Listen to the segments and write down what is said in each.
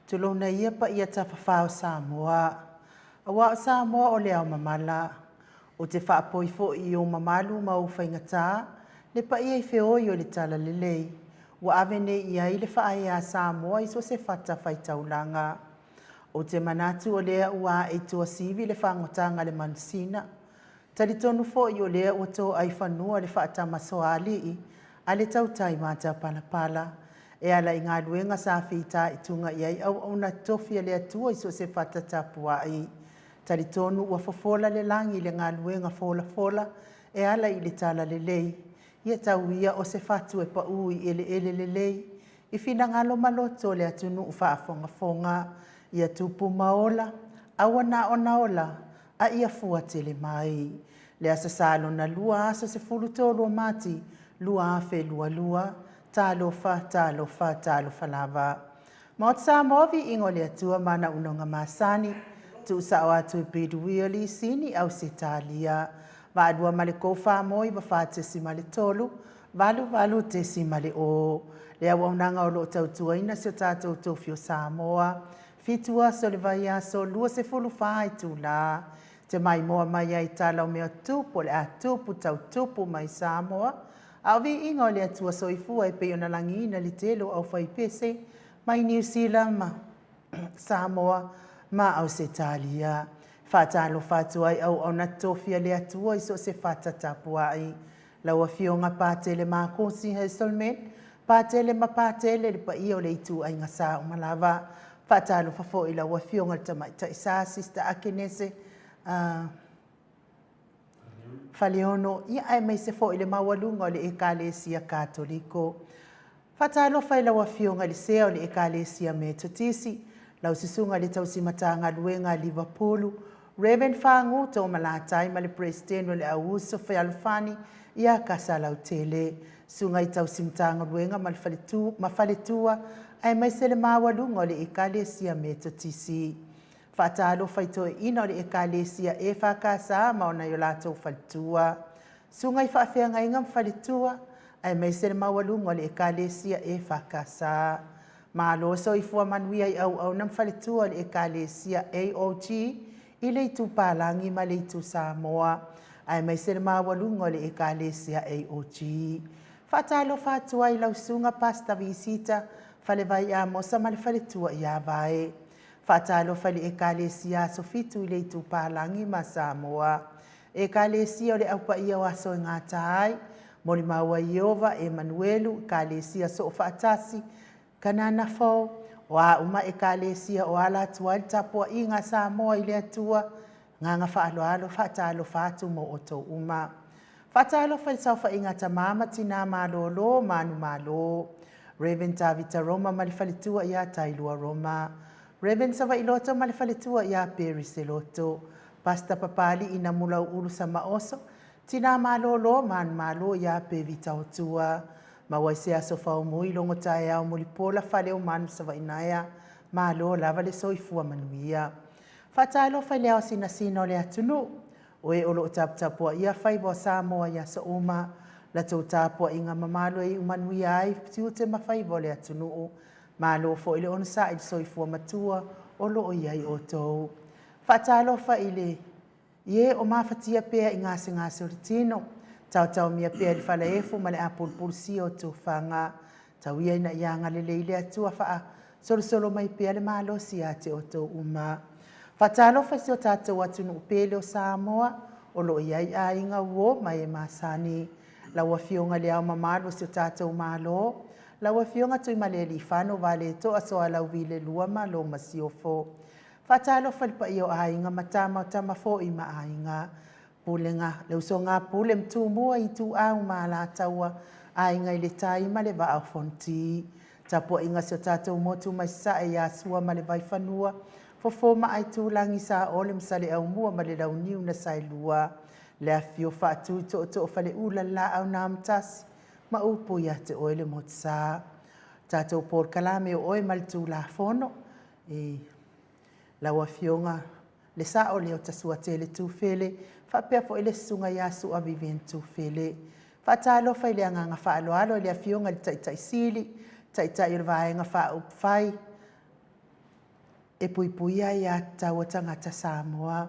Tulouna ia paia tafafao Samoa, aua o Samoa o le ao mamala. Ou te faapoi foi i ou mamalu ma ou faigata, le paia i feoi o le Talalelei, ua ave nei i ai le faaea a Samoa i so o se fatafaitaulaga. Ou te manatu o lea ua ae i tuasivi le fagotaga a le manusina. Talitonu foi o lea ua toai fanua le faatamasoalii a le tautai matapalapala e ala i galuega sa fitaituga i ai auauna totofi a le Atua i so o se fata tapuai. Talitonu ua fofola le lagi i le galuega folafola e ala i le talalelei. Ia tau ia o se fatu e pau i eleele lelei i finagalo ma loto o le atunuu faafogafoga, ia tupu ma ola, aua na ona ola, a ia fua tele mai. Le Aso Sa lona lua, aso 13 o Mati 2022, talofa, talofa, talofa lava. Maota Samoa, viiga o le Atua ma ana auaunaga masani, tuusao atu i Bidwilly, Sini, Ausetalia. Vaalua ma le 4 94.3, 88.0. Le auaunaga o lo o tautuaina si o tatou tofi o Samoa. 7 aso o le vaiaso, 24 itula. Te maimoa mai ai tala o mea tupu o le a tupu tautupu mai Samoa. A o viiga o le Atua Soifua e pei ona lagiina le tele o aufaipese mai Niu Sila ma Samoa ma Ausetalia. Faatalofa atu ai auauna totofi a le Atua i so o se fata tapuai. Lau Afioga Patele Makosi Hazelman, Patele ma Patele, le paia o le ituaiga sa uma lava. Faatalofa foi lau Afioga i le Tamaitai Sa, Sister Akenese Faleono, ia aemaise foi le maualuga o le Ekalesia Katoliko. Faatalofa i lau Afioga i le Sea o le Ekalesia Metotisi, lau Susuga i le Tausi Matagaluega a Livapulu, Reverend Fagu Toomalatai ma le Peresetene o le Auuso Fealofani ia Kasalautele, Susuga i Tausi Matagaluega ma le ma faletua, aemaise le maualuga o le Ekalesia Metotisi. Faatalofa i toeaiina o le Ekalesia EFKS ma ona o latou faletua, susuga i faafeagaiga ma faletua, aemaise le maualuga o le Ekalesia EFKS. Malo soifua manuia i auauna ma faletua o le Ekalesia AOG i le itu Palagi ma le itu Samoa, aemaise le maualuga o le Ekalesia AOG. Faatalofa atu ai lau susuga Pastor Visita Falevai Amosa ma le faletua ia Vae. Faatalofa i le Ekalesia Aso Fitu i le itu Palagi ma Samoa. Ekalesia o le Aupaia o Aso e Gata ai, Molimau a Ieova, Emanuelu, Ekalesia Soofaatasi, Kanana Fou, o a uma ekalesia o ala atu ai le tapuaiga a Samoa i le Atua, agaga faaaloalo faatalofa atu mo outou uma. Faatalofa i le saofaiga a tamā ma tinā malōlō manumalo. Reverend Tavita Roma ma le faletua ia Tailua Roma. Reverend Savailoto ma le faletua ia Peri Seloto. Pastor Papali'i Namulau'ulu Samaoso, tinā malōlō manumalo ia Pevita Otua. Maua i se aso faumui logo taeao mulipola fale o manu Savainaea, malo lava le soifua manuia. Faatalofa i le ao sinasina o le atunuu, o e o loo taputapuaia faiva o Samoa i aso uma, latou tapuaiga mamalu e iu manuia ai tiute ma faiva o le atunuu. Malo foi le onosai i le soifua matua o loo i ai outou. Faatalofa i le i e o mafatia pea i gasegase o le tino, taotaomia pea i le falaefu ma le apulupulusia o tufaga. Tau ia ina ia agalelei le Atua faasolosolo mai pea le malosi ia te outou uma. Faatalofa i si o tatou atunuu pele o Samoa, o loo i ai aiga uo ma e masani. Lau Afioga i le Ao Mamalu o si o tatou Malo, lau Afioga Tuimalealiifano Vaaletoa Sualauvi II ma lou Masiofo. Faatalofa i le paia o Aiga ma Tama o Tama foi ma Aiga, Pulega, le usoga a Pule ma Tumua, Ituau ma Alataua, Aiga i le Tai ma le Vaa o Fonoti. Tapuaiga a si o tatou motu mai Sasae ia Sua ma le Vaifanua, Fofo ma Aitulagi, Saole ma Saleaaumua ma le Launiu na Saelua, le afifio Faatui Tootoo o Faleula, le Laau na Amotasi ma upu ia te oe le Motusa. Tatou polokalame o oe ma le Tulafono i lau Afioga le Sao lea o Tasuatele Tufele, faapea foi le susuga ia Sua Vivian Tufele. Faatalofa i le agaga faaaloalo i le Afioga i le Taitai Sili, Taitai o le Vaega Faaupufai. e puipuia aiatatau a tagata Samoa.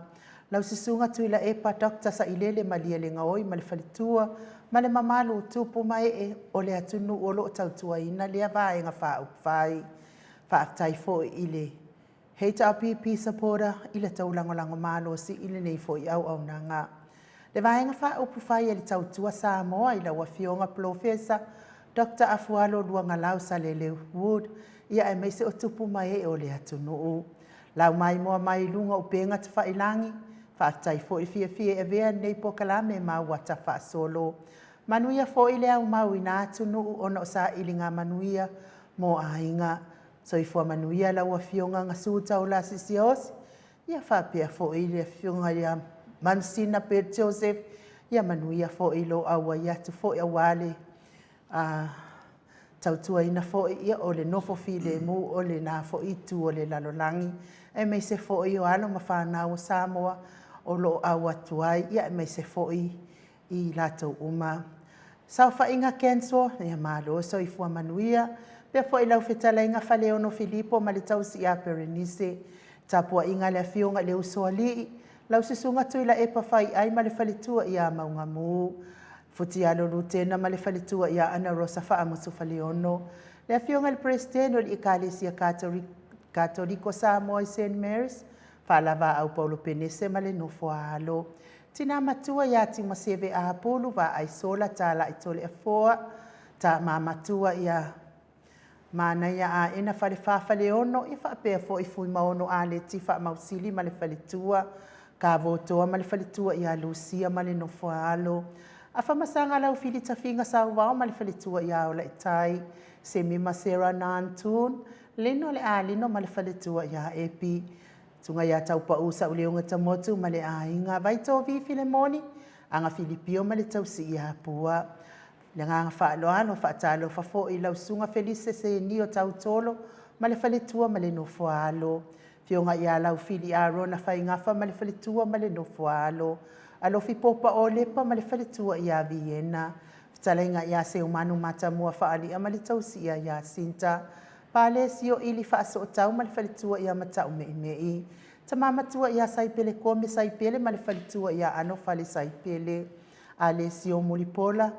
Lau Susuga Tuilaepa Doctor Sailele Malielegaoi ma le faletua ma le mamalu o tupu ma ee o le atunuu o lo o tautuaina lea Vaega Faaupufai. Faafetai foi i le HRPP Supporter i le taulagolago malosi i lenei foi auaunaga. Le Vaega Faaupufai a le Tautua Samoa i lau Afioga Polofesa Dr. Afualo Luagalau Salele Wood, ia aemaise o tupu ma ee o le atunuu. Lau maimoa mai i luga o upega tafailagi, faafetai foi le fiafia e avea lenei polokalame ma auata faasolo. Manuia foi le aumau i na atunuu ona o sailiga manuia mo aiga. Soifua manuia lau Afioga Gasu Taulasi Siaosi, ia faapea foi le Afioga ia Manusina Bert Joseph, ia manuia foi lou auai atu foi aua le tautuaina foi o le nofo filemu o lena foi itu o le lalolagi, aemaise foi o alo ma fanau a Samoa o lo o au atu ai, aemaise foi i latou uma. Saofaiga Kenso, ia malo le soifua manuia. E faapea foi i lau fetalaiga Faleolo Filipo ma le tausi ia Perenise, tapuaiga a le afioga i le Usoalii, lau Susuga Tuilaepa Faiai ma le faletua ia Maugamu, Futialo Lutena ma le faletua ia Anarosa Faamutu Faleolo, le afioga i le Peresetene o le Ekalesia Katoliko Samoa i St. Mary's, Faalavaau Paulo Penese ma le nofo a alo. Tina matua ia Timaseve Apulu, Vaai Sola Talai Toleafoa, Tama matua ia Manaia Aena Falefa Faleolo, ia faapea foi Fuimaono Aleti Faamausili ma le faletua, Kavotoa ma le faletua ia Lucia ma le nofo a alo. Afamasaga Laufili Tafiga Sauvao ma le faletua ia Olaitai, Semi ma Sarah Nantoon, Lino le Alino ma le faletua ia Epi, Susuga ia Taupau Sauleuga Tamotu ma le aiga, Vaitovi Filemoni, Aga Filipio ma le tausi ia Pua. Le agaga faaaloalo faatalofa foi i lau Susuga Felise Senio Tautolo ma le faletua ma le nofo a alo. Afioga ia Laufili Arona Faigafa ma le faletua ma le nofo a alo. Alofi Popa Olepa ma le faletua ia Viena. Fetalaiga ia Seumanu Matamua Faalia ma le tausi ia Iasinta. Palesio Ili Faasootau ma le faletua ia Mataumeimei. Tama matua ia Saipele Kome Saipele ma le faletua ia Anofale Saipele. Alesio Mulipola,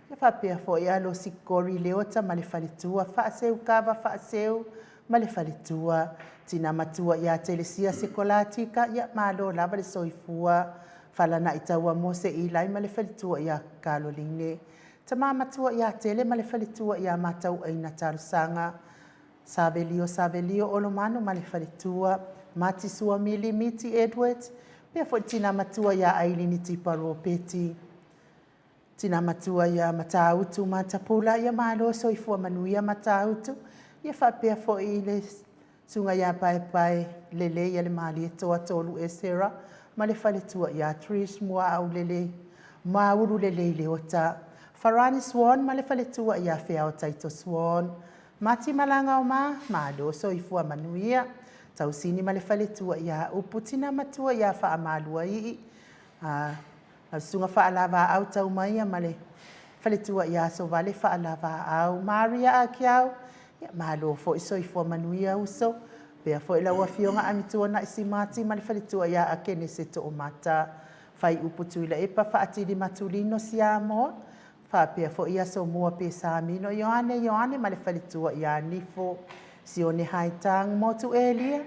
ia faapea foi Alosi Kori Leota ma le faletua, Faaseu Kava Faaseu ma le faletua, Tina matua ia Telesia Sekolatika, ia malo lava le soifua, Falanai Taua Mose Ilai ma le faletua ia Kaloline, Tama matua ia Tele ma le faletua ia Matauaina Talosaga, Savelio Savelio Olomanu ma le faletua, Mati Suamili Miti Edwards, pea foi tina matua ia Ailini Tipa Ropeti, tina matua ia Matautu Matapula, ia malo soifua manuia Matautu, ia faapea foi le susuga ia Paepae Lelei a le Malietoa Tolu Esera ma le faletua ia Trish Muaau Lelei, Maulu Lelei Leota, Farani Swan ma le faletua ia Feao Taito Swan, Mati Malaga o Ma, malo soifua manuia, Tausini ma le faletua ia Upu, tina matua ia Faamaluaii, lau susuga Faalavaau Taumaia ma le faletua ia Sovale Faalavaau, Maria Akiau, ia malo foi soifua manuia uso, pea foi lau afioga Amituanai Simati ma le faletua ia Akenese Toomata, Faiupu Tuilaepa Faatili Matulino Siamoa, faapea foi Asomua Pesamino Ioane Ioane ma le faletua ia Nifo, Sione Haitang Motu Elia,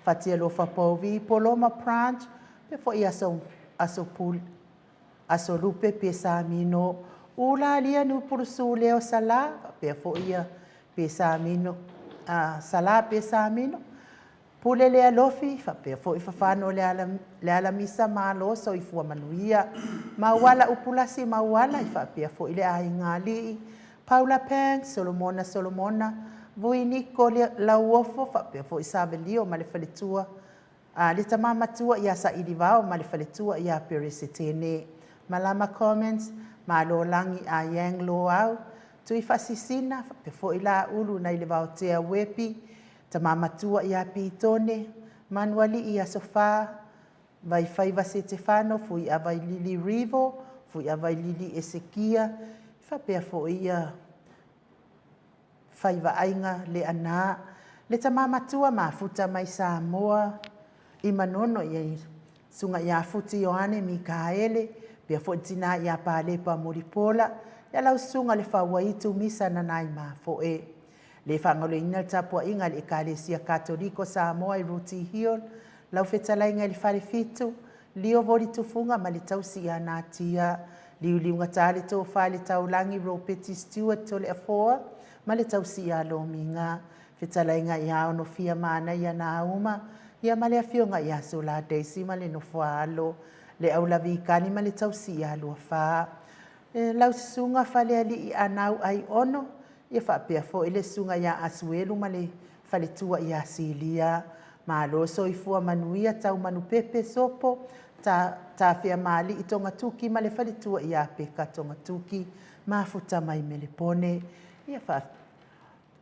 Fatialofa Povi Poloma Branch, pea foi Aso, Aso Pule, Aso Lupe Pesamino, Ulalia Nupulusu Leo Sala, faapea foi ia Pesamino, Sala Pesamino, Pule le alofi, faapea foi fafano le, ala, le alamisa malo soifua manuia. Mauala Upulasi Mauala, faapea foi le aiga alii. Paula Pang, Solomona Solomona, Vuiniko Lauofo, faapea foi Savelio ma le faletua, le tama matua ia Sailivao ma le faletua ia Peresetene. Malama Comments, Malolagi a Yang Loau, Tui Faasisina, faapea foi Laulu nai le Vaotea Wepi, Tama matua ia Pitone, Manualii Aso Fa, Vaifaiva Setefano, Fuiavailili Rivo, Fuiavailili Esekia, faapea foi ia Faivaaiga Leana. Le tama matua mafuta mai Samoa i Manono ia Susuga ia Futi Ioane Mikaele, pea foi le tina ia Palepa Mulipola, ia lau susuga le Fauaitu Misa Nanai Mafoe. Le faagaloina le tapuaiga a le Ekalesia Katoliko Samoa i Rooty Hill, lau fetalaiga i le Falefitu, Lio Voli Tufuga ma le tausi ia Natia, liuliugata le tofa i le taulagi Ropeti Stewart Toleafoa ma le tausi ia Lomiga, fetalaiga ia Onofia Manaia Nauma, ia ma le afioga ia Sola Daisy ma le nofoaalo, le Aulavikani ma le tausi ia Luafa. E lau susuga Falealii Anau Aiono, ia faapea foi le susuga ia Asuelu ma le faletua ia Silia. Malo soifua manuia Taumanupepe Sopo, Tafea Malii Togatuki ma le faletua ia Peka Togatuki, mafuta mai Melepone. Ia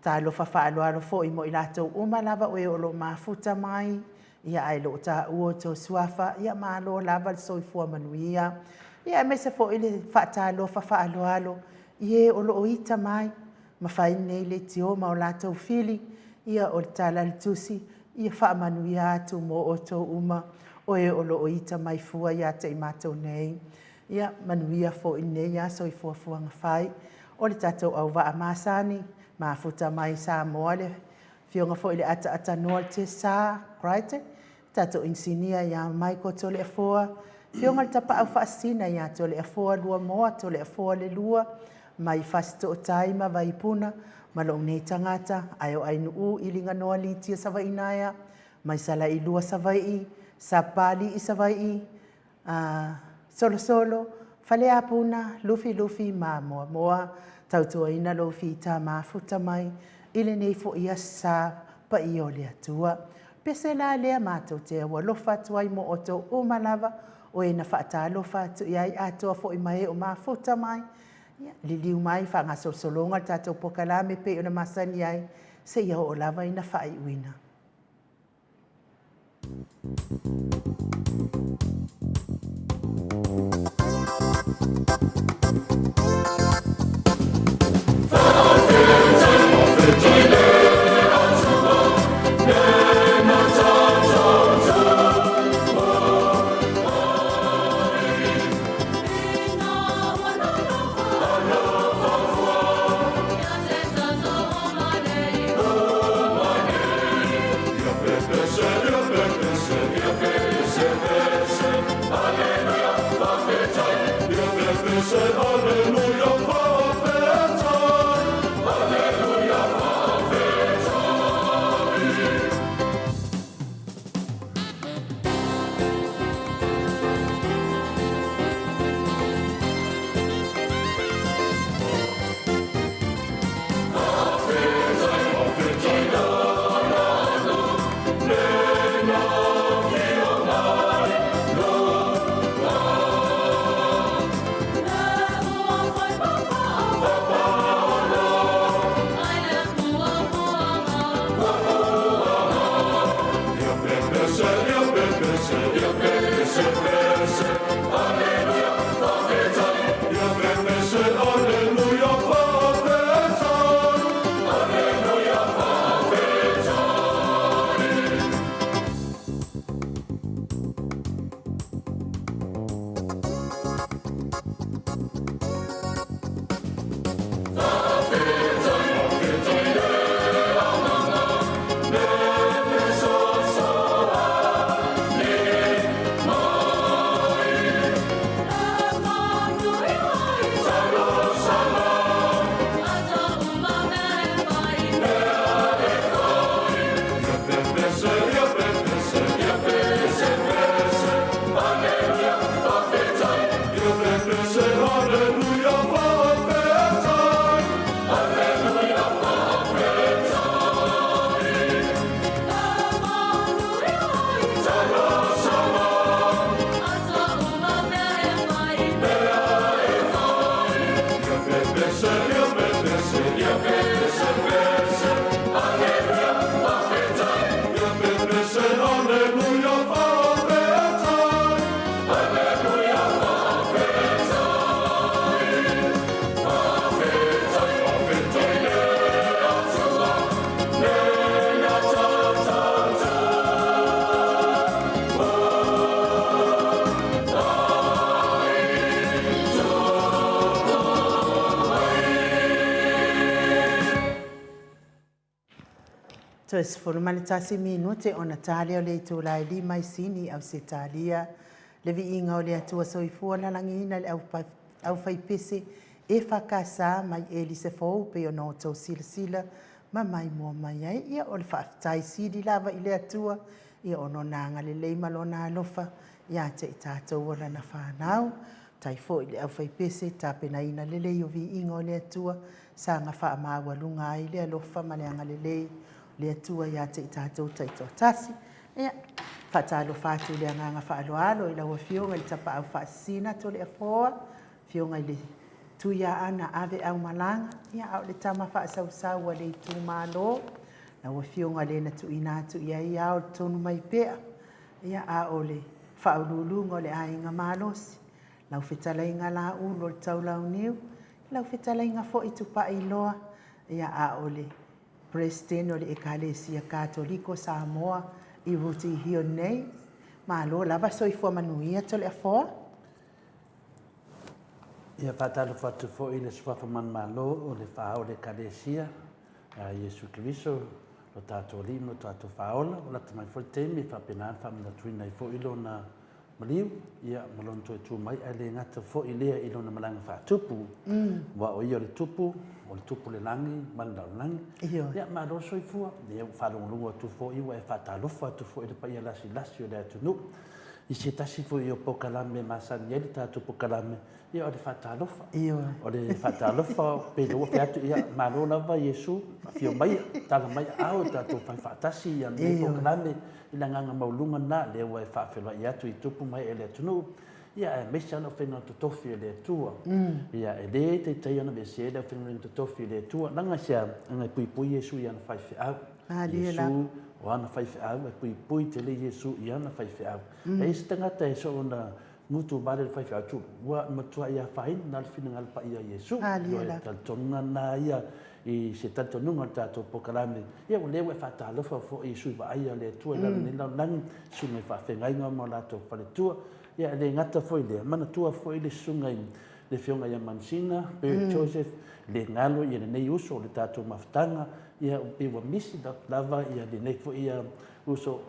talofa faaaloalo foi mo i latou uma lava o e o lo o mafuta mai, ia ae le o taua outou suafa, ia malo lava le soifua manuia. Ia aemaise foi le faatalofa faaaloalo i e o lo o ita mai ma fai nei leitio ma o latou fili, ia o le tala a le Tusi, ia faamanuia atu mo outou uma o e o lo o ita mai fua ia te i matou nei. Ia manuia foi lenei aso i fuafuaga fai. O le tatou auvaa masani, mafuta mai Samoa le afioga foi i le Ataatanoa Tesa Crichton, tatou inisinia ia Michael Toleafoa, afioga i le Tapaau Faasisina ia Toleafoa Luamoa Toleafoa le II, mai Fasitootai ma Vaipuna, ma lou nei tagata, ae o Ainu'u Iliganoa Litia Savaiinaea, mai Salailua Savaii, Sapapalii Savaii, Solosolo, Faleapuna, Lufilufi ma Moamoa. Tautuaina lou fita mafuta mai i lenei foi aso sa paia o le Atua. Pese la lea matou te alofa atu ai mo outou uma lava, o e na faatalofa atu i ai atoa foi ma e o mafuta mai, ia liliu mai faagasolosologa le tatou polokalame e pei ona masani ai, seia oo lava ina faaiuina. Toe 11 minute ona ta lea o le itula e 5 i Sini, Ausetalia. Le viiga o le Atua Soifua lalagiina le aufaipese EFKS mai Elise Fou pei ona outou silasila ma maimoa mai ai. Ia, o le faafetai sili lava i le Atua, ia o Lona agalelei ma Lona alofa ia te i tatou o Lana fanau. Faafetai foi i le aufaipese tapenaina lelei o viiga o le Atua, saga faamaualuga ai le alofa ma le agalelei o le Atua ia te i tatou taitoatasi. Ia, faatalofa atu i le agaga faaaloalo i lau Afioga i le Tapaau Faasisina Toleafoa, Afioga i le Tuiaana Aveaumalaga, ia, a o le tama faasausau a le itumalo, lau Afioga le na tuuina atu i ai ao le tonu mai pea, ia, a o le faauluuluga o le aiga malosi, lau fetalaiga Laulu o le Taulauniu, lau fetalaiga foi Tupailoa, ia, a o le Peresetene o le Ekalesia Katoliko Samoa i Rooty Hill nei. Malo lava soifua manuia Toleafoa. Ia faatalofa atu foi i le Suafa Manumalo o le Faa o le Ekalesia a Iesu Keriso, lo tatou Alii ma lo tatou Faaola. Ua lata mai foi le taimi e faapena ona faamanatuina ai foi lona maliu, ia, ma lona toe tu mai, ae le gata foi lea i lona malaga faatupu, aua o ia o le tupu, o le tupu o le lagi ma le lalolagi. Ia, malo le soifua. Ia, ua faalogologo atu foi ua e faatalofa atu foi i le paia lasilasi o le atunuu i se tasi foi o polokalame e masani ai le tatou polokalame, ia o le faatalofa. O le faatalofa pe le ua fai atu, ia malo lava Iesu, afio maia, tala mai aao, tatou fai faatasi ia lenei polokalame i le agaga maualuga lena, lea ua e faafeiloai atu i tupu ma ee o le atunuu, ia aemaise lava le aufaigaluega totofi a le Atua. Ia e le taitai ona aveesea le aufaigaluega totofi a le Atua, leaga se a? Leaga e puipui Iesu i ana faifeau. Iesu o ana faifeau, e puipui tele Iesu i ana faifeau. E i ai se tagata e soona gutu vale le faifeau tulu, ua matuai afaina na le finagalo paia o Iesu. O le talitonuga lena ia i se talitonuga o le tatou polokalame, ia o lea ua e faatalofa foi i sui vaaia o le Atua i lalo nei lalolagi, susuga i faafeagaiga ma o latou faletua. Ia e le gata foi i lea, manatua foi le susuga i le Afioga ia Mansina, Bert Joseph, le galo ia lenei uso o le tatou mafutaga, ia pei ua misi lava ia lenei foi ia uso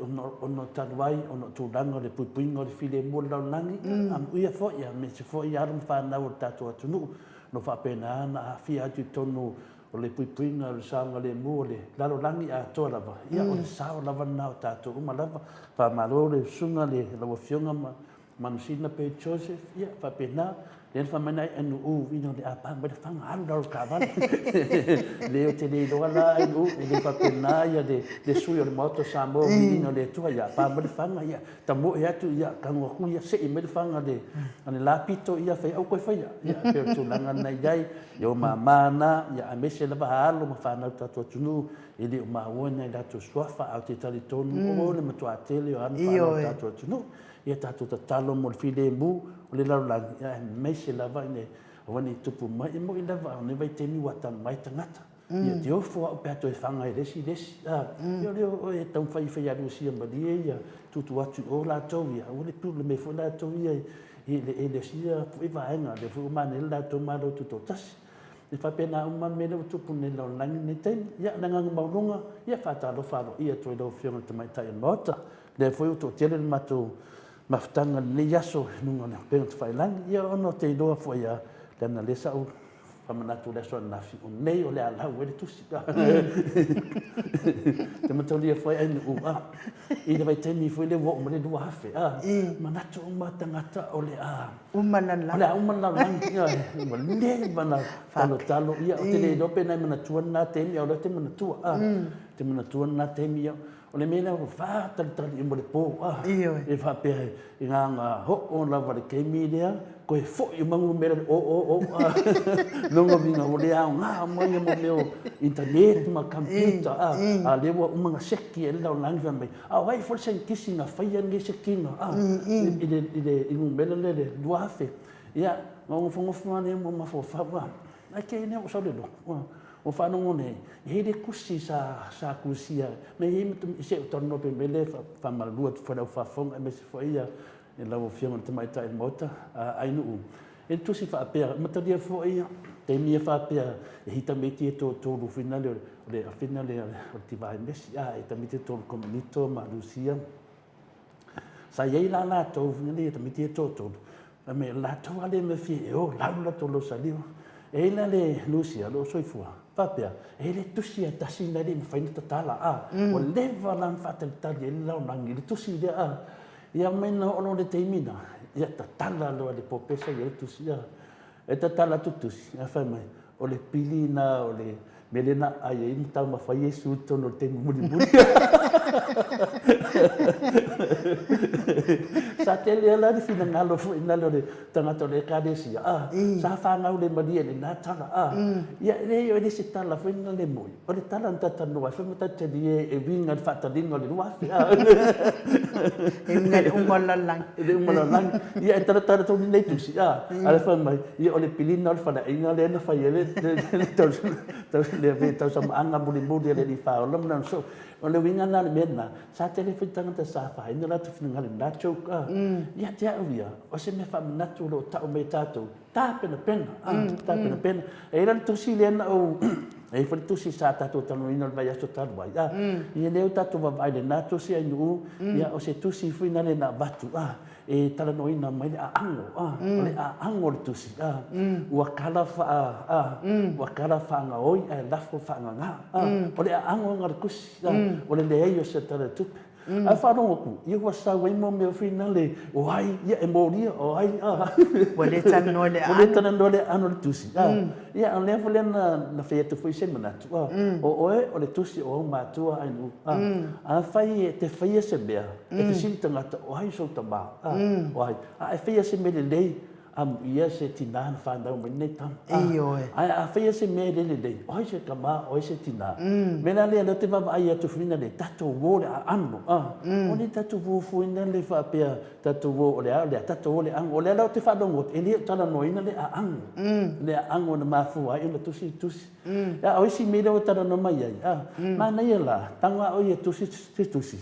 ona talu ai ona o tulaga o le puipuiga o le filemu o le lalolagi, amuia foi aemaise foi alo ma fanau o le tatou atunuu o lo o faapena ona aafia atu i totonu o le puipuiga o le saogalemu o le lalolagi atoa lava, ia o le sao lava lena o tatou uma lava. Faamalo le susuga le lau Afioga ma Manusina Pei Joseph, ia faapena, lea na fai mai na NU ina o le a pa mai le faga alu i lalo o le taavale. Le ou te le iloa la NU, e le faapena ia le sui o le Maota o Samoa o viiga o le Atua, ia pa mai le faga, ia tamoe atu, ia tago atu, ia sei mai le faga a le la pito, ia fai, aua toe faia. Ia pei o le tulaga lena e i ai, ia o mama na, ia aemaise lava alo ma fanau o le tatou atunuu, e le o maua ni a latou suafa, ae ou te talitonu o le matua tele o alo ma fanau o le tatou atunuu. Ia tatou tatalo mo le filemu o le lalolagi, aemaise lava ina aua ne i tupu mai. E moni lava o lenei vaitaimi ua atamamai tagata. Ia te ofo au pe a toe faga e le isi le isi. Ia o lea e taumafai e faialusia malie ia tuutuu atu i o latou ia, aua le pule mai foi latou ia i le isi foi vaega, lea foi ua manaia le latou Malo Tutoatasi. E faapena uma mea lea ua tupu nei i le lalolagi i lenei taimi. Ia, o le agaga maualuga, ia faatalofa aloaia atu ai i lau Afioga i le Tamaitai o le Maota. Lea foi ua toatele le matou mafutaga i lenei aso i luga o le upega tafailagi, ia ona ou te iloa foi lava, leaga lea sa ou faamanatu i le aso ananafi, o nei o le a lau ai le tusi. Te mataulia foi ai nuu, a, i le vaitaimi foi lea ua oo mai le 2000, a, manatu uma tagata o le a uma le lalolagi. O le a uma le lalolagi. Ua leva ona talotalo, ia, ou te le iloa pe na e manatua lena taimi, a o lea ou te manatua, a, ou te manatua lena taimi, ia, O le mea lea ua faatalitali uma i le po, a, e faapea i gagā oo lava i le taimi lea, toe foi uma numera i le o o o, a, lona uiga ua le aoga uma ia mea o internet ma computer, a, a o lea ua uma ona seki ai le lalolagi fai mai, a o ai foi le saienitisi na faia lenei sekiga, a, i le numera lea i le 2000. Ia, ona ou nofonofo lava lea ma mafaufau, a, ae te i ua sau le loto, a. Ua faalogo nei, e i ai le tusi sa sa tusia, na i ai se i ou talanoa pea i le mea lea e faamalulu atu foi i lau faafofoga aemaise foi ia lau Afioga i le Tamaitai o le Maota, Ainuu, E le tusi faapea, matalia foi taimi ia faapea e hita tamaiti e toatolu foi nale o le afina lea o le Tivae Mesi, a e tamaiti e toatolu Komunito ma Lusia. Sa i ai la latou foi nale tamaiti e toatolu, fai mai latou a le mea fia e o lau latou losaliu. E i ai la le Lusia o lo o soifua, faapea, e le tusi e tasi na e le i mafai ona tatala, a ua leva la ona faatalitali ai le lalolagi i le tusi lea, a Ia mai na oo loa i le taimi na, ia tatala loa e le polopesa ia le tusi, a. E tatala atu le tusi, ae fai mai, o le pili na o le mea lea na aai ai ma taumafa ai Iesu i totonu o le taimi mulimuli. Sa tele lava la le finagalo foi nale o le tagata o le Ekalesia, a, sa fanau le malie i lena tala, a. Ia, e leai, e le se tala foi lena le moni. O le tala na talatalanoa ai foi ma talitalie e uiga i le faataliga o le 2000, a. E uiga i le uma o le lalolagi. I le uma o le lalolagi. Ia e talatala tonu lenei tusi, a, ae fai mai, ia o le pilina o le faleaiga lea na fai ai le tausamaaga mulimuli a le Alii Faaola ma lana soo. O le uiga lena o le mea lena, sa tele foi tagata sa afaina o latou finagalo i lena joke, a. Ia te au ia, o se mea faamanatu o lo o tau mai e tatou, Tapenapena, tapenapena. E i ai la le tusi lea na ou, e i ai foi le tusi sa tatou talanoaina i le vaiaso talu ai, a, ia lea ua tatou vaavaai i lena tusi Ainuu, ia o se tusi foi lena na avatu, a, e talanoaina mai le aago, a, o le aago o le tusi, a, ua kala faa, a, ua kala faagaoi ae lafo faagaga, a, o le aago lena o le tusi, a, o le leai o se tala o le tupe. Ae faalogo atu, ia ua sau ai mo mea foi nale, o ai, ia e molia, o ai, a. Ua le talanoa i le aano. Ua le talanoa i le aano o le tusi, a. Ia, o lea foi lea na fai atu foi se manatu, a, o oe o le tusi o ou matua Ainuu, a. Afai e te faia se mea, e fesili tagata, o ai sou tama, a, o ai. A e faia se mea lelei, Amuia se tinā na whānau mai nei tama. Ioe. Ae a whaia se mea e lele nei, o ai se tama, o ai se tinā. Me la lea, lea te vaavaai atu fuina le tatou uo le aano, a. O le tatou uo fuina le faapea, tatou uo o le a, o le a, tatou uo le aano. O lea la ou te faalogo atu, e le o talanoaina le aano. Le aano na mafua ai ona tusi le tusi. A o isi mea lea ua talanoa mai ai, a, manaia la, tago a oe e tusi se tusi,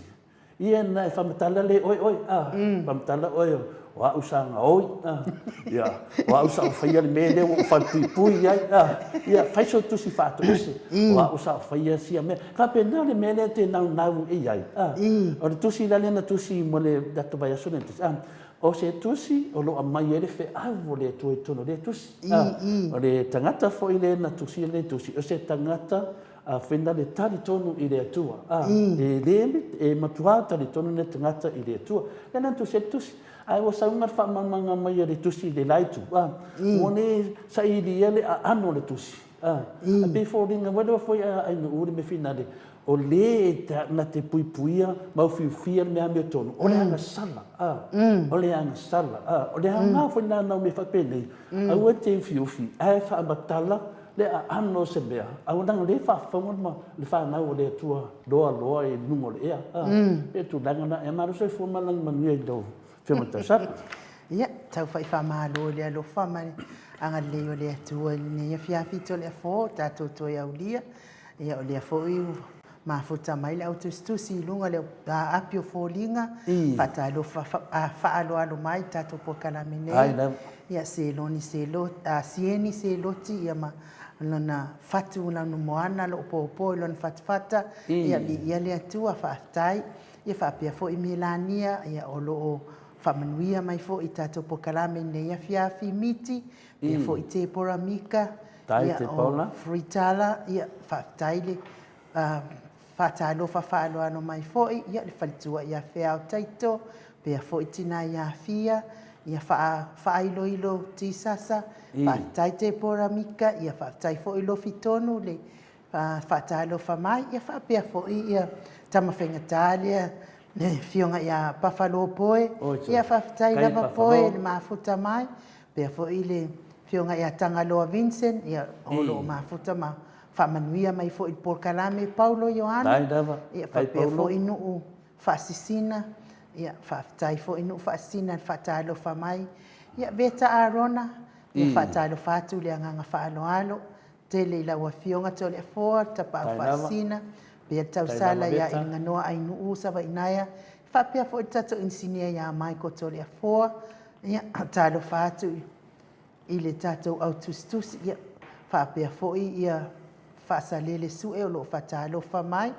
Ia na e faamatala le oe oe, a, faamatala oe o au sa gaoi, a, ia, o au sa ou faia le mea lea ua ou falepuipui ai, a, ia, fai sou tusi faatoese, o au sa ou faia sia mea. Faapena le mea lea e te naunau i ai, a. O le tusi la lea na tusi mo le tatou vaiaso lea na tusi, a, o se tusi o lo o aumai ai le feau o le Atua i totonu o lea tusi, a. O le tagata foi lea na tusia lea tusi, o se tagata A whena le talitonu i le Atua. A, e le, e matua talitonu le tagata i le Atua. Le na tusi le tusi. Ae ua sauga le faamamaga mai a le tusi i le la itu. A, ua le sailia le aano o le tusi. A, a pei foliga mai lea foi a Ainuu le mea finale, o le e na te puipuia ma ufiufia le mea amiotonu, o le agasala. A, o le agasala. A, o le aoga foi lena nau mea faapenei, aua e te ufiufi, ae faamatala Le aano o se mea, a ua leaga lea e faafofoga ma le fanau o le Atua loa loa i luga o le ea. A, e pei o tulaga na, ia malo soifua ma lagi manuia i lau Afioga i le Tausala. Ia, tau fai faamalo i le alofa ma le agalelei o le Atua i lenei afiafi Toleafoa o tatou toe aulia. Ia, o lea foi ua mafuta mai le autusitusi i luga o le aapi o foliga, faatalofa faaaloalo mai i le tatou polokalame nei. Ia, Seloni Sieni Seloti ia ma lona fatu lanu moana loo popo i lona fatafata, ia viia le Atua, faafetai. Ia faapea foi Melania, ia o loo faamanuia mai foi i tatou polokalame i lenei afiafi Miti, ia foi Tepora Mika, ia o Fritala, ia faafetai le Faatalofa faaaloalo mai foi ia le faletua ia Feao Taito, pea foi tina ia Fia, ia Faailoilo Tisasa, faafetai Tepora Mika, ia faafetai foi Lofi Tonu le faatalofa mai, ia faapea foi ia tama faigata lea le afioga ia Pafalo Poe, ia faafetai lava Poe le mafuta mai, pea foi le afioga ia Tagaloa Vincent, ia o lo o mafuta ma Faamanuia mai foi i le polokalame Paulo Ioane, ia faapea foi nuu faasisina, ia faafetai foi nuu faasisina i le faatalofa mai. Ia Veta Arona, ia faatalofa atu i le agaga faaaloalo tele i lau Afioga Toleafoa, le Tapaau Faasisina, pea le tausala ia Iliganoa Ainuu Savainaea, faapea foi le tatou inisinia ia Michael Toleafoa, ia talofa atu i. i le tatou au tusitusi, ia, faapea foi ia Faasalele Sue o lo o faatalofa mai,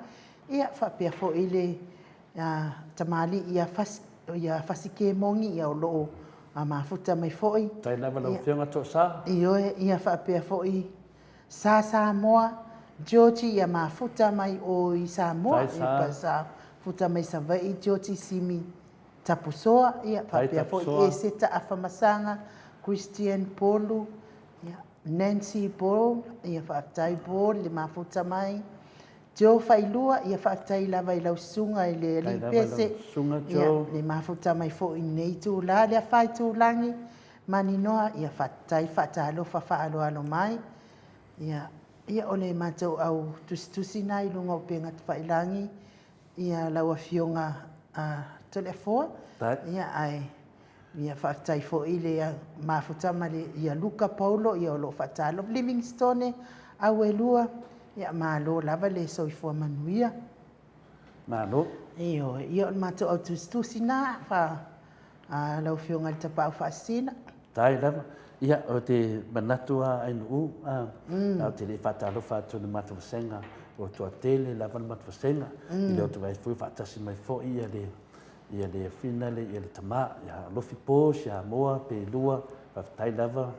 ia, faapea foi le tamalii ia Fasi, ia Fasi Kemogi, ia, o lo o mafuta mai foi. Tai lava lau Afioga Toasa. Ioe, ia faapea foi Sa Samoa, Georgie, ia mafuta mai o i Samoa, Tai Sa. Sa futa mai Savaii, Georgie Simi Tapusoa, ia faapea foi Eseta Afamasaga, Christian Polu, ia, Nancy Paul, ia faafetai Paul le mafuta mai. Joe Failua, ia faafetai lava i lau susuga i le Alii Pese, ia le mafuta mai foi i lenei itula, le Afaitulagi Maninoa, ia faafetai faatalofa faaaloalo mai. Ia, ia o le matou au tusitusi na i luga o upega tafailagi, ia lau Afioga Toleafoa, ia ae ia faafetai foi le mafuta ma le ia Luka Paulo, ia o lo o faatalofa Livingstone Auelua, ia malo lava le soifua manuia. Malo. Ioe, ia o le matou au tusitusi na fa lau Afioga i le Tapaau Faasisina. Tai lava. Ia, o te manatu a Ainuu, a o te le faatalofa atu i le matou vasega, ua toatele lava le matou vasega, i le oto vai foi faatasi mai foi ia le ia le afina le ia le tama, ia Alofi Po, Samoa, Pelua, faafetai lava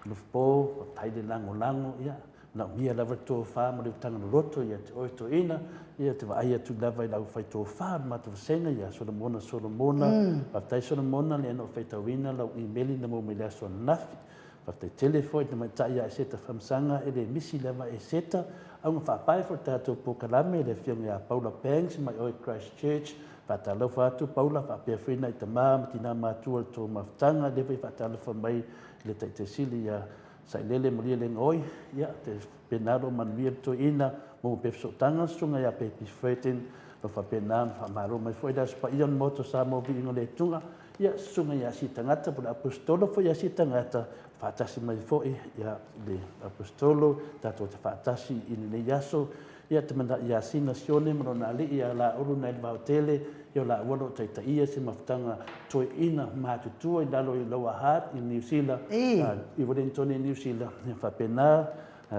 Alofi Po, faafetai le lagolago, ia manaomia lava le tofa ma le utaga loloto ia te oe toeaina, ia te vaai atu lava i le aufai tofa o le matou vasega ia Solomona Solomona, faafetai Solomona lea na ou faitauina lau imeli na maua mai le aso ananafi. Faafetai tele foi i le tamaitai ia Eseta Famasaga, e le misi lava Eseta, auga faapae foi le tatou polokalame i le afioga ia Paula Banks mai o i Christchurch. Faatalofa atu Paula, faapea foi nai tama ma tina matua i le tou mafutaga, lea foi faatalofa mai i le Taitaisili ia Sailele Malielegaoi, ia te faapena lo manuia le toeaina, maua pea fesootaga le susuga ia Pepi Fredin, lo faapena ona faamalo mai foi le Aso Paia o le Maota o Samoa Viiga o le Atua, ia susuga ia Asia Tagata po o le Aposetolo foi ia Asia Tagata, faatasi mai foi ia le Aposetolo, tatou te faatasi i lenei aso, ia te manaʻi ia Sina Sione ma lona alii ia Laulu nai le Vaotele, ia o laua o lo o taitaia se mafutaga toeaina matutua i lalo i Lower Hutt i Niu Sila, i Wellington i Niu Sila, ia faapena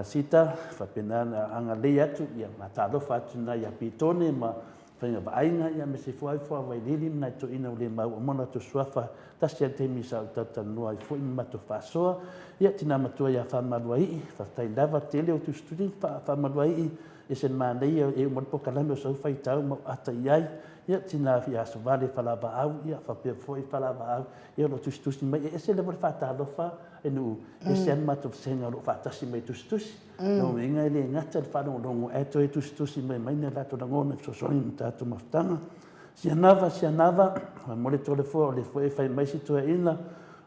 Sita, faapena ona agalelei atu, ia ma talofa atu i ia Pitone ma faiga vaaiga, ia aemaise foi Fuavailili ma nai toeaina ua le maua uma o latou suafa, tasi lava le taimi sa ou talatalanoa ai foi ma matou faasoa. Ia, tina matua ia Faamaluaii, faafetai lava tele o tusitusi Faamaluaii, ese le manaia e uma le polokalame o sau faitau ma ou ata i ai. Ia, tina ia Sovale Falavaau, ia faapea foi Falavaau, ia o lo o tusitusi mai. E ese lava le faatalofa e Nuu, ese lava le matou vasega o lo o faatasi mai e tusitusi. Lona uiga e le gata i le faalogologo ae toe tusitusi mai mai ni a latou lagona e fesoasoani i le tatou mafutaga. Sianava, Sianava, mo le Toleafoa o lea foi e fai mai si toeaina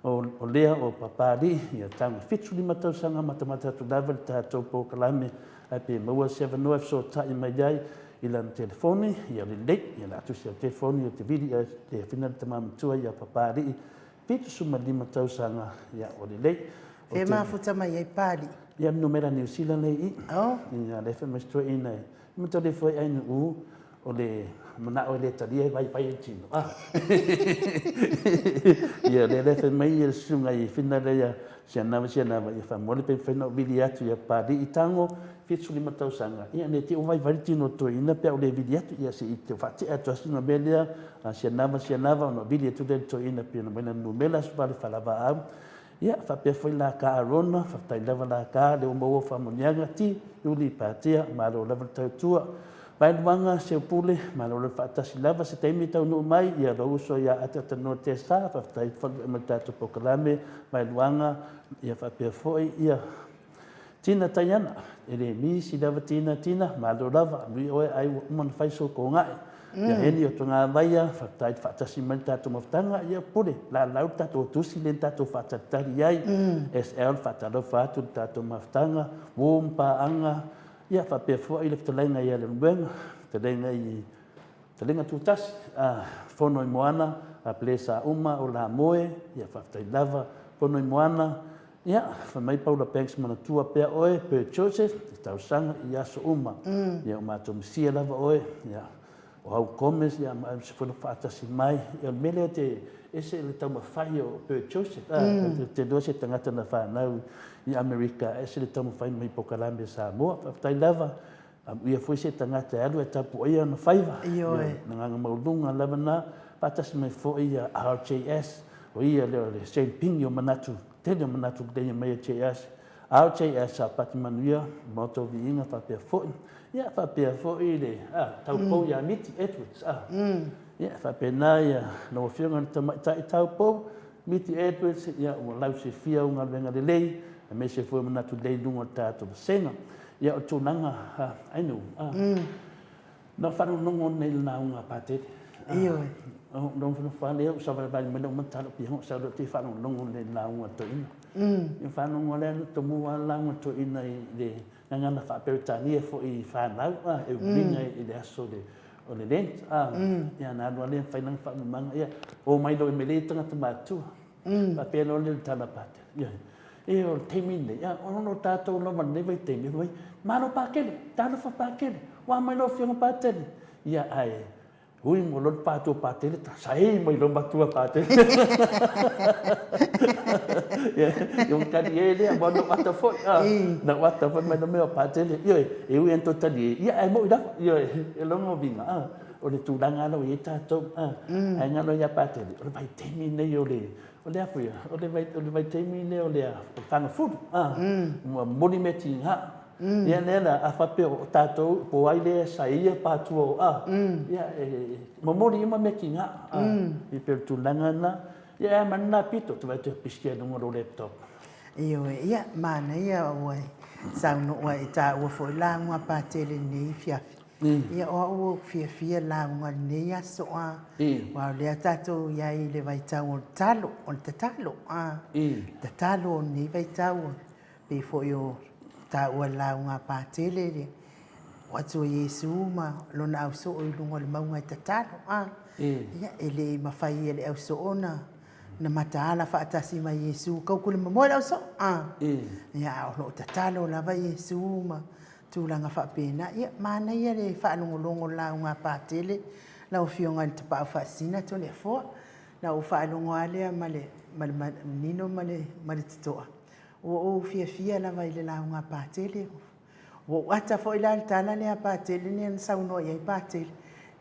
o lea o Papalii, ia tago 75 tausaga matamata atu lava i le tatou polokalame ae pe maua se avanoa e fesootai mai ai i lana telefoni, ia lelei, ia le a tusi au telefoni ou te vili i le afina le tama matua ia Papalii, 75 tausaga, ia ua lelei. Fe mafuta mai ai Pali. Ia numera Niu Sila lea i i. Ia lea fai mai si toeaina e matau foi ai Nuu o le manao e le talia e vaivai ai le tino. Ah. Ia lea lea fai mai le susuga i fina lea ia Sianava Sianava ia faamolemole pe mafai ona ou vili atu ia Papalii i Tago 75 tausaga ia ne i te i ua vaivai le tino o le toeaina pe a ou le vili atu ia se i tau faatea atu lava sina mea lea a Sianava Sianava ona vili atu lea i le toeaina pei ona aumai lana numera Aso Vale Falavaau. Ia faapea foi la ka Arona, faafetai lava la ka lea ua maua faamanuiaga ti Iuli Patea, malo lava le tautua. Vaeluaga Seupule, malo lava faatasi lava se taimi e taunuu mai ia lou uso ia Ataatanoa Tesa, faafetai faluea mai le tatou polokalame Vaeluaga, ia faapea foi ia Tina Taiana, e le misi lava Tina, Tina, malo lava, amuia oe ai ua uma ona fai sou kogae. Ia Heni o Togavaia, faafetai le faatasi mai le tatou mafutaga, ia pule, lalau le tatou tusi lea na tatou faatalitali ai. SL, faatalofa atu le tatou mafutaga, Warm Paaga, ia faapea foi le fetalaiga ia Leulumoega, fetalaiga i Fetalaiga Tutasi, Fono i Moana, Blesa uma o Lamoe, ia faafetai lava, Fono i Moana, Ia, fai mai Paula Banks manatua pea oe, Bert Joseph, i tausaga i aso uma. Ia, o matou misia lava oe, ia, o au Gomez, ia, ma se foi faatasi mai. Ia, o le mea lea te Ese le taumafai o Bert Joseph, a, ou te iloa se tagata na fanau i Amerika, ese le taumafai mai i polokalame a Samoa. Faafetai lava, amuia foi se tagata e alu ae tapuaia ona faiva. Ioe. Le agaga maualuga lava lena, faatasi mai foi ia RJS, o ia lea o le Shane Ping o manatu, tele o manatu lelei e aumai e JS. RJS a Pati Manuia, Maota o Viiga faapea foi, ia faapea foi le Taupou ia Miti Edwards. Ia faapena ia lau Afioga i le Tamaitai Taupou Miti Edwards, ia ua lausifia au galuega lelei, aemaise foi o manatu lelei i luga o le tatou vasega. Ia o le tulaga, Ainuu, na ou faalogologo nei i le lauga a Patele. Ioe. Na ou nofonofo lava lea ou savalivali mai lou matala piha ou sau loa ou te faalogologo lelei i le lauga a le toeaina. Ia faalogo lea na tomua lava le lauga a le toeaina i le gagana faa-Peretania foi i fanau e uiga i le aso o le Lent. Ia na alu lava lea fai lana faamamaga, ia omai loa i mea lea e tagata matutua. Faapea loa lea i le tala a Patele, ioe, e o le taimi lenei, ona o tatou lava i lenei vaitaimi, fai mai, malo Patele, talofa Patele, ua a mai lau Afioga Patele? Ia ae ui mo loa le patu o Patele, saei mai loa matua Patele. Ia, ia talie lea, ma na ata foi, na ata foi mai na mea o Patele. Ioe, e ui ina talie, ia ae moi lava, ioe, e logo viga, o le tulaga lava ua i ai tatou, ae galo ia Patele, o le vaitaimi lenei o le, o le a foi, o le vaitaimi lenei o le fagafulu, ua momoli mea tiga. Ia lea la, a faapea o tatou po o ai lea sa ia patua o a, ia e momoli uma mea tiga. E pei o le tulaga lena. Ia e a mai lena pito, ou te vaai atu e pisi i luga o lou laptop. Ioe, ia, manaia ua saunoa e taua foi lauga Patele i lenei afiafi. Ia, o au ua ou fiafia lauga i lenei aso, a, aua o lea tatou i ai i le vaitau o le talo, o le tatalo, a, tatalo o lenei vaitau. Pei foi o taua i le lauga a Patele le oo atu o Iesu ma lona ausoo i luga o le mauga e tatalo. A, ia, e le mafai e le ausoo ona na mataala faatasi ma Iesu, kau le momoe le ausoo. A, ia, a o lo o tatalo lava Iesu ma tulaga faapena. Ia, manaia le faalogologo i le lauga a Patele, lau Afioga i le Tapaau Faasisina Toleafoa. Na ou faalogo lava lea ma le manino ma le totoa. Ua ou fiafia lava i le lauga a Patele. Ua ou ata foi la i le tala lea a Patele lea na saunoa i ai Patele.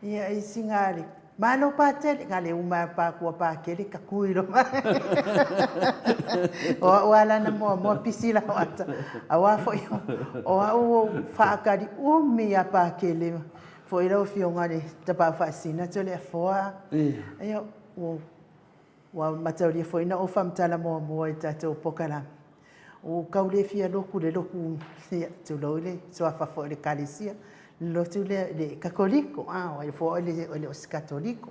Ia e sina le Malo Patele, na le uma e Pakua Pakele tatui loa. O au lava la na muamua pisi lau ata. Aua foi o au ua ou faatali umi ia Pakele foi lau Afioga i le Tapaau Faasisina Toleafoa. Ia ua Ua mataulia foi na ou faamatala muamua i tatou polokalame, ua tau le fia lotu le lotu, ia, tulou le suafa foi o le Ekalesia, le lotu lea, le Katoliko, a, o foi e le o se Katoliko.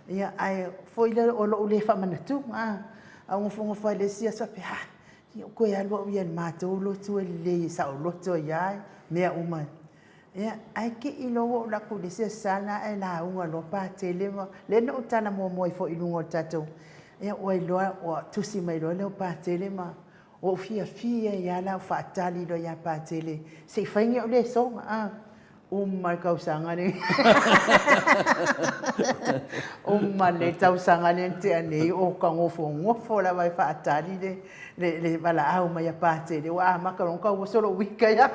Ia, ae foi lea o lou le faamanatuga, a, a ou nofonofo lava i le isi aso faapea, a, ia ou toe alu au ia i le matou lotu e lelei e saoloto ai lava mea uma. Ia, ae te i loa ua ou alu atu i le isi Aso Sa lena ae lauga loa Patele ma, lea na ou tala muamua ai foi i luga o le tatou, ia ua iloa, ua tusi mai loa lea o Patele ma ua ou fiafia ai lava la ou faatali loa ia Patele se i fai ni au lesona, a. Uma le tausaga lenei. Uma le tausaga lea na tea nei o ta nofonofo lava e faatali le le valaau mai a Patele, ua amata loa ona tau oso lou ika ia.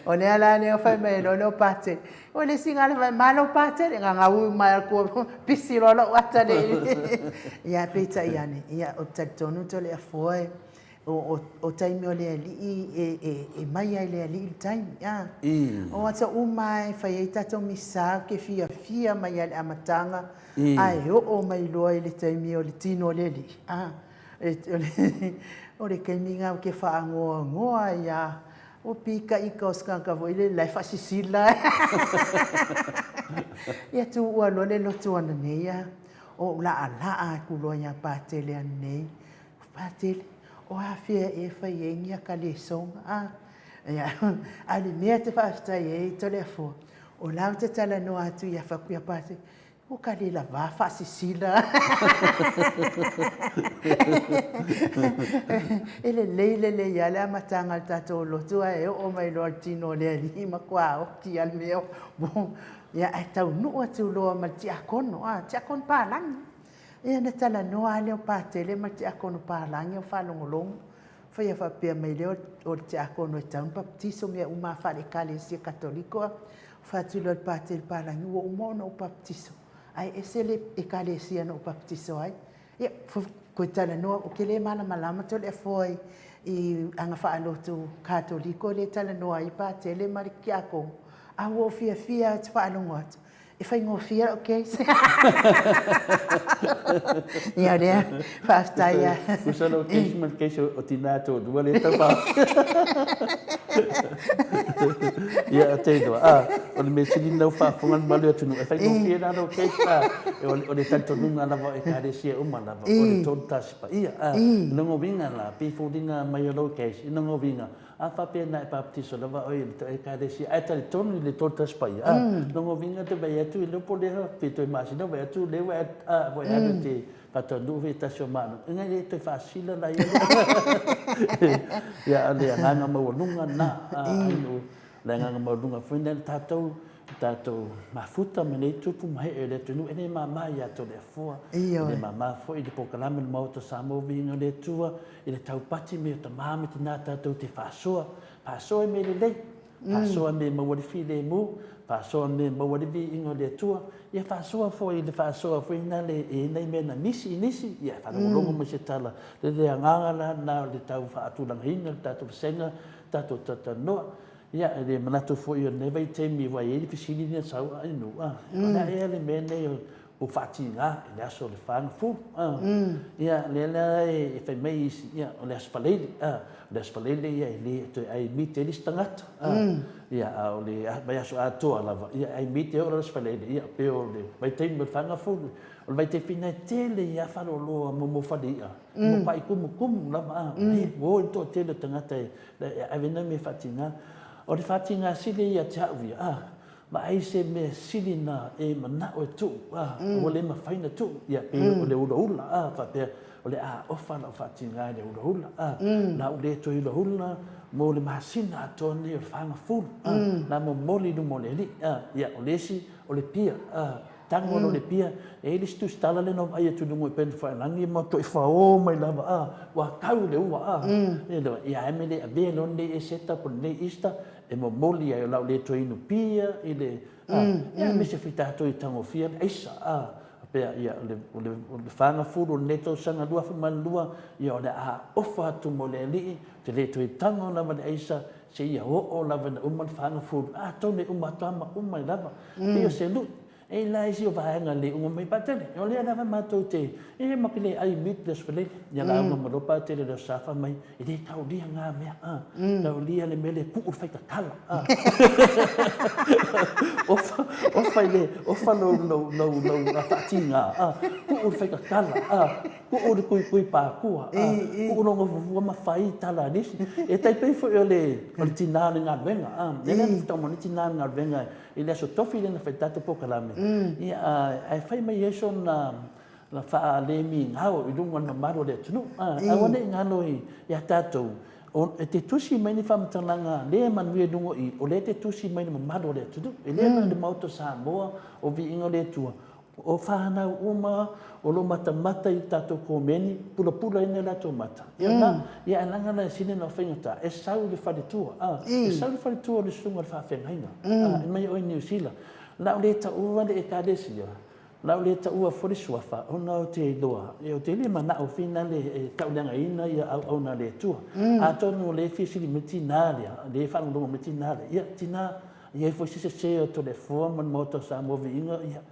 O lea la lea fai mai loa lea o Patele, o le isi gala fai, malo Patele, gagau mai atu, pisi loa lou ata le. Ia, peitai ane, ia, ou te talitonu Toleafoa e, o taimi o le Alii e mai lava i le Alii le taimi. O aso uma lava e fai ai tatou misa, ou te fiafia mai lava i le amataga, ae oo mai loa i le taimi o le tino o le Alii. O le taimi lena ou te faanoanoa ai lava, ua pitaita o se tagata foi lele o la e faasisila. Ia tuua loa le lotu ananei, ou laalaa atu loa ia Patele ananei, Patele, o afea ea e fai ai ni ata lesona, a? Ia, a o le mea e te faafetai ai Toleafoa, o la ou te talanoa atu ia fai atu ia Patele, Ua ka le lavā faasisila. E lelei lelei lava le amataga o le tatou lotu ae oo mai loa i le tino o le alii matua oti lava le mea. Ia ae taunuu atu loa ma le tiakono, a, tiakono palagi. Ia na talanoa lava lea o Patele ma le tiakono palagi o faalogologo, faia faapea mai lea o le tiakono e tatau ona papatiso mea uma lava faale-Ekalesia Katoliko. Fai atu lea o le Patele palagi, ua uma ona ou papatiso, ae ese le Ekalesia na ou papatiso ai. Ia, toe talanoa, ou te le malamalama Toleafoa i aga faalotu Katoliko lea e talanoa ai Patele ma le Tiakono, ae ua ou fiafia lava ou te faalogo atu, e faigofie lau case. Ia lea, faafetai lava. Tusa lau case ma le case o tina e toalua lea e tau faaofi. Ia, te iloa, a, o le mea sili lena ua faafofoga le mamalu o le atunuu, e faigofie la lau case, a, o le talitonuga lava o Ekalesia uma lava, o le Tolu Tasi Paia, a, o lona uiga la, pei e foliga mai o lau case, i lona uiga, a faapea na e papatiso lava oe i le Ekalesia, ae talitonu i le Tolu Tasi Paia, a, o lona uiga e te vaai atu i le po lea, pe toe masina vaai atu lea ua e alu e te faataunuu se tasi o Malo, ina ia toe faasila la ia. Ia, o le agaga maualuga lena, o le agaga maualuga foi lena, tatou, tatou mafuta ma nei tupu ma ee o le atunuu, e le mama ia Toleafoa, e le mama foi i le polokalame o le Maota Samoa Viiga o le Atua, i le taupati me o tama ma tina tatou te faasoa, faasoa i mea lelei, Faasoa me maua le filemu, faasoa me maua le viiga o le Atua, ia faasoa foi i le faasoa foi na le e nai mea na misi i nisi, ia faalogologo mai se tala. Le le agaga la na o le tau faatulagaina o le tatou vasega, tatou talatalanoa. Ia e le manatu foi o lenei vaitaimi ua i ai le fesili lea sau a inu, a, o le a ea le mea lenei o ua faatiga i le aso o le 40. Ia, lea la e fai mai isi, ia, o le aso Faraile, a, o le aso Faraile ia e le toe ai miti ai le isi tagata, a, ia, a o le vaiaso atoa lava, ia, e ai miti e oo i le aso Faraile, ia, pei o le vaitaimi o le 40, o le vaitaimi lena e tele ai lava faleoloa mo fale i'a, mo pa'i kumukumu lava, a, ua o i le toatele o tagata e ave nai mea faatiga. O le faatiga sili ia te au ia, a, Vaai se mea sili na e manao e tuu, a, ua le mafai na tuu, ia pei o le ulaula, a, faapea, o le a ofa lau faatiga i le ulaula, a, la u le toe ulaula mo le masina atoa nei o le 40, a, la momoli i luma o le Alii, a, ia, o le isi, o le pia, a, tago loa le pia, e i ai le isi tusitala lea na ou vaai atu i luga o upegatafailagi, ma toe fao mai lava, a, ua tau le ua, a, ia, ae me le avea loa lenei Eseta po o lenei Easter, e momoli ai o lau le toe inu pia i le a ia aemaise foi tatou i tagofia le aisa a pea ia o le o le o le 40 o lenei tausaga 2002 ia o le a ofa atu mo le Alii te le toe tago lava le aisa seia oo lava ina uma le 40 atonu e uma atu lava ma uma ai lava. Pei o se lui. E la isi o vaega le uma mai patele. O lea lava matou te, e ma ke le ai mit le sfele, ia la uma malo patele le safa mai, e le taulia ngā mea, a, taulia le mele kuu le whaita tala, a. Ofa, ofa i le, ofa lo, lo, lo, lo, a whaatinga, a, kuu le whaita tala, a, kuu le kui kui pākua, a, kuu lo ngofufua ma whai tala nisi. E tai pei foi o le, o le tina o le galuega, a, le lea na whataumani tina o le galuega, I le Aso Tofi lea na fai tatou polokalame, ia, ae fai mai ai sona faalemi gao i luga o le mamalu o le atunuu. Aua ne i galo ia tatou, e te tusi mai ni faamatalaga le manuia i luga o i, o lea e te tusi mai i le mamalu o le atunuu. E le na o le Maota o Samoa, o viiga o le Atua, O fanau uma o lo o matamata i tatou komeni, pulapula ina i latou mata. Ia na, ia ae leaga la e sili ona faigata, e sau i le faletua, a, e sau i le faletua o le susuga i le faafeagaiga, a, e mai oe i Niu Sila. La o le taua le Ekalesia, la o le taua foi le suafa, ona ou te iloa, ia ou te le manao finale e tauleagaina ia auauna a le Atua. Atonu o lea e fia sili mai tina lea, lea e faalogologo mai tina lea, ia tina, e i ai foi se sese o Toleafoa ma le Maota o Samoa Viiga, ia,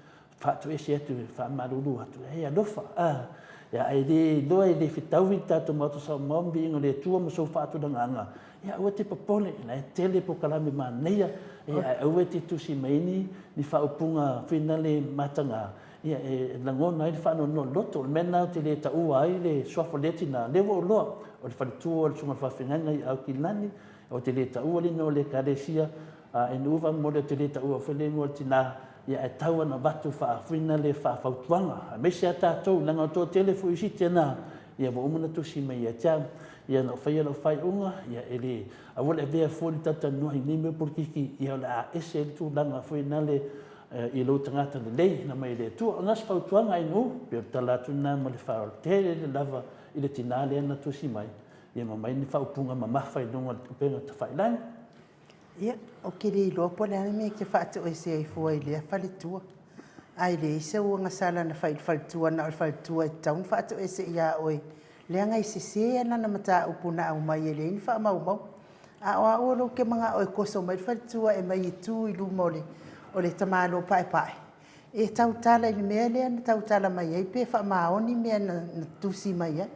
faatoese atu, faamalulu atu, e alofa, a, ia, ae le iloa e le fetaui le tatou Maota Samoa ma Viiga o le Atua ma sou faatulagaga, ia, aua te popole, o la e tele polokalame manaia, ia, ae aua e te tusi mai ni, ni faaupuga finale mataga, ia, e lagona ai le faanoanoa loto. O le mea lena ou te le taua ai le suafa o lea tina, lea ua ou iloa, o le faletua o le Susuga i le Faafeagaiga i Aukilani, Ou te le taua le igoa o le Ekalesia, a e nuuva mole ou te le taua foi le igoa o le tina, ia ae tau ana avatu faafuina le faafautuaga, aemaise a tatou, leaga o le toatele foi o isi tina, ia ua uma ona tusi mai ia te au, ia na ou faia lau faaiuga, ia e le, aua le avea fua le talatalanoa i nei mea polokiki, ia o le a ese ai le tulaga foi nale. i lou tagata lelei na mai e le Atua. O na se fautuaga ai nuu, pei o le tala atu lena ma le faaaloalo tele lava i le tinā lea na tusi mai, ia ma aumai ni faaupuga mamafa i luga o le upega tafailagi. Ia, ou te le iloa po o le a le mea e te faatoese ai fua i lea faletua. Ae leai se uagasala na fai i le faletua, na o le faletua e tatau ona faatoese ia oe, leaga e sese lana mataupu na aumai e leai ni faamaumauga. A o au o lea ou te manao e toso mai le faletua e aumai e tu i luma o le tamaloa paepae, e tautala i le mea lea na tautala mai ai pe faamaoni mea na tusi mai ai.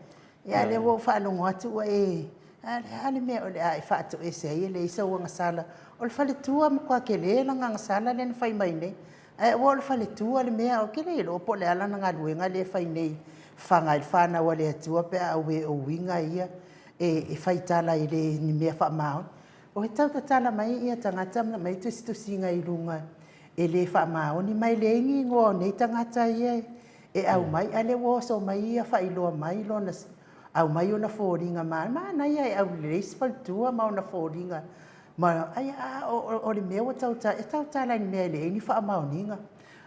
Ia a o lea ua ou faalogo atu ua e… a o le a le mea o le a e faatoese ai e leai sou agasala. O le faletua e matua tele lana agasala lea na fai mai nei. Ae aua o le faletua le mea, ou te le iloa po o le a lana galuega lea e fai nei e fafaga ai le fanau a le Atua pe a o uiga ia e faitala e le o ni mea faamaoni. Ua tau tatala mai tagata ma aumai tusitusiga i luga e le faamaoni ma e leai ni igoa o nei tagata ia e aumai, a o lea ua oso mai ia faailoa mai lona, aumai ona foliga manaia e aulelei si faletua ma ona foliga. A o le mea ua tautala, e tautala i le mea e leai ni faamaoniga.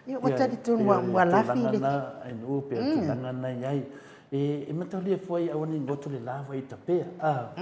Ia ua talitonu ua lafi le nuu pei o le tulaga lena e i ai. E mataulia foi aua ne i goto le la ua ita pea.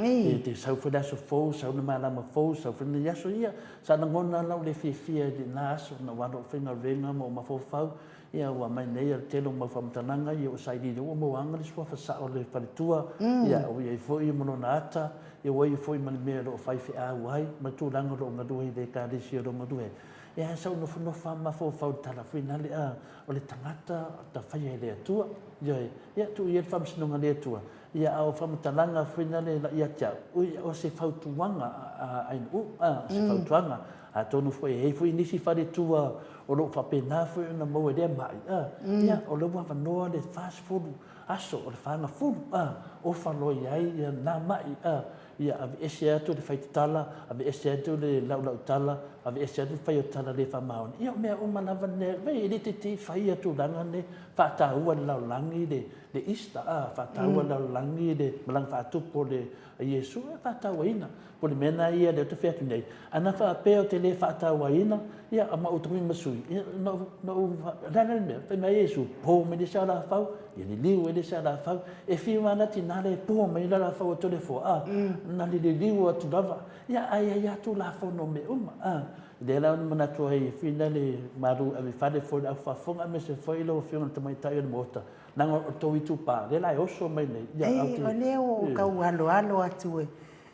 E te sau foi le aso fou, sau le malama fou, sau foi lenei aso, ia sa lagona lava lou le fiafia i lena aso ina ua alu au faigaluega ma ou mafaufau, ia ua aumai nei o le tele o mau faamatalaga ia ua sailiili ua maua le suafa sao o le faletua, ia ua i ai foi ma lona ata, ia ua i ai foi ma le mea o lo o faifeau ai ma le tulaga o lo o galue ai i le Ekalesia o lo o galue ai. Ia ae sa ou nofonofo lava ma mafaufau i le tala foi lale, a, o le tagata ta faia e le Atua. Ioe. Ia tuu ia le faamasinoga a le Atua. Ia a o faamatalaga foi nale ia te au, ui, o se fautuaga a Ainuu, a, o se fautuaga. Atonu foi e i ai foi nisi faletua o lo o faapena foi ona maua i lea ma'i, a, ia, o lea ua avanoa le 40 aso o le fagafulu, a, ofa loa i ai lena ma'i, a, Ia aveese atu le faitatala, aveese atu le laulautala, aveese atu le fai o tala le faamaoni. Ia o mea uma lava nei, e le teitei fai ia tulaga nei, faataua e le lalolagi le Easter, a, faataua e le lalolagi le malaga faatupu o le Iesu, e faatauaina. Po o le mea lena ia lea ou te fai atu nei, ana faapea ou te le faatauaina, ia ma ou taui ma sui, ia na ou, na ou, o le a la le mea? Fai mai Iesu, po mai le isi alafau, ia liliu ai le isi alafau. E fiu lava la tina lea e po mai le alafau a Toleafoa, a, na liliu atu lava. Ia, ae i ai lava Tulafono o mea uma, a. Lea la na manatu ai foi lea malu ave i fale foi le au faafofoga aemaise foi lau Afioga i le Tamaitai o le Maota, leaga o le tou itupa, lea la e oso mai nei. Ia, ae ou te. O lea ua ou tau aloalo atu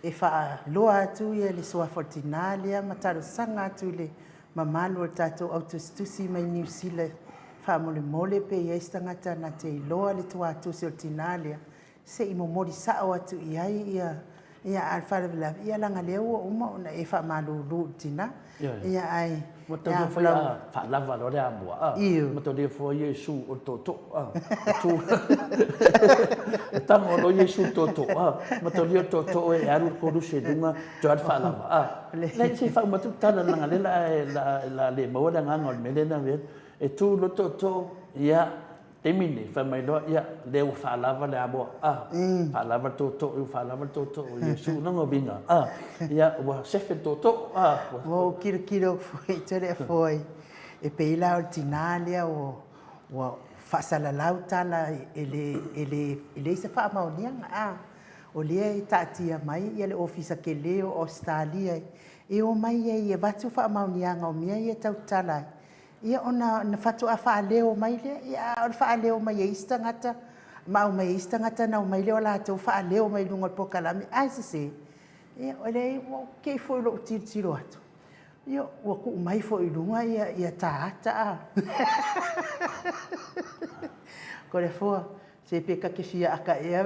e faaloa atu le suafa o le tina lea ma talosaga atu i le mamalu o le tatou au tusitusi mai Niu Sila faamolemole pe i ai se tagata na te iloa le tuatusi o le tina lea se i momoli sao atu i ai ia ia a o le faalavelave ia leaga lea ua uma ona e faamalulu i le tina ia ae Ua taulia foi a faalava loa le amua a ua taulia foi Iesu o le tootoo a tu e tago loa Iesu i le tootoo a ua taulia le tootoo e alu le koluse i luga toe alu faalava a leai se i faauma atu le tala leaga o lea o le a le maua le agaga o le mea lea na e tu loa le tootoo ia taimi lenei, fai mai loa, ia, lea ua faalava le amoa, a, faalava le tootoo, ua faalava le tootoo o Iesu. O lona uiga, a, ia, ua sefe le tootoo, a. Ua ou tilotilo atu foi Toleafoa e pei la o le tina lea ua faasalalau tala e leai se faamaoniaga, a. O lea e taatia mai le Ofisa tele o Ausetalia e omai ai e avatu faamaoniaga o mea ia e tau tatala ai. Ia ona faatoa faaleo mai lea, ia a o le faaleo mai e isi tagata ma aumai e isi tagata ona aumai lea o latou faaleo mai luga o le polokalame, ae sese. Ia leai, ua te i foi i lou tilotilo atu, ia ua tuu mai foi i luga ia ta ata a. Toleafoa, Se pe ta te fia ata ea.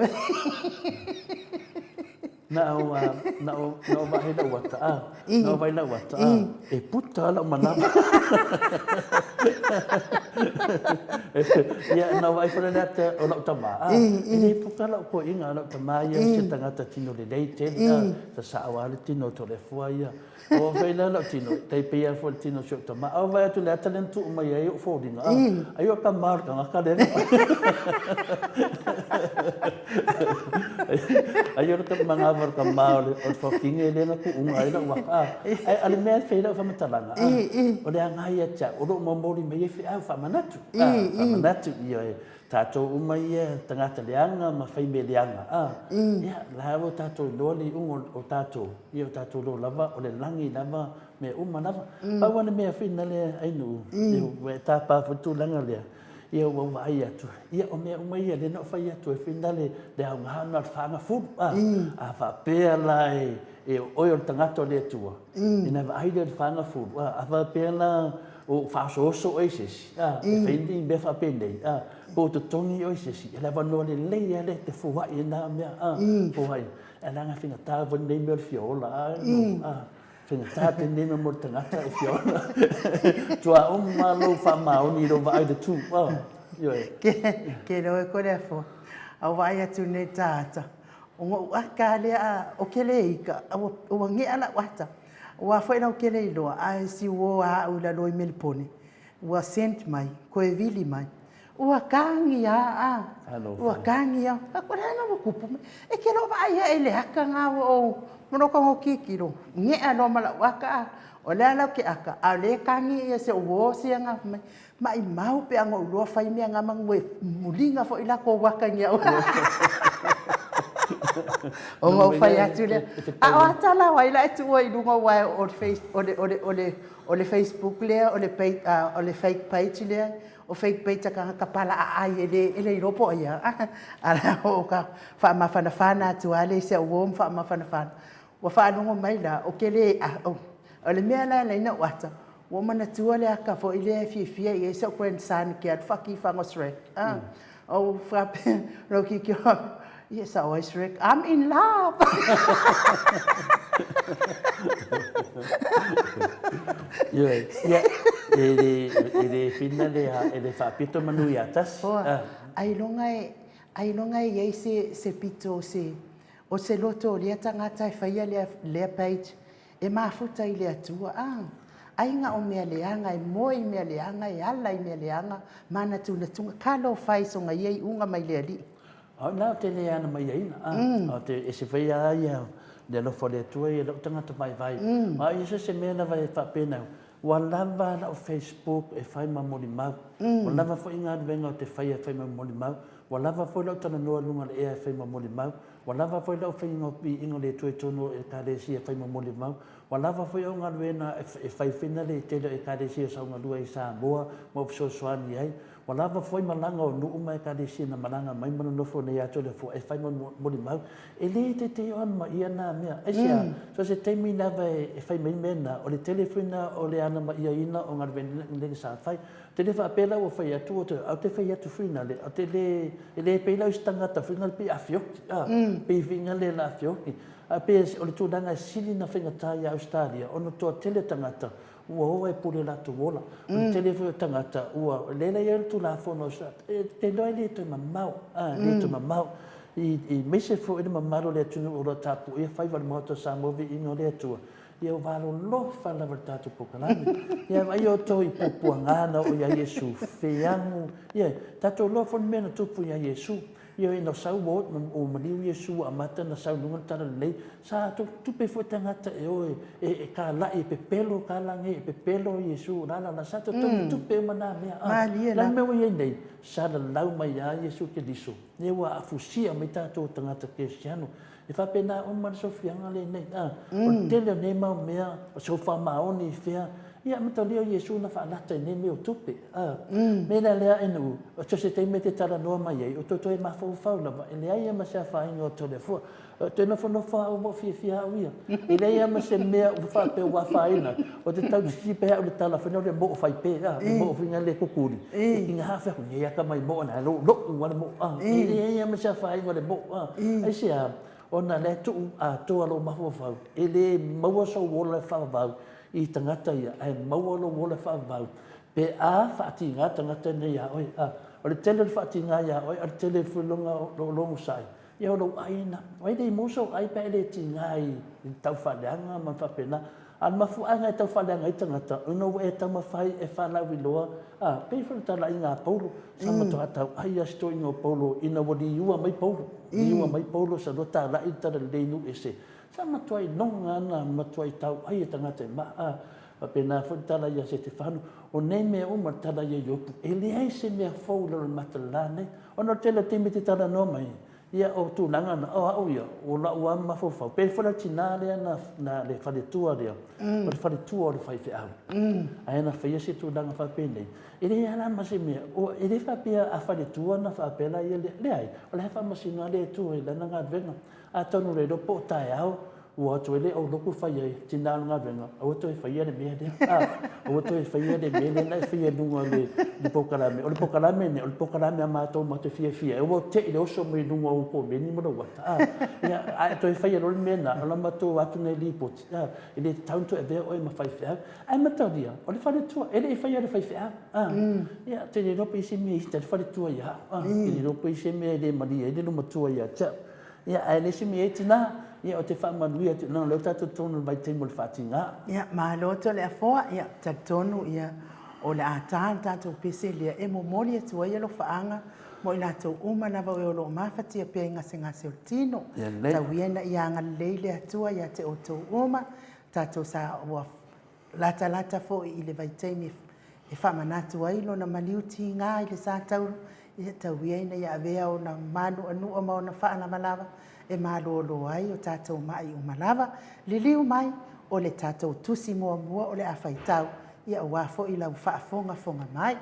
Na o na o na o vaai lau ata a. Na o vaai lau ata a. E puta lau manava. Ia na o vaai foi le ata o lau tama a. E le puta lau koiga lau tama ia se tagata tino lelei tele a. Sa sao lava le tino o Toleafoa ia. Ua fai lea lau tino, tai pei lava foi le tino o si ou tama. A vaai atu i le ata lea na tuu mai ai ou foliga, a, ai o tama o le tagata lea na fai. Ai o le manava o le tama o le fafine lea na tuuga ai lau ata. Ae o le mea e fai ai lau faamatalaga, tulaga, a, o le aoga ia te au, o lo o momoli mai ai feau faamanatu, a, faamanatu, ioe, tatou uma ia tagata leaga ma fai mea leaga, a, ia, la ua tatou iloa le iuga o tatou, ia o tatou iloa lava, o le lagi lava mea uma lava. Pau lava le mea finale Ainuu, ua e tapa foi le tulaga lea, ia ua ou vaai atu, ia o mea uma ia lea na ou fai atu ai finale le aoga lena o le faagafulu. A, a faapea la e, e o oe o le tagata o le Atua, ina vaai lea i le faagafulu, a, a faapea la o faaosooso oe i se isi, a, e fai ni mea faapenei, a, po o totogi oe i se isi, o le avanoa lelei lava lea e te foai ai na mea, a, foai. Ae leaga e faigata foi lenei mea o le fia ola, a, a. Faigata tele mea mo le tagata e fia ola. Tua uma lou faamaoni i lou vaai i le tu. Oh, ioe. Ke, ke loe ko le afo. Au vaai atu nei tāta. O ngou aka lea a o ke le ika, ua, ua ngea lau ata. Ua foi lau ke le iloa, a e si uo a au la loi Melipone. Ua sent mai, koe vili mai. Ua kagi a, a. Ua kagi a. A ko le ana ua kupu mai. E ke lo vaai aʻe i le aka ngā ua ou manoka ngo kikilo. Ngeʻa loa ma la'u aka a. O le a lau ke aka, a o le kagi ia se uo sia ngā mai. Maʻimau pe a ngoʻu loa fai mea ngā ma ngue muliga foi la kou aka ngia. O ngoʻu fai atu lea. A o ata la o ai la e tuua i luga uae o le face, o le, o le, o le, o le Facebook lea, o le page, o le fake page lea. O fake page a tagata pala aai e le e le iloa po o ai a. A la o ka faamafanafana atu lava lea i si au uo ma faamafanafana. Ua faalogo mai la, o ke le a, o, o le mea la e ala ai ona ou ata, ua ou manatua le aka foi lea e fiafia i ai si au grandson ke alu faakifaga o Shrek. A, ou faapea, lou kikilo atu, ia sao ai Shrek, I'm in love! Ioe, ia, e le, e le whina le, e le whaapito manu ia tasi. Hoa, ah. Ailoga e, ailoga e iai se, se pito o se, o se loto o lea tagata e faia lea, lea page, e mafuta i le Atua, ah, aiga o mea leaga, e moe i mea leaga, e ala i mea leaga, manatunatuga, talofa e soga ia iuga mai le Alii. Au na o te le ana mai aina, a, o te ese fai a ia le alofa o le Atua ia lou tagata vaivai. A ia se se mea lava e faapena, ua lava lau Facebook e fai ma molimau. Ua lava foi galuega o te faia e fai ma molimau. Ua lava foi lau talanoa i luga o le ea e fai ma molimau. Ua lava foi lau faiga o piiga o le Atua i totonu o Ekalesia e fai ma molimau. Ua lava foi au galuega e fai finale i tele o Ekalesia sa ou galue ai i Samoa ma ou fesoasoani ai. Ua lava foi malaga o nuu ma Ekalesia na malaga mai ma nonofo nei atu le Atua e fai ma molimau. E le teitei o ana ma ia na mea. Aisea? So se taimi lava e fai mai mea na, o le tele foi na o le ana ma iaina o galuega sa fai. Te le faapea la ua fai atu, a te fai atu finale, a te le, e le pei la o se tagata finale pei afioki, a, pei finale la afioki. A pei o le tulaga e sili na faigata ia Ausetalia, ona toatele tagata ua o e pule latou ola. O le tele foi o tagata ua, lea la i ai le Tulafono, e te iloa e le toe mamao, a, e le toe mamao. I, i aemaise foi le mamalu o le atunuu o lo o tapuia faiva o le Maota o Samoa, viiga o le Atua, Ia ua alolofa lava le tatou polokalame. Ia vaai outou i puapuaga na oo ia Iesu, feagu. Ia, tatou iloa foi le mea na tupu ia Iesu. Ia ina sau ua ua maliu Iesu ua amata ona sau i luga le talalelei, sa tupe foi tagata e o e, e, e kalai, e pepelo kalagi, e pepelo Iesu, la la la, sa totogi tupe uma na mea. Ah, Malie la. Le mea ua i ai nei, sa lalau mai ia Iesu Keriso, ia ua afusia mai tatou tagata kerisiano. E faapena uma le sofiaga lenei, a, o le tele o nei mau mea, o se faamaoni i fea, ia amatalia o Iesu na faalata i nei mea o tupe, a. Mea la lea e nuu, o so se taimi e te talanoa mai ai, o toe toe mafaufau lava, e leai lava ma se afaina o Toleafoa. Ou te nofonofo lava au ua ou fiafia au ia. E leai lava ma se mea ua faapea ua afaina ai. Ou te tau sisi pea au i le tala foi lea o le moo faipe, a, le moo foi lea le kukuli. E tiga lava fai atu, nei atamai moo na, lou lava le moo, a. E leai lava ma se afaina o le moo, a. Aisea? Ona o lea e tuu atoa lou mafaufau, e le maua sou ola e faavavau i tagata ia, ae maua lou ola e faavavau pe a faatiga tagata nei iā oe. A, o le tele o le faatiga iā oe, a o le tele foi o lou onosai, ia o lou aiga. O ai le i maua sou ai pe a e le tiga i le taufaaleaga ma faapena. A o le mafuaaga e taufaaleaga ai tagata, ona ua e taumafai e faalauiloa, a, pei foi o le talaiga a Paulo, sa matua tauai lava si toeaina o Paulo ina ua liua mai Paulo, liua mai Paulo sa lua talai le talalelei i nuu ese, sa matuai iloga lava na matuai tauai e tagata i maa. Faapena foi le tala ia Setefano, o nei mea uma le tala ia Iopu, e leai se mea fou i lalo o le mata o le la nei. Ona o le tele o taimi e te talanoa mai ai, ia o tulaga na, o au ia, o la'u lava mafaufau, pei foi la le tina lea na, na le faletua lea, o le faletua o le faifeau, ae na faia se tulaga faapenei, e leai lava la ma se mea, e le faapea a faletua ona faapea laia lea, leai, o la e faamasino lava le Atua i lana galuega. Atonu le iloa po o taeao ua o atu ai le aulotu fai ai, tina o le galuega, aua toe faia le mea lea. A, aua toe faia le mea lea na e faia i luga o le, le polokalame. O le polokalame lenei, o le polokalame a matou matou te fiafia ai, ua te i le oso mai luga o ou komeni ma lou ata. A, ia, a e toe faia loa le mea lena, o la matou o atu nei lipoti, a, e le tatau ona toe avea oe ma faifeau. Ae mataulia, o le faletua, e le i faia e le faifeau. A, ia, ou te le iloa pe i ai se mea e ita ai le faletua ia au. A, ou te le iloa pe i ai se mea e le malie ai le loomatua ia te au. Ia, ae le isi mea e tina, ia, ou te faamanuia atu, leaga o lea ua tatou totonu o le vaitaimi o le faatigā. Ia, malo Toleafoa, ia, talitonu, ia, o le a ta le tatou pese lea e momoli atu ai alofaaga mo i latou uma lava o e o lo o mafatia pea i gasegase o le tino. Tau ia ina ia agalelei le Atua ia te outou uma, tatou sa ua latalata foi i le vaitaimi e faamanatu ai lona maliu tiga i le sa taulu, ia tau ia ina ia avea ona manuanua ma ona faalavalava e malolo ai o tatou mai uma lava. Liliu mai, o le tatou tusi muamua o le a faitau, ia aua foi lau faafogafoga mai.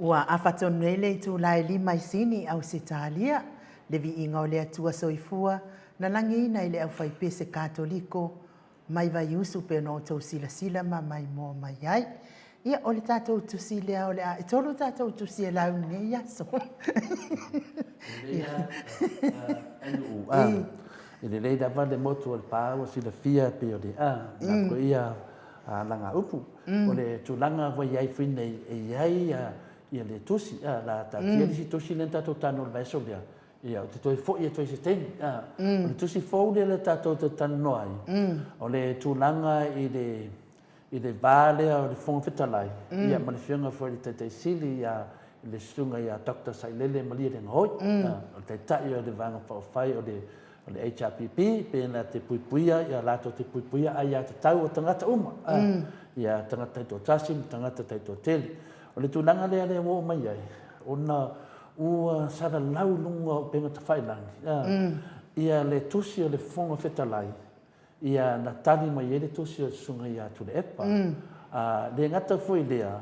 Ua afa tonu nei le itula e lima i Sini, Ausetalia, le viiga o le Atua Soifua na lagiina i le aufaipese Katoliko mai Vaiusu pei ona outou silasila ma maimoa mai ai. Ia, o le tatou tusi lea o le a... E tolu tatou tusi e lau i lenei aso. E lelei lava le motu o Lepa ua silafia pei o le a, na foi ia alaga upu. O le tulaga ua i ai foi nei, e i ai ia le tusi, a, la taatia le isi tusi lea na tatou talanoa i le vaiaso lea, ia, ou te toe foi atu ai i se taimi. A, o le tusi fou lea tatou te talanoa ai, o le tulaga i le i le va lea o le Fofoga Fetalai, ia ma le Afioga foi i le Taitai Sili ia le Susuga ia Doctor Sailele Malielegaoi, o le Taitai o le Vaega Faaupufai o le o le HRPP, pe na te puipuia, ia latou te puipuia aiatatau a tagata uma, ia tagata taitoatasi ma tagata taitoatele. O le tulaga lea lea ua oo mai ai, ona ua salalau i luga o upega tafailagi, ia le tusi a le Fofoga Fetalai, ia na tali mai ai le tusi a le Susuga ia Tuilaepa. A le gata foi i lea,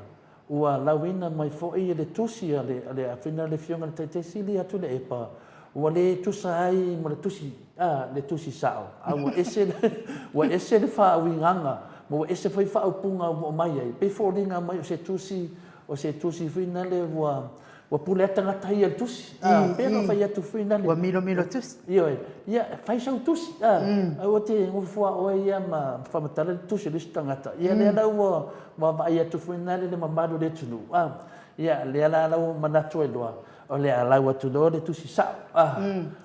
ua lauina mai foi le tusi a le, a le, a le Afioga i le Taitai Sili ia Tuilaepa, ua le tusa ai ma le tusi, a, le tusi sao, a ua ese le, ua ese le faauigaga, ma ua ese foi faaupuga ua aumai ai. E pei e foliga mai o se tusi, o se tusi foi lale ua, Ua pule lava tagata ia i le tusi. A, pei ona fai atu foi lale. Ua milomilo tusi. Ioe. Ia, fai sau tusi. A, aua te nofo a oe ia ma faamatala le tusi a le isi tagata. Ia, lea la ua vaai atu foi lale le mamalu o le atunuu. A, ia, lea la ua manatu ai loa, o le a lau atu loa le tusi sao. A,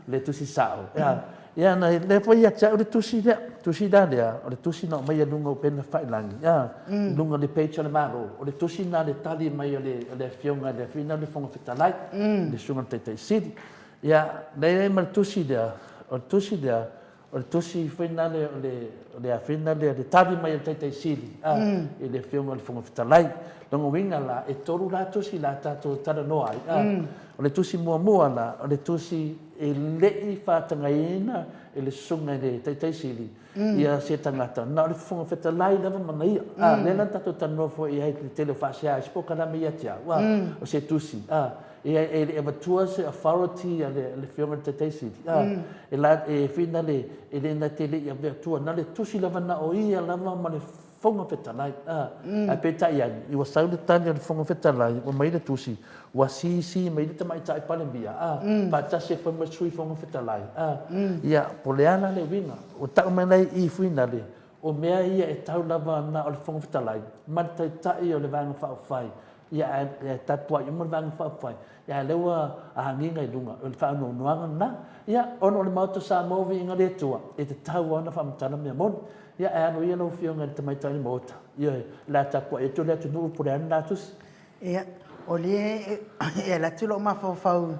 le tusi sao. A, ia, na, lea foi ia te au le tusi lea. Tusi la lea, o le tusi na aumai i luga o upega tafailagi, a, i luga o le page a le Malo. O le tusi lena le tali mai a le, a le Afioga i le Afioga i le Fofoga Fetalai, le Susuga i le Taitai Sili. Ia, lea e i ai ma le tusi lea, o le tusi lea, o le tusi foi lena le, o le, o le a foi lena le, le tali mai a le Taitai Sili, a, i le Afioga i le Fofoga Fetalai. Lona uiga la, e tolu la tusi la tatou talanoa ai, a. O le tusi muamua la, o le tusi e le i faatagaina e le Susuga i le Taitai Sili ia se tagata, na o le Fofoga Fetalai lava ma ia. A, lea la na tatou talanoa foi i ai i le tele o faasea i isi polokalame ia te au, a, o se tusi, a, e, e le i avatua se authority a le, le Afioga i le Taitai Sili, a, e la, e whina le, e le na te le i aveatua, na le tusi lava na o ia lava ma le Fofoga Fetalai, a, ae peitai ane, ua sau le tali a le Fofoga Fetalai, ua mai le tusi, ua sisi mai le Tamaitai Palemia, a, faatasi ai foi ma le Sui Fofoga Fetalai, a, ia, po o le a la le uiga, ua tau mai la i i Fuinale, o mea ia e tau lava na o le Fofoga Fetalai ma le Taitai o le Vaega Faaupufai, ia, ae tapuai uma le Vaega Faaupufai, ia, ae o lea ua agiga i luga, o le faanoanoaga lena. Ia, ona o le Maota Samoa o Viiga le Atua, e tatau lava ona faamatala mea moni. Ia, ae alo ia lau Afioga i le Tamaitai o le Maota, ioe, o le a tapuai atu le atunuu po o le a lena tusi. Ia, o lea e alu atu lou mafaufau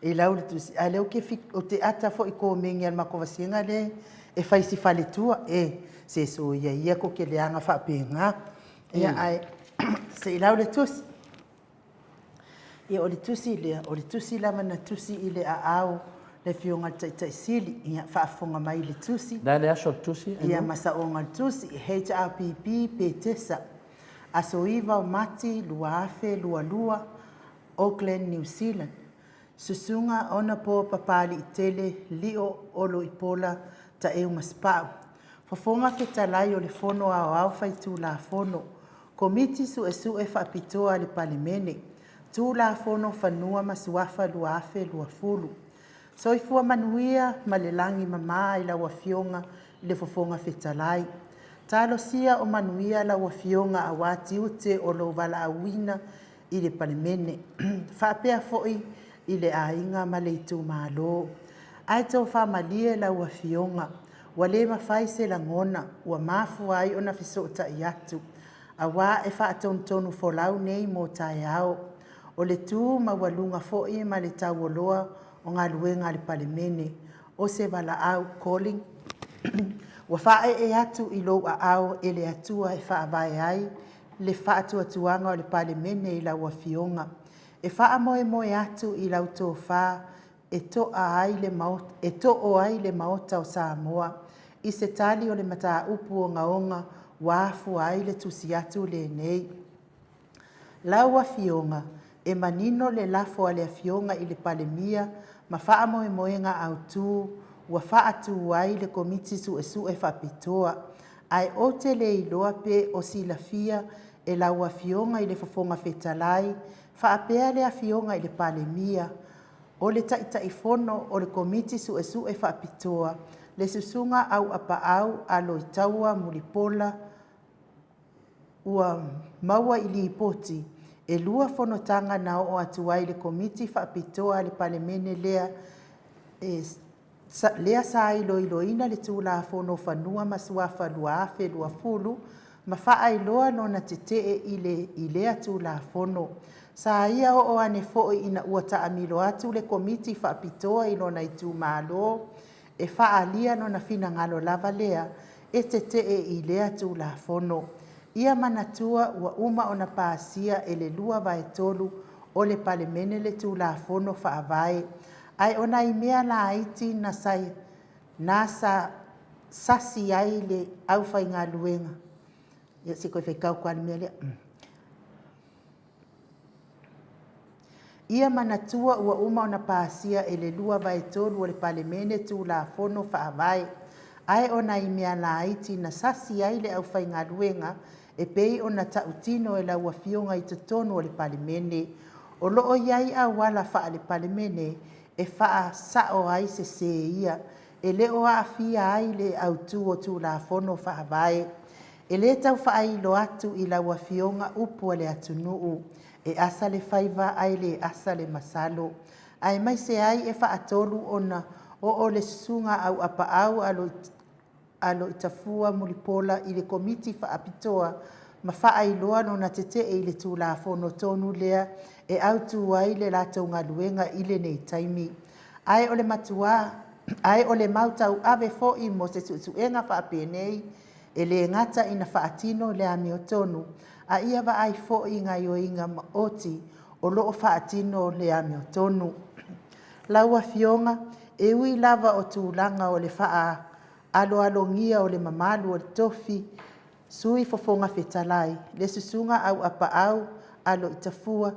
i lau le tusi, a o lea ou te ata foi i komeni a le matou vasega lea e fai i si faletua, e, se soia ia ko ke leaga faapena. Ia, ae se i lau le tusi. Ia, o le tusi lea, o le tusi lava na tusi i le aao le Afioga i le Taitai Sili. Ia, faafofoga mai i le tusi. Le a le aso o le tusi? Ia, ma saoga o le tusi, HRPP Petesa, aso 9 o Mati 2022, Auckland, New Zealand. Susuga Honourable Papaliitele Lio Olo Ipola Taeu Masepau, Fofoga Fetalai o le Fono Aoao Faitulafono, Komiti Suesue Faapitoa a le Palemene, Tulafono Fanua ma Suafa 2020. Soifua manuia ma le lagi mama i lau Afioga i le Fofoga Fetalai. Talosia o manuia lau Afioga aua tiute o lou valaauina i le Palemene, faapea foi i le aiga ma le itumalo. Ae tofa malie lau Afioga, ua le mafai se lagona ua mafua ai ona fesootai atu, aua e faatonutonu folau nei mo taeao. O le tu maualuga foi ma le taualoa o galuega a le Palemene, o se valaau, calling, ua faaee atu i lou aao e le Atua e faavae ai le faatuatuaga o le Palemene i lau Afioga. E faamoemoe atu i lau tofa e toa ai le e too ai le Maota o Samoa i se tali o le mataupu ogaoga ua afua ai le tusi atu lenei. Lau Afioga, E manino le lafo a le Afioga i le Palemia ma faamoemoega autu ua faatu ai le Komiti Suesue Faapitoa, ae ou te le iloa pe o silafia e lau Afioga i le Fofoga Fetalai faapea le Afioga i le Palemia, o le Taitaifono o le Komiti Suesue Faapitoa, le Susuga Auapaau Aloitaua Mulipola. Ua maua i lipoti, e 2 fonotaga na oo atu ai le Komiti Faapitoa a le Palemene lea e lea sa iloiloina le Tulafono o Fanua ma Suafa 2020 ma faailoa lona tetee i lea Tulafono. Sa ia oo ane foi ina ua taamilo atu le Komiti Faapitoa i lona itumalo e faaalia lona finagalo lava lea e tetee i lea Tulafono. Ia manatua ua uma ona pasia e le 2/3 o le Palemene le Tulafono Faavae, ae o nai mea laiti na sa sasi ai le aufaigaluega. Ia se i toe faitau atu lava le mea lea. Ia manatua ua uma ona pasia e le 2/3 o le Palemene Tulafono Faavae, ae o nai mea laiti na sasi ai le aufaigaluega e pei ona tautino e lau Afioga i totonu o le Palemene. O lo o i ai auala faale-Palemene e faasao ai sesē ia, e le o aafia ai le autu o Tulafono Faavae. E le tau faailo atu i lau Afioga upu a le atunuu, e asa le faiva ae le asa le masalo, aemaise ai e faatolu ona oo le susuga Auapaau Aloitafua Mulipola i le Komiti Faapitoa ma faailoa lona tetee i le Tulafono tonu lea e autu ai le latou galuega i lenei taimi. Ae o le matua, ae o le mau tauave foi mo se suesuega faapenei, e le gata ina faatino le amiotonu, a ia vaai foi i gaoioiga maoti o lo o faatino le amiotonu. Lau Afioga, e ui lava o tulaga o le faaaloalogia o le mamalu o le tofi, Sui Fofoga Fetalai, le Susuga Auapaau Aloitafua,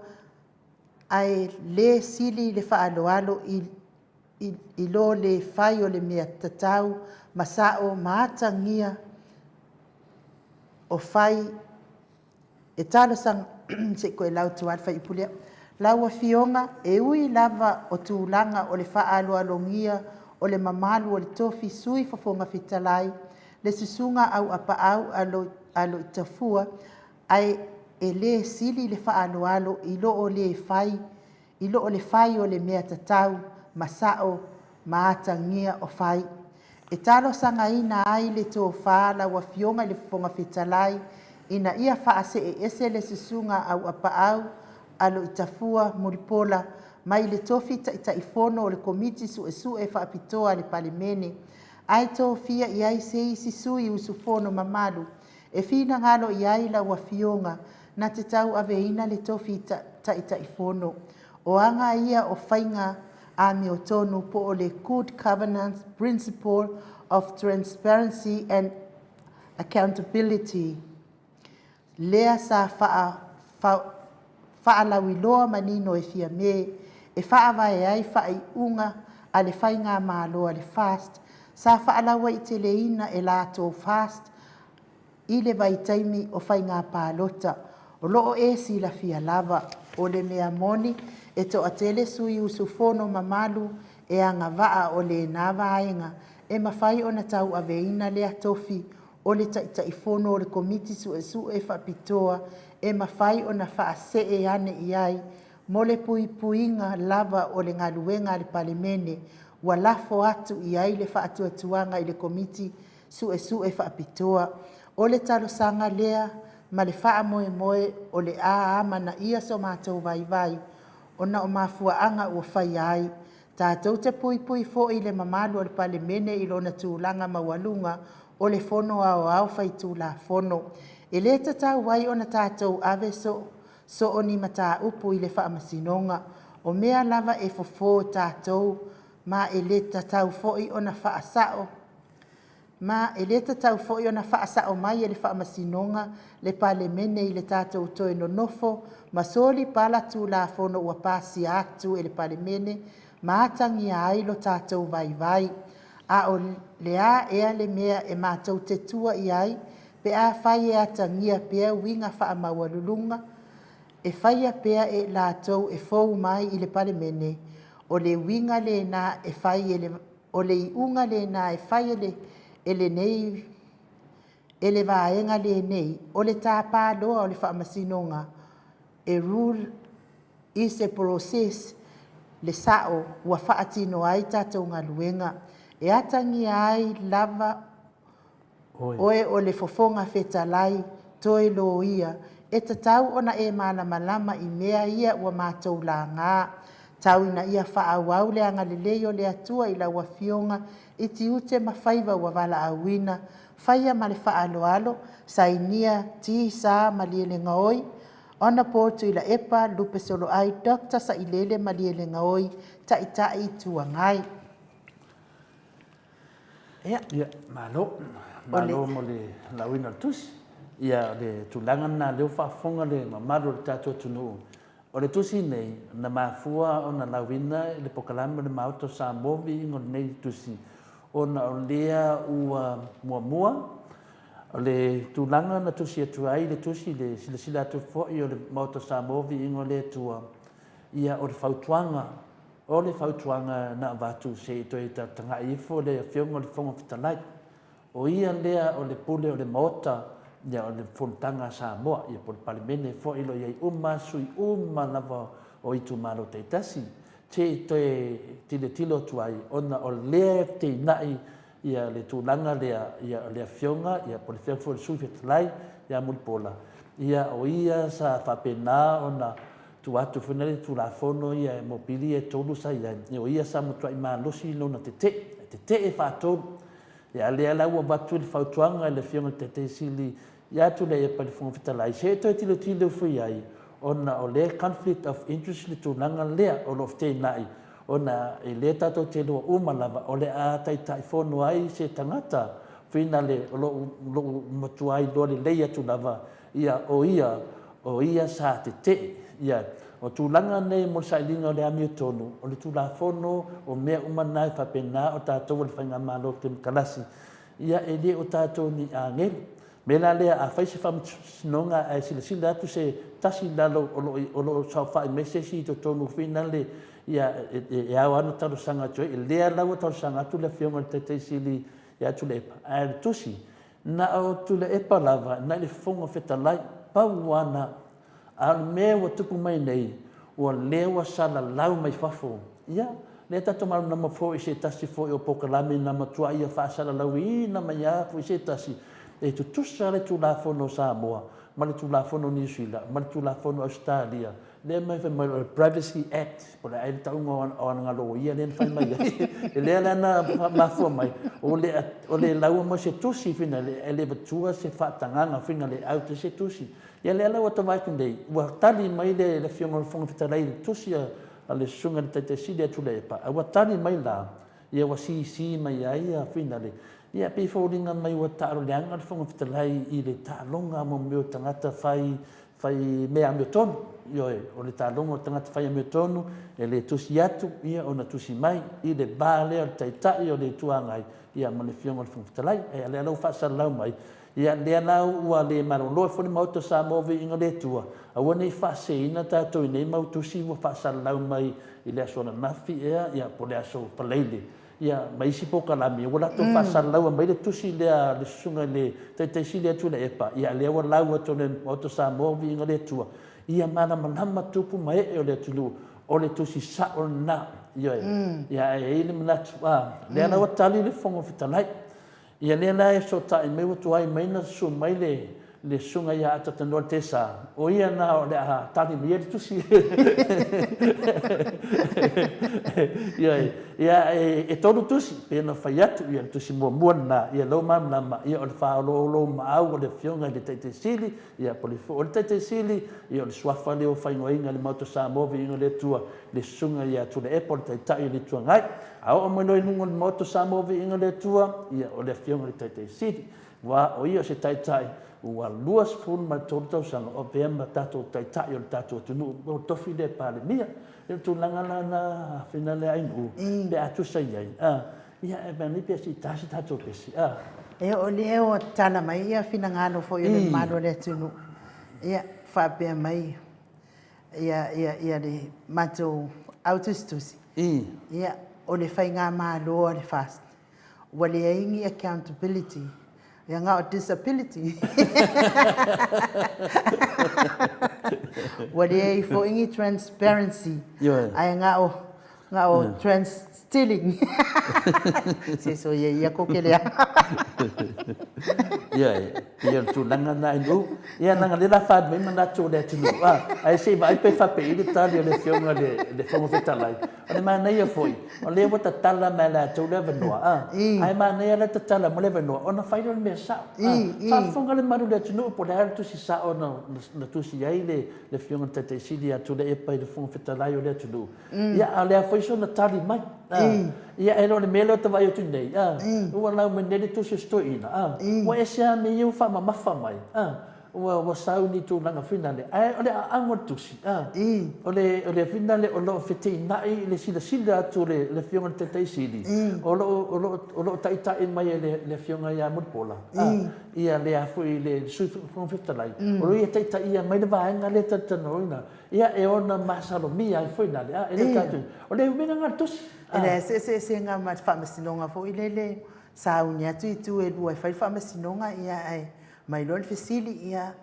ae le sili le faaaloalo i lo le fai o le mea tatau ma sao ma atagia o fai e talosaga, se i toe lau atu lava le fuaiupu lea. Lau Afioga, e ui lava o tulaga o le faaaloalogia o le mamalu o le tofi Sui Fofoga Fetalai, le Susuga Auapaau Aloitafua, ae e le sili le faaaloalo i lo le fai, i lo le fai o le mea tatau ma sao ma atagia o fai. E talosagaina ai le tofa lau Afioga i le Fofoga Fetalai, ina ia faasee ese le Susuga Auapaau Aloitafua Mulipola mai le tofi Taitaifono o le Komiti Suesue Faapitoa a le Palemene, ae tofia i ai se isi sui usufono mamalu e finagalo i ai lau Afioga na te tauaveina le tofi Taitaifono. O aga ia o faiga amiotonu po o le Good Governance Principle of Transparency and Accountability, lea sa faalauiloa manino e Fiame e faavae ai faaiuga a le Faigamalo a le FAST, sa faalauaiteleina e latou FAST i le vaitaimi o faiga palota. O lo o e silafia lava, o le mea moni, e toatele sui usufono mamalu e agavaa o lena vaega e mafai ona tauaveina lea tofi o le Taitaifono o le Komiti Suesue Faapitoa e mafai ona faasee ane i ai mo le puipuiga lava o le galuega a le Palemene, ua lafo atu i ai le faatuatuaga i le Komiti Suesue Faapitoa. O le talosaga lea ma le faamoemoe o le a amanaia so matou vaivai ona o mafuaaga ua faia ai. Tatou te puipui foi i le mamalu o le Palemene i lona tulaga maualuga o le Fono Aoao Faitulafono. E le tatau ai ona tatou ave soo ni mataupu i le Faamasinoga. O mea lava e fofo e tatou, ma e le tatau foi ona faasao. Ma e lē tatau foi ona faasao mai e le Faamasinoga le Palemene i le tatou toe nonofo ma soli pala Tulafono ua pasia atu e le Palemene ma atagia ai lo tatou vaivai. A o le a ea le mea e matou te tua i ai pe afai e atagia pea uiga faamaualuluga e faia pea e i latou e fou mai i le Palemene, o le uiga lena e fai e le o le iuga lena e fai e lenei e le vaega lenei, o le tapa loa o le Faamasinoga e rule i se process le sao ua faatino ai tatou galuega. E atagia ai lava oe o le Fofoga Fetalai toe loia, e tatau ona e malamalama i mea ia ua matou laga. Tau ina ia faaauau le agalelei o le Atua i lau Afioga i tiute ma faiva ua valaauina, faia ma le faaaloalo. Sainia T. Sa Malielegaoi Hon Tuilaepa Lupesoloai Dr. Sailele Malielegaoi, Taitai Itu Agai. Ia, Ia, malo. Malo mo le lauina o le tusi. Ia, o le tulaga lena lea ua faafofoga le mamalu o le tatou atunuu. O le tusi nei, na mafua ona lauina i le polokalame o le Maota o Samoa viiga o lenei tusi, ona o lea ua muamua o le tulaga na tusi atu ai le tusi, le silasila atu foi o le Maota o Samoa viiga o le Atua, ia o le fautuaga, o le fautuaga na avatu se i toe tagai ifo le Afioga i le Fofoga Fetalai. O ia lea o le pule o le Maota, ia o le Fonotaga a Samoa, ia po o le Palemene foi o lo o i ai uma sui uma lava o itumalo taitasi, se i toe tilotilo atu ai, ona o lea e feteenai ia le tulaga lea, ia o le Afioga ia po o le Afioga foi i le Sui Fetalai ia Mulipola, ia o ia sa faapena ona tuu atu foi lea Tulafono ia mo pili ia e 3 sa i ai, ia o ia sa matuai malosi lona tetee, tetee faatolu. Ia a o lea la ua avatu le fautuaga i le Afioga i le Taitai Sili ia Tuilaepa le Fofoga Fetalai, se i toe tilotilo ifo i ai, ona o lea e conflict of interest le tulaga lea o lo o feteenai, ona e lea tatou te iloa uma lava o le a Taitaifono ai se tagata finale o lo o matua iloa lelei atu lava ia o ia, o ia sa tetee. Ia, o tulaga nei mo le sailiga o le amiotonu, o le Tulafono, o mea uma na e faapena o tatou o le Faigamalo Temokarasi, ia e le o tatou ni agelu. O le mea la lea, a fai se faamasinoga ae silasila atu se tasi i lalo o lo o saofai mai se isi i totonu foi lale, ia e ao lava ona talosaga atu ai. O lea la ua talosaga atu le Afioga i le Taitai Sili ia Tuilaepa, ae o le tusi, na o Tuilaepa lava, na i le Fofoga Fetalai, pau lava lena. A o le mea ua tupu mai nei, ua lea ua salalau mai fafo. Ia, lea tatou te malamalama foi i se tasi foi o polokalame na matua ia faasalalauina mai lava foi se tasi, e tutusa le Tulafono a Samoa ma le Tulafono a Niu Sila ma le Tulafono a Ausetalia, lea mea fai mai o le Privacy Act, po o le a ea le tauga o ana loia lea na fai mai ai. O lea la na mafua mai, o le lauga mai o se tusi foi lea, e le avatua se faatagaga foi lea e out ai se tusi. Ia lea la ua ta vaai atu nei, ua tali mai le Afioga i le Fofoga Fetalai i le tusi a le Susuga i le Taitai Sili ia Tuilaepa, a ua tali mai la, ia ua cc mai ai ia finale, ia pei e foliga mai ua taalo leaga le Fofoga Fetalai i le taaloga mo mea o tagata fai fai mea amiotonu. Ioe, o le taaloga o tagata fai amiotonu, e le tusi atu, ia ona tusi mai i le va lea o le Taitai o le Itu Agai ia ma le Afioga i le Fofoga Fetalai. Ae o lea la ua faasalalau mai, Ia, lea la ua le malolo ai foi le Maota o Samoa Viiga le Atua, aua ne i faaseseina tatou i nei mau tusi ua faasalalau mai i le aso ananafi ea, ia, po o le aso Faraile, ia, ma isi polokalame, ua latou faasalalaua mai le tusi lea a le Susuga i le Taitai Sili ia Tuilaepa, ia, lea ua lau atu e le Maota o Samoa Viiga le Atua, ia malamalama tupu ma ee o le atunuu, o le tusi sao lena. Ioe. Ia, ae i ai le manatu, a, lea la ua tali le Fofoga Fetalai, Ia lea la e fesootai mai ua tuai mai ona susu mai le Le susuga ia Atatanoa Tesa, o ia na o le a tali mai ai le tusi. Ioe, ia e tolu tusi, pei ona fai atu, ia le tusi muamua lena, ia lou malamalama, ia o le faaoloolo maau o le Afioga i le Taitaisili, ia po o le Taitaisili, ia o le suafa lea ua faaigoaina e le Maota o Samoa, Viiga i le Atua, le Susuga ia Tuilaepa o le Taitai o le Itu Agai. A oo mai loa i luga o le Maota o Samoa, Viiga i le Atua, ia o le Afioga i le Taitaisili. Aua o ia o se taitai ua 23 tausaga o avea ma tatou taitai o le tatou atunuu, o le tofi lea e Palemia. O le tulaga la na afina lea ainuu pe a tusa i ai, a, ia e mea nei pe se i ta se tatou pese, a. E o lea ua tatala mai ia finagalo foi o le mamalu o le atunuu, ia faapea mai ia, ia, ia le matou au tusitusi, ia o le faigamalo a le FAST, Ua leai ni accountability, ia na o disability. Ua leai foi ni transparency, ae na o na o trans stealing. Se soia ia ko ke lea. Ia, ia le tulaga na i nu. Ia leaga lea la faaali mai manatu o le atunuu, a, ae se i vaai pe faapei le tali a le Afioga i le Fofoga Fetalai. O le manaia foi, o lea ua tatala mai e latou le avanoa, a, ae manaia la le tatala mai le avanoa ona fai lea o le mea sao. A, faafofoga le mamalu o le atunuu po o le a le tusi sao na tusi ai le Afioga i le Taitai Sili ia Tuilaepa i le Fofoga Fetalai o le atunuu. Ia, a o le a foi sona tali mai? A, ia, e le o le mea lea ou te vaai atu nei, a, ua lau mai nei le tusi a si toeaina, a, ua ese lava mea ia ua faamamafa mai, a, ua, ua sau ni tulaga foi nale, ae o le aano o le tusi, a, o le, o le foi nale o lo o feteenai i le silasila atu o le, le Afioga i le Taitai Sili, o lo o, o lo o, o lo o taitai mai e le, le Afioga ia Mulipola, a, ia le a foi le Sui Fofoga Fetalai, o lo o ia taitaia mai le vaega lea e talatalanoaina. Ia, e ona masalomia ai foi nale, a, e le o tatou, o le uiga lena o le tusi. E leai se eseesega ma le faamasinoga foi lele, sauni atu itu e lua e fai le faamasinoga, ia ae mai loa le fesili, ia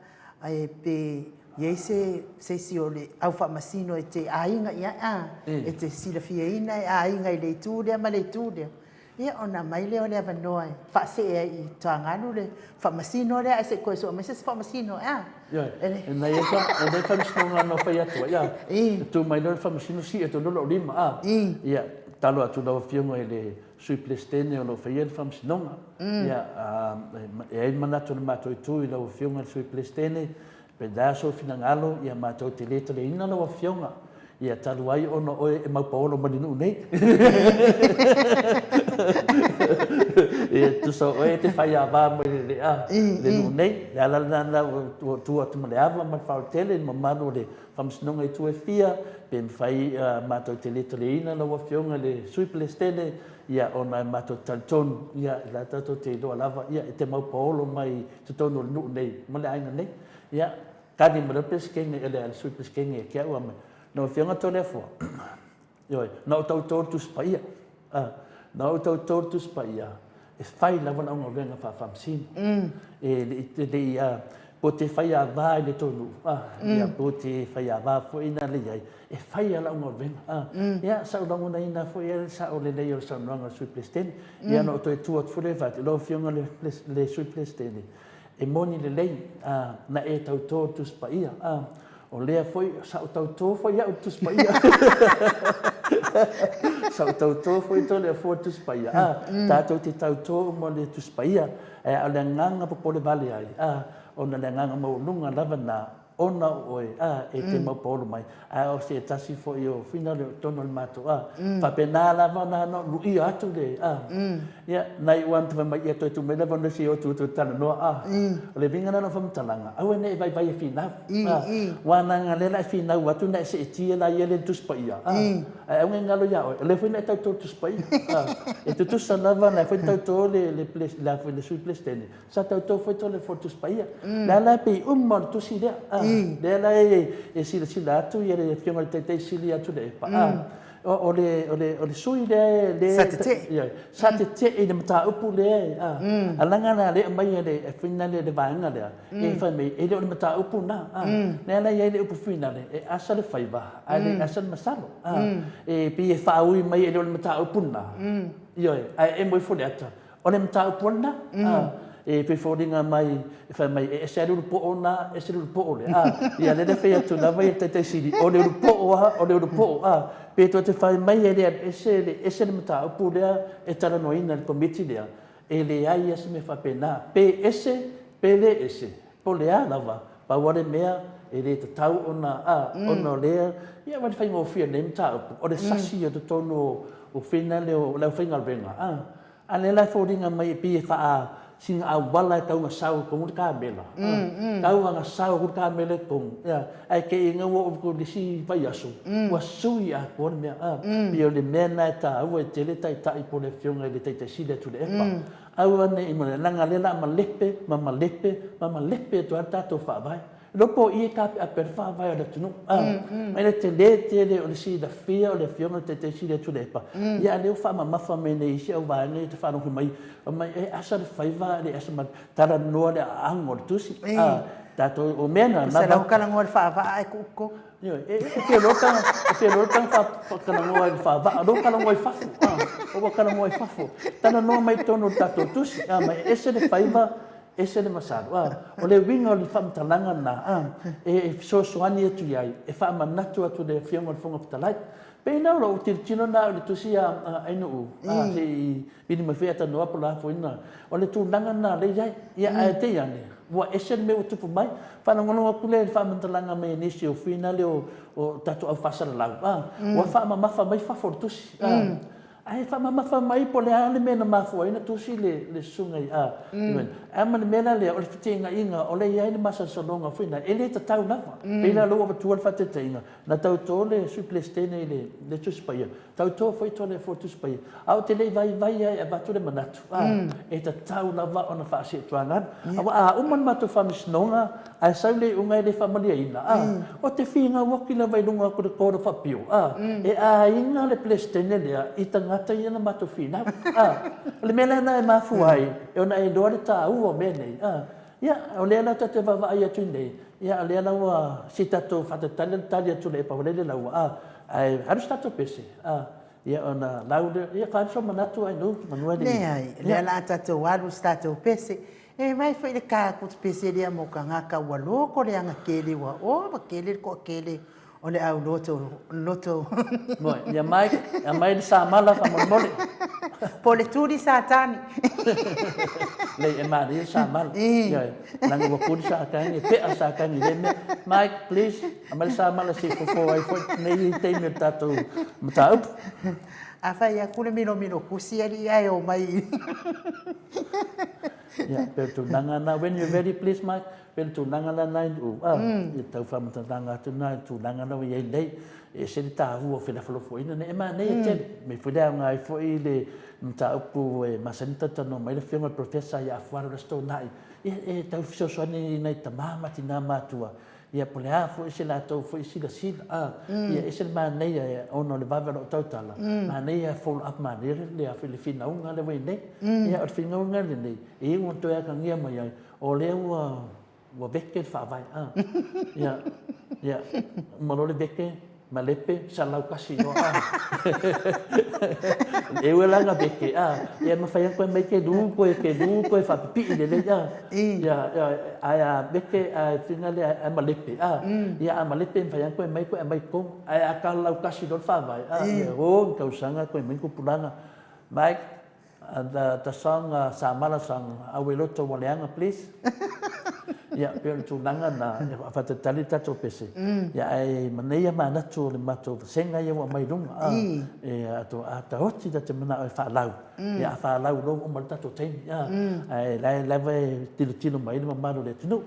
ae pe i ai se se isi o le au faamasino e te aiga i ai, a, e te silafiaina e aiga i le itu lea ma le itu lea. Ia ona aumai lea o le avanoa e faasee ai i Toagalu le faamasino lea ae se i toe sue mai se isi faamasino ea. Ioe, e nai ai faamasinoga na fai atu ai, a, e tu mai loa le faamasino sii atu loa lou lima, a, ia, tatalo atu i lau Afioga i le Sui Peresetene o lo o faia le faamasinoga. Ia, e i ai le manatu o le matou itu i lau Afioga i le Sui Peresetene, Pe le a sou finagalo, ia matou te le taliaina lau Afioga, ia talu ai ona oe e maupaolo mai le nuu nei. Ia tusa o oe e te faiava mai le, le, a, le nuu nei. Le ala lena na ua tu atu ma le ava ma le faaoletele i le mamalu o le Faamasinoga i itu e fia, pe mafai matou te le taliaina lau Afioga i le Sui Pelesitene, ia ona e matou te talitonu, ia la tatou te iloa lava, ia e te maupaolo mai totonu o le nuu nei ma le aiga nei. Ia, tali mai loa le Peresetene, le Sui Peresetene ia te au, a mea, Lau Afioga Toleafoa, ioe, na ou tautō le Tusi Paia, a, na ou tautō le Tusi Paia, e fai lava lau galuega faa-Faamasino. E le i, e le i, a, po te faiava i le tou nuu, a, ia, po te faiava foi na le i ai, e fai lava lau galuega. A, ia, sa ou lagonaina foi le sao lelei o le saunoaga a le Sui Peresetene. Ia ona ou toe tu atu foi lea fai atu, lau Afioga i le Sui Peresetene, e moni lelei, a, na e tautō le Tusi Paia, a, o lea foi sa ou tautō foi au i le Tusi Paia. Sa ou tautō foi Toleafoa i le Tusi Paia, a, tatou te tautō uma i le Tusi Paia, ae o le agaga popole vale ai, a, ona o le agaga maualuga lava lena, ona o oe, a, e te maupaolo mai, ae o se tasi foi o fina lea o totonu o le matou, a, faapena lava ona na luia atu le, a, ia, na iu lava ina fai mai, ia toe tuu mai le avanoa se i o atu e toe talanoa, a, o le uiga lena o lau faamatalaga, aua ne i vaivai e finau, a, aua leaga o lea o le a e finau atu ona e seetia laia lea i le Tusi Paia, a, ae aua ne i galo ia oe, o lea foi na e tauto i le Tusi Paia, a, e tutusa lava, o lea foi na tauto le, le, le, le Sui Peresetene, Sa tautau foi tole for Tusi Paia. Le ala e pei uma o le tusi lea. Lea la e silasila atu ia le Afioga i le Taitai Sili atu le epa. O le, o le, o le sui lea e... Sa tetee. Ia, sa tetee i le mataupu lea e... A leaga la lea e aumai e le finale le vaega lea, e fai mai, e le o le mataupu lena. Lea la e i ai le upu finale, e asa le faiva, ae le asa le masalo. E pei e faaui mai e le o le mataupu lena. Ioe, ae emo ifo le ata. O le mataupu lena. E pei foliga mai e fai mai e ese lava le ulupo'o na, ese le ulupo'o lea, a. Ia lea na fai atu lava ia le Taitai Sili, o le ulupo'o a, o le ulupo'o, a. Pe tou te fai mai e le alu ese le ese le mataupu lea e talanoaina e le Komiti lea, e leai lava se mea faapena. Pe ese pe le ese, po o le a lava, pau lava le mea, e le tatau ona, a, ona o lea, ia aua e le faigofie i lenei mataupu, o le sasi o totonu o fina lea o le aufaigaluega, a. A lea la e foliga mai e pei e faa sina auala e tau ina sau i totonu le kamela, tau lava ina sau atu le kamela i totonu, ae te i ina ua oo atu i le isi vaiaso, ua sui atoa le mea. E pei o le mea lena e taua ai tele Taitai po o le Afioga i le Taitai Sili a Tuilaepa. Aua ne i, leaga o lea o le a malepe ma malepe ma malepe atu lava le tatou Faavae. Iloa po o i e taapeape ai le faavae o le atunuu. Mai le tele tele o le silafia o le Afioga i le Taitai Sili a Tuilaepa, ia a o lea ua faamamafa mai nei e isi au vaega ia e te faalogo mai, fai mai e asa le faiva ae le asa ma le talanoa le aano o le tusi. Tatou, o mea na, na. Tusa la ua talanoa i le faavaa ae tuu i totonu. Ioe, e fia loa ta, e fia loa ta talanoa i le faavaa, o lea ua talanoa i fafo, ua talanoa i fafo. Talanoa mai i totonu o le tatou tusi, ma e ese le faiva Ese le masalo, a, o le uiga o le faamatalaga lena, a, e fesoasoani atu i ai, e faamanatu atu i le Afioga i le Fofoga Fetalai. Pei la o lou tilotilo lena i le tusi a Ainuu, a, se i vili mai foi ia tanoa po o le a foi na, o le tulaga lena lea e i ai. Ia, ae te i ane, ua ese le mea ua tupu mai. Faalogologo atu lea i le faamatalaga mai a nisi o sui na lea o tatou au faasalalau, a, ua faamamafa mai fafo o le tusi, a. Ae faamamafa mai po o le a le mea na mafua ai ona tusi le susuga i a Ae ma le mea la lea, o le feteenaiga o lea e i ai le masalosaloga foi lena, e le tatau lava. Pei la o lea ua avatua le faataitaiga, na tauto le Sui Peresetene i le Tusi Paia, tauto foi Toleafoa i le Tusi Paia, ae ou te le i vaivai lava e avatu le manatu, e tatau lava ona faasee-tuananu. Aua a uma le matou faamasinoga ae sau le iuga e le faamalieina, a, ou te finau atu lava i luga atu o le Court of Appeal, a, e aiga le Peresetene lea i tagata ia na matou finau. A, o le mea la lena e mafua ai ona e iloa le taua o mea nei, a. Ia, o lea la tatou te vaavaai atu i inei, ia o lea la ua, se i tatou faatalitali le tali a Tuilaepa ua lele laua, a, ae alu se tatou pese, a. Ia ona lau lea, ia fai sou manatu Ainuu, manu ai le. Leai, o lea o le a tatou alu i se tatou pese. E vaai foi i le tatou pese lea mo tagata ua loto leaga tele ua ova tele le toatele o le au loto, loto. Moe, ia mai, aumai le samala faamolemole. Po o le tuli Satani. Lei, e manaia le samala. Ioe, leaga ua tuli Satani, e pea Satani i lea mea. Mike, please. Aumai le samala se i fofo ai foi lenei taimi o le tatou mataupu. A fai atu le milomilo kusi alii ae omai i. Ia, pei o le tulaga lena. When you're ready, please, Mike. Pei o le tulaga la lena i lu'u, a, ia tau faamatalaga atu lena i le tulaga la ua i ai nei. E ese le taua o felafolafoaiga nei. E manaia tele. Mea foi lea e aoga ai foi le mataupu e masani ona talatalanoa mai le Afioga i le Professor ia Afualo i le Aso Toonai, ia e tau fesoasoani i nai tama ma tina matutua Ia po o le a foi se latou foi silasila, a, ia ese le manaia ona o le vave o lau tautala, manaia e follow up manaia le, le finauga lea ua i ai nei. Ia o le finauga lenei, e iu ina toe atagia mai ai, o lea ua, ua veke le faavae, a. Ia, ia, uma loa le veke, Malepe, 101 loa a. E ui la na veke a, ia mafai ona toe aumai ke lu koe, ke lu koe faapipii lelei a. Ia, ae a veke ae fina lea ae malepe a. Ia a malepe e mafai lava ona toe aumai toe aumai i totonu. Ae a 101 loa le faavae a, ia o ni tausaga toe aumai ni tupulaga. Mike, The song Samala song Aue Loto Ua Leaga please. Ia pei o le tulaga na e faatalitali le tatou pese. Ia ae manaia manatu o le matou vasega ia ua aumai i luga a e ato a taoti ta te manao e faalau. Ia a faalau loa ua uma le tatou taimi a ae la e lava e tilotilo mai le mamalu o le atunuu.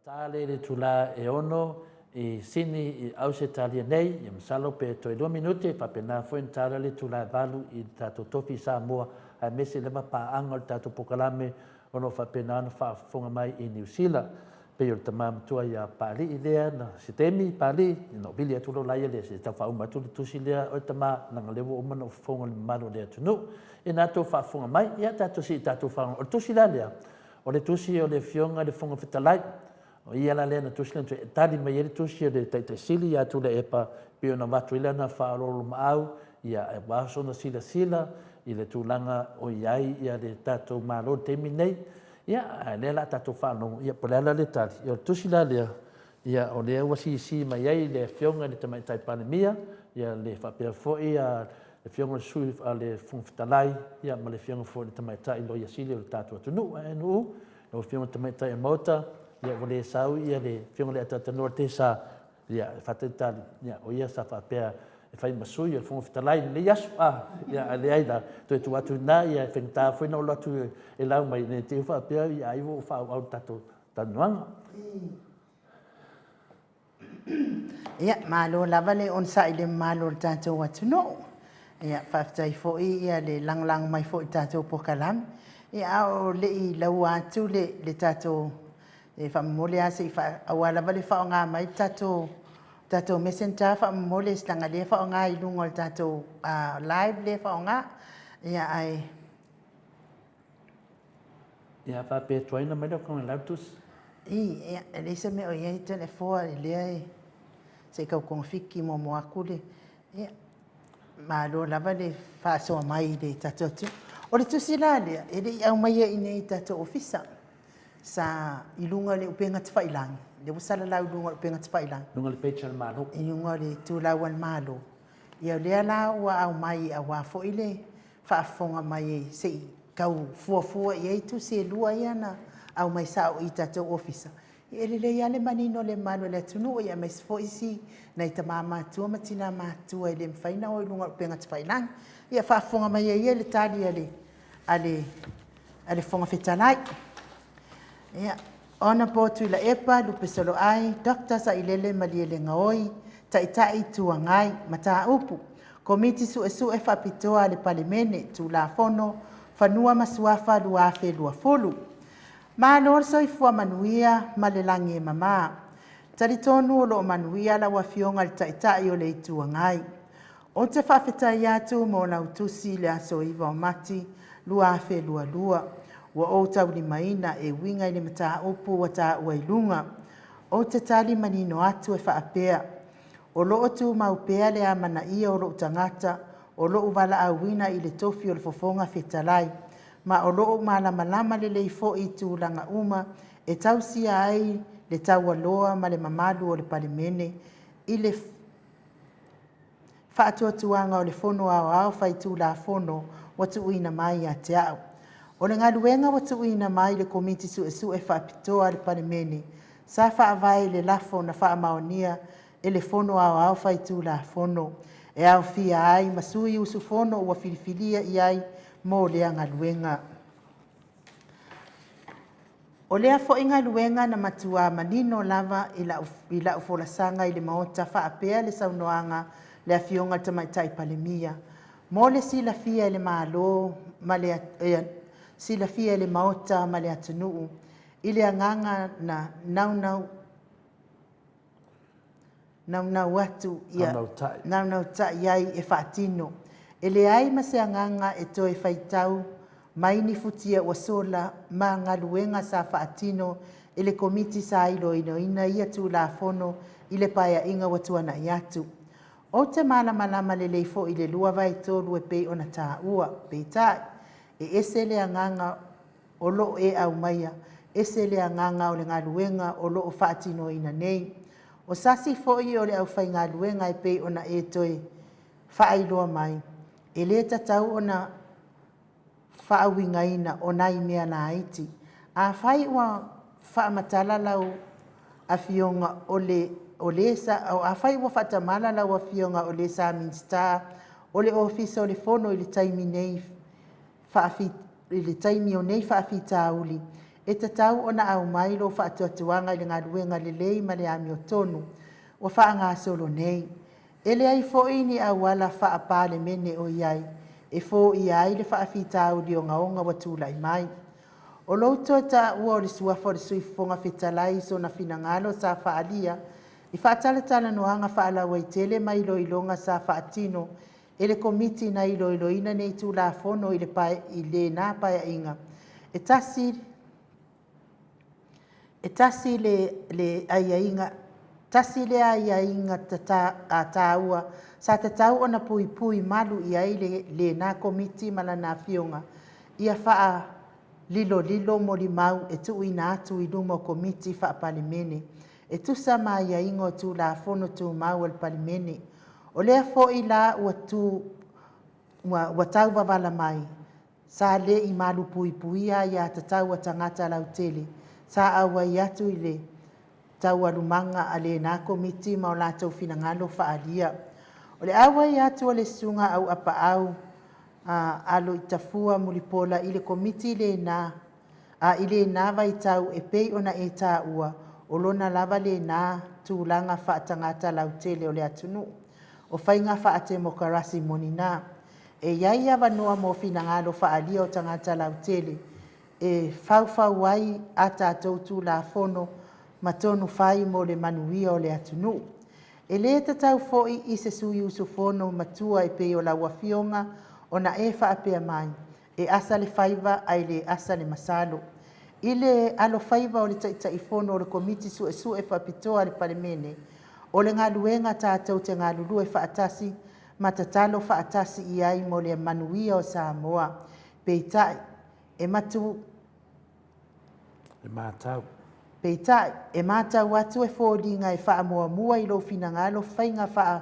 Ta lea i le itula e 6 i Sini i Ausetalia nei, ia masalo pe toe 2 minute, faapena foi ona ta lea i le itula e 8 i le tatou tofi i Samoa, aemaise lava paaga o le tatou polokalame o lo o faapena ona faafofoga mai i Niu Sila. Pei o le tama matua ia Papalii lea na se taimi Papalii, ona ou vili atu loa lea se i tau faauma atu le tusi lea, oe tama, leaga o lea ua uma ona ou fofoga i le mamalu o le atunuu. Ia na outou faafofoga mai, ia tatou se i tatou faalogologo. O le tusi la lea, O le tusi o le Afioga i le Fofoga Fetalai, o ia la lea na tusi lana tusi e tali mai ai le tusi a le Taitai Sili ia Tuilaepa e pei ona avatu ai lana faaoloolomaau aua sona silasila i le tulaga o i ai le tatou Malo i le taimi lenei. Ia, a o lea o le a tatou faalogo, ia po o le a la le tali. Ia o le tusi la lea, ia o lea ua CC mai ai le Afioga i le Tamaitai Palemia, ia le faapea foi le Afioga i le Sui a le Fofoga Fetalai, ia ma le Afioga foi i le Tamaitai Loia Sili o le tatou atunuu. Ae NU, lau Afioga i le Tamaitai o le Maota, ia ua le sau ia le Afioga i le Ataatanoa Tesa, ia e faatalitali, ia o ia sa faapea e fai ma sui o le Fofoga Fetalai i lenei aso, a, ia ae leai la, toe tuu atu i ina, ia e faigata foi ona ou alu atu e lau mai, ne i te i ua faapea ai ua ou faaauau i le tatou talanoaga. Ia, malo lava le onosai i le mamalu o le tatou atunuu. Ia, faafetai foi ia le lagolago mai foi i le tatou polokalame. Ia, a o le i laua atu le, le tatou e faamomoli lava se i faa, aua lava le faaaoga mai le tatou tatou messenger faamomoli leaga lea e faaaoga i luga o le tatou live lea e faaaoga. Ia, ae Ia faapea tuaina mai lau Afioga i le tusi. I, ia, e leai se mea o i ai telefoa i lea e se i tau togafiti muamua atu le, ia, malo lava le faasoa mai i le tatou atunuu. O le tusi la lea, e le i aumaia i inei i tatou ofisa, sa i luga o le upega tafailagi, lea ua salalau i luga o le upega tafailagi. Luga o le page a le Malo. I luga o le itulau a le Malo. Ia o lea la ua aumai aua foi le faafofoga mai se i tau fuafua i ai tusi e lua ia na aumai sao i tatou ofisa. E lelei lava le manino o le mamalu o le atunuu, aemaise foi isi nai tama matutua ma tina matutua e le mafai ona o i luga o upega tafailagi. Ia faafofoga mai ia i le tali a le Fofoga Fetalai. Ia, Honourable Tuilaepa Lupesoloai Dr. Sailele Malielegaoi, Taitai Itu Agai, Mataupu, Komiti Suesue Faapitoa a le Palemene, Tulafono, Fanua ma Suafa 2020. Malo le soifua manuia ma le lagi e mama. Talitonu o lo o manuia lau Afioga i le Taitai o le Itu Agai. Ou te faafetai atu mo lau tusi i le aso 9 o Mati 2022, ua ou taulimaina e uiga i le mataupu ua taua i luga. Ou te tali manino atu e faapea, o lo o tumau pea le amanaia o lou tagata o lou valaauina i le tofi o le Fofoga Fetalai, ma o lo o malamalama lelei foi i tulaga uma e tausia ai le taualoa ma le mamalu o le Palemene i le faatuatuaga o le Fono Aoao Faitulafono ua tuuina mai ia te au. O le galuega ua tuuina mai i le Komiti Suesue Faapitoa a le Palemene, sa faavae i le lafo na faamaonia e le Fono Aoao Faitulafono, e aofia ai ma sui usufono ua filifilia i ai mo lea galuega. O lea foi galuega na matua manino lava i lau, i lau folasaga i le Maota faapea le saunoaga le Afioga i le Tamaitai Palemia. Mo le silafia e le Malo ma le, silafia e le Maota ma le atunuu i le agaga na naunau naunau atu ia naunautai ai e faatino. E leai ma se agaga e toe faitau mai ni futia ua sola ma galuega sa faatino e le Komiti sa iloiloina ia Tulafono i le Paeaiga ua tuanai atu. Ou te malamalama lelei foi i le 2/3 e pei ona taua, peitai, e ese le agaga o lo o e aumaia, ese le agaga o le galuega o lo o faatinoina nei. O sasi foi o le aufaigaluega e pei ona e toe faailoa mai, e le tatau ona faauigaina o nai mea laiti. Afai ua faamatala lau afioga o le o le sa, afai ua faatamala lau afioga o le sa Minisita o le Ofisa o le Fono i le taimi nei i le taimi o nei faafitauli. E tatau ona aumai lou faatuatuaga i le galuega lelei ma le amiotonu ua faagasolo nei. E leai foi ni auala faa-Palemene o i ai e foia ai le faafitauli ogaoga ua tulai mai. O lou toe taua o le suafa o le Sui Fofoga Fetalai i sona finagalo sa faaalia i faatalatalanoaga faalauaitele ma iloiloga sa faatino e le Komiti na iloiloina nei Tulafono i le pae, i lena Paeaiga, e tasi e tasi le, le aiaiga tasi lea aiaiga tata, a taua sa tatau ona puipui malu i ai lena Komiti ma lana afioga ia faalilolilo molimau e tuuina atu i luma o Komiti Faa-Palemene e tusa ma aiaiga o Tulafono Tumau a le Palemene. O lea foi la ua tu ua, ua tauvavala mai, sa le i malupuipuia aia tatau a tagata lautele sa auai atu i le taualumaga a lena Komiti ma o latou finagalo faaalia. O le auai atu o le susuga Auapaau a Aloitafua Mulipola i le Komiti lena a i lena vaitau e pei ona e taua, o lona lava lena tulaga faatagata lautele o le atunuu. O faiga faatemokarasi moni na. E i ai avanoa mo finagalo faaalia o tagata lautele e faufau ai a tatou Tulafono ma tonu fai mo le manuia o le atunuu. E lē tatau foi i se sui usufono matua e pei o lau Afioga ona e faapea mai, e asa le faiva ae le asa le masalo. I le alofaiva o le Taitaifono o le Komiti Suesue Faapitoa a le Palemene, o le galuega tatou te galulue faatasi ma tatalo faatasi i ai mo le manuia o Samoa. Peitai, e matu E matau. Peitai, e matau atu e foliga e faamuamua i lou finagalo faiga faa,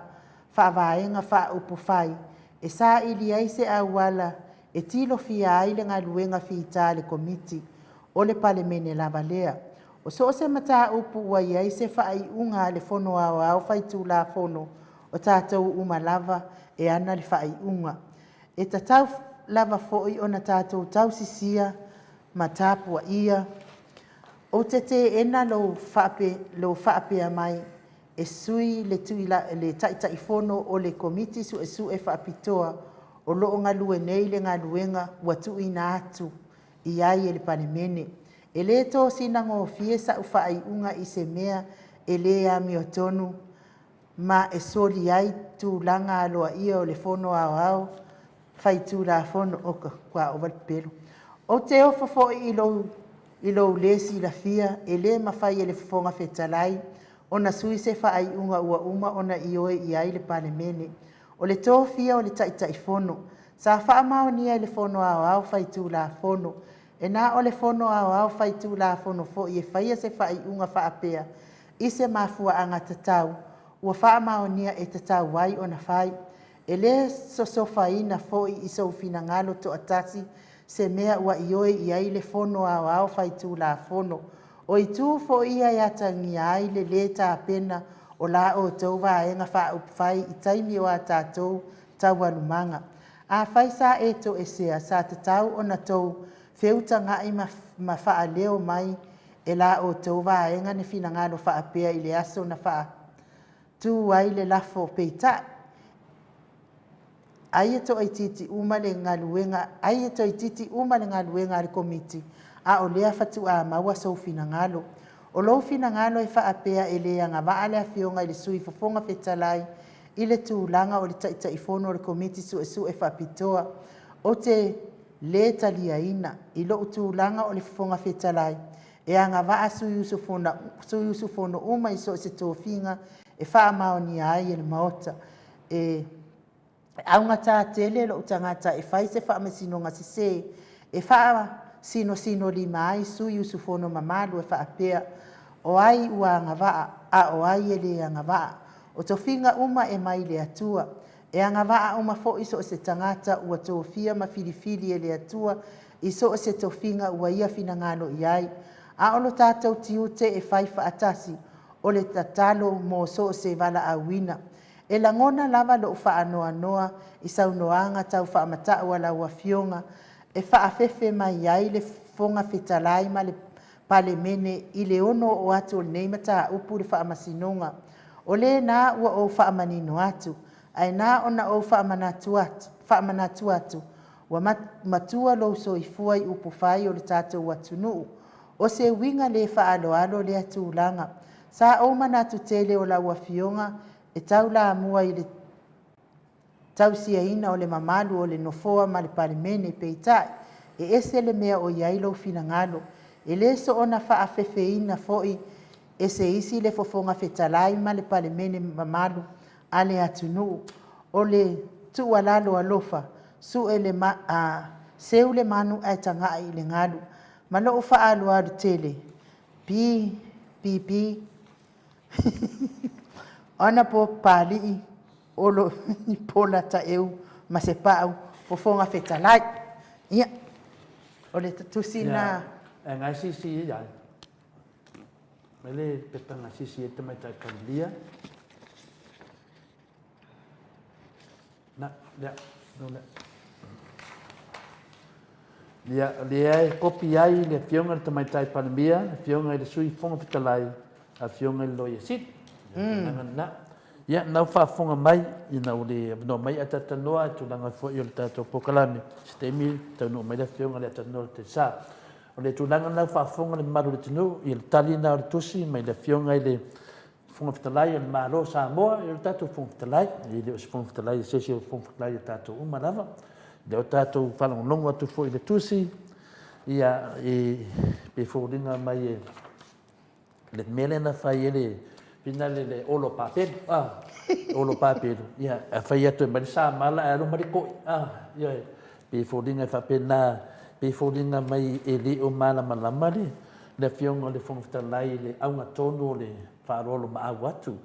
faavaega faaupufai e saili ai se auala e tilofia ai le galuega fita a le Komiti o le Palemene lava lea. O so o se mataupu ua i ai se faaiuga a le Fono Aoao Faitulafono, o tatou uma lava e ana le faaiuga. E tatau lava foi ona tatou tausisia ma tapuaia. Ou te teena lou, faape, lou faapea mai e sui le, tuila, le Taitaifono o le Komiti Suesue Faapitoa o loo galue nei le galuega ua tuuina atu i ai e le Palemene. E lē tosina gofie sa'u faaiuga i se mea e lē amiotonu ma e soli ai tulaga aloaia o le Fono Aoao Faitulafono. Oka, ua ova le pepelo. Ou te ofo foi i lou, i lou lē silafia e lē mafai e le Fofoga Fetalai ona sui se faaiuga ua uma ona ioe i ai le Palemene. O le tofia o le Taitaifono sa faamaonia e le Fono Aoao Faitulafono. E na o le Fono Aoao Faitulafono foi e faia se faaiuga faapea i se mafuaaga tatau ua faamaonia e tatau ai ona fai. E lē sosofaina foi i sou finagalo toatasi se mea ua ioe i ai le Fono Aoao Faitulafono. O itu foi ia e atagia ai le lē tapena o la outou Vaega Faaupufai i taimi o a tatou taualumaga. Afai sa e toesea, sa tatau ona tou feutagai ma, ma faaleo mai e la outou vaega ni finagalo faapea i le aso na faatu ai le lafo. Peitai, ai e toaitiiti uma le galuega, ai e toeitiiti uma le galuega a le Komiti, a o lea faatoa maua sou finagalo. O lou finagalo e faapea e le agavaa le afioga i le Sui Fofoga Fetalai i le tulaga o le Taitaifono o le Komiti Suesue Faapitoa. Ou te lē taliaina i lou tulaga o le Fofoga Fetalai e agavaa sui usufono, sui usufono uma i so o se tofiga e faamaonia ai e le Maota. E augata tele lou tagata e fai se faamasinoga sesē e faasinosinolima ai sui usufono mamalu e faapea, o ai ua agavaa a o ai e lē agavaa. O tofiga uma e mai le Atua. E agavaa uma foi so o se tagata ua tofia ma filifili e le Atua i so o se tofiga ua ia finagalo i ai. A o lo tatou tiute e fai faatasi, o le tatalo mo so o se valaauina. E lagona lava lou faanoanoa i saunoaga tau faamata'u a lau Afioga e faafefe mai ai le Fofoga Fetalai ma le Palemene i le ono oo atu o lenei mataupu i le Faamasinoga. O lena ua ou faamanino atu, ae na ona ou faamanatu atu, faamanatu atu ua matua lou soifua i upufai o le tatou atunuu. O se uiga le faaaloalo lea tulaga. Sa ou manatu tele o lau afioga e taulamua i le tausiaina o le mamalu o le Nofoa ma le Palemene, peitai, e ese le mea o i ai lou finagalo. E le soona faaafefeina foi e se isi le Fofoga Fetalai ma le Palemene mamalu a le atunuu. O le tuualalo alofa, sue le ma, a, seu le manu ae tagai i le galu. Ma lou faaaloalo tele, B, B, B, Honorable Papalii Olo Pola Taeu Masepau, Fofoga Fetalai. Ia, o le tusi lena. Ia, e gasisi ia. Mai le pepa gasisi e tamaitai Palemia. Na, lea, no lea. Ia, lea e kopi ai le Afioga i le Tamaitai Palemia, le Afioga i le Sui Fofoga Fetalai, Afioga i le Loia Sili. Lena. Ia, na ua faafofoga mai, ina ua le avanoa mai ae talatalanoa i tulaga foi o le tatou polokalame, se taimi taunuu mai le Afioga i le Atalanoa i le Sa. O le tulaga lena ua faafofoga le mamalu o le atunuu i le tali lena o le tusi mai le Afioga i le Fofoga Fetalai o le Malo o Samoa, o le tatou Fofoga Fetalai, e le o se Fofoga Fetalai a se isi, o le Fofoga Fetalai a tatou uma lava. Lea ua tatou faalogologo atu foi i le tusi, ia, e pei e foliga mai e le mea lea na fai e le finale le olo papelu, a, olo papelu, ia, a fai atu e aumai le samala ae alu aumai le koi, a, ia, pei e foliga e faapena, pei e foliga mai e le o malamalama le le Afioga i le Fofoga Fetalai i le auga tonu o le faaaloalomaau atu.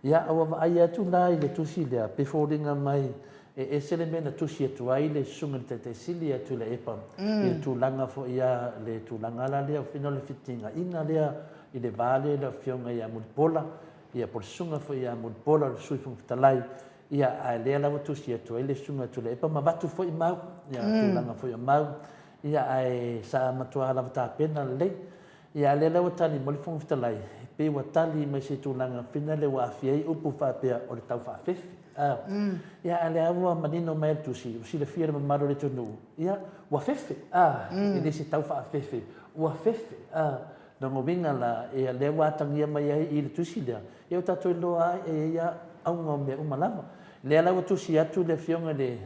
Ia, a ua vaai atu la i le tusi lea, pei e foliga mai e ese le mea na tusi atu ai le Susuga i le Taitai Sili ia Tuilaepa i le tulaga foi ia le tulaga la lea o le fetigaiga lea i le va lea i le Afioga ia Mulipola, ia po o le Susuga foi ia Mulipola o le Sui Fofoga Fetalai, ia ae lea la ua tusi atu ai le Susuga ia Tuilaepa ma avatu foi mau, ia tulaga foi o mau, ia ae sa matua lava tapena lelei. Ia a o lea la ua tali mai le Fofoga Fetalai, e pei ua tali mai se tulaga fina lea ua aafia ai upu faapea o le tau faafefe. A, ia a o lea ua manino mai le tusi, ua silafia e le mamalu o le atunuu, ia, ua fefe, a, e le se tau faafefe, ua fefe, a. Lona uiga la, ia lea ua atagia mai ai i le tusi lea, ia ua tatou iloa ai e i ai lava auga o mea uma lava. Lea la ua tusi atu le Afioga i le,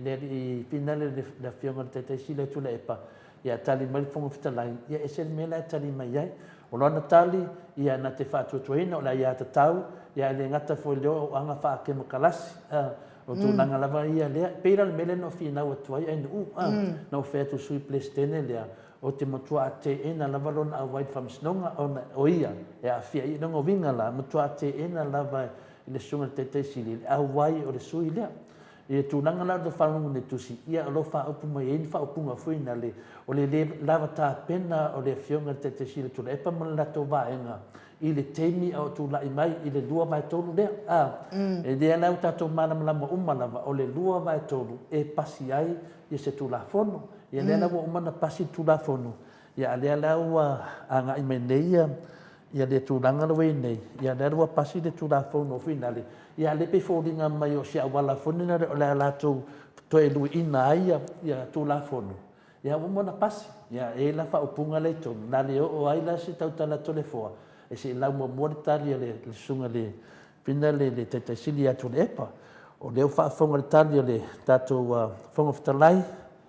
le alii fina lea, le Afioga i le Taitai Sili ia Tuilaepa, Ia tali mai le Fofoga Fetalai, ia ese le mea la e tali mai ai. O lana tali, ia na te faatuatuaina o le aiatatau, ia e le gata foi i lea o aga faakemokalasi, a, o tulaga lava ia lea. E pei la o le mea lea na ou finau atu ai Ainuu, a, na ou fai atu i le Sui Peresetene lea, ou te matuā teena lava lona auai i le Faamasinoga, ona o ia e aafia i lona uiga la, matuā teena lava i le Susuga i le Taitai Sili le auai o le sui lea. I le tulaga la o le faalogo nei tusi, ia o lo o faaupu mai ai ni faaupuga foi na le, o le le lava tapena o le Afioga i le Taitai Sili o Tuilaepa ma le latou vaega i le taimi a o tulai mai i le 2/3 lea. A, e lea la ua tatou malamalama uma lava, o le 2/3 e pasi ai ia se Tulafono. Ia lea la ua uma ona pasi le Tulafono, ia a lea la ua agai mai nei ia ia le tulaga lea ua i ai nei, ia lea ua pasi le Tulafono foi lale, ia a o lea e pei e foliga mai o se auala foi lea o le a latou toe luiina ai ia, ia Tulafono, ia ua uma ona pasi. Ia e i ai la faaupuga lea i totonu, na le oo ai la se tautala a Toleafoa, e se i lau muamua le tali a le susuga i le Pina le, le Taitai Sili ia Tuilaepa. O lea ua faafofoga i le tali a le tatou Fofoga Fetalai,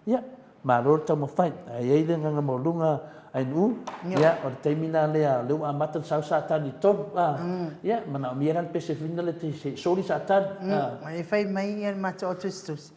Ia, malo le taumafai. Ae i ai le agaga maualuga Ainuu, ia, o le taimi lena lea, o lea ua amata ona sau Satani i totonu, a. Ia, manaomia la le pese foi lena se i soli Satani, a. E fai mai le matou au tusitusi,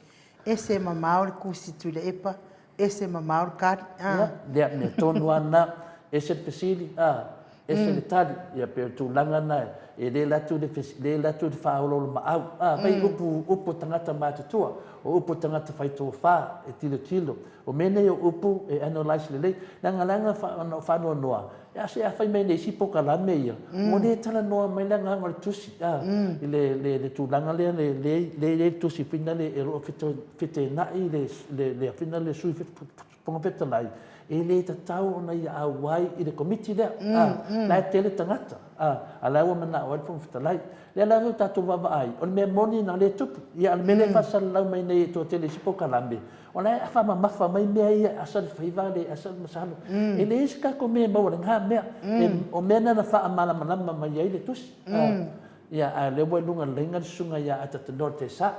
ese mamao le kusi Tuilaepa, ese mamao le kali, a. Ia, mea tonu lava lena, ese le fesili, a. Ese le tali, ia pei o le tulaga lena e le alu atu le le alu atu le faaoloolomaau. A, fai upu, upu a tagata matutua, o upu a tagata fai tofa, e tilotilo. O mea nei o upu e analyse lelei, leaga leaga ona o faanoanoa, a se a fai mai nei isi polokalame ia, ua le talanoa mai le agaga o le tusi, a, i le le le tulaga lea le le i ai le tusi foi lea o lo o feteenai le le le Sui Fofoga Fetalai. E le tatau ona ia auai i le Komiti lea, a, la e tele tagata, a, a la ua manao ai le Fofoga Fetalai. Lea la ua tatou vaavaai, o le mea moni na lea e tupu. Ia, a o le mea lea e faasalalau mai nei e toatele i isi polokalame, o la e faamamafa mai mea ia e asa le faiva le asa le masalo. E leai se tatou mea e maua i lena mea. O mea na na faamalamalama mai ai le tusi. Ia, a o lea ua i luga o le laina le susuga ia Atatanoa Tesa.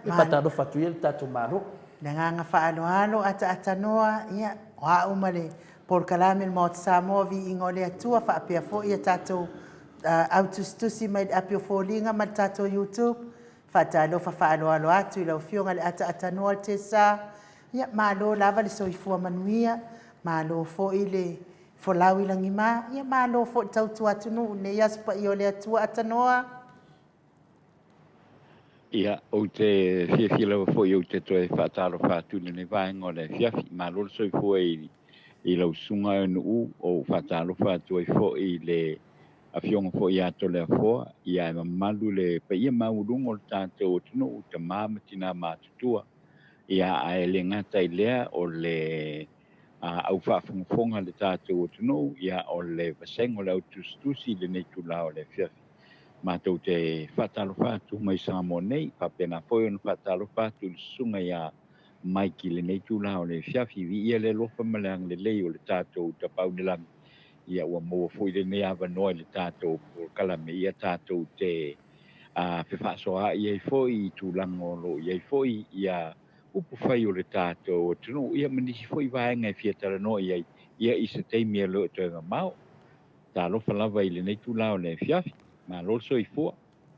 E faatalofa atu ia i le tatou Malo. Le agaga faaaloalo ataatanoa, ia, o au ma le polokalame le Maota Samoa Viiga o le Atua faapea foi a tatou au tusitusi mai le api o foliga ma le tatou YouTube. Faatalofa faaaloalo atu i lau Afioga i le ataatanoa le Tesa. Ia, malo lava le soifua manuia, malo foi le folau i lagima, ia malo foi le tautua atunuu i lenei aso paia o le Atua atanoa. Ia, ou te fiafia lava foi ou te toe faatalofa atu i lenei vaega o le afiafi. Malo le soifua i lau susuga Nu'u, o ou faatalofa atu ai foi i le afioga foi ia Toleafoa, ia e mamalu le paia maualuga o le tatou atunuu, tama ma tina matutua. Ia, ae le gata i lea, o le au faafogafoga a le tatou atunuu, ia o le vasega o le au tusitusi i lenei itula o le afiafi. Matou te faatalofa atu mai Samoa nei, faapena foi ona faatalofa atu i le susuga ia Mike i lenei itula o le afiafi. Viia le alofa ma le agalelei o le tatou Tapaau i le Lagi, ia ua maua foi lenei avanoa i le tatou polokalame, ia tatou te fefaasoaai ai foi i tulaga o lo o i ai foi ia upu fai o le tatou atunuu, ia ma nisi foi vaega e fia talanoa i ai, ia i se taimi e le o toe mamao. Talofa lava i lenei itula o le afiafi. Malo le soifua.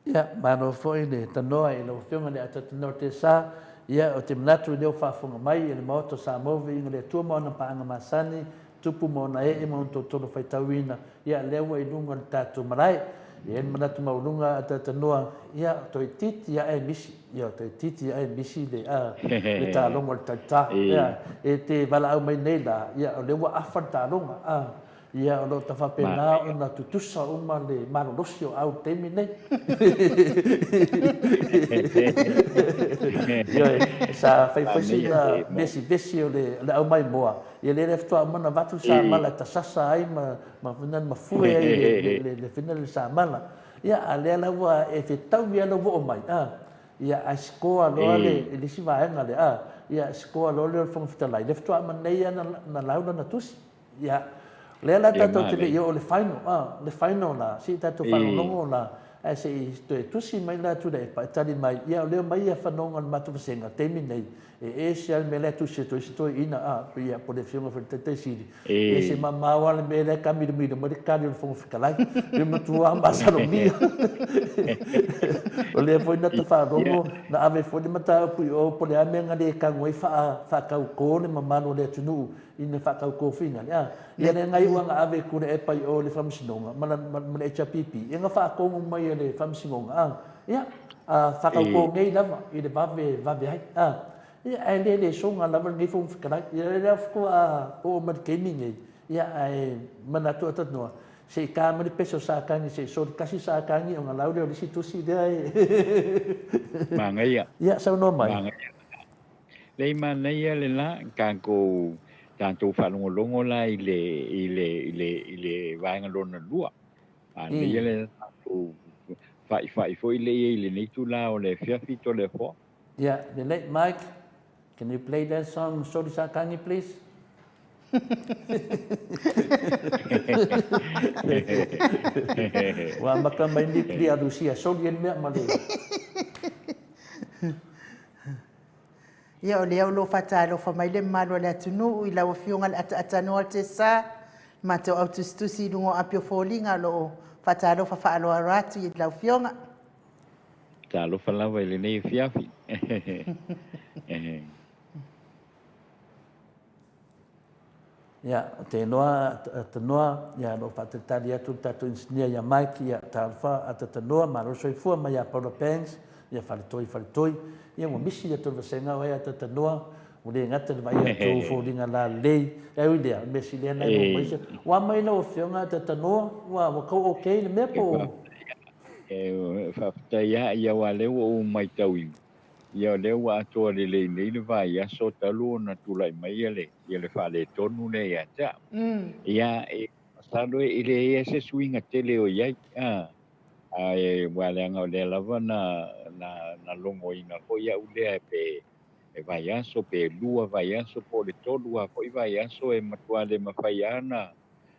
Ia, malo foi le tanoa i lau Afioga i le Atatanoa Tesa. Ia, ou te manatu i lea ua faafofoga mai e le Maota o Samoa, viiga le Atua ma ona paaga masani, tupu ma ona ee ma ona totolo faitauina, ia, lea ua i luga o le tatou malae. E i ai le manatu maualuga Atatanoa, ia, toeitiiti lava e misi, ia, toeitiiti lava e misi le, a, le taaloga o le taita. Ia, e te valaau mai nei la, ia, o lea ua afa le taaloga, a. Ia, o lo o ta faapena ona tutusa uma le malolosi o au i le taimi lenei. Ioe, sa fai foi sina vesivesi o le au maimoa, ia lea faatoa uma ona avatu le samala e tasasa ai ma mafue ai le fina le samala. Ia, a o lea la ua e fetaui lava lou oo mai, a, ia, ae score loa le isi vaega lea, a, ia, score loa lea o le Fofoga Fetalai, lea faatoa uma nei lava na lau lana tusi. Ia, o lea la tatou te le i oo i le final, a, le final la, se i tatou faalogologo la, ae se i toe tusi mai la Tuilaepa e tali mai, ia o lea omai ia fanoga o le matou vasega, taimi nei, e ese lava le mea la e tusi atu ai si toeaina, a, ia, po o le afioga foi i le Taitai Sili, e ese mamao lava le mea la e taamilomilo mai le tali o le Fofoga Fetalai, e matua masalomia. O lea foi na ta faalogo, na ave foi le mataupu i o, po o le a le mea na le tago ai faatauto le mamalu o le atunuu ina faatautofiga le a ia le ngai ua na ave Tuilaepa i o i le Faamasinoga ma le HRPP ia na faatonu mai e le Faamasinoga a ia a faatauto nei lava i le vave vave ai a ia ae le le soga lava lenei Fofoga Fetalai ia lea faatoa oo mai le taimi nei ia ae manatu atu se i ta mai le pese o Satani se i soli tasi Satani ona lau lea o le isi tusi lea e Manaia. Ia saunoa mai. Manaia. Lei manaia le la tatou tatou faalogologo la i le i le i le i le vaega lona lua. Manaia le tatou faifai foi le i lenei itula o le afiafi Toleafoa. Yeah, lelei Mike, can you play that song Soli Satani please? Ua amata mai ni clear Rusia soli ai le mea ma le Ia, o lea o lo o faatalofa mai le mamalu o le atunuu i lau Afioga i le Ataatanoa o le Tesa, le matou au tusitusi i luga o api o foliga o lo o faatalofa faaaloalo atu i lau Afioga. Talofa lava i lenei afiafi. Ia, ou te iloa Tanoa, ia, o lo o faatalitali atu le tatou inisinia ia Mike, ia, talofa ata Tanoa, malo le soifua mai ia Paula Banks, ia Faletoi Faletoi, ia ua misi le tou vasega o ai ata Tanoa, ua le gata i le vaai atu o foliga lalelei, ae ui lea, o le mea sili lea na e maua mai se, ua mai lau Afioga ata Tanoa, ua tau okay le mea po o? E faafetai lava, ia aua o lea ua ou matauina. Ia o lea ua atoa lelei nei le vaiaso talu ona tulai mai ia le, ia le faaletonu lea ia te au. Ia, e masalo e leai lava se suiga tele o i ai, a, ae aua leaga o lea lava na, na, na logoina foi au lea pe e vaiaso pe lua vaiaso po o le tolu lava foi vaiaso e matua le mafai lava ona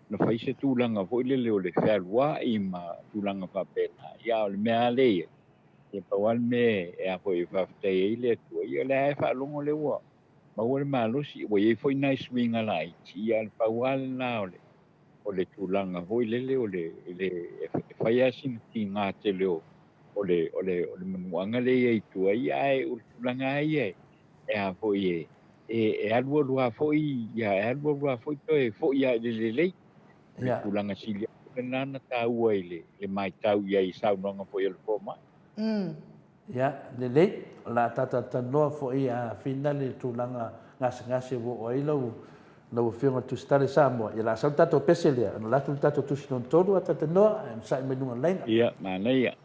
na fai se tulaga foi lele o le fealuai ma tulaga faapena. Ia, a o le mea lava lea e i ai, ia pau lava le mea e a foi e faafetai ai le Atua, ia o lea lava e faalogo lea ua maua le malosi, ua i ai foi nai suiga laiti, ia a o le pau lava lena o le o le tulaga foi lele o le le e fai lava sina tiga tele o o le o le o le manuaga lea e i ai i tua, ia ae o le tulaga lava ia e a foi e e alualu lava foi ia e alualu lava foi toe foi lava i le lelei. O le tulaga sili atu lena na taua i le le matau i ai i saunoaga foi a le fomai. Ia, lelei, o le a talatalanoa foi a Fina le tulaga gasegase ua oo ai lau lau Afioga i le Tusitala i Samoa. Ia, o le a sau le tatou pese lea, ona alu atu le tatou tusi lona tolu ae talanoa, ae onosai mai luga o le laina. Ia, manaia.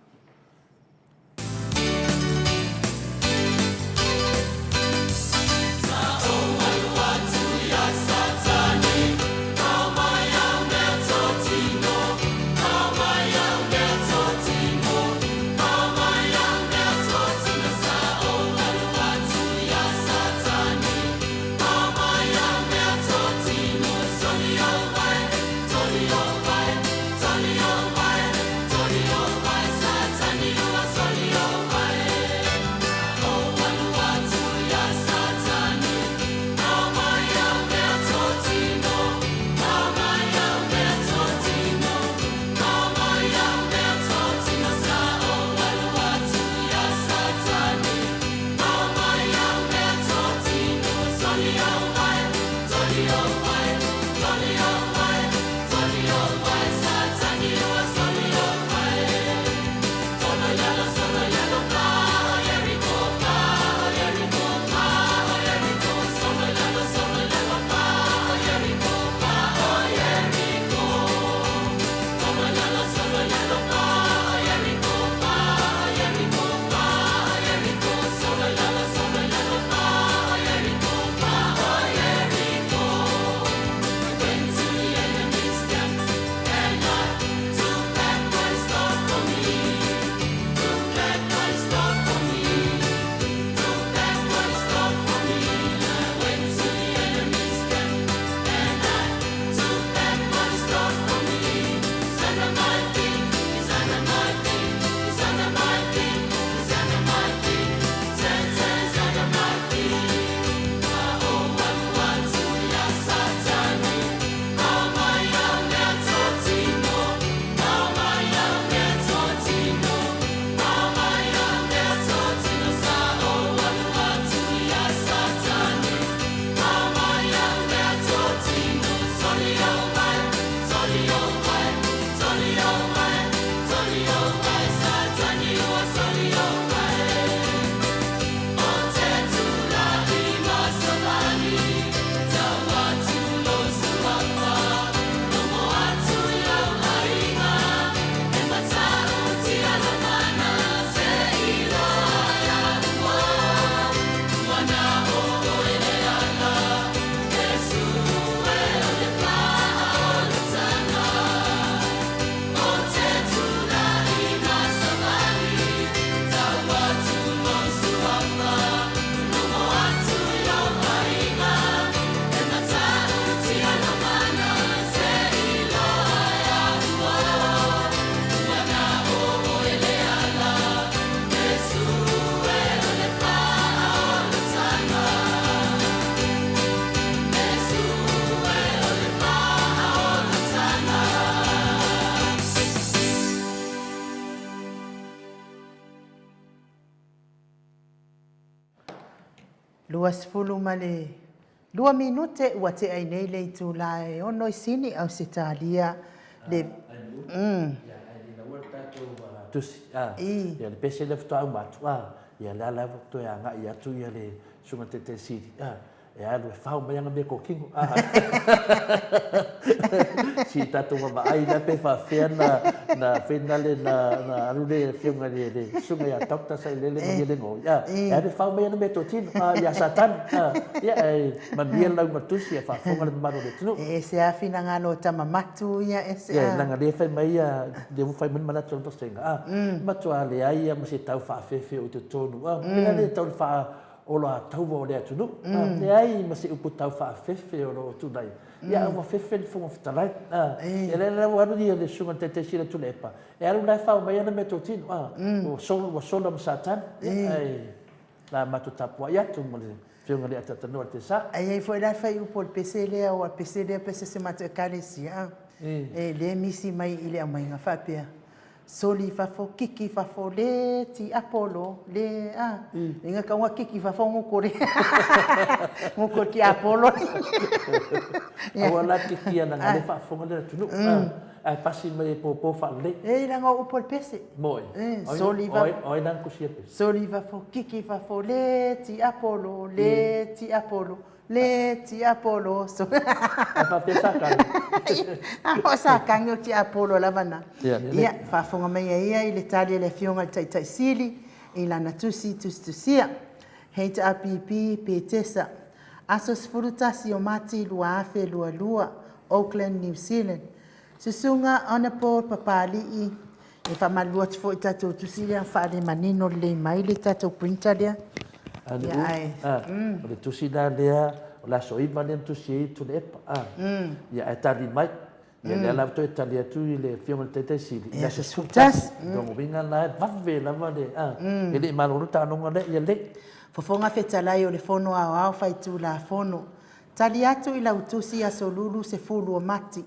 22 minute ua tea ai nei le itula e ono i Sini, Ausetalia, le Ia, ae le laua le tatou tusi, a, ia le pese lea faatoa uma atu, a, ia lea lava toe agai atu ia le Susuga Taitai Sili, a. E alu e fao mai ana mea totino. Si tatou vaavaai la pe faafefea na na finale na na alu le afioga i le susuga ia Doctor Sailele Malielegaoi. E alu e fao mai ana mea totino ia Satani. Ia ae manuia le lauga tusi ae faafofoga le mamalu o le atunuu. E ese lava finagalo o tama matu ia ese a. Ia leaga lea fai mai ia lea ua fai mai le manatu o le vasega matua leai lava ma se tau faafefe o i totonu. Mea lea tau le faa oloataua o le atunuu. Leai ma se upu tau faafefe o lo o tulai. Ia ua fefe le Fofoga Fetalai. Ia lea la ua alu le Susuga i le Taitaiseseina Tuilaepa, e alu la e fao mai ana meatotino, ua sola, ua sola ma Satani. Ia ae la matou tapuai atu ma le Afioga i le Ataatanoa i le Tesa. Ae i ai foi la le fuaiupu o le pese lea, aua o le pese lea pese o si matou Ekalesia, e le misi mai i le aumaiga faapea, Soli i fafo, kiki i fafo, le tiapolo, le a. Inga kaunga kiki i fafo ngukuri. Ngukuri tiapolo. Aua la kiki ana nga le faafofoga le atunuu. Ae pasi mai e pōpō faalelei. E leaga o upu o le pese. Moi. Soli i fafo. O ai la na tusia pese? Soli i fafo, kiki i fafo, le tiapolo, le tiapolo. Le tiapolo so. Ae faapea sa kagi. O sa kagi o tiapolo lava na. Ia, faafofoga mai a ia i le tali a le Afioga i le Taitai Sili i lana tusi tusitusia. HRPP Petesa, aso 11 o Mati 2022, Auckland, New Zealand. Susuga Honourable Papali'i, e faamalulu atu foi i tatou tusi lea faalemanino lelei mai le tatou printer lea. Ia, ae, O le tusi la lea, o le aso 9 lea na tusi ai Tuilaepa, ia ae tali mai. Ia lea la ua toe tali atu i le Afioga i le Taitai Sili i le aso 11. O lona uiga la e vave lava le, e le i malolo taaloga lea, ia lelei. Fofoga Fetalai o le Fono Aoao Faitulafono, Tali atu i lau tusi aso Lulu 10 o Mati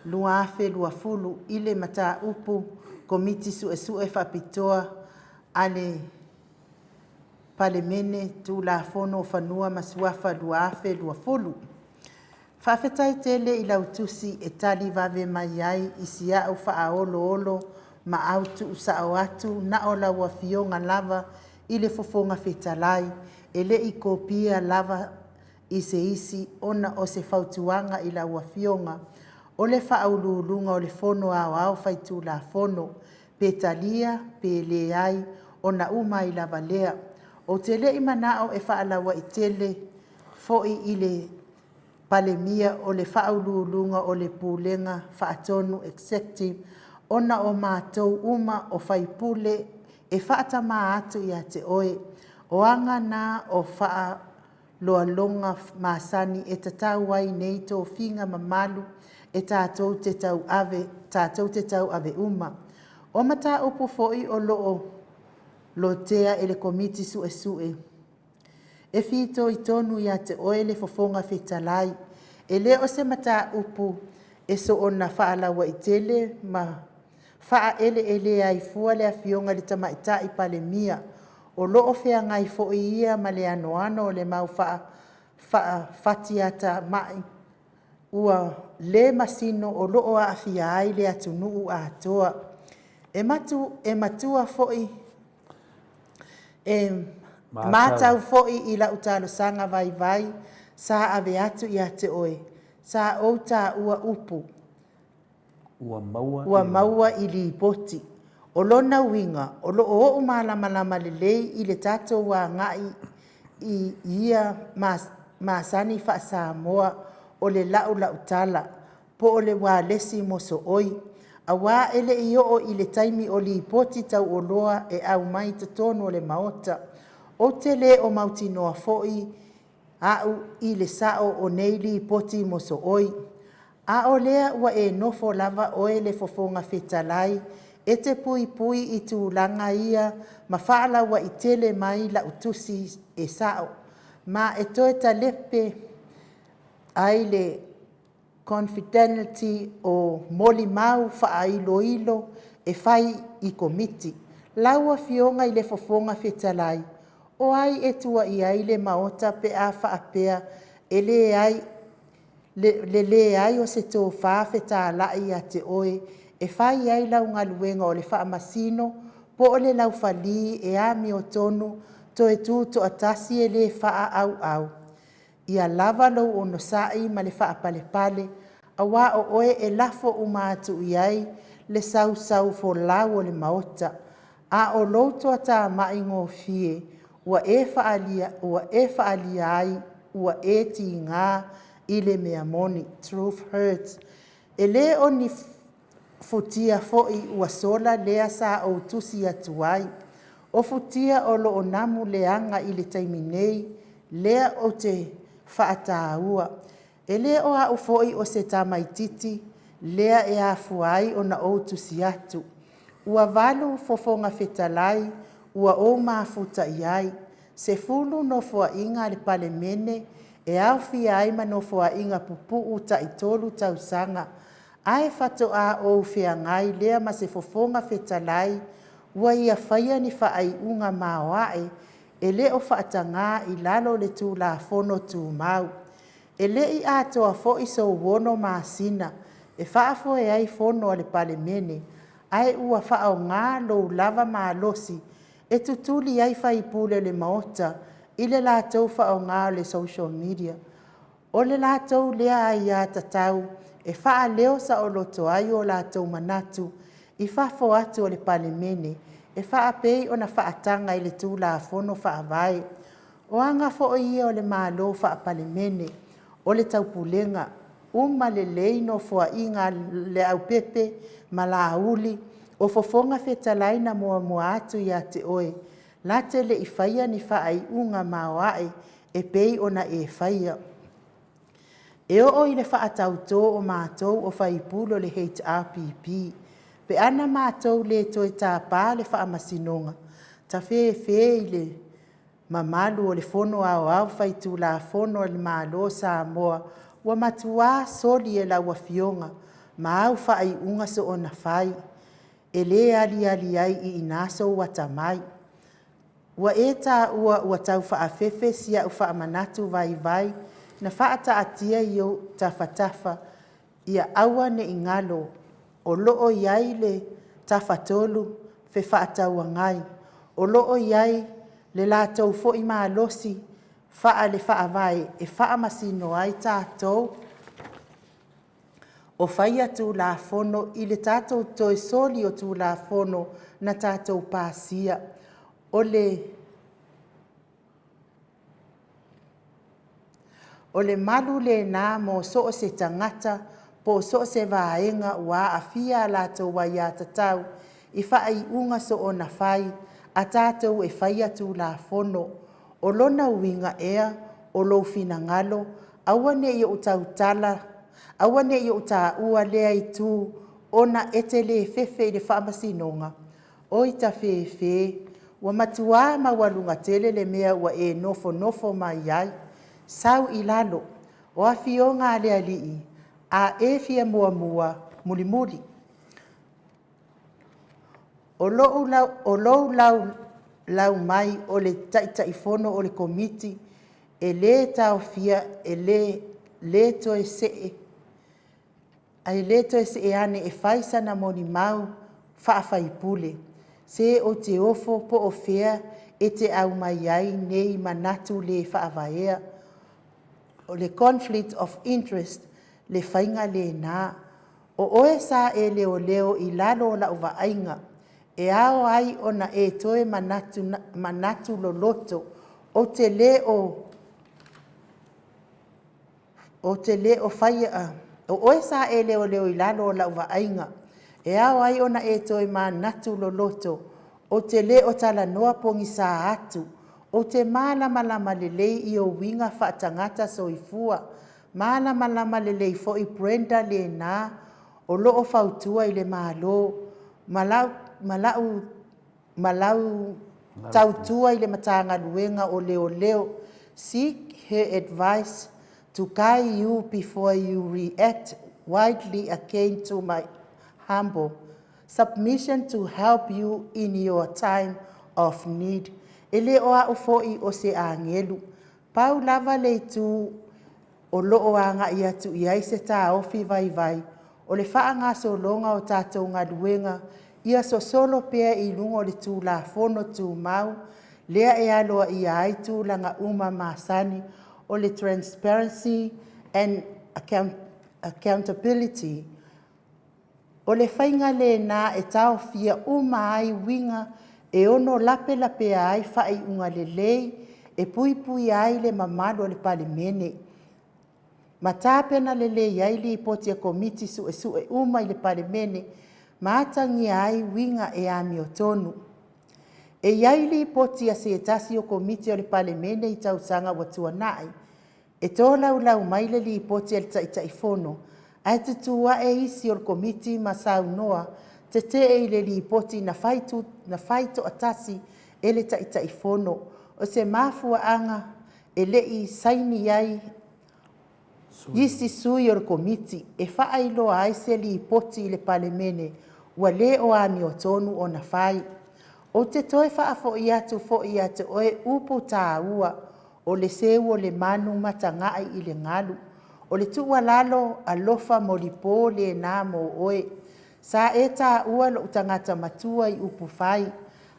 2020 i le mataupu Komiti Suesue Faapitoa a le Palemene Tulafono o Fanua ma Suafa 2020. Faafetai tele i lau tusi e tali vave mai ai i si a'u faaoloolo ma au tuusao atu na o lau Afioga lava i le Fofoga Fetalai e le i kopia lava i se isi ona o se fautuaga i lau Afioga o le Faauluuluga o le Fono Aoao Faitulafono, pe talia pe leai ona uma ai lava lea. Ou te le i manao e faalauaitele foi i le Palemia o le Faauluuluga o le Pulega Faatonu, Executive, ona o matou uma o faipule e faatamā atu ia te oe. O aga na o faaaloaloga masani e tatau ai nei tofiga mamalu e tatou te tauave, tatou te tauave uma. O mataupu foi o lo o lotea e le Komiti Suesue e fitoitonu ia te oe le Fofoga Fetalai, e le o se mataupu e soona faalauaitele ma faaeleelea ai fua le Afioga i le Tamaitai Palemia, o lo o feagai foi ia ma le anoano o le mau faafatiatamai ua le masino o lo o aafia ai le atunuu atoa. E matu, e matua foi e matau foi i lau talosaga vaivai sa ave atu ia te oe, sa ou taua upu Ua maua ua maua i lipoti. O lona uiga, o lo o ou malamalama lelei i le tatou agai i ia masani faa-Samoa o le laulautala po o le ualesi mosooi, aua e le i oo i le taimi o lipoti tauoloa e aumai i totonu o le Maota. Ou te le o mautinoa foi a'u i le sa'o o nei lipoti mosooi. A o lea ua e nofo lava oe le Fofoga Fetalai e te puipui i tulaga ia ma faalauaitele mai la'u tusi e sa'o, ma e toe talepe ai le confidentiality o molimau faailoilo e fai i Komiti. Lau Afioga i le Fofoga Fetalai, o ai e tua i ai le Maota pe a faapea e leai le leai o se tofa fetalai ia te oe e fai ai lau galuega o le faamasino po o le laufali e amiotonu toe tutoatasi e le faaauau? Ia lava lou onosai ma le faapalepale, auā o oe e lafo uma atu i ai le sausaufolau o le Maota, a o lou toatamai gofie ua e faaalia, ua e faaalia ai ua e tiga i le mea moni. Truth hurts. E le o ni futia foi ua sola lea sa ou tusi atu ai. O futia o lo o namu leaga i le taimi nei, lea ou te faataua. E le o au foi o se tamaititi lea e afua ai ona ou tusi atu. Ua 8 fofoga fetalai ua ou mafuta i ai, 10 nofoaiga a le Palemene e aofia ai ma nofoaiga pupuu tai-3 tausaga, ae faatoa ou feagai lea ma se fofoga fetalai ua ia faia ni faaiuga maoae e le o faataga i lalo o le Tulafono Tumau. E le i atoa foi sou 6 masina e faafoe ai fono a le Palemene, ae ua faaaoga lou lava malosi e tutuli ai faipule o le Maota i le latou faaaoga o le social media. O le latou lea aiatatau e faaleo saoloto ai o latou manatu i fafo atu o le Palemene, e faapei ona faataga i le Tulafono Faavae. O aga foi ia o le Malo Faa-Palemene, o le taupulega, uma lelei nofoaiga a Leaupepe ma Laauli, o fofoga fetalai na muamua atu ia te oe, la te le i faia ni faaiuga maoae e pei ona e faia. E oo i le faatautō o matou o faipule o le HRPP, pe ana matou le toe tapa le faamasinoga, tafefe i le mamalu o le Fono Aoao Faitulafono a le Malo o Samoa, ua matua soli e lau Afioga ma au faaiuga soona fai, e le aliali ai i ina sou atamai. Ua e taua ua tau faafefe si au faamanatu vaivai na faataatia i ou tafatafa, ia aua ne i galo, o lo o i ai le Tafatolu Fefaatauagai, o lo o i ai le latou foi malosi faale-faavae e faamasino ai tatou o faia Tulafono i le tatou toe soli o Tulafono na tatou pasia. O le malu lena mo so o se tagata po o so o se vaega ua aafia a latou aiatatau i faaiuga soona fai a tatou e faia Tulafono. O lona uiga ea, o lou finagalo, aua ne i ou tautala, aua ne i ou taua lea itu ona e te le fefe i le faamasinoga. Oi tafefe, ua matua maualuga tele le mea ua e nofonofo mai ai. Sau i lalo, o afioga a le alii, a e fia muamua, mulimuli. O lou laulau mai o le Taitaifono o le Komiti, e le taofia, e le toe see, ae le toe see ane e fai sana molimau faafaipule. Se ou te ofo po o fea e te aumai ai nei manatu le faavaea. O le conflict of interest le faiga lena. O oe sa e leoleo i lalo o lau vaaiga, e ao ai ona e toe manatu, manatu loloto. Ou te le o faia, o oe sa e leoleo i lalo o lau vaaiga, e ao ai ona e toe manatu loloto. Ou te le o talanoa pogisa atu, ou te malamalama lelei i ou uiga faatagata soifua. Malamalama lelei foi Brenda lena o lo o fautua i le Malo ma lau tautua i le Matagaluega o Leoleo. Seek her advice to guide you before you react wildly again to my humble submission to help you in your time of need. E le o au foi o se agelu, pau lava le itu o lo o agai atu i ai se taofi vaivai, o le faagasologa o tatou galuega ia sosolo pea i luga o le Tulafono Tumau lea e aloaia ai tulaga uma masani. o le Transparency and Accountability. O le faiga lena e taofia uma ai uiga e ono lapelapea ai faaiuga lelei e puipuia ai le mamalu o le Palemene, ma tapena lelei ai Lipoti a Komiti Suesue uma i le Palemene ma atagia ai uiga e amiotonu. E i ai Lipoti a se tasi o Komiti o le Palemene i tausaga ua tuanai, e tolaulau mai le Lipoti a le Taitaifono, ae tutu ae isi o le Komiti ma saunoa tetee i le Lipoti na fai toatasi e le Taitaifono. O se mafuaaga e le i saini ai isi sui o le Komiti e faailoa ai se Lipoti i le Palemene ua le o amiotonu ona fai. Ou te toe faafoi atu foi ia te oe upu taua, o le seu o le manu ma tagai i le galu. O le tuualalo alofa molipo lena mo oe. Sa e taua lou tagata matua i upu fai,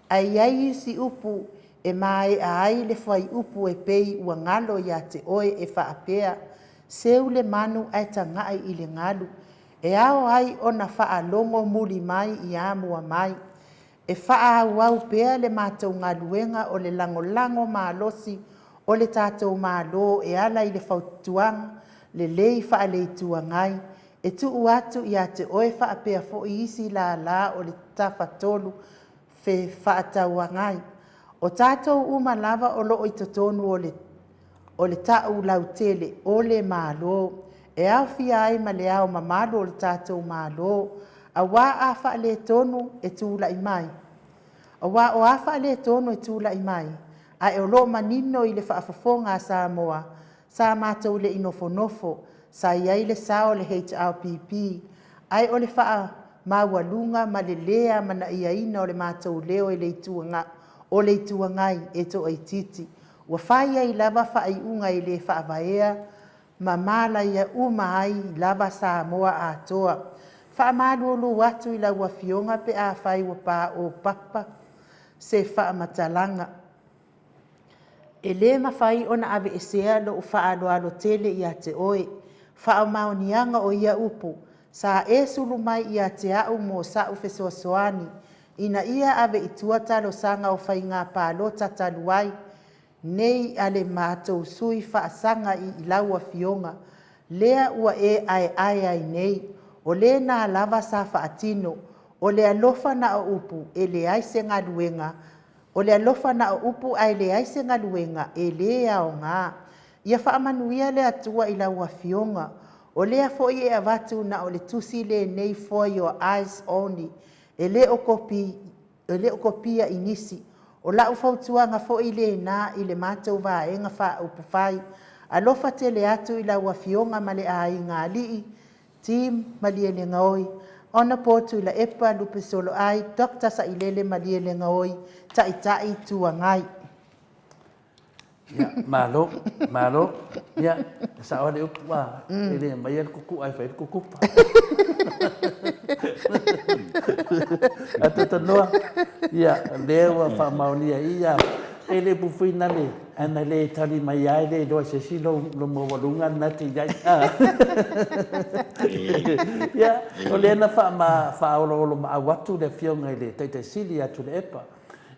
ae i ai isi upu e maea ai le fuaiupu e pei ua galo ia te oe e faapea, seu le manu ae tagai i le galu. E ao ai ona faalogo muli mai i amua mai. E faaauau pea le matou galuega o le lagolago malosi o le tatou Malo e ala i le fautuaga lelei faale-Itu Agai e tuu atu ia te oe faapea foi isi lala o le Tafatolu Fefaatauagai. O tatou uma lava o lo o i totonu o le ta'u lautele o le Malo, e aofia ai ma Le Ao Mamalu o le tatou Malo, aua a faaletonu e tulai mai, aua o a faaletonu e tulai mai, ae o lo o manino i le faafofoga a Samoa, sa matou le i nofonofo, sa i ai le sao o le HRPP, ae o le faamaualuga ma le lē amanaiaina o le matou leo e le o le Itu Agai e toaitiiti. Ua fai ai lava faaiuga e le faavaea ma malaia uma ai lava Samoa atoa. Faamalulu atu i lau Afioga pe afai ua paopapa se faamatalaga. E le mafai ona aveesea lou faaaloalo tele ia te oe. Faamaoniaga o ia upu, sa e sulu mai ia te au mo sa'u fesoasoani ina ia ave i tua talosaga o faiga palota talu ai nei a le matou sui faasaga i lau Afioga, lea ua e aeae ai nei. O lena lava sa faatino. O le alofa na o upu, e leai se galuega. O le alofa na o upu ae leai se galuega, e le aoga. Ia faamanuia le Atua i lau Afioga. O lea foi e avatu na o le tusi lenei for your eyes only, e le o kopia i nisi. O lau fautuaga foi lena i le matou Vaega Faaupufai. Alofa tele atu i lau Afioga ma le aiga alii, Team Malielegaoi, Honourable Tuilaepa Lupesoloai Dr. Sailele Malielegaoi, Taitai Itu Agai. Ia, malo, malo. Ia, e sao lava le upu, a, e le aumaia le kuku ae fai ai le kukupa. Ae talanoa, ia, lea ua faamaonia ia, e le puipuina le, a na le tali mai lava e le iloa e se isi lou maualuga lena e te i ai. Ia, o lea na faaoloolomaau atu le Afioga i le Taitai Sili ia Tuilaepa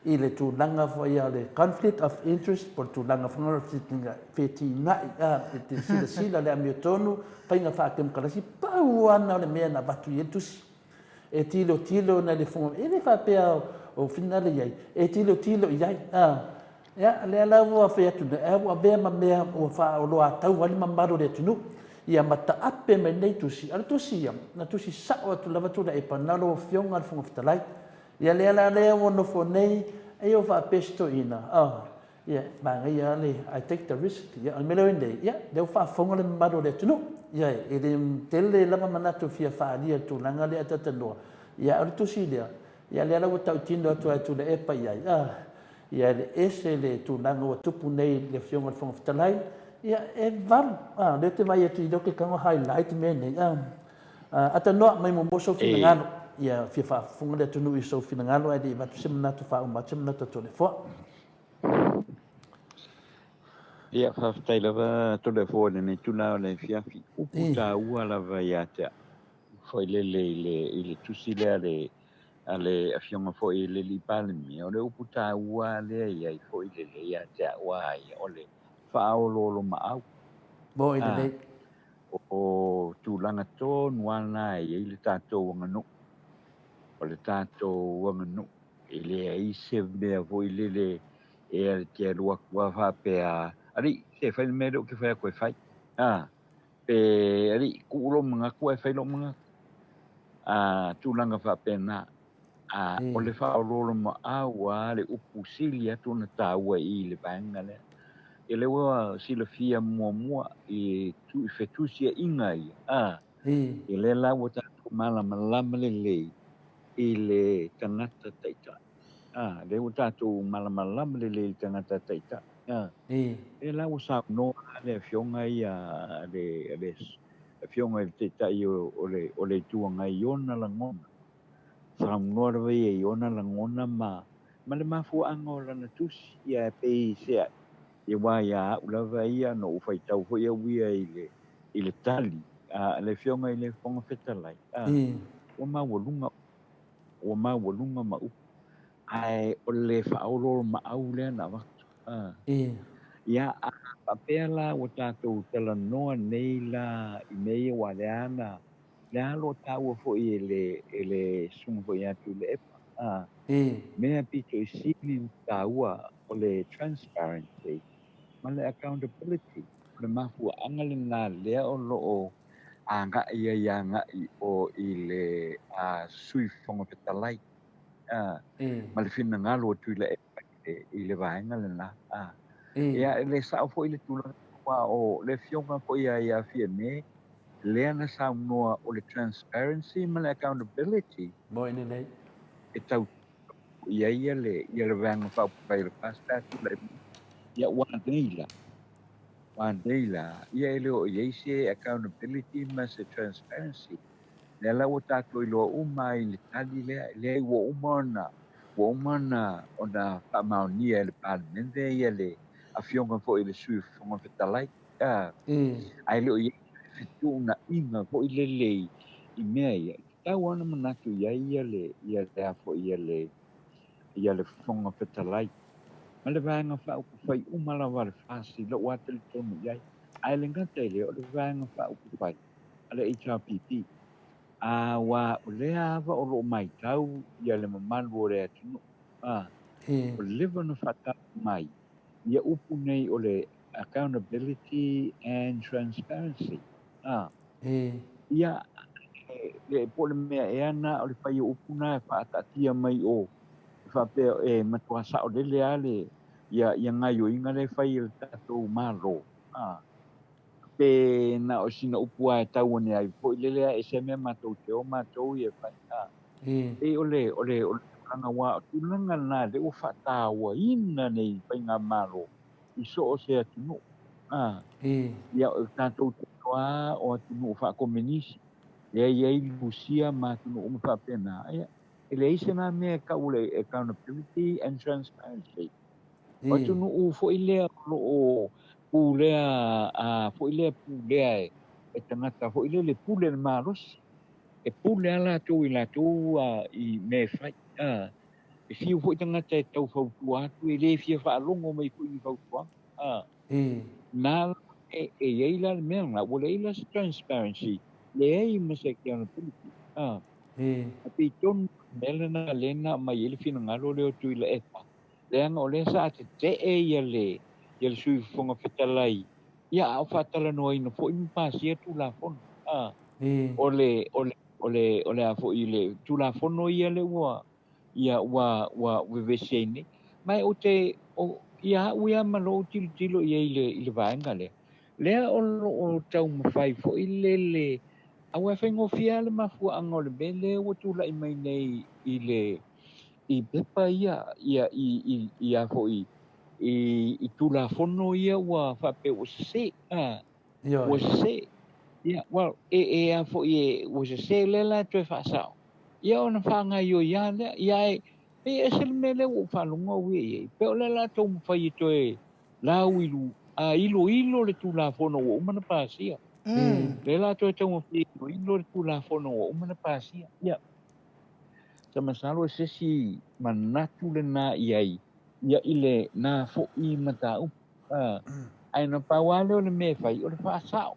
i le tulaga foi o le conflict of interest po o le tulaga foi lea o le feteenai i te silasila i le amiotonu, faiga faa-temokarasi, pau lava lena o le mea na avatu i ai le tusi. E tilotilo nai le Fofoga, e le faapea o finagalo i ai, e tilotilo i ai. Ia, lea la ua fai atu nei, ae ua avea ma mea ua faaoloataua ai le mamalu o le atunuu, ia ma taape mai nei tusi. A o le tusi ia, na tusi sao atu lava Tuilaepa, na o lau Afioga i le Fofoga Fetalai. Ia lea la lea ua nofo nei, ai ua faapea si toeaina, oh, ia, manaia lava le I take the risk. Ia, o le mea lea ua i ai nei, ia, lea ua faafofoga le mamalu o le atunuu. Ia, e le tele lava manatu e fia faaalia i le tulaga lea ae talanoa, ia, a o le tusi lea, ia lea la ua tautino atu lava e Tuilaepa i ai, ah, ia e ese le tulaga ua tupu nei i le Afioga i le Fofoga Fetalai, ia, e valu, ah, o lea ou te vaai atu i lea ou te tago highlight mea nei, ah. Atanoa mai muamua sou finagalo. Ia fia faafofoga le atunuu i sou finagalo ae le i avatu se manatu faauma atu se manatu a Toleafoa. Ia, faafetai lava Toleafoa i lenei tulaga o le afiafi. Upu taua lava ia te au, foi lele i le tusi lea a le afioga foi i le alii Palemia, o le upu taua lea i ai foi lele ia te au a ia, o le faaoloolomaau. Mo i lelei. O tulaga tonu lava lena e i ai le tatou aganuu. O le tatou aganuu, e leai se mea foi lele e te alu atu lava faapea, alii, se fai le mea lea ou te fai atu e fai. Pe alii, tuu lou manatu ae fai lou manatu. Tulaga faapena. O le faaoloolomaau lava le upu sili atu ona taua i le vaega lea. Ia lea ua silafia muamua i fetusiaiga ia. Ia lea la ua tatou malamalama lelei i le tagata taitai. Lea ua tatou malamalama lelei i le tagata taitai. Lea la ua saunoa le afioga ia le afioga i le taitai o le Itu Agai i ona lagona. Saunoa lava ia i ona lagona ma le mafuaaga o lana tusi. Ia e pei se ai. Ia aua ia au lava ia na ou faitau foi au ia i le tali a le afioga i le Fofoga Fetalai. Ua maualuga ma upu. Ae o le faaoloolomaau lea na avatu. Ia, a faapea la ua tatou talanoa nei la i mea ia aua lea na lea lo taua foi e le susuga foi ia Tuilaepa. Mea pito i sili ona taua o le transparency ma le accountability. O le mafuaaga lena lea o loo agai ai agai o i le Sui Fofoga Fetalai ma le finagalo o Tuilaepa i le vaega lena. Ia, e le sao foi le tulaga aua o le afioga foi ia Fiame lea na saunoa o le transparency ma le accountability. Mo i lelei. E tau i ai ia le Vaega Faaupufai o le FAST pe a tulai mai. Ia ua nei la. Ua nei la, ia e le o i ai se accountability ma se transparency. Lea la ua tatou iloa uma ai i le tali lea, lea ua uma ona faamaonia e le Palemene ia le afioga foi i le Sui Fofoga Fetalai. Ae le o i ai se fetuunaiga foi lele i mea ia. Tatau ona manatu i ai ia le Fofoga Fetalai. Ma le Vaega Faaupufai uma lava a le FAST i lou lava talitonu i ai. Ae le gata i lea o le Vaega Faaupufai a le HRPP. Aua o lea ava o loo matau ia le mamalu o le atunuu. O leva ona faatau mai ia upu nei o le accountability and transparency. Ia le po o le mea ea na o le fai o upu na e faataatia mai o faapea e matua sao lele lava le ia gaioiga lea e fai e le tatou Malo. Pe na o sina upu lava e tau ane ai foi lele lava e se mea matou te o matou ia fai. E o le tulaga ua o tulaga lena lea ua faatauaina nei faigamalo i so o se atunuu. Ia o tatou te iloa o atunuu faakomenisi lea e i ai Lusia ma atunuu uma faapena. Ia, e leai se na mea e tau o le accountability and transparency. O atunuu foi lea o loo pulea foi lea pulea e tagata foi lea le pule le malosi. E pule a latou i latou i mea e fai. E fiu foi tagata e tau fautua atu e le fia faalogo mai foi ni fautuaga. Na e i ai la le mea lena, ua leai la se transparency, leai ma se accountability. A pei tonu mea lena lea na aumai ai le finagalo lea o Tuilaepa. Leaga o lea sa tetee ia le Sui Fofoga Fetalai, ia a o faatalanoaina foi ma pasia Tulafono. O le a foi le Tulafono ia lea ua ia ua vevesi ai nei. Ma ou te ia au ia ma lou tilotilo i ai i le vaega lea. Lea o loo taumafai foi lele aua e faigofie le mafuaaga o le mea lea ua tulai mai nei i le i pepa ia ia i ia foi i Tulafono ia ua faapea ua sese. Ua sese. Ia, well, e a foi e ua sese lea la e toe faasao. Ia ona faagaoioi lava lea. Ia e pei e ese le mea lea ua ou faalogo au ia i ai. Pe o le la taumafai e toe lauilu A iloilo le Tulafono ua uma ona pasia. Lea la toe taumafai e iloilo le Tulafono ua uma ona pasia. Ia, sa masalo e se isi manatu lena i ai, ia i lena foi mataupu. A, ae na pau lava lea o le mea e fai, o le faasao.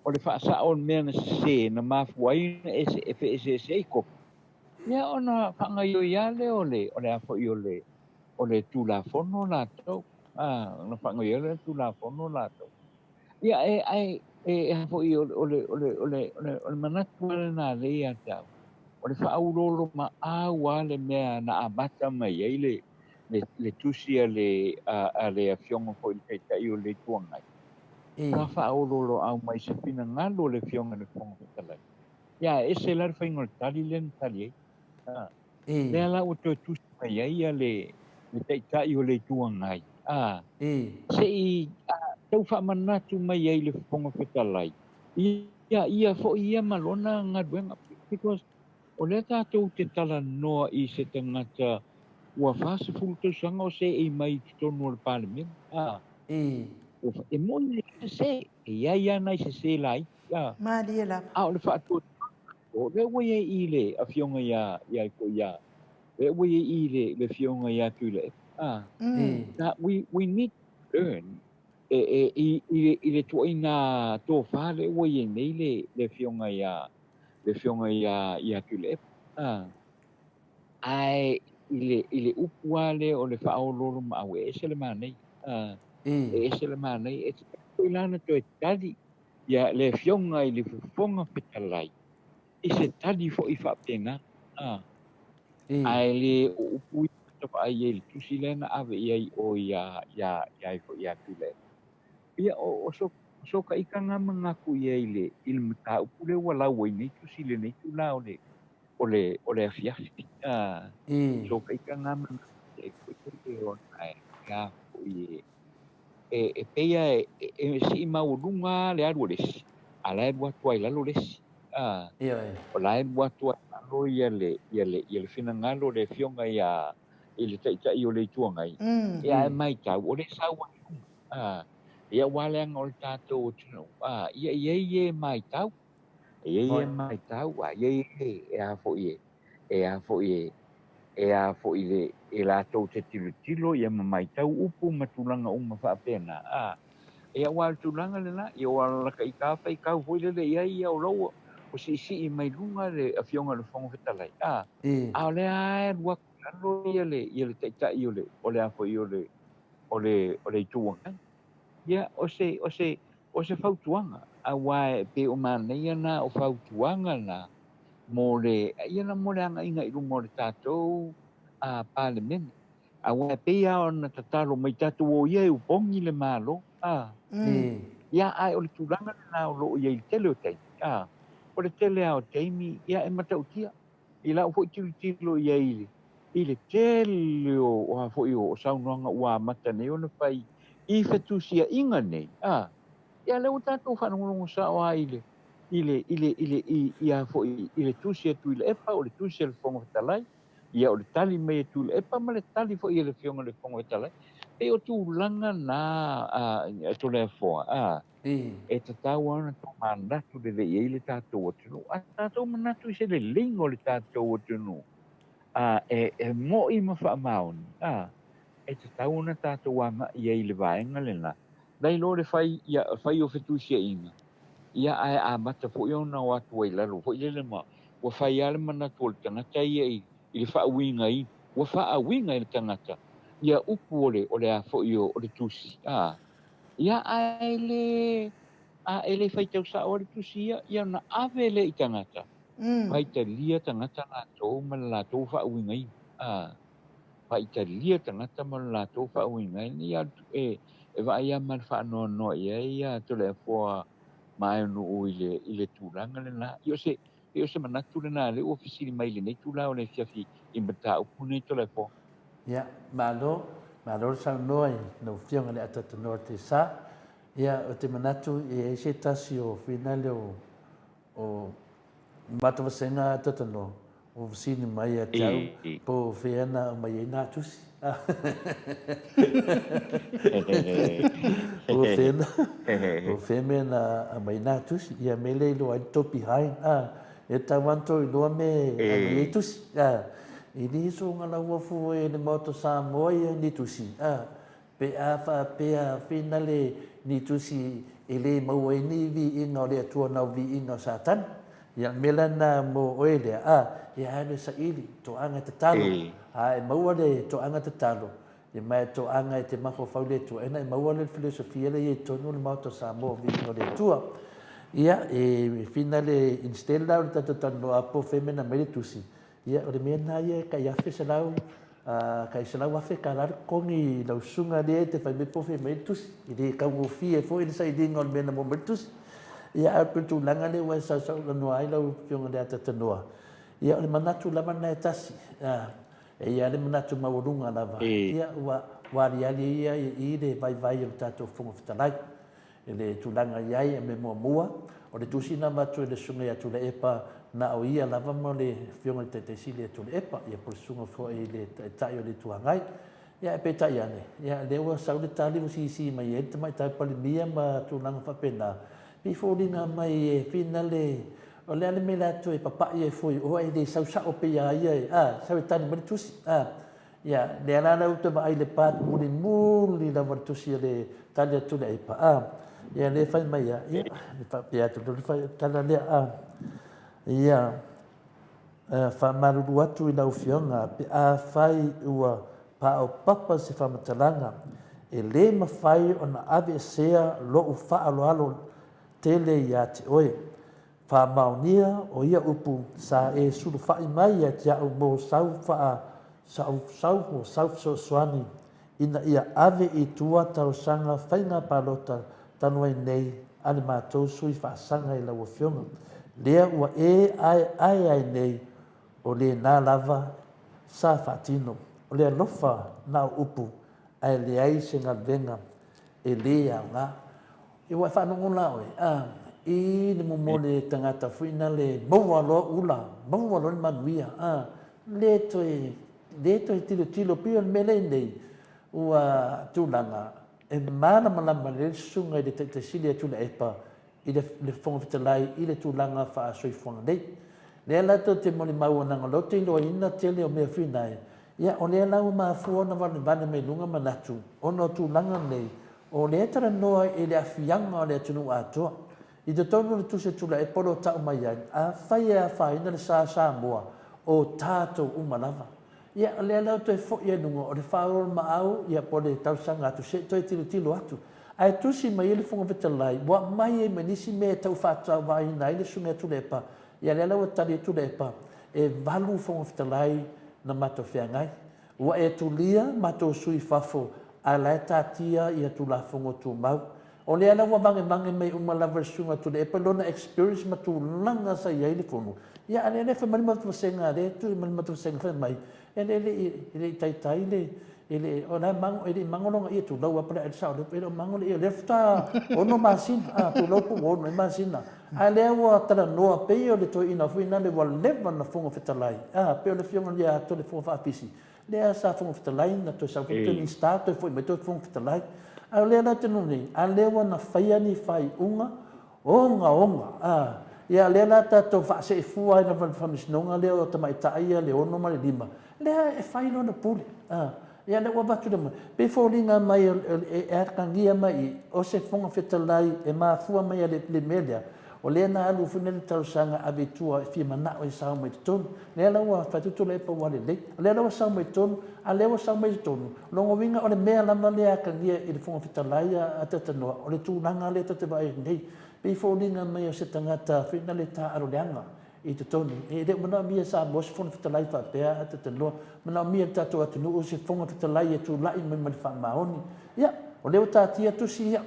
O le faasao o le mea na sese na mafua ai ona e feeseeseai ai kopi, ia ona faagaoioi lava lea o le, o le a foi o le, o le Tulafono latou. A, ona faagaoioi lea o le Tulafono latou. Ia, e, ae, e, a foi o le, o le, o le, o le, o le, o le manatu lava lena lea ia te au, o le faaoloolomaau lava le mea na amata mai ai le, le, le tusi a le, a, a le Afioga foi i le Taitai o le Itu Agai. Sa faaolooloau mai se finagalo o le Afioga i le Fofoga Fetalai. Ia, ae ese la le faiga o le tali lea na tali ai. A, lea la ua toe tusi mai ai ia le, le Taitai o le Itu Agai, a, se i tau faamanatu mai ai i le Fofoga Fetalai, ia ia foi ia ma lona galuega, because o lea tatou te talanoa i se tagata ua 40 tausaga o seei mai i totonu o le Palemene, a, e moni e sese, e i ai lava nai sese laiti, a, Malie lava. A o le faatuatuaga, o lea ua i ai i le Afioga ia, ia, ia, lea ua i ai i le, le Afioga ia Tuilaepa, a, na, we need to learn e, e, i, i, le, i le tuaiga tofa lea ua i ai nei le, le Afioga ia, le Afioga ia, ia Tuilaepa, a, ae i le, i le upu lava lea o le faaoloolomaau, e ese le manaia, a, e ese le manaia, e tatau foi la ona toe tali ia le Afioga i le Fofoga Fetalai i se tali foi faapena, a, ae le o upu ia ta vaai ai i le tusi lea na ave i ai o ia, ia, ia foi ia Tuilaepa. Ia, o, o so, o so kaikaga manatu i ai i le, i le mataupu lea ua lau ai nei tusi i lenei itula o le, o le, o le afiafi. A, so kaikaga manatu i ai foi le ona e, a foi e, e, e pei lava e, e, e sii maualuga le alu a le isi, a la e alu atu lava i lalo le isi. A, o la e alu atu lava i lalo ia le, ia le, ia le finagalo o le Afioga ia, i le Taitai o le Itu Agai, ia ae matau, o lea e sau lava i luga. A, ia aua leaga o le tatou atunuu, a, ia e i ai e matau, e i ai e matau, a i ai e, e a foi e, e a foi e, e a foi le, e latou te tilotilo ia ma matau upu ma tulaga uma faapena, a, ia aua o le tulaga lena, ia ua alakaʻi faikau foi lele i ai ia o la ua siisii mai luga le Afioga i le Fofoga Fetalai, a, a o lea lava e alu atu i lalo ia le, ia le Taitai o le, o le a foi o le, o le, o le Itu Agai. Ia, o se, o se, o se fautuaga, aua e pei o manaia na o fautuaga na mo le, ia na mo le agaiga i luma o le tatou a, Palemene. Aua e pei lava ona tatalo mai tatou o ia e opogi le Malo, a. Ia, ae o le tulaga lena o lo o i ai i le tele o taimi, a. O le tele lava o taimi, ia e matautia. I lau foi tilotilo i ai i le, i le tele o, o a foi o saunoaga ua amata nei ona fai i fetusiaiga nei, a. Ia lea ua tatou faalogologo sao lava i le, i le, i le, i le, i, i a foi, i le tusi a Tuilaepa, o le tusi a le Fofoga Fetalai, ia o le tali mai a Tuilaepa ma le tali foi a le Afioga i le Fofoga Fetalai. Pei o tulaga na a, a Toleafoa, a, e tatau lava ona tomanatu lelei ai le tatou atunuu. A tatou manatu i se leleiga o le tatou atunuu, a, e, e mo'i ma faamaoni, a, e tatau ona tatou agai ai i le vaega lena. Nai lo le fai, ia, fai o fetusiaiga, ia ae amata foi ona o atu ai lalo foi lele ma ua fai lava le manatu o le tagata ia i, i le faauigaina, ua faauiga e le tagata ia upu o le, o le a foi o, o le tusi, a, ia ae le, a e le faitau sao le tusi ia, ia ona ave lea i tagata, faitalia tagata latou ma le latou faauigaina, a, faitalia tagata ma le latou faauigaina, ia e, e vaai lava ma le faanoanoa i ai ia Toleafoa ma Aeonuu i le, i le tulaga lena. Ia o se, ia o se manatu lena lea ua fesili mai i lenei itula o le afiafi i mataupu nei Toleafoa. Ia, malo, malo le saunoa i lau Afioga i le Atoatonoa o le Tesa. Ia, ou te manatu e i ai se tasi o finale o, o matou vasega Atoatonoa ua fesili mai ia te au po o fea na aumai ai nā tusi. O fea na, o fea mea na aumai na tusi, ia mea lea iloa ai le tou behind, a, e tatau lava ona tou iloa mea e aumai ai tusi, a. E le soona lauafu e le Maota o Samoa ia ni tusi, a, pe a faapea finale ni tusi e le maua ai ni viiga o le Atua na o viiga o Satani. Ia, o le mea la lena mo oe lea, a, ia alu e saili, toaga e tatalo, a e maua le toaga tatalo, ia ma e toaga e te mafaufau i le Atua, ona e maua lea o le filosofia lea e i ai i totonu o le Maota o Samoa o viiga o le Atua. Ia, e finale, instead la o le tatou talanoa po o fea mea na aumai le tusi, Ia, o le mea lena ia e tai afe selau, tai $100,000 le totogi i lau susuga lea e te fai mai po o fea mai le tusi. E le taugofie foi le sailiga o le mea na maua mai le tusi. Ia, ae pei o le tulaga lea ua e sausaunoa ai lau Afioga i le Atatanoa, ia o le manatu lava lena e tasi. E i ai lava le manatu maualuga lava, ia ua aliali ia i i le vaivai o le tatou Fofoga Fetalai. I le tulaga i ai, mea muamua, o le tusi na avatu e le Susuga ia Tuilaepa, na o ia lava ma le Afioga i le Taitai Sili ia Tuilaepa, ia po o le Susuga foi i le Taitai o le Itu Agai. Ia ae peitai ane, ia lea ua sau le tali ua sisi mai ai le Tamaitai Palemia ma tulaga faapena, pei e foliga mai e finale, o le a le mea o le a toe papai ai fua i o ae le sau sao pei a ia e, a, sau e tali mai le tusi, a. Ia, lea la la ou te vaai i le part mulimuli lava o le tusi a le tali atu le aipa, a. Ia, lea e fai mai a, ia, e faapea atu loa le fai, tala lea, a. Ia, faamalulu atu i lau Afioga pe afai ua paopapa se faamatalaga, e le mafai ona aveesea lou faaaloalo tele ia te oe. Faamaonia o ia upu sa e sulufai mai ia te a'u mo sau faa sau sau mo sau fesoasoani ina ia ave i tua talosaga faiga palota talu ai nei a le matou sui faasaga i lau Afioga lea ua e aeae ai nei o lena lava sa faatino. O le alofa na o upu ae leai se galuega e le aoga. E ua e faalogo la oe, a, i le momoli tagata foi na le maua loa ula, maua loa le manuia, a, le toe, le toe tilotilo pei o le mea lea i nei, ua tulaga e malamalama lelei le susuga i le Taitai Sili ia Tuilaepa i le, le Fofoga Fetalai i le tulaga faasoifuaga nei. Lea la tou te molimau leaga o lea ou te iloaina tele o mea finae, ia o lea la ua mafua ona valevale mai luga manatu ona o tulaga nei, o lea e talanoa i le afiaga o le atunuu atoa. I totonu o le Tusi a Tuilaepa o lo o tau mai ai, afai e afaina le sa Samoa, o tatou uma lava. Ia, o lea la ua toe foi ai i luga, o le faaoloolomaau, ia, po o le talosaga atu, se i toe tilotilo atu. Ae tusi mai ai le Fofoga Fetalai, ua aumai ai ma nisi mea e tau faatauvaina ai le Susuga ia Tuilaepa, ia lea la ua tali atu Tuilaepa, e valu Fofoga Fetalai na matou feagai. Ua e tulia matou sui i fafo, ae la e taatia ia Tulafono Tumau. O lea la ua vagevage mai uma lava e le Susuga Tuilaepa lona experience ma tulaga sa i ai le Fono, ia a o lea la e fai mai le matou vasega, lea e tui mai le matou vasega fai mai, e le i, e le i taitai le, e le, o la e mago, e le i mago lona ie, tulou lava po o le a ea le sao o le, e le o mago le ie, o lea faatoa 6 masina, a, tulou po ua 6 ea masina, a o lea ua talanoa pei o le toeaina foi lea ua leva ona Fofoga Fetalai, a, pei o le Afioga ia Toleafoa Faafisi, lea sa Fofoga Fetalai na toe sau foi toe Minisita toe foi mai toe Fofoga Fetalai. A o lea la te nuu nei, a lea ua na faia ni faaiuga ogaoga, a, ia lea la tatou faasee fua ai lava i le Faamasinoga lea o tamaitai ia le 6 ma le 5, lea e fai lona pule, a. Ia lea ua avatu le, pei e foliga mai e atagia mai i i, o se Fofoga Fetalai e mafua mai i le mea lea, O lea na alu foi lea talosaga ave i tua e fia manao e sao mai totonu. Lea la ua fai atu Tuilaepa ua lelei. O lea la ua sao mai totonu, a lea ua sao mai totonu, o lona uiga o le mea lava lea e atagia i le Fofoga Fetalai a Tatanoa, o le tulaga lea tatou te vaai ai nei, pei e foliga mai o se tagata foi lea e taaalo leaga i totonu. E le o manaomia e Samoa se Fofoga Fetalai faapea a Tatanoa, manaomia e le tatou atunuu se Fofoga Fetalai e tulai mai ma le faamaoni. Ia, o lea ua taatia tusi ia,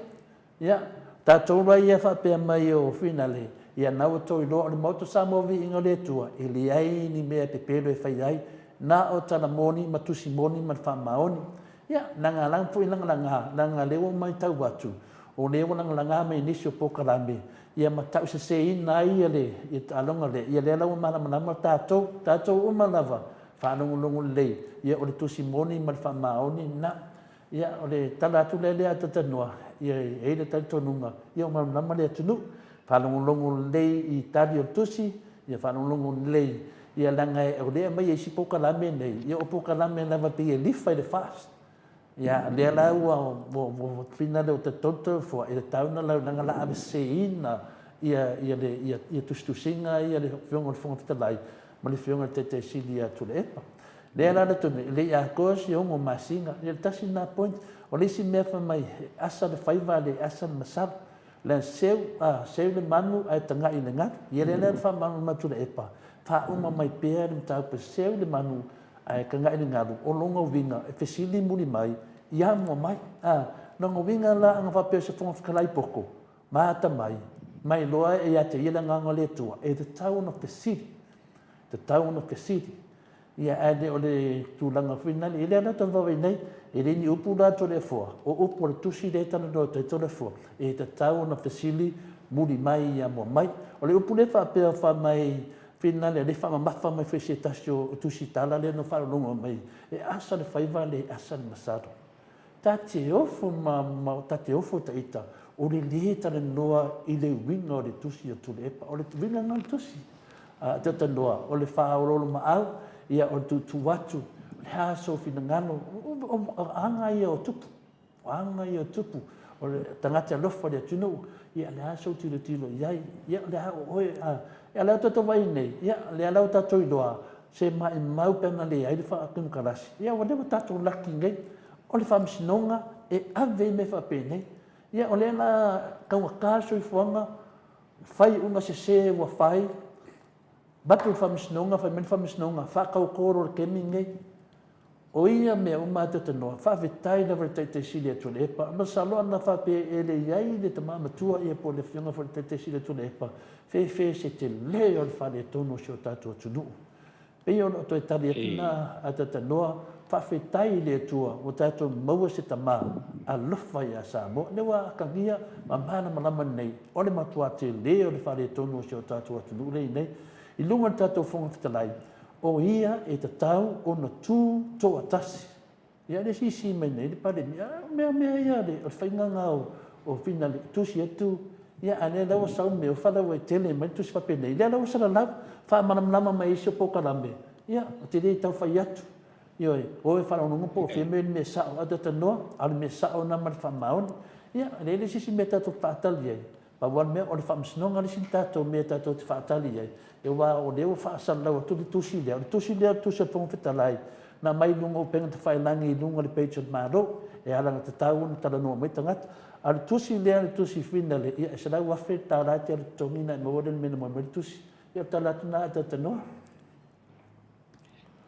Ia, tatou la ia faapea mai o finale, ia na ua tou iloa o le Maota Samoa Viiga o le Atua, e leai ni mea pepelo e fai ai, na o tala moni ma tusi moni ma le faamaoni. Ia, na ga foi lagalaga, leaga lea ua matau atu, o lea ua lagalaga mai nisi o polokalame, ia ma tauseseina ai ia le taaloga lea, ia lea la ua malamalama tatou, tatou uma lava, faalogologo lelei, ia o le tusi moni ma le faamaoni lena. Ia, o le tala atu lea lea a Tanoa, Ia, e i ai le talitonuga, ia ua malamalama le atunuu, faalogologo lelei i tali o le tusi, ia faalogologo lelei, ia leaga o lea e aumai e isi polokalame nei, ia o polokalame lava pei e lifa i le FAST. Ia, lea la ua ua fina lea o talitonu Toleafoa e tatau ona leaga o le a aveseseina ia ia le ia ia tusitusiga ia le Afioga i le Fofoga Fetalai ma le Afioga i le Taitai Sili ia Tuilaepa. Lea la le tonu, e le i atoa se 6 masina, ia le tasi lena point. O le isi mea fai mai, e asa le faiva a le asa le masalo. Leaga seu, a, seu le manu ae tagai i le galu. Ia lea la na faamalamalama atu Tuilaepa, faauma mai pea le mataupu e seu le manu ae tagai i le galu, o lona uiga e fesili muli mai, ia mua mai. A, lona uiga la ana faapea o se Fofoga Fetalai poto, ma atamai, ma iloa ia te ia le Agaga o le Atua, e tatau ona fesili, tatau ona fesili. Ia, ae le o le tulaga foi lena, i lea la tatou vaavaai nei, e le ni upu la a Toleafoa, o upu a le tusi lea e talanoa atu ai Toleafoa, e tatau ona fesili muli mai ia mua mai. O le upu lea faapea fai mai, finagalo e faamamafa mai foi se tasi o tusi tala lea na faalogologo mai, e asa le faiva le asa le masalo. Ta te ofo ma, ma ta te ofo ta ita, o le lē talanoa i le uiga o le tusi o Tuilaepa. O le uiga lena o le tusi. A te talanoa, o le faaoloolomaau, ia o le tuutuu atu, o le a sou finagalo, o aga ia o tupu. O aga ia o tupu, o le tagata alofa o le atunuu, ia o le a sou tilotilo i ai, ia o le a o oe, a, ia o le a tatou vaai nei, ia o lea la ua tatou iloa, se maimau pe ana leai le faatemokarasi, ia ua leva tatou laki nei, o le faamasinoga e ave i mea faapenei. Ia o lea la taugata le soifuaga, fai iuga sese ua fai, avatu i le faamasinoga, fai mai le faamasinoga, faataoto loa i le taimi lenei. O ia mea uma a Tetenoa, faafetai lava i le Taitai Sili a Tuilaepa. Masalo ana faapea e le i ai le tama matua ia po o le afioga foi i le Taitai Sili a Tuilaepa, fefe se tele o le faaletonu o si o tatou atunuu. Pei o lau toe tali atu lena a Tetenoa, faafetai i le Atua ua tatou maua se tama alofa ia Samoa. Lea ua atagia ma malamalama nei, o le matua tele o le faaletonu o si o tatou atunuu lea i nei. I luga o le tatou Fofoga Fetalai, O ia e tatau ona tu toatasi. Ia le sisi mai nei le Palemia, o mea mea ia o le faiga na o finale, tusi atu, ia a lea la ua sau mea o faalauaitele mai le tusi faapenei, lea la ua salalau, faamalamalama mai isi o polokalame, ia ou te le tau fai atu. Ioe, o e faalogologo po o fea mea le mea sao, ae talanoa, a o le mea sao lena ma le faamaoni. Ia, e leai le isi mea tatou te faatali ai, Pau lava le mea, o le faamasinoga le isi tatou mea tatou te faatali i ai, aua o lea ua faasalalau atu le tusi lea. O le tusi lea o le tusi a le Fofoga Fetalai, na aumai i luga o upega tafailagi i luga o le page o le Malo, e ala ona tatau ona talanoa mai tagata. A o le tusi lea, le tusi finale, ia e $100,000 e te alu totogi ona e maua lea i le mea na aumai mai le tusi. Ia o le tala atu lena ae talatalanoa.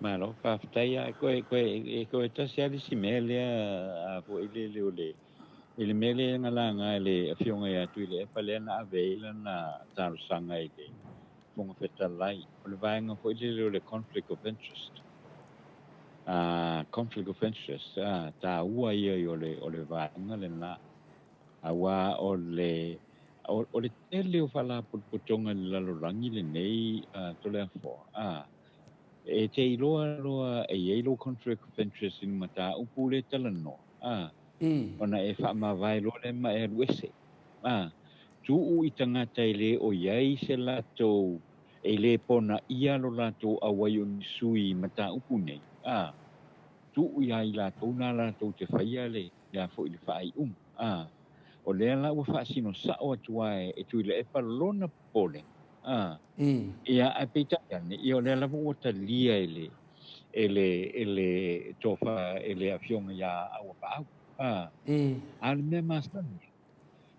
Malo, faafetai lava. Koe, koe, koe tasi lava le isi mea lea a foi lele o le I le mea lea na laga e le Afioga ia Tuilaepa lea na ave ai lana talosaga i le Fofoga Fetalai, o le vaega foi lele o le conflict of interest. Conflict of interest, taua ia o le, o le vaega lena, aua o le, o le tele o faalapotopotoga i le lalolagi lenei, Toleafoa, e te iloa loa e i ai lou conflict of interest i le mataupu lea e talanoa, Ona e faamavae loa lea ma e alu ese. A, tuu i tagata e le o i ai se latou, e le ponaia lo latou auai o ni sui i mataupu nei. A, tuu ia i latou na latou te faia le, le a foi le faaiuga. A, o lea la ua faasino sao atu a e Tuilaepa lona popolega. A, ia, ae peitai ane, ia o lea lava ua talia e le, e le, e le tofa e le afioga iā Auapaau. A, a o le mea masani,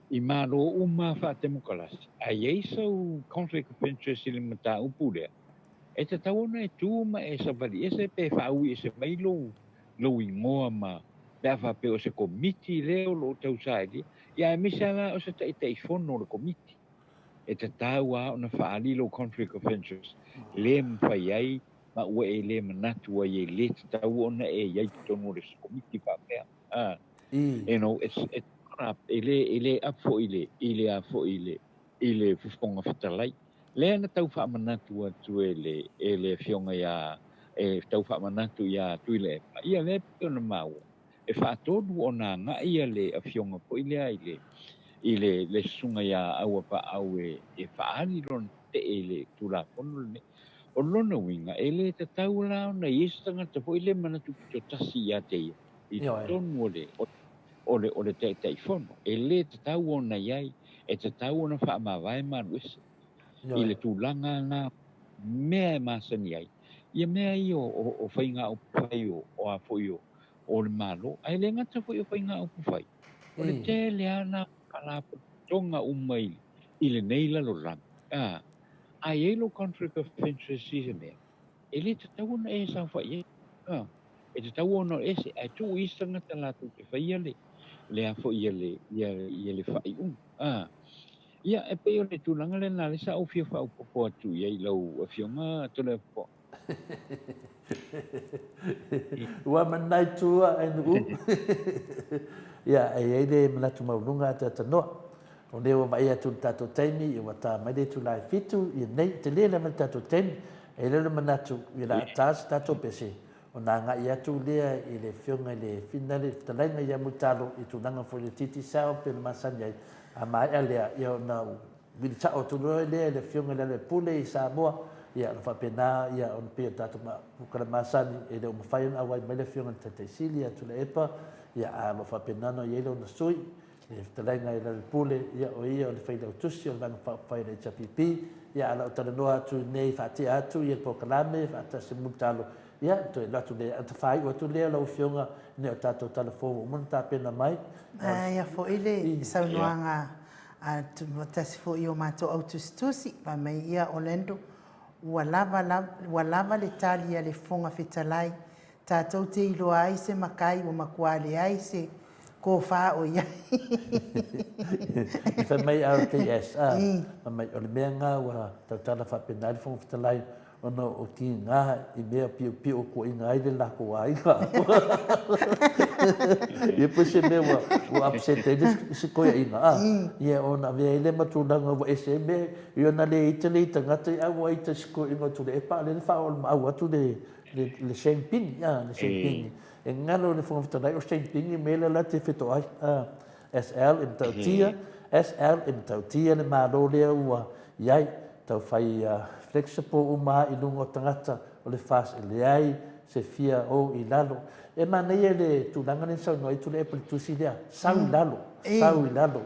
i Malo uma faatemokarasi, a i ai sau conflict of interest i le mataupu lea, e tatau ona e tu ma e savali ese pe faaui ese mai lou, lou igoa ma, pe a faapea o se komiti lea o lo o tausaili, ia aemaise lava la o se Taitaifono o le komiti. E tatau lava ona faaali lou conflict of interest, le mafai ai ma ua e le manatu ai e le tatau ona e i ai i totonu o le komiti faapea. A, you know, it's, it's not a, e le, e le up foi i le, i le a foi i le, i le Fofoga Fetalai. Lea na tau faamanatu atu e le, e le Afioga ia, e tau faamanatu ia Tuilaepa, ia lea e pei ona maua. e faatolu ona agai le afioga foi lea i le i le le susuga ia Auapaau e e faaali lona tetee i le Tulafono lenei. O lona uiga, e le tatau la ona i ai se tagata foi lea e manatu pitotasi ia te ia i totonu o le o le o le Taitaifono. E le tatau ona i ai, e tatau ona faamavae ma alu ese i le tulaga lena mea e masani ai ia mea ia o faiga upufai o a foi o le Malo, ae le gata foi o faiga upufai, o le tele lava na o faalapotopotoga uma i lenei lalolagi. A a i ai lou conflict of interest i se mea, e le tatau ona e saofai ai. A e tatau ona ese ae tuu i isi tagata latou te faia le le a foi ia le ia ia le faaiuga. A ia e pei o le tulaga lena lea sa ou fia faaopoopo atu i ai i lau Afioga Toleafoa. Ua manaitu a Nu'u. Ia, e i ai le manatu maualuga a Teatanoa. O lea ua vaai atu i le tatou taimi, ia ua ta mai le itula e 7, ia nei, e tele lava le tatou taimi. E i ai le manatu, ia o le a ta se tatou pese, ona agai atu lea i le Afioga i le Finale, fetalaiga ia Mulitalo i tulaga foi o le Digicel pei ona masani ai. A maea lea, ia ona vili sao atu loa lea i le Afioga i le Aleipule i Samoa, ia ona faapena ia ona pei o le tatou polokalame masani, e le o mafai ona auai mai le Afioga i le Taitai Sili ia Tuilaepa, ia a o lo o faapena ona i ai lona sui, le fetalaiga i le Aleipule, ia o ia o le Failautusi o le Vaega Faaupufai a le HRPP, ia a o lau talanoa atu i inei faatea atu ia le polokalame faatasi ma Mulitalo, ia toe alu atu lea, ona faaiu atu lea lau Afioga ina o tatou tala fou ua uma ona tapena mai. Manaia foi le saunoaga a tasi foi o matou au tusitusi, fai mai ia Orlando, ua lava, ua lava le tali a le Fofoga Fetalai, tatou te iloa ai se matai ua matua leai se tofa o i ai. I fai mai RKS, a, fai mai, o le mea lena ua tautala faapena ai le Fofoga Fetalai, ona o kiga i mea piopio kuaina ai le lako aiga. Ia po se mea ua ua upset ai le isi koeaiga a. Ia ona avea ai lea ma tulaga ua ese ai mea ia ona le ita le ita gata ia ua ita isi koeaiga o Tuilaepa a o lea na faaolomaau atu le le le Shane Pini a le Shane Pini. E galo i le Fofoga Fetalai o Shane Pini mea lea la te fetoai a. SL e matautia, SL e matautia le Malo lea ua i ai, tau fai flexible uma i luga o tagata o le FAST e leai se fia o i lalo. E manaia le tulaga lea na saunoa ai Tuilaepa i le tusi lea, sau i lalo, sau i lalo.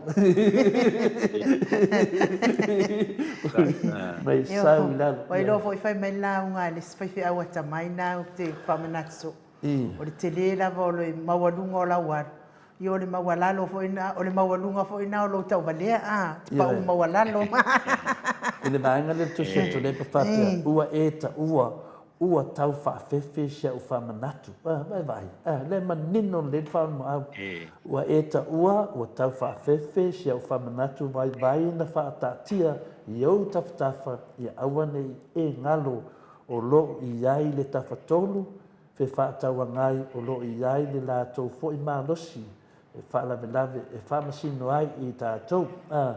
Mai sau i lalo. Ua iloa foi fai mai le lauga a le isi faifeau atamai na ou te faamanatu soo. O le tele lava o le maualuga o lau alu, Ia o le maualalo foi na, o le maualuga foi na o lou tauvalea, a, te pau maualalo. I le vaega lea o le Tusi a Tuilaepa faapea, Ua e taua, ua tau faafefe si au faamanatu. A, vaai vaai, a, lea e manino lelei le faaolomaau. Ua e taua, ua tau faafefe si au faamanatu vaivai na faataatia i ou tafatafa ia aua ne i e galo o lo o i ai le tafatolu fefaatauagai o lo o i ai le latou foi malosi e faalavelave e faamasino ai i tatou. A,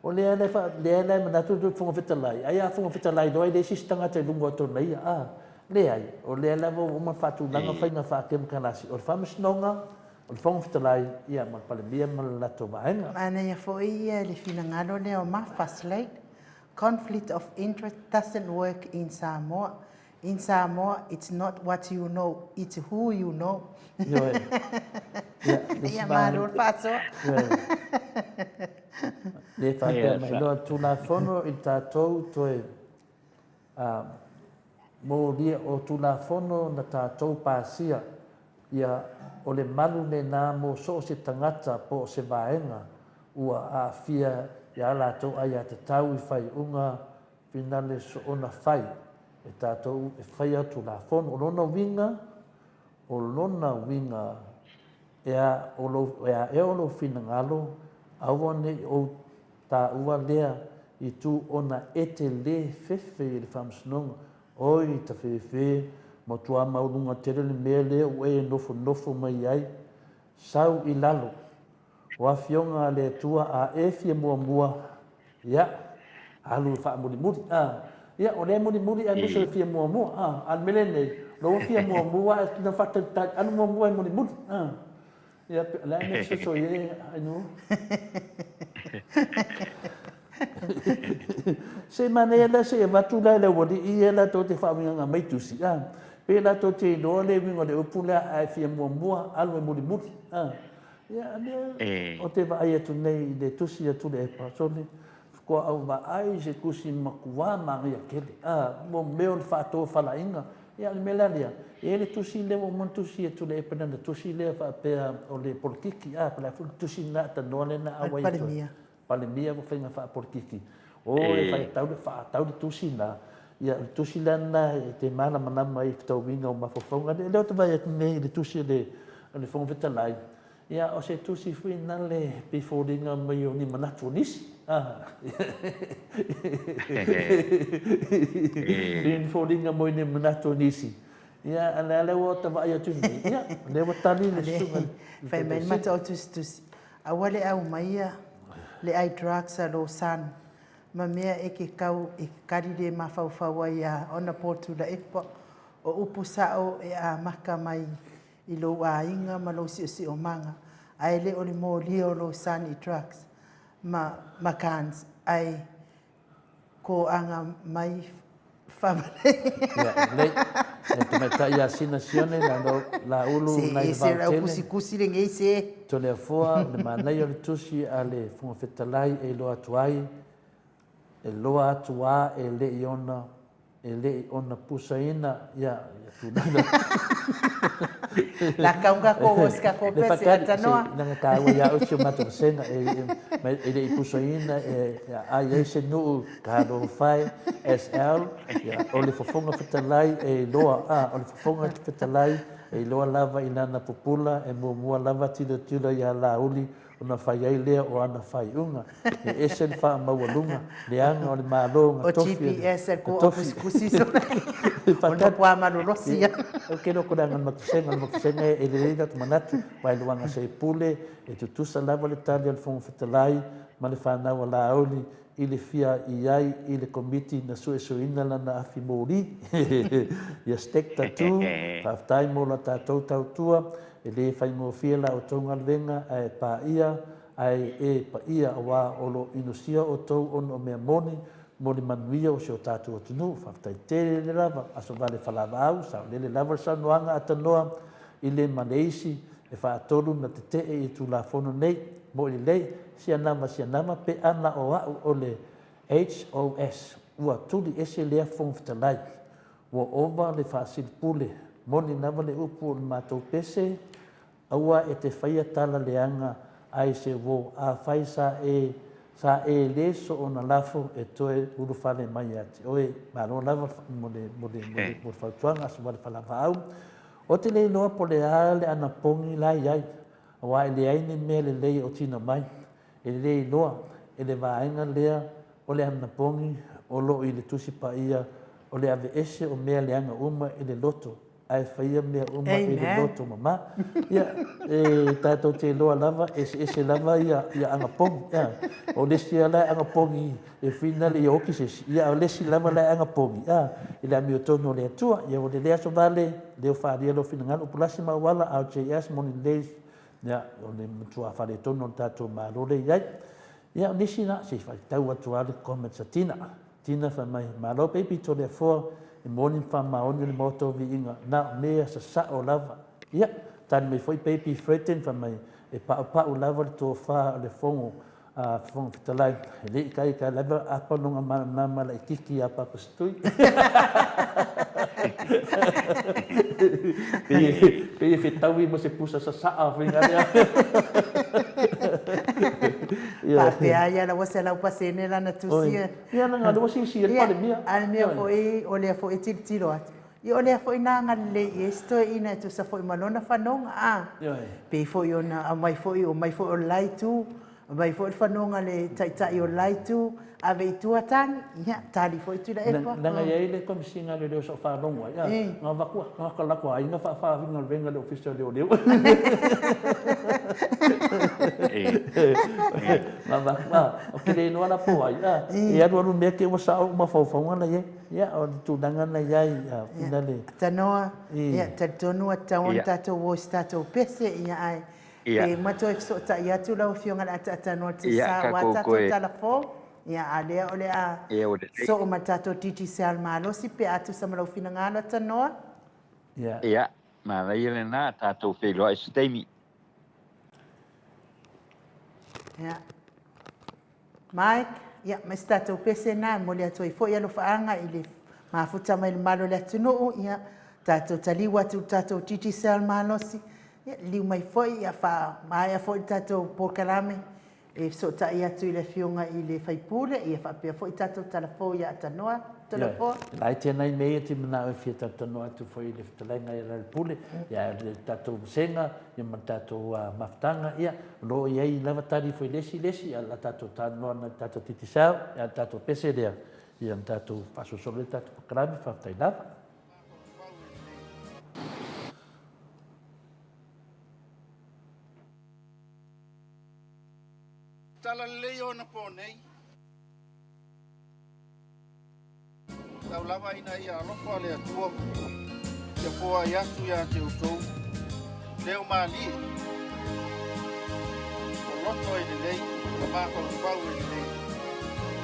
o lea la e fa, lea la e manatu le Fofoga Fetalai, ai a Fofoga Fetalai loa e leai se isi tagata i luga o tona ia. A, leai, o lea lava ua uma ona faatulaga faiga faakemokarasi, o le Faamasinoga, o le Fofoga Fetalai, ia ma le Palemia ma le latou vaega. Manaia foi le finagalo lea o Mafas Lake, Conflict of interest doesn't work in Samoa. In Samoa, it's not what you know, it's who you know. Ioe. Ia, le Ia, malo le faasoa. Ioe. Le faapea mai loa Tulafono i tatou toe molia o Tulafono na tatou pasia, ia o le malu lena mo so o se tagata po o se vaega ua aafia i a latou aiatatau i faaiuga Finale soona fai e tatou e faia Tulafono. O lona uiga, o lona uiga, e a o lou, e a ea o lou finagalo, aua ne i ou taua lea i tu ona e te le fefe i le faamasinoga. Oi, tafefe, matua maualuga tele le mea lea ua e nofonofo mai ai. Sau i lalo. O Afioga a le Atua a e fia muamua, ia, alu e faamulimuli, a. Ia, o lea e mulimuli aemaise o le fia muamua, a. A o le mea lenei, o lou fia muamua ae na faatalitali, alu muamua e mulimuli, a. Ia, o le a le mea e fesoasoani ai Ainuu? Se manaia la se i avatu la e le aualii ia latou te faauigaga mai tusi, a? Pe latou te iloa le uiga o le upu lea ae fia muamua alu e mulimuli, a? Ia, lea ou te vaai atu nei i le tusi a Tuilaepa, sole, faatoa ou vaai i se tusi matua manaia tele, a, mo mea o le faatofalaiga. Ia, o le mea la lea, e i ai le tusi lea ua uma ona tusi e Tuilaepa i lana tusi lea faapea o le polokiki, a, po o le a foi le tusi lena a tanoa lea na auai atu ai. Palemia ma faiga faapolokiki. O e fai tau le faatau le tusi na, ia o le tusi la lena e te malamalama ai i fetauiga o mafaufauga. O lea ou te vaai atu nei i le tusi a le Fofoga Fetalai, ia o se tusi foi lena le pei foliga mai o ni manatu o nisi. Pei ni foliga mai ni manatu o nisi. Ia, a lea ua ta vaai atu nei, ia, o lea ua tali le susuga. Fai mai le mata o tusitusi, Aua le aumaia le ai drugs a lou son ma mea e ke kau e ke kali le mafaufau ai ia Honourable Tuilaepa. O upu sao e amaka mai i lou aiga ma lou siosiomaga ae le o le molia o lou son i drugs ma ma guns ae Koaga mai favalei. Ia, lelei. Le tamaitai ia Sina Sione, la ulu nai le Se ese lau kusikusi lenei se. Toleafoa, o le manaia o le tusi a le Fofoga Fetalai e iloa atu ai, e loa atu a e le i ona E le i ona pusaina ia tulaga. La kaunga ko o ska ko pese atanoa. Nanga tāua ia au si o matou vasega e le i pusaina e ai ai se nuu ka alofa e SL ia o le fofoga fetalai e iloa a o le fofoga fetalai e iloa lava i lana pupula e muamua lava tilotilo ia Laauli ona fai ai lea o ana faaiuga. E ese le faamaualuga, leaga o le Malo na tofi. O GPS ko o kusikusi so. O no kua malolosi ia. Ou te iloa ko le aga matusega, le matusega e lelei lata manatu, mai luaga se pule, e tutusa lava le tali a le Fofoga Fetalai ma le fanau a Laauli i le fia i ai i le Komiti na suesueina lana afi moli. Ia Stek Tattoo, faafetai mo la tatou tautua, E le faigofie la outou galuega ae paia ae e paia aua o lo inosia outou ona o mea moni mo le manuia o si o tatou atunuu. Faafetai tele lava. Aso vale falavaau, saolele lava le saunoaga a Tanoa i le ma le isi e faatolu na tetee i Tulafono nei. Moi lelei, sia nama sia nama pe ana o au o le HOS ua tuli ese lea Fofoga Fetalai. Ua ova le faasilipule, moni lava le upu o le matou pese, aua e te faia tala leaga ai se uo, afai sa e sa e le soona lafo e toe ulufale mai ia te oe. Malo lava mo le mo le mo le mo le fautuaga, aso vale falavaau. Ou te le iloa po o le a le anapogi la e i ai, aua e leai ni mea lelei o tino mai. E le iloa e le vaega lea o le anapogi o lo o i le Tusi Paia o le aveese o mea leaga uma i le loto ae faia mea uma i le loto mama. Ia, e tatou te iloa lava, e eseese lava ia, ia anapogi. Ia, o le isi la e anapogi e finale ia oti se isi, ia a o le isi lava la e anapogi, ia, i le amiotonu o le Atua. Ia, ua lelei aso vale, leo faaalia lou finagalo, Upulasi ma Auala, RJS, Morning Days, Ia, o le matua faaletonu o le tatou Malo lea e i ai. Ia, o nisi na, se i faitau atu lava le comments a Tina. Tina fai mai, Malo baby Toleafoa, e moni ma faamaoni le Maota o Viiga, na o mea sasao lava. Ia, tali mai foi baby Fredden fai mai, e paupau lava le tofa o le Fono a Fofoga Fetalai, e le ikaika lava apa lona malamalama laititi ia Papasitui. Pei e fetaui ma se pusa sasaa faiga lea. Faapea ia la ua 100% lana tusi. Ia na ua sisi e le Palemia. A le mea foi o lea foi e tilotilo atu. Ia o lea foi na agalelei i ai si toeaina e tusa foi ma lona fanoga, a. Ioe. Pei foi ona aumai foi, omai foi o le la itu, aumai foi le fanoga a le taitai o le la itu, ave i tua tagi, ia, tali foi Tuilaepa. Leaga e i ai le Komesina a Leoleo sa ou faalogo ai, a, na avatu a tagata latou aiga faafaigaluega i le Ofisa o Leoleo. Na avatu, a, ou te le iloa la po o ai, a, e alualu mea te i ua sao mafaufauga la i ai. Ia, o le tulaga na i ai, finale. Tanoa, ia, talitonu ua tatau ona tatou o i se tatou pese, ia, ae Pe uma toe fesootai atu lau Afioga i le ataatanoa i le tiasa aua tatou tala fou, ia, a o lea o le a soo ma le tatou Digicel malosi pe a tusa ma lou finagalo Tanoa. Ia, manaia lena, tatou feiloai se taimi. Ia. Mike, ia, ma se tatou pese lena e momoli atu ai foi alofaaga i le mafuta mai le mamalu o le atunuu, ia, tatou taliu atu i le tatou Digicel malosi, ia, liliu mai foi, ia, faamaea foi le tatou polokalame e fesootai atu i le Afioga i le sui usufono, ia faapea foi tatou tala fou ia Tanoa. Tolopo. E laiti lava nai mea ia e te manao e fia talatalanoa atu foi i le fetalaiga ia Lealailepule, ia le tatou vasega ia ma le tatou mafutaga, ia o lo o i ai lava tali foi i le isi i le isi, ae o le a tatou talanoa i le tatou Digicel, ia le tatou pese lea, ia ona tatou faasolosolo lea o le tatou polokalame. Faafetai lava. Talalelei o anapo nei. Tau lava ina ia alofa le Atua ia foai atu ia te outou leo malie, o loto e lelei ma mafaufau e lelei,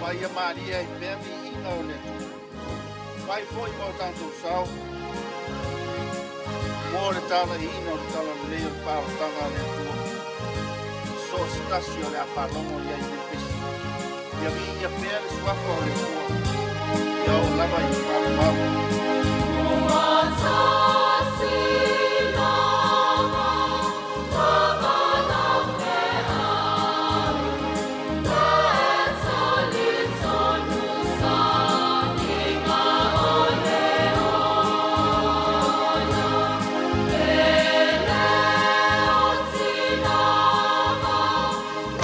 ma ia malie ai pea viiga o le Atua. Fai foi ma o tatou sao mo le talaiina o le talalelei o le faaolataga a le Atua i so o se tasi o le a faalogo i ai i lenei pesi. Ia viia pea le suafa o le Atua, ia oo lava i le faavavau. Ua tasi lava lava feau, e talitonu saniga o le ola, e le oti lava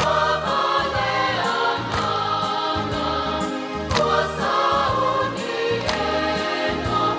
lava le agaga, ua sauni e na.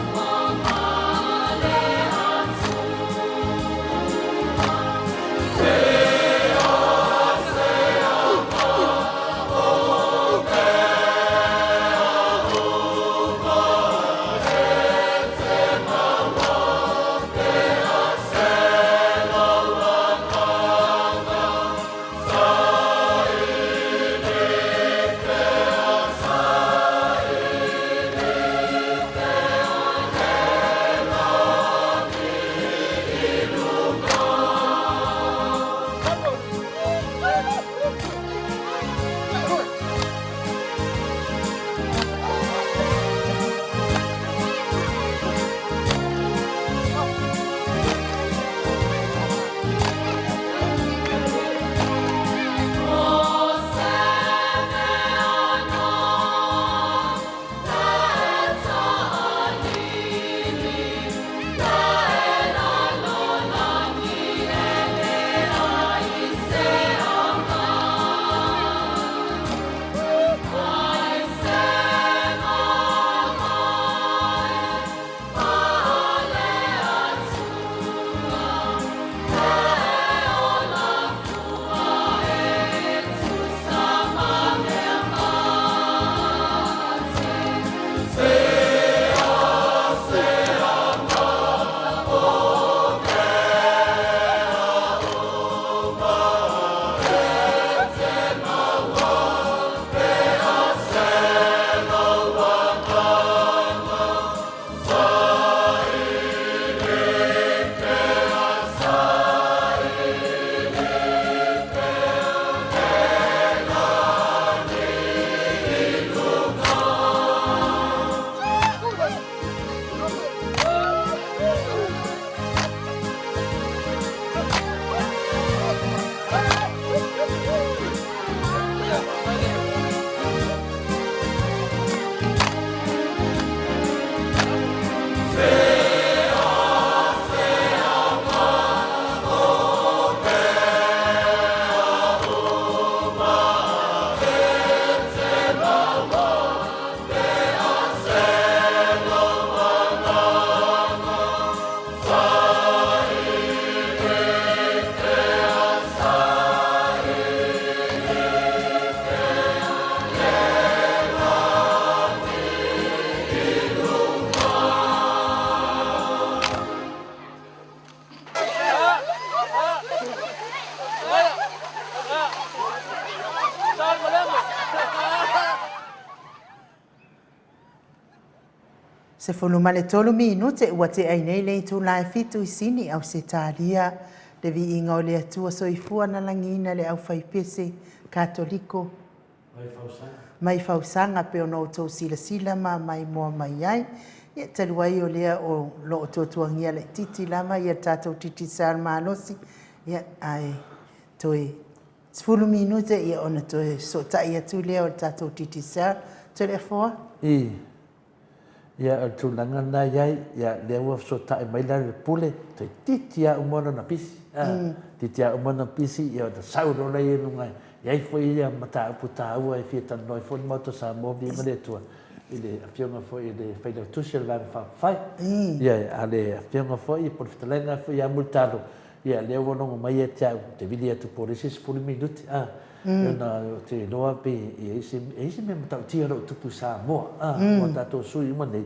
13 minute ua tea ai nei le itula e fitu i Sini, Ausetalia, le viiga o le Atua Soifua na lagiina le aufaipese Katoliko mai Fausaga pei ona outou silasila ma maimoa mai ai. Ia, talu ai o lea o lo o tuatuagia laitiiti lava ia le tatou Digicel malosi, ia, ae toe 10 minute ia ona toe fesootai atu lea o le tatou Digicel. Toleafoa? I. Ia, o le tulaga lena e i ai, ia, lea ua fesootai mai la le Pule, toeitiiti lava uma lona pisi, a, toeitiiti lava uma lona pisi, ia ona sau loa lea i luga, e i ai foi ia mataupu taua e fia talanoa ai foi le Maota o Samoa, viiga le Atua, i le Afioga foi i le Failautusi o le Vaega Faaupufai. Ia, a o le Afioga foi po o le Fetalaiga foi ia Mulitalo, Ia, lea ua logo mai ia te au, ou te vili atu po o le isi 10 minute, a, ona ou te iloa pe i ai se, e i ai se mea matautia o lo o tupu i Samoa, a, mo tatou sui uma nei.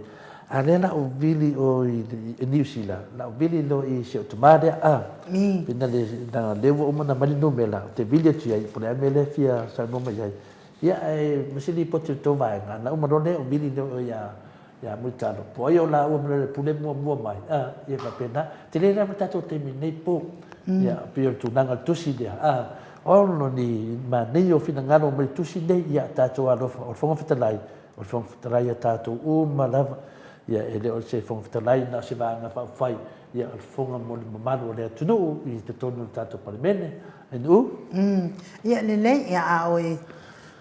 A o lea la ou vili o i Niu Sila, la ou vili loa i si ou tama lea, a, pei na le, na lea ua uma ona aumai le numera, ou te vili atu i ai, po o le a le mea lea e fia saunoa mai ai. Ia, ae ma se lipoti a le tou vaega, ona uma loa lea ou vili loa ia Ia Mulitalo, po o ai o laua ma Lealepule muamua mai, a, ia faapena. Tele lava le tatou taimi i lenei po. Ia, pei o le tulaga o le tusi lea, a, ono ni manaia o finagalo mai le tusi nei, ia tatou alofa, o le Fofoga Fetalai, o le Fofoga Fetalai a tatou uma lava. Ia, e le o se Fofoga Fetalai na o se Vaega Faaupufai, ia, o le Fofoga mo le mamalu o le atunuu i totonu o le tatou Palemene. NU. Ia, lelei, ia, a o e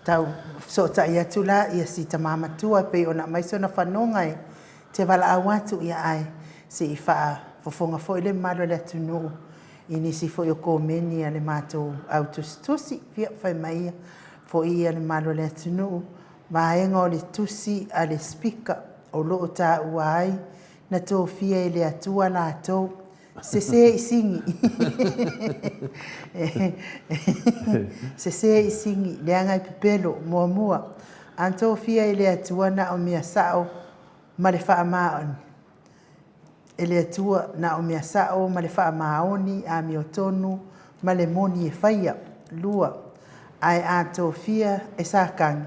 Tau fesootai atu la ia si tama matua e pei ona aumai sona fanoga e te valaau atu ia ae se i faafofoga foi le mamalu o le atunuu i nisi foi o komeni a le matou au tusitusi. Ia fai mai ia foi ia le mamalu o le atunuu vaega o le tusi a le Speaker o lo o taua ai na tofia e le Atua latou Sese i sigi. Sese i sigi, leaga e pepelo, muamua. A tofia e le Atua na o mea sao ma le faamaoni. E le Atua na o mea sao ma le faamaoni, amiotonu ma le moni e faia. Lua, ae a tofia e Satani,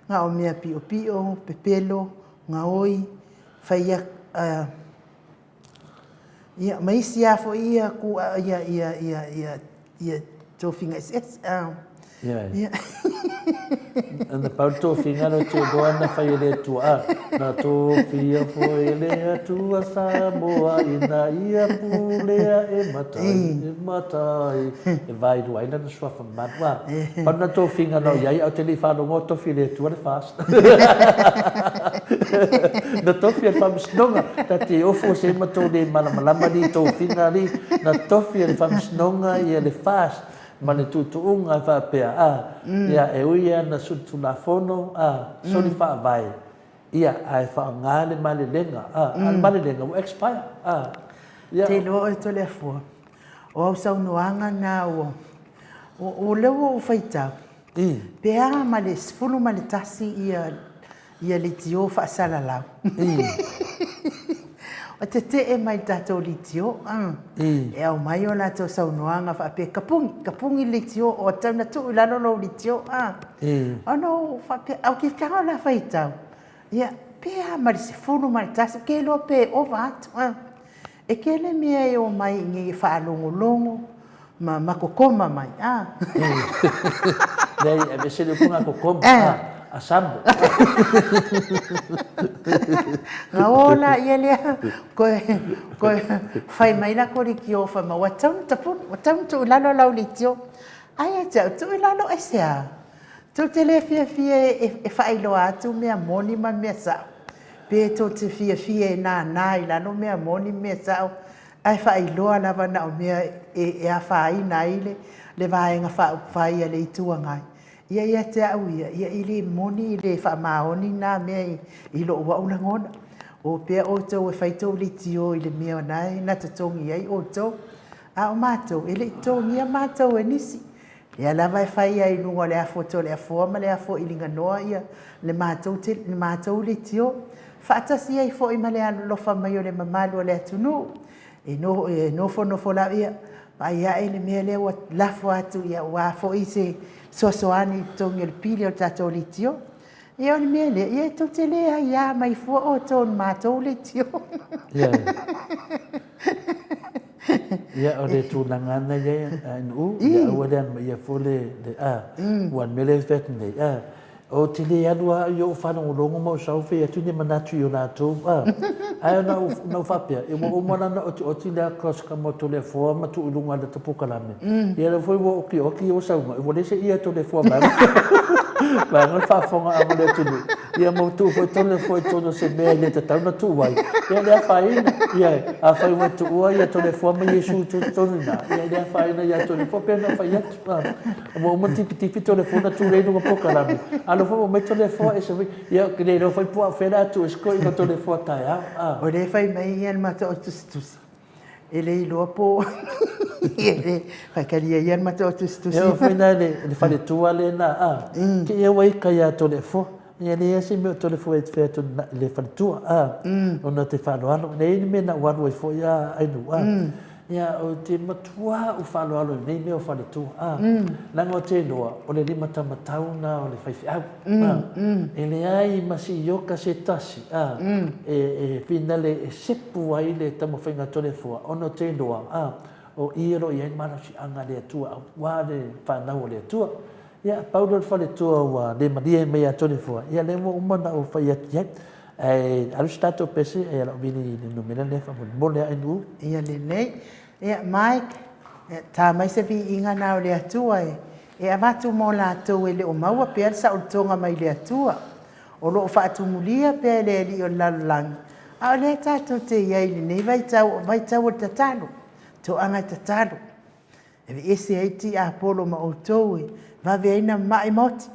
na o mea piopio, pepelo, gaoi, faia, Ia, ma isi lava foi ia ku ia ia ia ia ia tofiga eseese. Ah. Ia. Ia. Na pau le tofiga lea ou te iloa na fai e le Atua. Ah, na tofia foi e le Atua Samoa ina ia pulea e matai, e matai, e vaelua ai lana suafa mamalu. Ah, pau lena tofiga na o i ai, ae ou te le i faalogo o tofi e le Atua le FAST. Na tofi e le Faamasinoga, ta te ofo se ma tou le malamalama li tofiga li, na tofi e le Faamasinoga ia le FAST ma le tuutuuga e faapea, a, ia e ui a na solitulafono, a, soli faavae, ia, ae faaaoga le malelega, a, a o le malelega ua expire, a, ia. Te iloa oe Toleafoa, o au saunoaga na ua, o lea ua ou faitau, Pe a ma le 11 ia ia leitio faasalalau. Ua tetee mai le tatou leitio, e aumai o latou saunoaga faapea, kapuni, kapuni le leitio, ua tatau ona tuu i lalo lou leitio. Ona ou faapea, ou te tago la faitau, ia, pe a ma le 11, ou te iloa pe ova atu. E tele mea e omai i inei e faalogologo ma ma kokoma mai, a. Leai, aveese le upu lena kokoma, a, asamo. Na o laia lea, koe, koe fai mai la kou leitio fai mai, ua tatau ona tapuni, ua tatau ona tuu i lalo lau leitio. Ae ia te au, tuu i lalo aisea? Tou te le fiafia e faailoa atu mea moni ma mea sao? Pe tou te fiafia e nānā i lalo mea moni ma mea sao, ae faailoa lava na o mea e afaina ai le Vaega Faaupufai a le Itu Agai? Ia ia te au ia, ia e le moni, e le faamaoni na mea i lou au lagona. O pea outou e fai tou leitio i le mea o na e na totogi ai outou. A o matou, e le i totogia matou e nisi. Lea lava e fai ai i luga o le afu o Toleafoa ma le afu o Iliganoa ia le matou le matou leitio, faatasi ai foi ma le alolofa mai o le mamalu o le atunuu. E no e nofonofo lava ia, vaai ae le mea lea ua lafo atu ia aua foi se fesoasoani i le totogi o le pili o le tatou leitio. Ia o le mea lea, ia e tou te le aia mai fua outou i le matou leitio. Ia, ia o le tulaga na i ai a NU, ia aua le anomaia fua le, le a, ua le mea lea e fai atu nei, a, ou te le alu lava i ou faalogologo ma ou sau fai atu ni manatu i o latou, a, ae na ou, na ou faapea, ua uma la ona otioti le customer o Toleafoa ma tuu i luga o le polokalame, ia lea foi ua otioti ua saunoa, ua leai se ia Toleafoa vaeane vaeane le faafofogaaga a le atunuu, ia ma ua tuu foi Toleafoa i totonu o se mea e le tatau ona tuu ai, ia le afaina. Ia, afai ua tuua ia Toleafoa ma Iesu i totonu i ina, ia le afaina ia Toleafoa, pei ona ou fai atu, a, ua uma ona tipitipi Toleafoa ona tuu lea i luga o polokalame, a o lea foi ua aumai Toleafoa e ese foi. Ia, ou te le iloa foi po o fea o le a tuu ai si toeaina o Toleafoa taeao. A. O lea e fai mai ia le matou tusitusi, e le iloa po o faitalia ia le matou tusitusi. E oo foi la i le faletua lena, a, te i ua ita ia Toleafoa. Ia leai lava se mea o Toleafoa e fai atu i le faletua, a, ona ou te faaaloalo. Leai ni mea na ou alu ai foi a Ainuu, a. Ia, ou te matua ou faaaloalo i nei mea o faletua, a, leaga ou te iloa, o le limataumatau lena o le faifeau, a. E leai ma se ioka se tasi, a, e finale e sepu ai le taumafaiga a Toleafoa, ona ou te iloa, a, o i o lo o i ai le malosiaga a le Atua aua le fanau a le Atua. Ia, pau lea o le faletua ua le malie mai ia Toleafoa, ia lea ua uma ona ou fai atu i ai. Ae alu se tatou pese, e lau vili i le numera lea faamolemole a NU. Ia lelei. Ia Mike, ta mai se viiga na o le Atua e e avatu mo latou e le o maua pea le saolotoga mai le Atua. O lo o faatumulia pea e le Alii o le lalolagi, a o lea tatou te i ai i lenei vaitau, o vaitau o le tatalo, toaga e tatalo. E aveese ai tiapolo ma outou e vave ai na mai maoti.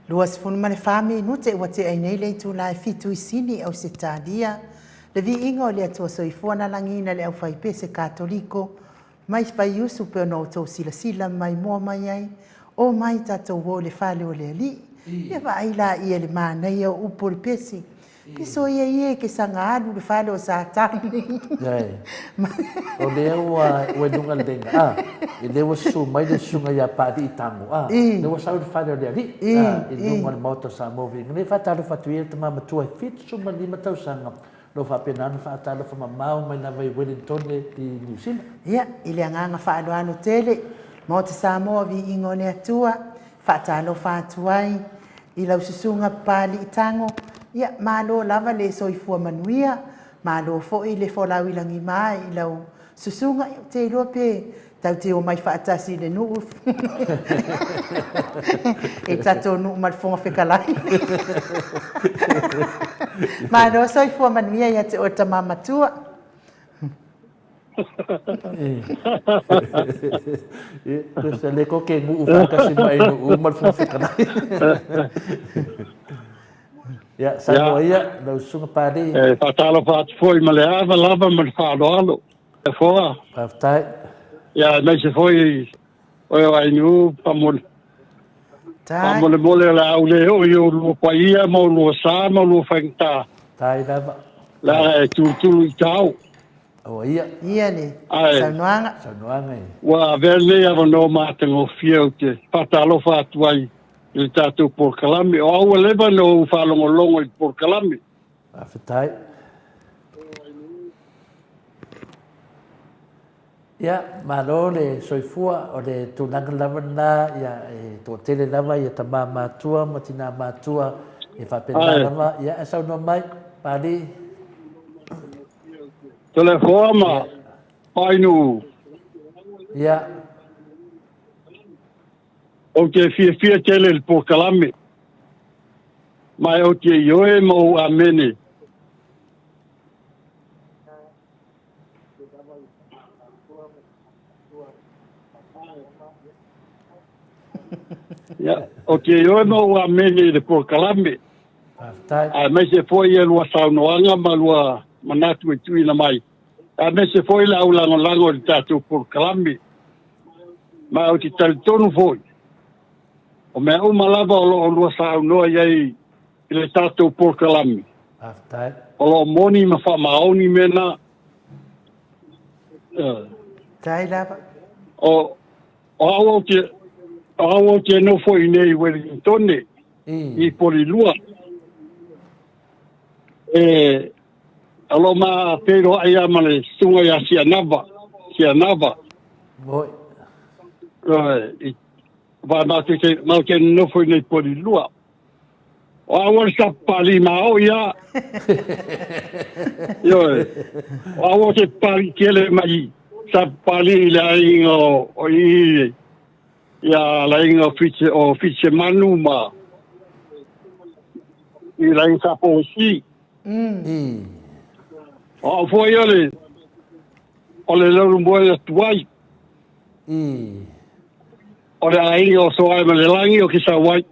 24 minute ua tea ai nei le itula e fitu i Sini, Ausetalia. Le viiga o le Atua Soifua na lagiina le aufaipese Katoliko mai Vaiusu pei ona outou silasila mai moa mai ai, o mai tatou o i le fale o le Alii. Ia vaai laia i le manaia o upu o le pese. Piso ia ia e ke saga alu i le fale o Satani. O lea ua ua i luga le lega, a, i lea ua susu mai le susuga ia Paalii Tago, a, lea ua sau i le fale o le Alii, a, i luga o le Maota o Samoa Viiga nei. Faatalofa atu ia le tama matua e 75 tausaga, o lo o faapena ona faatalofa mamao mai lava i Wellingtone i Niu Sila. Ia, i le agaga faaaloalo tele, Maota Samoa Viiga o le Atua, faatalofa atu ai i lau susuga Papalii Tago, ia malo lava le soifua manuia, malo foi le folau i lagima i lau susuga, ia ou te iloa pe tatou te omai faatasi i le nuu i tatou nuu ma le Fofoga Fetalai. Malo soifua manuia ia te oe tama matua. Ia, le ko ke nuu faatasi mai nuu ma le Fofoga Fetalai. Ia, saunoa ia, lau Susuga Palii. E faatalofa atu foi ma le ava lava ma le faaaloalo. Fofoga. Faafetai. Ia, aemaise foi oe o Ainuu Pamole. Faamolemole o le a ou le oo i oulua paia ma oulua sa ma oulua faigata. Tai lava. Leaga e tulutulu i tao. Aua ia. Ia le saunoaga. Saunoaga e. Ua avea lenei avanoa matagofie ou te faatalofa atu ai i le tatou polokalame. O au ua leva ona ou faalogologo i le polokalame. Faafetai. Ia, malo le soifua, o le tulaga lava lena, ia, e toatele lava ia tama matua ma tina matua e faapena lava. Ia, ae saunoa mai, Pali. Toleafoa ma Painu. Ia. Ou te fiafia tele i le polokalame, ma ou te ioe ma ou amene. Ia, ou te ioe ma ou amene i le polokalame. Faafetai. Aemaise foi ia lua saunoaga ma lua manatu e tuuina mai. Aemaise foi le au lagolago i le tatou polokalame. Ma ou te talitonu foi, o mea uma lava o lo o lua saunoa i ai i le tatou polokalame. Faafetai. O lo o moni ma faamaoni mea na. Tai lava. O, o au ou te, o au ou te nofo i nei i Wellingtone, i Polilua. E, o lo o ma feiloai lava ma le susuga ia Sianava, Sianava. Moi. I, wa matou te, matou te nofo i nei Polilua. O au o le sapapalī maoi a. Ioe. O au o te papalī tele mai sapapalī i le aiga o i ia le aiga o Fitse o Fitsemanu ma i le aiga Saposi. O au foi o le o le Leulumoega tuai. O le aiga o Soaemalelagi o Kisauai.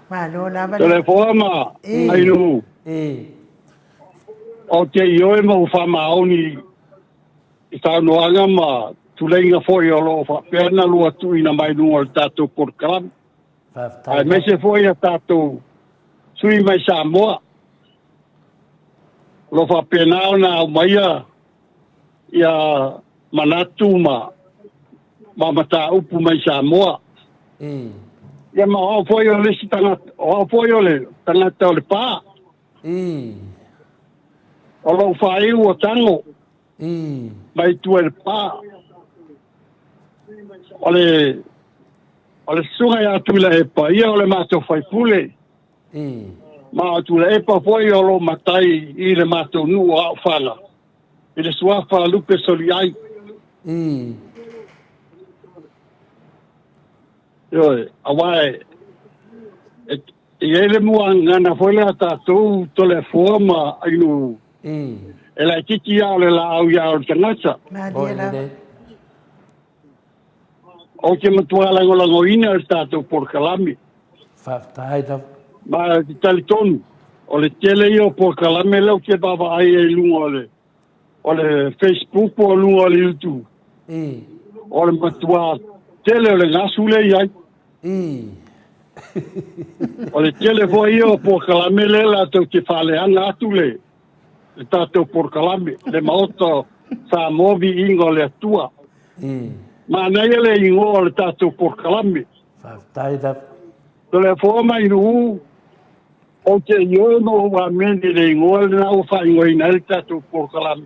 Malo lava. Toleafoa ma Ainu'u. Ou te ioe ma ou faamaoni i saunoaga ma tuleiga foi o lo o faapea ona lua tuuina mai luga o le tatou polokalame. Aemaise foi a tatou sui mai Samoa o lo o faapena ona aumaia ia manatu ma ma mataupu mai Samoa. Ia ma o au foi o le isi tagata, o au foi o le tagata o le pā. O lou faaiu o tago mai tua i le pā. O le o le susuga ia Tuilaepa, ia o le matou faipule. Ma o Tuilaepa foi o lo matai i le matou nuu o Aofaga, i le suafa Lupe Soliai. Ioe, auā e, e, e i ai le muagagana foi lea a tatou Toleafoa ma Ainuu, e laitiiti lava o le laau ia o le tagata. Malie lava. Ou te matua lagolagoina le tatou polokalame. Faafetai lava. Ma ou te talitonu, o le tele ia o polokalame lea ou te vaavaai ai i luga o le, o le Facebook po o luga o le YouTube. O le matua tele o le gasu lea e i ai. O le tele foi ia o polokalame lea latou te faaleaga atu le, le tatou polokalame, le Maota Samoa Viiga o le Atua. Manaia le igoa o le tatou polokalame. Faafetai lava. Toleafoa mai Nu'u, ou te ioe ma ou amene i le igoa lena ua faaigoaina ai le tatou polokalame,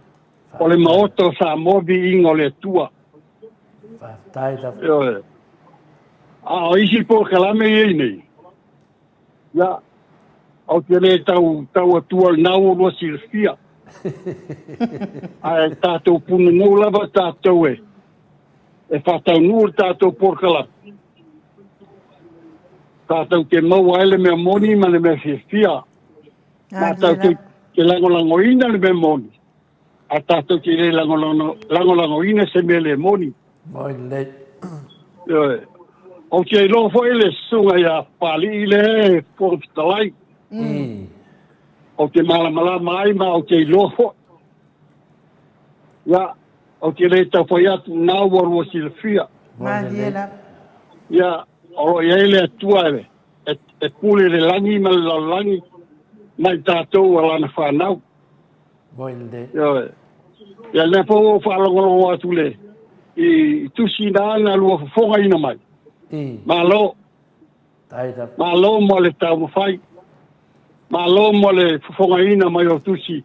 o le Maota o Samoa Viiga o le Atua. Faafetai lava. Ioe. A o isi polokalame ia i nei, ia, ou te le tau, tau atua lena ua lua silafia. Ae tatou punounou lava tatou e, e faataunuu le tatou polokalame. Tatou te maua ai le mea moni ma le mea fiafia. Ma tatou te lagolagoina le mea moni, a tatou te le lagolagoina se mea le moni. Moi lelei. Ioe. Ou te iloa foi le susuga ia Papalii lea e Fofoga Fetalai. Ou te malamalama ai ma ou te iloa foi. Ia, Ou te le tau fai atu na ua lua silafia. Malie lava. Ia, o lo o i ai le Atua e, e, e pule le lagi ma le lalolagi ma i tatou a lana fanau. Ioe. Ia lea foi ua ou faalogologo atu le i, i tusi na na lua fofogaina mai. Malo. Malo mo le taumafai. Malo mo le fofogaina mai o tusi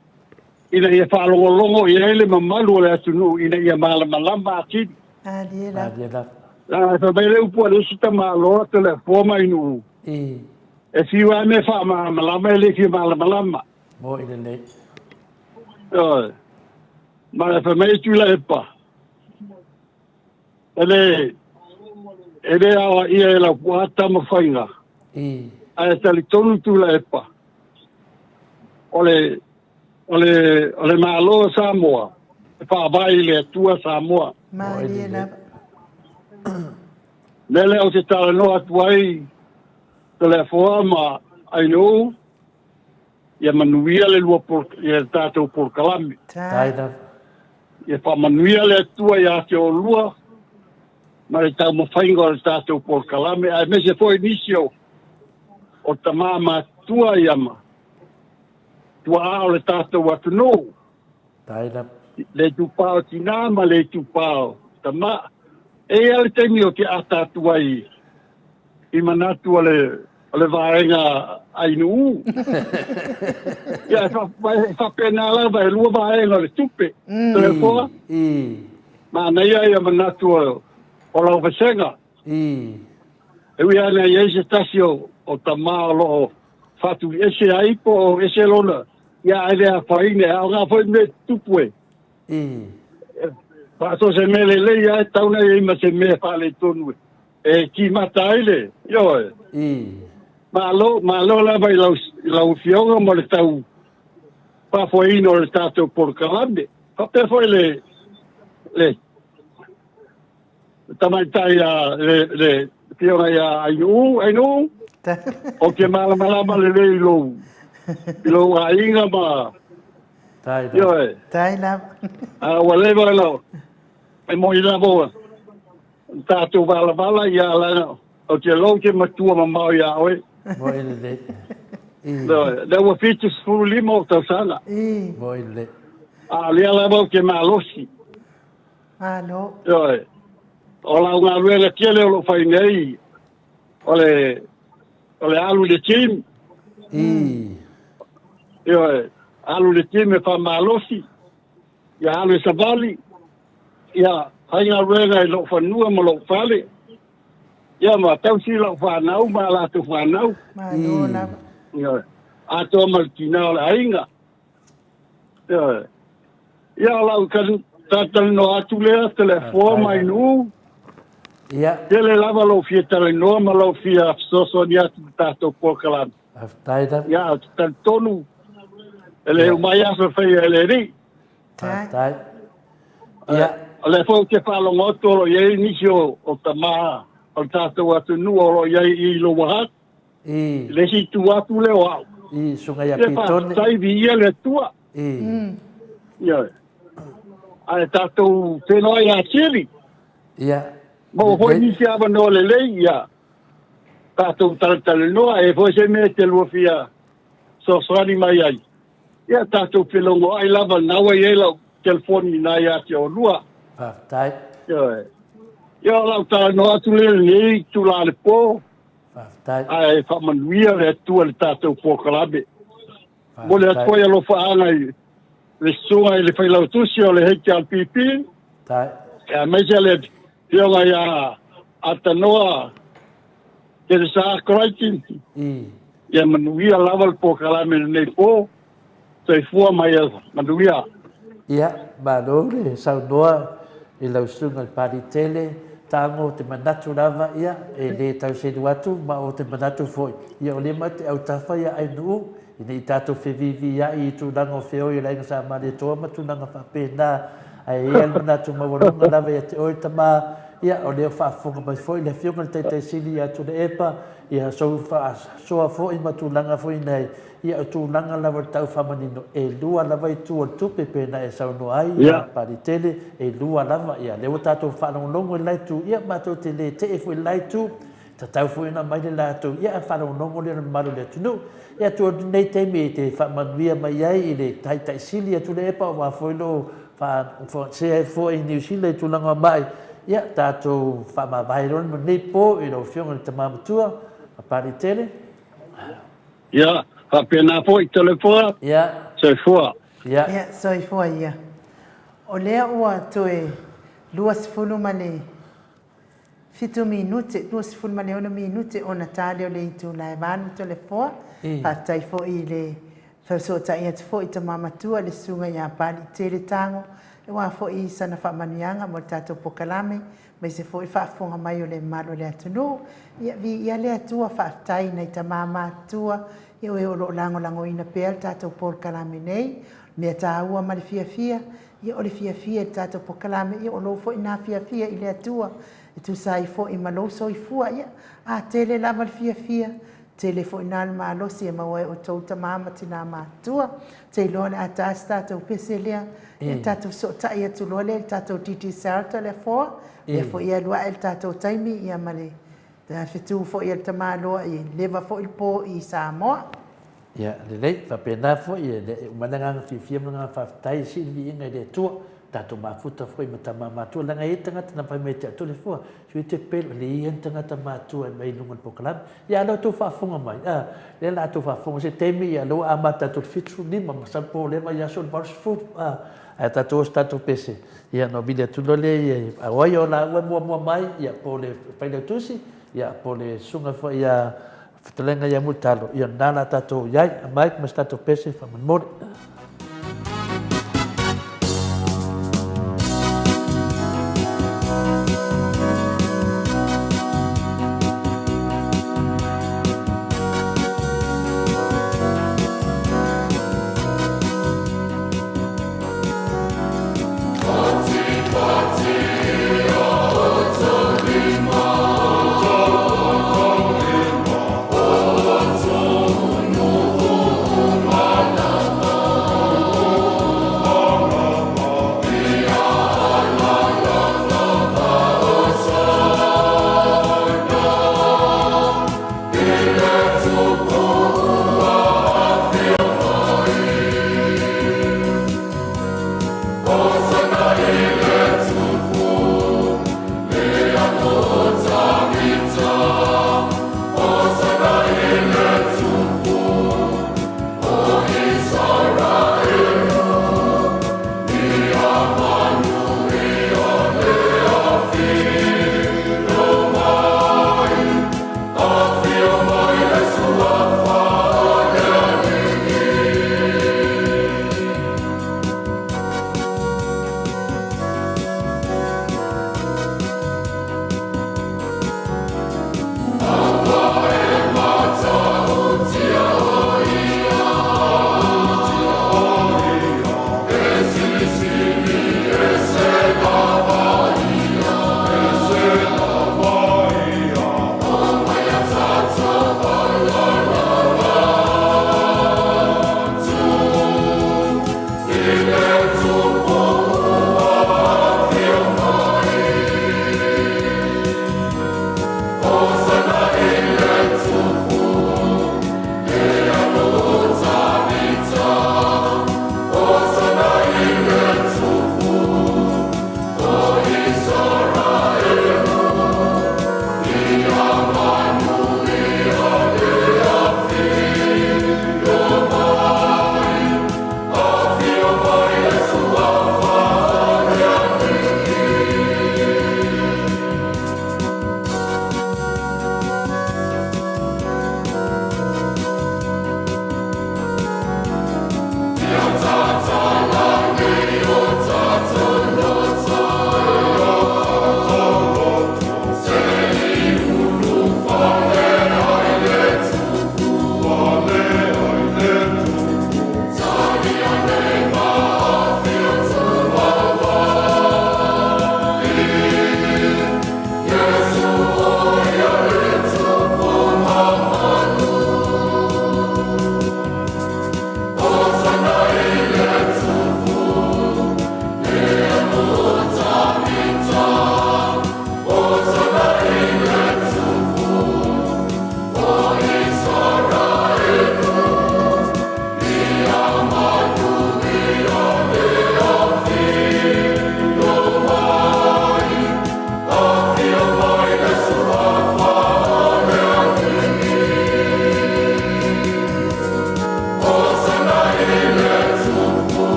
ina ia faalogologo i ai le mamalu o le atunuu ina ia malamalama atili. Malie lava. Leaga e fai mai le upu a le isi tamaloa Toleafoa mai Nu'u, e fiu lava mea faamalamalama e le fia malamalama. Moi lelei. Ioe. Ma e fai mai Tuilaepa, E le, e le aoaia e Laupua Tamafaiga, ae talitonu Tuilaepa, o le, o le, o le Malo o Samoa, e faavae i le Atua Samoa. Malie lava. Mea lea ou te talanoa atu ai Toleafoa ma Ainuu, ia manuia le lua pol, ia le tatou polokalame. Tai lava. Ia faamanuia le Atua ia te oulua ma le taumafaiga o le tatou polokalame, aemaise foi nisi o, o tamā matutua ia ma tuaa o le tatou atunuu. Tai lava. Le itupa o tinā ma le itupa o tamā. E i ai le taimi o te ata atu ai i manatu o le, o le vaega Ainuu. Ia, e fa, e faapena lava, e lua vaega o le tupe. Toleafoa, manaia ia manatu o, o lau vasega. E ui lava ina i ai se tasi o, o tamā o lo o faatuliese ai po o ese lona, ia ae le afaina, e aoga foi mea e tutupu e. Faasoa se mea lelei lava e tatau ona i ai ma se mea faaletonu e. E timata ai le, ioe. Malo, malo lava i lau, i lau afioga mo le tau faafoeina o le tatou polokalame. Faapea foi le, le, le tamaitai a, le, le afioga ia Ainuu, Ainuu, ou te malamalama lelei i lou, i lou aiga ma, ioe. Tai lava. A ua leva ona, e moni lava ua, Tatou valavala ia lana ou te lou te matua mamao ia oe. Moi lelei. Lea ua 75 ou tausaga. Moi lelei. A o lea lava ou te malosi. Malo. Ioe. O lau galuega tele o lo o fai nei, o le, o le alu i le gym. Ioe. Alu i le gym e faamalosi. Ia alu e savali, ia faigaluega i lou fanua ma lou fale, ia ma tausi lau fanau ma a latou fanau. Malo lava. Ia, atoa ma le tinā o le aiga. Ia, ia o lau Talatalanoa atu lea Toleafoa Faafetai ma lava. Ainuu. Ia. Tele lava lou fia talanoa ma lou fia fesoasoani atu i le tatou polokalame. Faafetai lava. Ia, ou te talitonu e le Ia. uma ai aso e faia e le Alii. Faafetai. Ia. O lea foi ou te faalogo atu o lo o i ai nisi o, o tama o le tatou atunuu o lo o i ai i Lower Hutt, I. i le isi itu atu lea o au. I susuga ia Ia Pitone. faafetai, viia le Atua. I. Ioe. Ae tatou feiloai atili. Ia. Maua foi Lelei. nisi avanoa lelei, ia tatou talatalanoa, e foi se mea e te lua fia fesoasoani mai ai. Ia tatou felogoai lava, lena ua i ai lau telefoni i ina ia te oulua. Faafetai. Ioe. Ia o lau talanoa atu lea i lenei itula o le po. Faafetai. Ae faamanuia le Atua i le tatou polokalame. Momoli atu Faafetai. foi alofaaga i le susuga i le Failautusi o le HRPP, Faafetai. aemaise le Afioga ia Atanoa Teresa Crichton. I. Ia manuia lava le polokalame i lenei po. Soifua ma ia manuia. Ia, malo le saunoa i lau susuga i le Palitele, tago te manatu lava, ia, e le tau selu atu, ma o te manatu foi, ia o lea matou te autafa ia Ainuu, ina i tatou feviiviiai i tulaga o feoi o le Aiga Sa Malietoa ma tulaga faapena, ae i ai le manatu maualuga lava ia te oe tama, ia, o lea o faafofoga mai foi le Afioga i le Taitaisili ia Tuilaepa, ia sou faasoa foi ma tulaga foi nei, Ia, o tulaga lava o le tau faamanino, e lua lava itu o le tupe pei ona e saunoa ai, ia, Palitele, e lua lava. Ia, lea ua tatou faalogologo i le la itu, ia, matou te le tee foi i le la itu, tatau foi ona aumai le latou, ia, ae faalogologo lea o le mamalu o le atunuu. Ia, atu atu lenei taimi e te faamanuia mai ai i le Taitai Sili a Tuilaepa aua foi lou faafogafoga ai foi i Niu Sila i tulaga o mai, ia, tatou faamavae loa lenei po i lau Afioga i le Tama Matua, Palitele. Ia, faapena foi Toleafoa. Ia. Soifua. Ia. Ia, soifua ia. O lea ua toe 27 minute, 26 minute ona ta lea o le itula e 8 Toleafoa. Faafetai foi i le feusootai atu foi i tama matua le susuga ia Paliitele Tago, aua foi sana faamanuiaga mo le tatou pokalame Aemaise foi le faafofoga mai o le mamalu o le atunuu. Ia, viia le Atua, faafetai i nai tama matutua, ia o e o lo o lagolagoina pea le tatou polokalame nei. O le mea taua ma le fiafia, ia o le fiafia i le tatou polokalame, ia o lou foi na fiafia i le Atua, e tusa ai foi ma lou soifua. Ia, a tele lava le fiafia, Tele foi na le malosi e maua ai outou tama ma tina matutua. Ou te iloa o le a ta se tatou pese lea, ia tatou fesootai atu loa lea i le tatou Digicel Toleafoa, lea foi e alu ae le tatou taimi ia ma le fetu foi a le tamaloa i leva foi le po i Samoa. Ia lelei, faapena foi e uma ai le agaga fiafia ma le agaga faafetai e sii le viiga i le Atua. Tatou mafuta foi ma tama matua, leaga e i ai tagata na fai mai ia te au, Toleafoa, sui te pelu, e leai ni tagata matua e mai i luga o le polokalame. Ia a o lea tou faafofoga mai, a, lea la tou faafofoga se taimi, ia lea ua amata atu i le 75, masalo po o lea vaiaso o le 80, a, ae tatou o se tatou pese, ia ona vili atu loa lea ia, a o ai o laua e muamua mai, ia po o le Failautusi, ia po o le Susuga foi ia Fetalaiga ia Mulitalo, ia lena la tatou i ai, aumai ma se tatou pese faamolemole.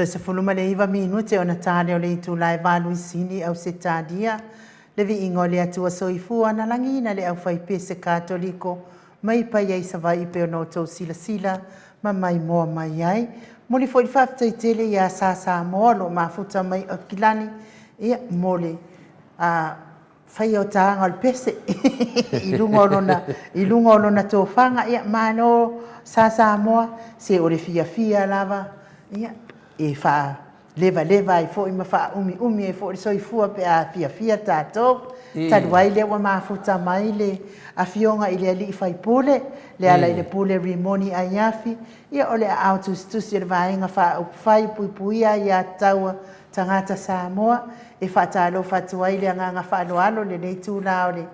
Toe 19 minute ona ta lea o le itula e valu i Sini, Ausetalia. Le viiga o le Atua Soifua na lagiina le aufaipese Katoliko mai paia i Savaii pei ona outou silasila ma maimoa mai ai. Momoli foi le faafetai tele ia Sa Samoa o lo o mafuta mai Aukilani ia mo le faia o taga o le pese i luga o lona i luga o lona tofaga. Ia malo Sa Samoa, se o le fiafia lava ia e faalevaleva ai foi ma faaumiumi ai foi le soifua pe a fiafia tatou. Talu ai lea ua mafuta mai le afioga i le alii faipule, le ala i le pule Rimoni Aiafi, ia o le aao tusitusi o le Vaega Faaupufai Puipuia Aiatatau a Tagata Samoa, e faatalofa atu ai le agaga faaaloalo i lenei itula o le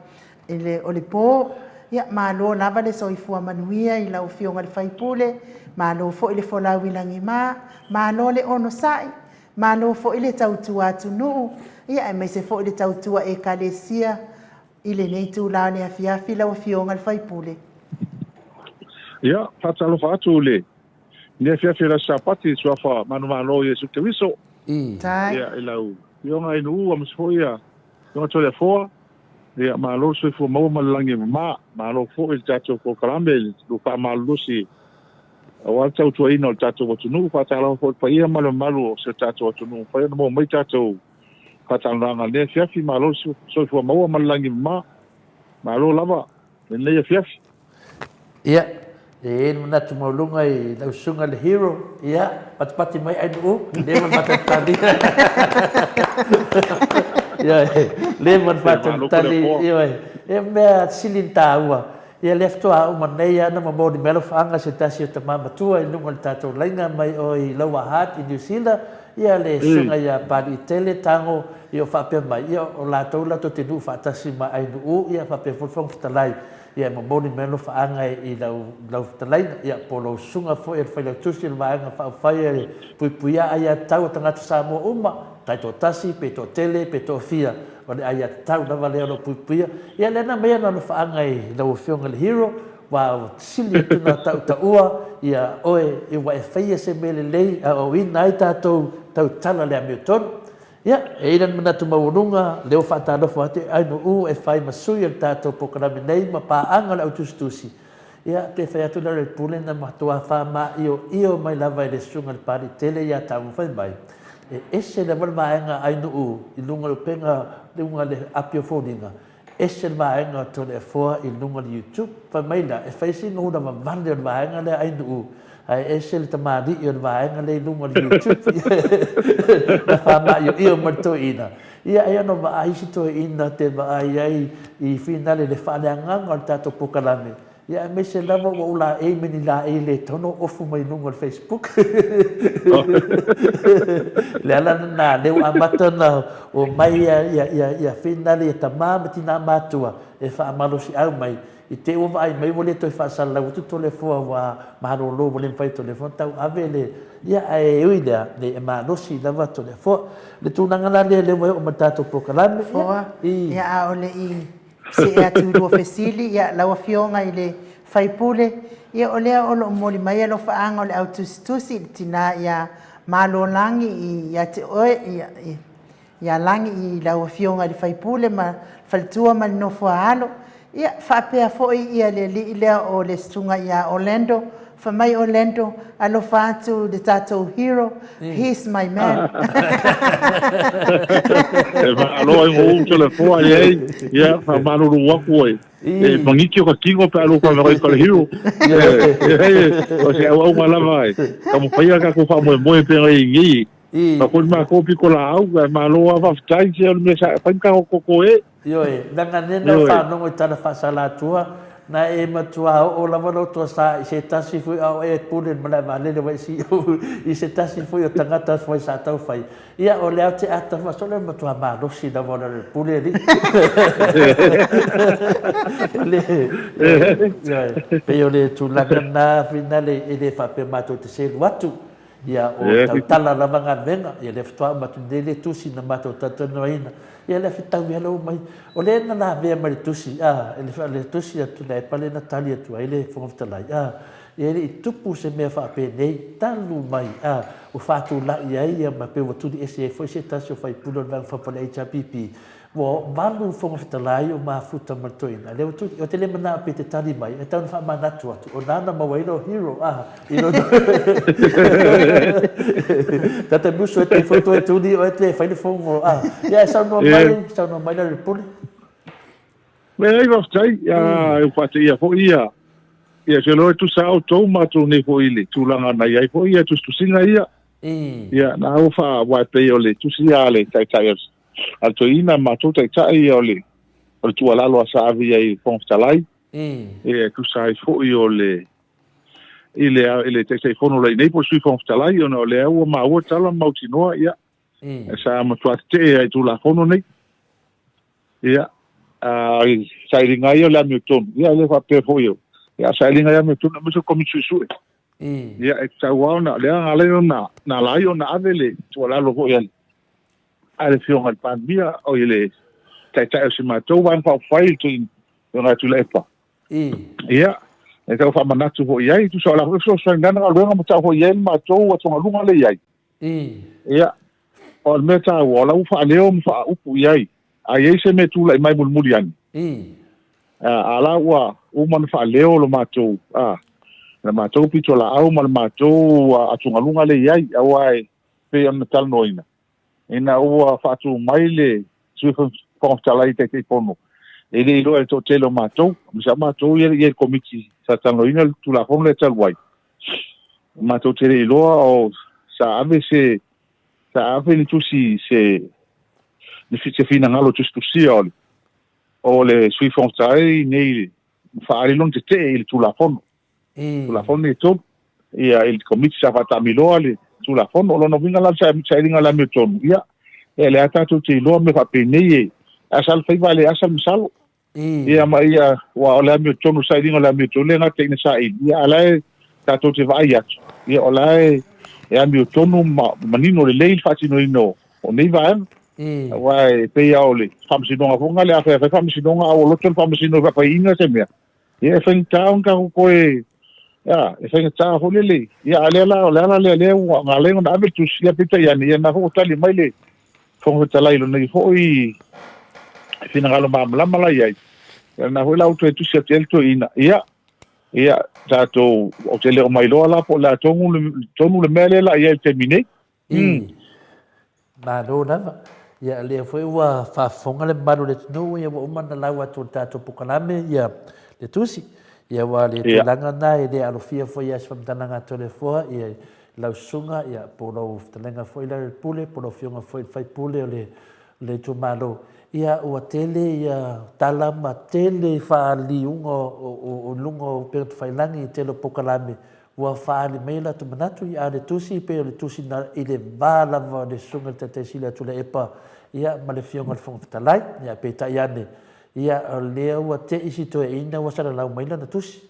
i le o le po. Ia, malo lava le soifua manuia i lau Afioga i le sui usufono, malo foi le folau i lagima, malo le onosai, malo foi le tautua atunuu, ia aemaise foi le tautua Ekalesia i lenei itula o le afiafi lau Afioga i le sui usufono. Ia, faatalofa atu i lenei afiafi o le Aso Sapati i le Suafa manumalo o Iesu Keriso. Ia, i lau Afioga i Nu'u aemaise foi ia Afioga Toleafoa. Ia, malo le soifua maua ma le lagi e mama. Malo foi i le tatou polokalame i le faamalolosi aua le tautuaina o le tatou atunuu. Faatalofa foi i le paia ma le mamalu o si o tatou atunuu ua mafai ona maua mai tatou faatalanoaga i lenei afiafi. Malo le soifua maua ma le lagi e mama. Malo lava i lenei afiafi. Ia, e i ai le manatu maualuga i lau susuga le hero, ia, patipati mai Ainuu, leva ona faatalitali. Ioe, leva ona faatalitali, ioe, e mea sili ona taua, ia lea faatoa uma nei lava ona momoli mai alofaaga se tasi o tama matua i luga o le tatou laina mai o i Lower Hutt i New Zealand, ia le susuga ia Paliitele Tago, ia o faapea mai, ia o latou latou te nuu faatasi ma Ainuu, ia faapea foi le Fofoga Fetalai. Ia e momoli mai alofaaga i lau lau fetalaiga, ia po o lou susuga foi e le Failautusi o le Vaega Faaupufai e Puipuia Aiatatau a Tagata Samoa uma, taitoatasi pe toatele pe toafia, o le aiatatau lava lea o lo o puipuia. Ia lea na aumai ana alofaaga i lau Afioga i le Hero, aua ua sili atu ona tautaua ia oe ua e faia se mea lelei a o auina ai tatou tautala i le amiotonu. Ia, e i ai la le manatu maualuga, lea ua faatalofa atu i Ainuu e fai ma sui o le tatou polokalame nei ma paaga o le autusitusi. Ia, pe fai atu la le pule na matua faamaioio mai lava e le Susuga i le Papalii tele ia taumafai mai, e ese lava le vaega Ainuu i luga o le upega, luga o le api o foliga, Ese le vaega o Toleafoa i luga o le YouTube. Fai mai la, e fai sina hula vavale o le vaega lea Ainuu, ae ese le tamalii o le vaega lea i luga o le YouTube. Na faamaioio mai le toeaina. Ia, ai ona vaai isi toeaina te vaai ai i finale i le faaleagaga o le tatou polokalame. Ia aemaise lava ua ou laei ma ni laei le tono ofu mai luga o le Facebook. Le ala lena, lea ua amata ona omai ia, ia, ia, ia finale ia tama ma tina matua e faamalosiau mai i te i ua vaai mai ua le toe faasalalau atu Toleafoa ua malolo ua le mafai e Toleafoa ona tauave le ia ae ui lea nei e malosi lava Toleafoa. Le tulaga la lea lea ua oo mai le tatou polokalame ia, i Ia a o le i See atu i lua fesili, ia, lau Afioga i le sui usufono, ia, o lea o lo o momoli mai alofaaga o le au tusitusi i le tina ia Malolagi ia te oe, ia, ia Lagi i lau Afioga i le sui usufono ma le faletua ma le nofo a alo. Ia, faapea foi ia le alii lea o le susuga ia Orlando, fai mai Orlando, alofa atu i le tatou hero, he's my man. E malo ai mo Toleafoa e ai, ia faamalulu atu ai. E magiti o ka tino pe a lou faamerai ka le hero. E o se auauga lava e taumafai a tatou faamoemoe pe nai nei. Ka foi matou pito laau, ae malo lava faafetai se o le mea sa fai ma tatou toto e. Ioe, leaga nei na faalogo i tala faasalatua, na e matua oo lava lou toasa i se tasi foi a o e pule i le malae vaalele ua e sii i se tasi foi o tagata foi sa tau fai. Ia, o le ao te ata faasoa lea matua malosi lava o le pule alii. Le, ioe, pei o le tulaga lena finale e le faapea matou te selu atu. Ia, o tautala lava galuega, ia lea faatoa uma atu nei le tusi na matou talatalanoaina, ia lea fetau ia lou mai. O lea na lavea mai le tusi, a, le, le tusi a Tuilaepa lea na tali atu ai le Fofoga Fetalai, a, Ia e le i tupu se mea faapenei talu mai a ua faatulai ai ia ma pei ua tuli ese ai foi se tasi o faipule o le Vaega Faaupufai le HRPP ua valu Fofoga Fetalai o mafuta ma le toeaina lea ua tuli. Ou te le manao pe te tali mai ae tau na faamanatu atu o na na maua ai lou hero a i lo Tata musu e te foi toe tuli oe te fai le fogo a ia e saunoa mai saunoa mai la le pule. Leai, faafetai. E ua faateia foi ia ia se loa e tusa a outou matou nei foi i le tulaga na i ai foi ia tusitusiga ia. Ia, na ua faa, aua e pei o le tusi ia a le taitai a le toeaina, matou taitai ia o le o le tuualalo a sa ave i ai i le Fofoga Fetalai. Ia, e tusa ai foi o le i le i le Taitaifono la i nei po o le Sui Fofoga Fetalai, ona o lea ua maua tala ma mautinoa, ia, sa matua tetee ai i Tulafono nei. Ia, a o le sailiga ia o le amiotonu, ia e le faapea foi o, ia sailiga ia amiotonu aemaise o Komiti Suesue. Ia, e tatau lava ona, lea na ala ai ona, na ala ai ona ave le tuualalo foi a le, a le Afioga i le Palemia, oi le Taitai o si matou Vaega Faaupufai i le Afioga ia Tuilaepa. Ia, e tau faamanatu foi i ai, tusa o le a foi fesoasoani lana galuega ma tau foi i ai le matou atugaluga lea i ai. Ia, O le mea taua, o la ua faaleo ma faaupu i ai, a i ai se mea e tulai mai mulimuli ane, a la ua uma ona faaleo lo matou, a, le matou pitolaau ma le matou atugaluga lea i ai, aua e pei ona talanoaina, ina ua faatu mai le Sui Fofoga Fetalai i Taitaifono, e le iloa e le toatele o matou, aemaise lava matou ia e i ai i le Komiti sa talanoaina le Tulafono lea talu ai, matou te le iloa o sa ave se sa ave ni tusi se ni se finagalo tusitusia o le o le Sui Fofoga Fetalai nei faaali lona tetee i le Tulafono. Tulafono nei e tolu. Ia, i le Komiti sa faataamiloa le Tulafono. O lona uiga la o le sailiga o le amiotonu, ia, ia lea tatou te iloa mea faapenei e asa le faiva ae le asa le masalo. Ia ma ia, aua o le amiotonu, sailiga o le amiotonu, e le gata ina saili, ia a o la e tatou te vaai atu, ia o la e e amiotonu ma manino lelei le faatinoina o nei vaega. Aua e pei lava o le faamasinoga foi lena, afai e fai faamasinoga a ua loto le faamasino e faafaiina se mea, ia e faigata ona tatou toe, a, e faigata foi lele. Ia a o lea la, o le ala lea lea ua na ala ai ona ave le tusi, ia peitai ane, ia na foi ua tali mai le Fofoga Fetalai i lona foi finagalo malamalama la i ai, ia na foi la ua toe tusi atu i ai le toeaina, ia, ia, tatou, ou te le o mailoa la po o le a tonu le, tonu le mea lea la i ai i le taimi nei. Malo lava. Ia, lea foi ua faafofoga le mamalu o le atunuu, ia ua uma ona lau atu i le tatou polokalame ia le tusi. Ia, aua o le tulaga lena e le alofia foi ia se faamatalaga a Toleafoa, ia lau susuga, ia, po o lau fetalaiga foi la le pule, po o lau afioga foi i le faipule o le, le itumalo. Ia, ua tele ia tala ma tele faaliuga o luga o upega tafailagi i le tele o polokalame Ua faaali mai latou manatu, a o le tusi pei o le tusi na i le va lava o le Susuga i le Taitai Sili a Tuilaepa ia ma le Afioga i le Fofoga Fetalai. Ia peitai ane, ia o lea ua te'i si toeaina ua salalau mai lana tusi.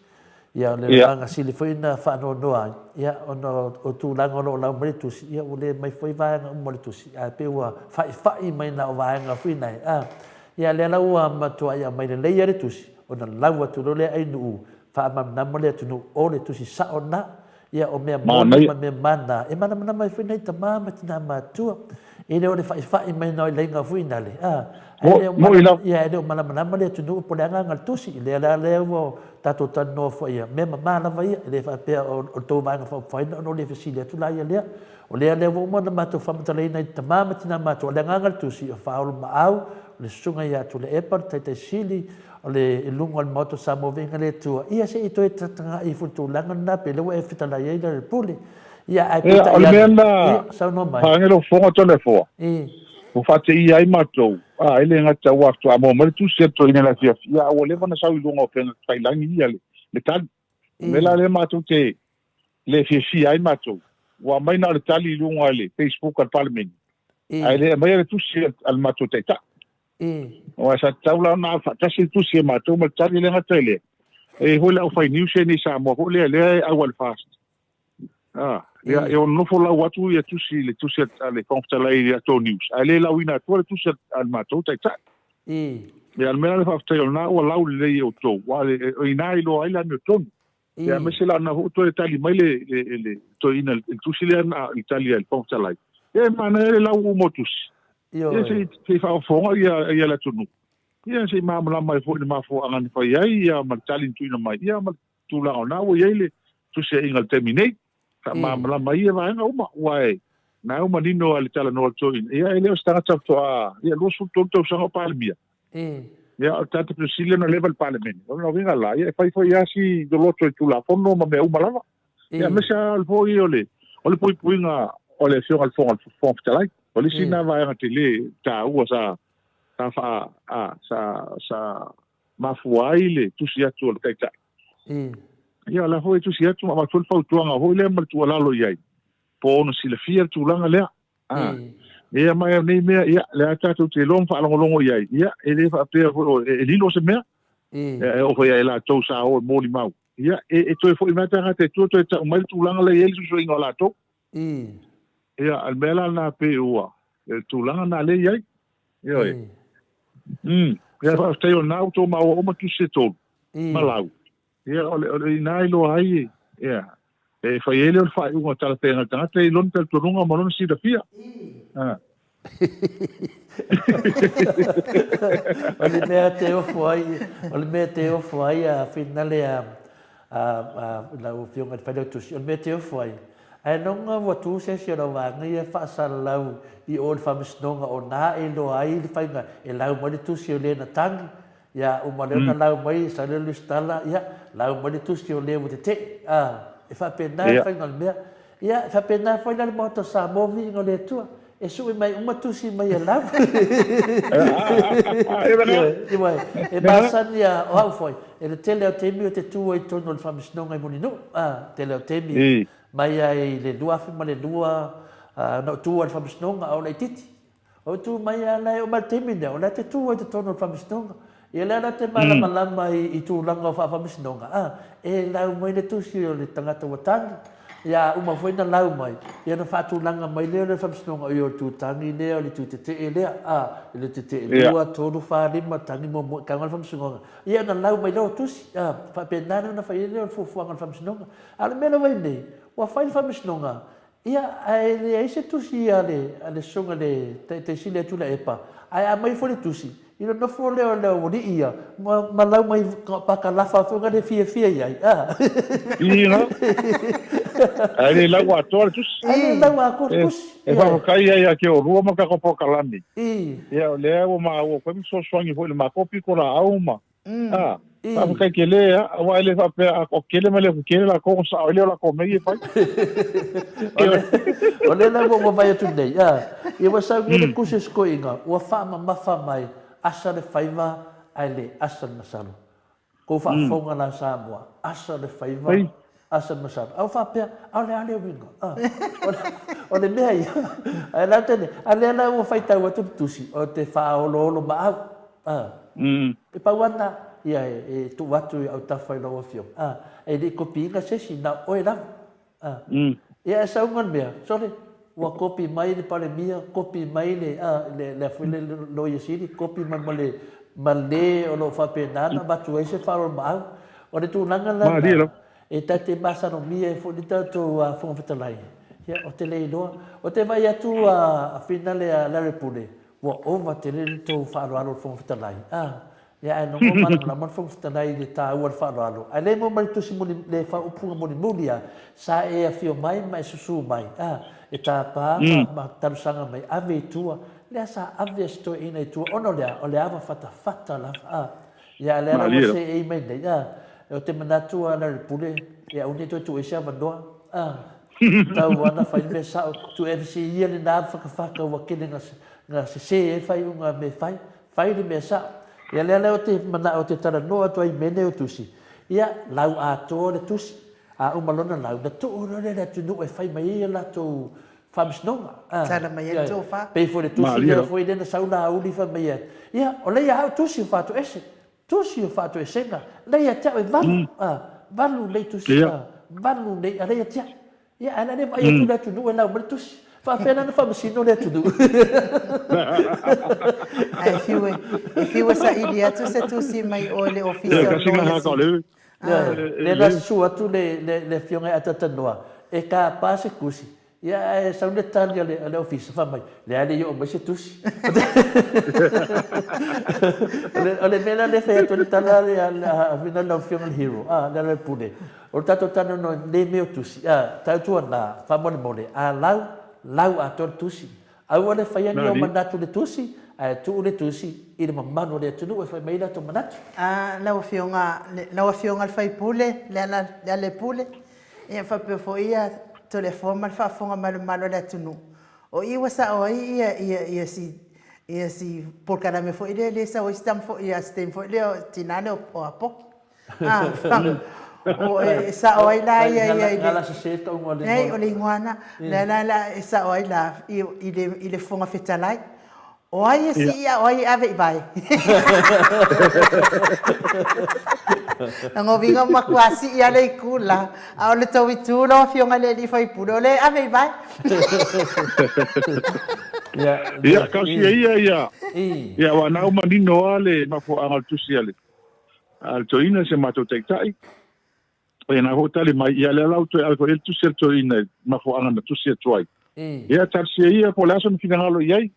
Ia o le agaga sili foi na faanoanoa ai, ia ona o tulaga o lo o lau mai le tusi, ia ua le aumai foi vaega uma o le tusi, ae pei ua fa'ifa'i mai na o vaega foi nae, a. Ia lea la ua matuai aumai lelei lava le tusi, ona lau atu loa lea ai nuu Faamalamalama le atunuu o le tusi sao na, ia o mea moni ma mea mana e malamalama ai foi nai tama ma tina matua. E le o le fa'ifa'i mai na o ilaiga foi nale, a, ae le o mala, ia e le o malamalama le atunuu po o le agaga o le tusi. Lea la lea ua tatou talanoa foi ia mea mama lava ia, e le faapea o le tou Vaega Faaupufai na ona ou le fesili atu la ia lea. O lea lea ua uma ona matou faamatalaina i tama ma tina matua, o le agaga o le tusi, o faaolomaau, o le susuga ia Tuilaepa, o le Taitai Sili, o le i luga o le Maota o Samoa Viiga le Atua, ia se i toe tagatagai ifo i le tulaga lena pe lea ua e fetalai ai le pule. Ia, ae Ia, o peitai le mea ane, lena, ia, saunoa mai. Faagelo fofoga Toleafoa, Ua faateia ai matou, a, e le gata ua faatoa maua mai le tusi a le toeaina i le afiafi, ia, a ua leva ona sau i luga o upega tafailagi ia le tali. O le mea la lea matou te le fiafia ai matou, ua aumai na o le tali i luga i le Facebook a le Palemene, ae le aumaia le tusi a le matou Taitai. Aua sa tatau la ona ave faatasi le tusi a matou ma le tali, e le gata i lea, e i ai foi le aufai news ia nei Samoa foi lea, lea e auala fast. Ah, ia, e ono nofo lau atu ia tusi, le tusi a le Fofoga Fetalai i le ato news, ae le lauina atua le tusi a le matou Taitai. Ia, o le mea la le faafetai o lena ua lau lelei e outou, aua o i ina e iloa ai le amiotonu. Ia, aemaise la na foi toe tali mai le, le, le toeaina i le tusi lea na i tali ai le Fofoga Fetalai. Ia, e manaia le lau uma o tusi. Ia, se i, se i faafofoga ia, ia le atunuu. Ia, se i malamalama ai foi i le mafuaaga na fai ai, ia, ma le tali na tuuina mai, ia, ma le tulaga o lena ua i ai le tusiaiga i le taimi nei. Faamalamalama ai ia vaega uma, aua e na ua manino lava i le talanoa a le toeaina, ia, e le o se tagata faatoa, ia, 23 tausaga o Palemia. Ia, o le tagata pito sili ona leva i le Palemene. O lona uiga la, ia, e fai foi lava si loloto i Tulafono ma mea uma lava. Ia, aemaise lava foi o le, o le puipuiga o le Afioga i le Fofoga, Fofoga Fetalai. O le isi lena vaega tele taua sa, sa faa, a, sa, sa mafua ai le tusi atu o le Taitai. Ia, o la foi e tusi atu ma avatu foi le fautuaga foi lea ma le tuualalo i ai, po o ona silafia le tulaga lea. A, ia ma e nei mea, ia, lea tatou te iloa ma faalogologo i ai, ia, e le faapea foi o, e, e lilo se mea, e, e oo foi ia i latou sa o e molimau. Ia, e, e toe foi mai tagata e tua toe tau mai le tulaga lea e i ai le susuaiga o latou. Ia, o le mea la lena pei ua, e tulaga lena lea e i ai. Ioe. Ia, faafetai o lena ua outou maua uma tusi se tolu, ma lau. Ia, o le, o le, ina iloa ai, ia, e fai ai lea o le faaiuga talafeagai a le tagata i lona talitonuga ma lona silafia. Ah. O le mea te ofo ai, o le mea te ofo ai a finale a, a, a lau Afioga i le Failautusi, o le mea te ofo ai, ae loga ua tu se isi o lau vaega ia faasalalau i o i le Faamasinoga o na e iloa ai le faiga e lau mai le tusi o le na tagi, Ia, uma lea ona lau mai, sau lea o le Lusitala, ia, lau mai le tusi o le ua tete'e, a, e faapena le faiga o le mea. Ia, e faapena foi la le Maota o Samoa, viiga o le Atua, e sue mai uma tusi mai e lau. Ioe, e masani a, o au foi, e le tele o taimi ou te tu ai i totonu o le Faamasinoga i Mulinuu, a, tele o taimi, mai ai i le 2002, a, na ou tu ai i le Faamasinoga a o laitiiti. O tu mai a la e oo mai le taimi lea, o la e te tu ai i totonu o le faamasinoga. Ia lea la te malamalama i tulaga o faafamasinoga, a, e lau mai le tusi o le tagata ua tagi, ia a uma foi na lau mai, ia ona faatulaga mai lea o le faamasinoga, ia o le tu tagi lea, o le tu tetee lea, a, i le tetee lua, tolu, fa, lima, tagi muamua, tago le faamasinoga, ia ona lau mai lea o tusi, a, faapena la ona fai ai lea o le fuafuaga o le faamasinoga. A o le mea lava nei, ua fai le faamasinoga, Ia, ae leai se tusi a le, a le Susuga i le Taitai Sili a Tuilaepa, ae a aumai foi le tusi, ia ona nofo lea o le aualii ia, ma, ma lau mai pakalafa foi le fiafia i ai, a. Ina. Ae le lau atoa le tusi. Ae le lau atoa le tusi. E faafetai ai ia te oulua ma le tatou polokalame. Ia o lea ua maua foi ma fesoasoani foi i le matou pitolaau ma A, faafetai tele a, aua e le faapea a toatele ma le toatele latou ona sao ai lea o latou mea ia e fai. O lea la ua vaai atu nei, a, ia ua sau nei le tusi a si toeaina, ua faamamafa mai, asa le faiva ae le asa le masalo. Tou faafofoga la Samoa, asa le faiva, asa le masalo. A ua faapea, a o le a le uiga? A, o le mea ia, ae la te le, a lea la ua faitau atu le tusi, o te faaoloolomaau. A, e pau lava lena, ia e tuu atu i autafa i lau Afioga, a, e le i kopiina se isi, na o oe lava. A, ia e sauga le mea, sole, ua kopi mai le Palemia, kopi mai le, a, le, le a foi le Loia Sili, kopi mai ma le, ma le o lo o faapena ona avatu ai se faaoloolomaau. O le tulaga la lena, e ta te masalomia ai foi le tatou Fofoga Fetalai, ia, ou te le iloa. Ou te vaai atu a finale a Lealailepule, Ua ova tele le tou faaaloalo le Fofoga Fetalai. A, ia ae nogo malamalama le Fofoga Fetalai i le taua o le faaaloalo. Ae le maua mai le tusi muli, le faaupuga mulimuli a, sa e afio mai ma e susu mai, a, e tapa ma, ma talosaga mai, ave i tua. Lea sa ave e si toeaina i tua, ona o le a? O le ava fatafata lava, a. Ia a lea la ua seei mai nei, a, ou te manatu a Lealailepule, ia aua ne i toe tuu ai se avanoa, a. Tau ana fai le mea sao, tu FC ia lena whakawhaka ua kele nga, nga sese e whai unga me whai, whai le mea sao. Ia lea lea o te mana o te tara noa atu ai mene o tusi. Ia, lau atoa le tusi, a uma lona lau, na tuu loa lea le atunuu e whai mai ai ia latou faamasinoga. Ah, Tala mai ai le tofa. Pei foi le tusi lea foi lea na sau Laauli fai mai ai, ia, o lea ia au tusi o Faatoese, Tusi o faatoesega, lei ia te au e valu, a, valu nei tusi, a, valu nei, a lei ia te au. Ia, ae la le vaai atu le atunuu e lau mai le tusi. Faapea la ona faamasino le atunuu. Ae fiu e, e fiu e saili atu se tusi mai oe le Ofisa o Loia Sili. Lea la susu atu le afioga ia Atatanoa e tapa se tusi, ia ae sau le tali a le ofisa fai mai, leai e le i oo mai se tusi. O le mea la lea e fai atu ai le tala a lau afioga i le Hero, a, Lealailepule, o le tatou talanoa i nei mea o tusi, a, tautuana, faamolemole, a lau, lau atoa le tusi. Aua le faia ni ou manatu i le tusi, ae tuu le tusi i le mamalu o le atunuu e fai mai ai latou manatu. A, lau Afioga, lau Afioga i le sui usufono, Lealailepule, ia faapea foi ia Toleafoa ma le faafofoga mai a le mamalu o le atunuu, o i ua sao ai ia, ia, ia si, ia si polokalame foi lea lea e sau ai si tama foi, ia si taimi foi lea o tina lea o Apoki. E sao ai la ia ia i le Gala sese tauga o le igoa. O le igoa na. Lea la la e sao ai la i le Fofoga Fetalai. O ai e sii a o ai e ave i vae? Lona uiga ua matua sii lava le itu la, a o le tou itu lau Afioga i le sui usufono, o lea e ave i vae. Ia, talosia ia ia. Ia, aua na ua manino lava le mafuaaga o le tusi a le A le toeaina si a matou taitai, ia na foi tali mai, ia lea la ua toe ave foi i ai le tusi a le toeaina i le mafuaaga na tusi atu ai. Ia talosia ia po o le a sona finagalo i ai,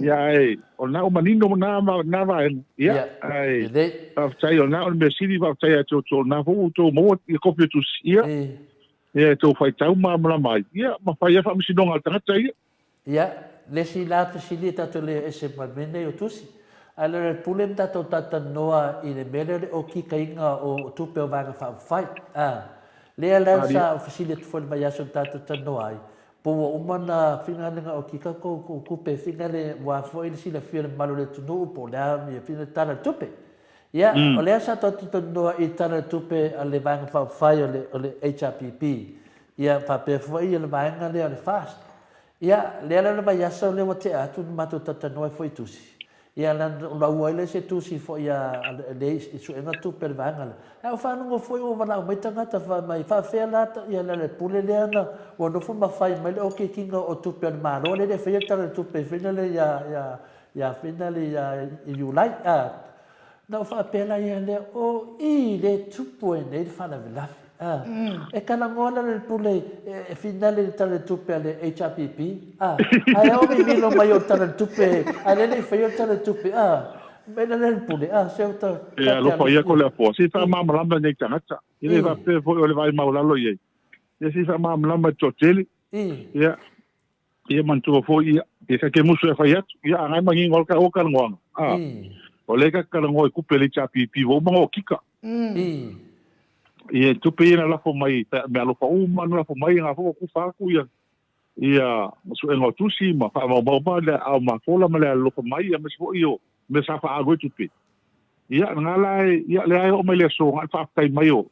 ia ae o lena ua manino na na vaega, ia ae faafetai o lena o le mea sili faafetai ia te outou o lena foi ua outou maua ia kopi o tusi, ia ia e tou faitau malamalama ai, ia ma fai ai faamasinoga a le tagata ia. Ia, le isi la fesili e tatou le ese ma le mea lenei o tusi. Ae le pule ma tatou talatalanoa i le mea lea o le okikaina o tupe o Vaega Faaupufai. A, lea la sa ou fesili atu foi i le vaiaso na tatou talanoa ai, po ua uma ona finagalo na okika kou tupe finagalo aua foi le silafia e le mamalu o le atunuu po o le a le Tala o le Tupe. Ia, o lea sa tatou talanoa i le Tala o le Tupe a le Vaega Faaupufai o le HRPP, ia faapea foi le vaega lea o le FAST. Ia, lea la le vaiaso lea ua tea atu na matou talatalanoa ai foi i tusi. Ia, na laua ai lea se tusi foi a le suega tupe a le vaega lea. Ae ua faalogo foi ua valaau mai tagata fai mai, faafefea la ia le pule lea na ua nofo ma fai mai le okikina o tupe a le Malo lea e le faia le Tala o le Tupe foi lele ia ia fina le ia Iulai. A, Na ou faapea la ia lea, o i le tupu ai nei le faalavelave. A, e talanoa la le pule e finale i le Tala o le Tupe a le HRPP, a, ae a o mimilo mai o le Tala o le Tupe, a lea le i faia le Tala o le Tupe, a, mea la lea le pule, a, se o ta, E alofa ia ko le Atua, se i faamalamalama i nei tagata, e le faapea foi o le vaai maualalo i ai, ia se i faamalamalama i le toatele, ia, Ia manatua foi ia, ia ka ke musu e fai atu, ia a ngai mangingo al ka o kalanoaga. A, o le ka kalanoa i kupe le HRPP, ua uma ona okika. Ia tupe ia na lafo mai, me alofa uma na lafo mai, nga fo kufa aku ia, ia suega o tusi ma faamaumau ma le ao mafola ma le alofa mai, ia aemaise foi o mea sa faaalu ai tupe. Ia, nga la e, ia lea e oo mai le aso, nga le faafetai mai o,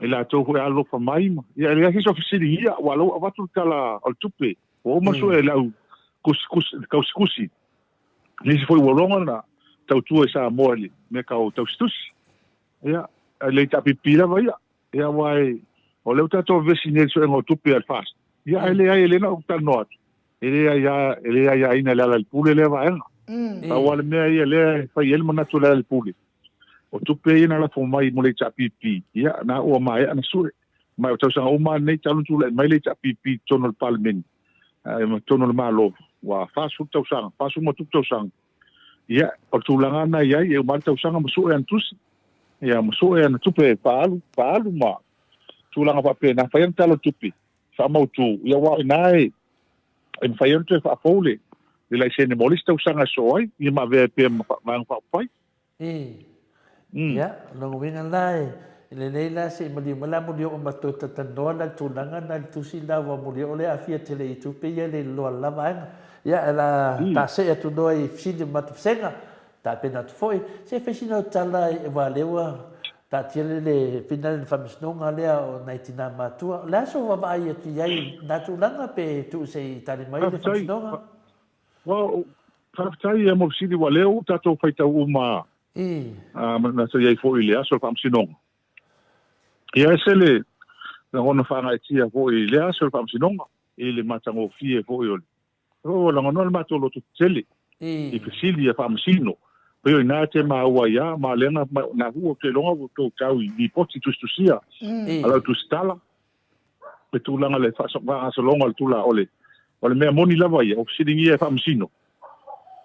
i latou foi alolofa mai ma ia e leai se isi o fesiligia aua o la ua avatu le tala o le tupe ua uma sue e le au kusikusi tausitusi nisi foi ua logo na tautua i Samoa i le mea tau tausitusi ia e le HRPP lava ia ia aua e o lea ua tatou vevesi nei i le suega o tupe a le FAST ia ae leai e le na ou talanoa atu e le aia e le aiaina e Lealailepule lea vaega pau lava le mea ia lea e fai ai le manatu o Lealailepule O tupe ia na lafo mai mo le HRPP, ia, na ua maea na sue. Ma o tausaga uma lava nei talu ona tulai mai le HRPP i totonu o le Palemene, ma totonu o le Malo, ua 40 tausaga, 40 ma tupu tausaga. Ia, o le tulaga lena e i ai, e uma lava le tausaga ma sue ana tusi, ia, ma sue ana tupe e faaalu, faaalu ma tulaga faapena, fai ana tala o tupe, faamautu, ia aua o i ina e, e mafai ai ona toe faafou le, le laisene mo le isi tausaga e sosoo ai, ia ma avea ai pea ma vaega faaupufai. I. Ia, lona uiga la, e lelei la se i maliu mai la Mulioo ma toe talatalanoa la i le tulaga na i le tusi la aua Mulioo lea e aafia tele i tupe ia e le iloa lava vaega. Ia, e la tasee atu loa i fesili ma matou vasega, tapena atu foi. Se i fai sina au tala aua lea ua taatia le fina le faamasinoga lea o nai tina matua. O le a sou vaavaai atu i ai i na tulaga pe tuu se i tali mai le faamasinoga? Well, faafetai ia mo le fesili, ua lea ua tatou faitau uma ma sa i ai foi i le aso o le faamasinoga. Ia e ese le lagona faagaeetia foi i le aso o le faamasinoga i le matagofie foi o le ua lagona le matou loto tetele i fesili a faamasino. Pei o i ina e te maua ai a, ma lea na, na hu ou te iloga ua outou tau i lipoti tusitusia a lau tusitala, le tulaga le faagasologa o le tula, o le, o le mea moni lava ia, o fesiligia e faamasino.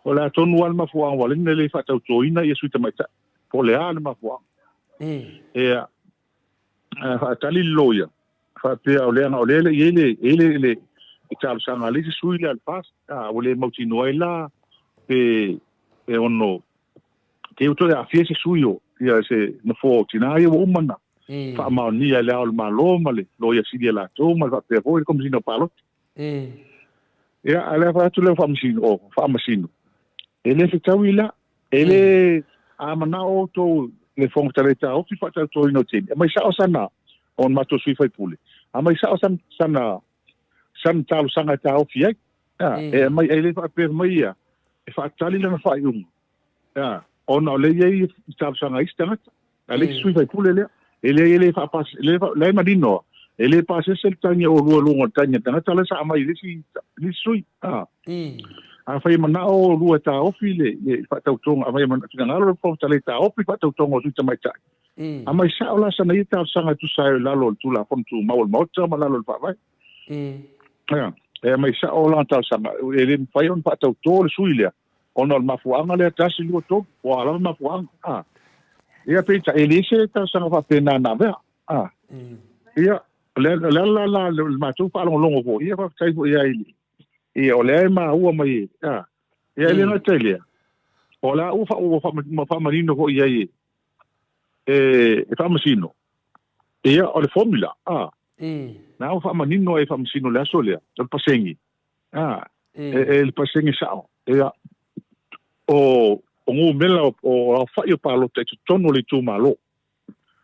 O le a tonu lava le mafuaaga ua ala ai ona le faatautoina ia sui tamaitai, po o le a le mafuaaga. Ia, faatali le loia, faapea o lea, o lea e i ai le, i ai le, le, le talosaga a le isi sui lea a le FAST, a, ua le mautinoa ai la pe e ono te ua toe aafia se sui o ia se nofoa o tinā ia ua uma ona faamaonia e Le Ao o le Malo ma le Loia Sili a latou ma le faapea foi le Komesina o Palota. Ia, a o le a fai atu lea o Faamasino, o Faamasino, e le fetaui la, e le, a manao outou le Fofoga Fetalai taofi faatautoina o taimi, aumai sao sana, o matou sui faipule, aumai sao sana, sana, sana talosaga e taofi ai. A, e aumai, e le faapea mai ia, e faatali lana faaiuga, a, ona o lea e i ai talosaga a isi tagata, a le isi sui faipule lea. E le, e le faapase, le, la e manino lava, e le pasese le tagi a oulua i luga o le tagi a le tagata la sa aumai e le isi, le isi sui. A, afai e manao oulua e taofi le, le faatautoga, afai e mana, finagalo le Fofoga Fetalai e taofi le faatautoga o sui tamaitai, aumai sao la sana ia talosaga e tusa ai o lalo o le Tulafono Tumau o le Maota ma lalo o le Faavae. Ia, e aumai sao lana talosaga, e le mafai ona faatauto le sui lea, ona o le mafuaaga lea, tasi, lua, tolu, ua lava mafuaaga. A. Ia, peitai, e leai se talosaga faapena na avea. A. Ia, o le ala la, la, le matou faalogologo foi, ia, faafetai foi i ai, ia, o lea e maua mai, a. Ia, e le gata i lea, o la ua ua faamanino foi i ai e, e faamasino, ia, o le formula, a. Na ua faamanino ai e faamasino i le aso lea, o le pasegi, A, e, e le pasene sao. Ia, o, o numera o, o aofai o palota i totonu o le itumalo.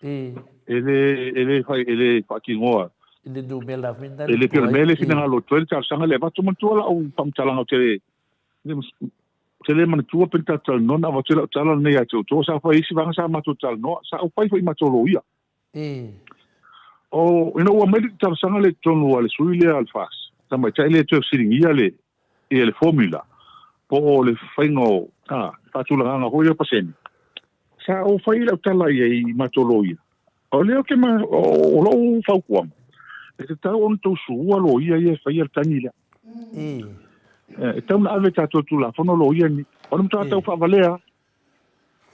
E le, e le fai, e le faatinoa. I le numera foi E le pei o le mea lea e finagalo atu ai le talosaga lea e avatu. Manatua lau faamatalaga ou te le, ou te le manatua pe na tatou talanoa na avatu ai lau tala lenei ia te outou. Sa fai isi vaega sa matou talanoa, sa ou fai foi i matou loia. O, ina ua aumai le talosaga lea i totonu a le sui lea a le FAS, tamaitai lea e toe fesiligia le, ia le formula, po o le faiga o, a, faatulagaga foi lea o pasene. Sa ou fai lau tala i ai i matou loia. O lea ou te ma, o, o lou fautuaga, e tatau ona tou sua loia ia e faia le tagi lea. E tatau ona ave tatou Tulafono loia nei. O le matua tau faavalea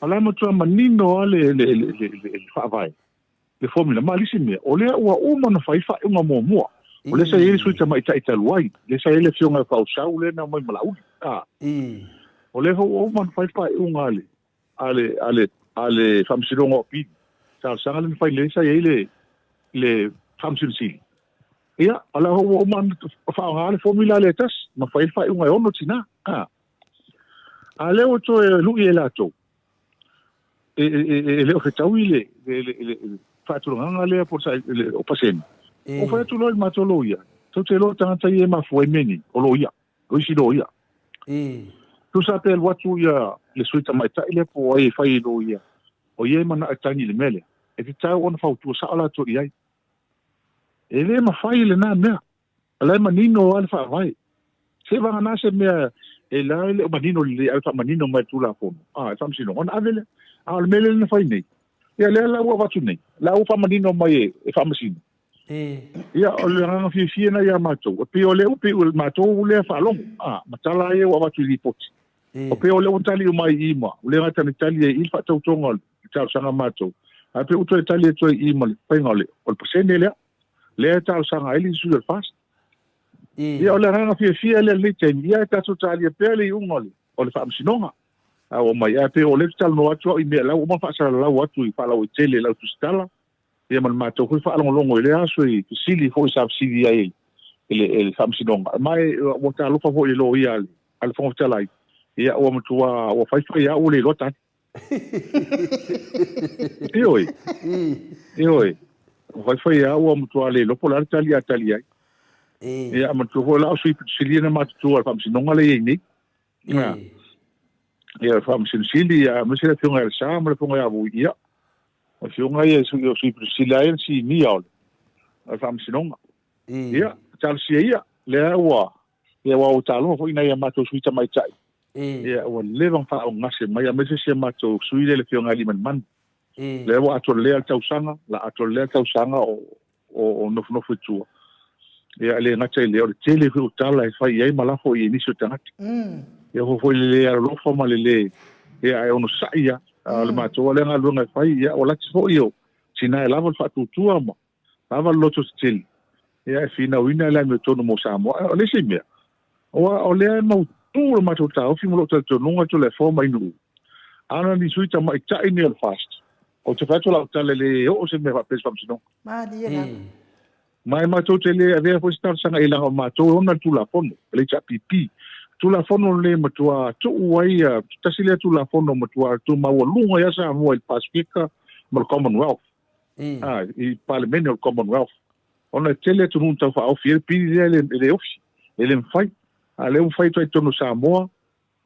O la e matua manino lava le, le, le, le, le, le faavae, le formula. Ma le isi mea, o lea ua uma ona fai faaiuga muamua. O lea sa i ai le sui tamaitai talu ai, lea sa i ai le afioga ia Fausau lea na omai ma Laauli. A. O lea foi ua uma ona fai faaiuga a le, a le, a le, a le Faamasinoga o Apili. Talosaga lea na fai lea sa i ai le, le Faamasino Sili. Ia, o lea foi ua uma ona faaaoga le formula lea e tasi, ma fai le faaiuga e 6 tina. A. A lea ua toe lui e latou, e, e, e, e le o fetaui le, le, le, le, le faatulagaga lea po le, o pasene. O fai atu loa i le matou loia, tou te iloa tagata ia e mafua ai mea nei, o loia, o isi loia. Tusa pe alu atu ia le sui tamaitai lea po o ai e fai i loia, o ia e manao e tagi i le mea lea, e tatau ona fautua sao latou i ai. E le mafai lena mea. O la e manino lava le Faavae. Seiavagana se mea e la e le o manino lelei ae faamanino mai e le Tulafono, a, e Faamasinoga, ona ave lea. A o le mea lea na fai nei, ia lea la ua avatu nei, la ua faamanino mai e, e Faamasino. Ia, o le agaga fiafia lena ia matou, e pei o lea ua pei o le matou lea faalogo, a, ma tala ia ua avatu i lipoti. O pei o lea ua tali uma ai i i ma, ua le gata ina tali ai i i le faatautoga o le talosaga a matou, ae pei ua toe tali atu ai i i ma le faiga o le, o le pasene lea. Lea e talosaga ai le isi sui o le FAST. Ia, o le agaga fiafia lea i lenei taimi, ia tatou talia pea le iuga o le, o le faamasinoga. A ua mai, ae pei o lea ou te talanoa atu au i mea la ua uma ona faasalalau atu i faalauaitele i lau tusitala, ia ma le matou foi faalogologo i lea aso i fesili foi sa fesili ai i le, i le faamasinoga. Ma e, ua talofa foi i le loia a le, a le Fofoga Fetalai, ia ua matua, ua faifai lava ua le iloa tali. Ioe. Ioe. Ua faifai lava ua matua le iloa po o le a le tali a tali ai. Ia, manatua foi o la o sui pito sili na matutua o le faamasinoga lea e i ai nei. Ia, ia le Faamasino Sili, ia, aemaise le Afioga ia Lesa ma le Afioga ia Vui, ia, o Afioga ia o sui pito sili lava ia le sinia o le Faamasinoga. Ia, talosia ia, lea ua, ia, ua talofa foi nai a matou sui tamaitai. Ia, ua leva ona faaaaogase mai, aemaise si a matou sui lea le Afioga ia Aliimalemanu. Lea ua atoa lelei lava le tausaga, la atoa lelei lava le tausaga o, o, o nofonofo i tua. Ia, e le gata i lea, o le tele foi o tala e fai i ai ma lafo i ai nisi o tagata. Ia, oo foi i le le alolofa ma le le, ia, ae onosai lava. A o le matou lava lea galuega e fai, ia, ua laki foi o tina e lava le faatuatua ma lava le loto tetele, ia, e finauina le amiotonu mo Samoa. A o le isi mea, aua o lea e mautu le matou taofi ma lou talitonuga Toleafoa ma Inuu, ana ni sui tamaitai nei o le FAST, ou te fai atu lau tala e le oo se mea faapea i se faamasinoga. Malie lava. Ma e matou te le avea foi se talosaga i leaga o matou e ona le Tulafono, le HRPP. Tulafono lenei e matua tuu ai, tasi lea Tulafono matua tumaualuga ai lava Samoa i le Pasefika ma le Commonwealth. A, i Palemene o le Commonwealth. Ona e tele atunuu na taufaaofi ai le pili lea e le, e le ofi, e le mafai. A o lea ua fai atu ai i totonu o Samoa,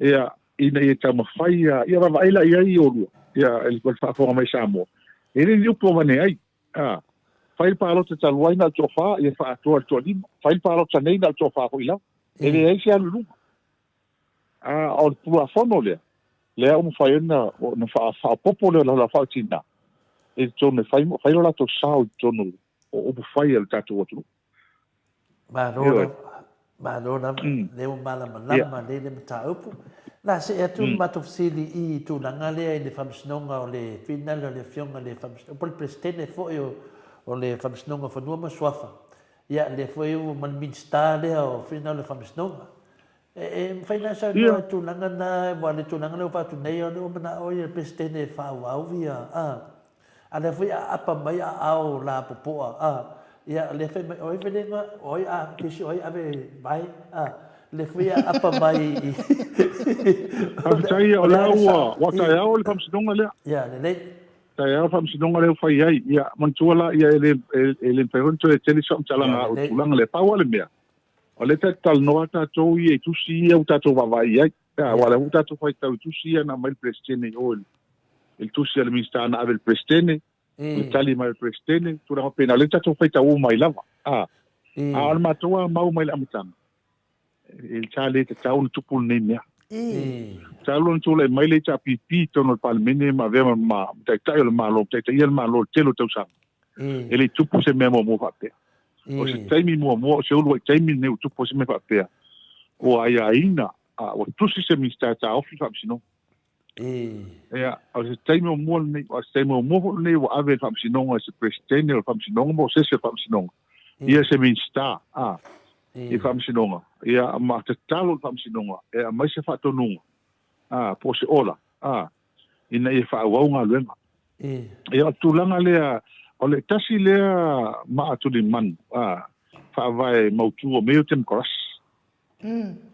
ia, ina ia taumafai ia, ia vaavaai la i ai oulua, ia, i le faafofoga mai Samoa. E le ni upu avane ai. A, fai le palota talu ai na o le toafa, ia faaatoa i le toalima. Fai le palota nei na o le toafa foi lava. E leai se alu i luma. A o le Tulafono lea, lea ua mafai ai ona faaopoopo lea o le laulau tina i totonu e fai, fai lo latou sao i totonu o upu fai a le tatou atunuu. Malo lava, malo lava, lea ua malamalama lelei le mataupu. La see atu le matou fesili i tulaga lea i le Faamasinoga o le finale o le Afioga i le Faamasino, po o le Peresetene foi o le Faamasinoga o Fanua ma Suafa. Ia, lea foi ua ma le Minisita lea o finale o le Faamasinoga. E mafai ona e saunoa i tulaga na, aua o le tulaga lea ua fai atu nei, o lea ua manao le Peresetene e faaauau ia, a, a lea foi e aapa mai aao lapopoa, a, ia, o lea fai mai, o ai felega, o ai a kisi, o ai ave vae, a, lea foi e aapa mai i. Faafetai, o lea ua, ua taeao le faamasinoga lea. Ia, lelei. Taeao le faamasinoga lea ua fai ai. Ia, manatua la, ia, e le, e le mafai foi ona toe tele sau faamatalaga o le tulaga lea. Pau lava le mea, O lea ta te talanoa tatou ia i tusi ia ua tatou vaavaai i ai. Aua o lea foi ua tatou faitau i tusi ia na aumai le Peresetene i o i le tusi a le Minisita na ave i le Peresetene, le tali mai a le Peresetene, tulaga faapena. O lea tatou faitau uma ai lava. A o le matou lava mau mai le amataga, e sa le tatau ona tupu lenei mea. Talu ona tulai mai le HRPP i totonu o le Palemene ma avea ma Taitai o le Malo, taitaia le Malo i le tele o tausaga, e le i tupu se mea muamua faapea. O se taimi muamua, o se uluai taimi lenei ua tupu ai se mea faapea, ua aiaina, ua tusi se Minisita e taofi le Faamasinoga. Ia, o se taimi muamua lenei, o se taimi muamua foi lenei ua ave le Faamasinoga i se Peresetene o le Faamasinoga po o se isi o le Faamasinoga, ia se Minisita, a, i le Faamasinoga, ia, ma tatalo le Faamasinoga e aumai se faatonuga, a, po o se ola, a, ina ia faaauau galuega. Ia, o le tulaga lea, o le tasi lea maa tulimanu, a, faavae mautu o mea ia o temokarasi.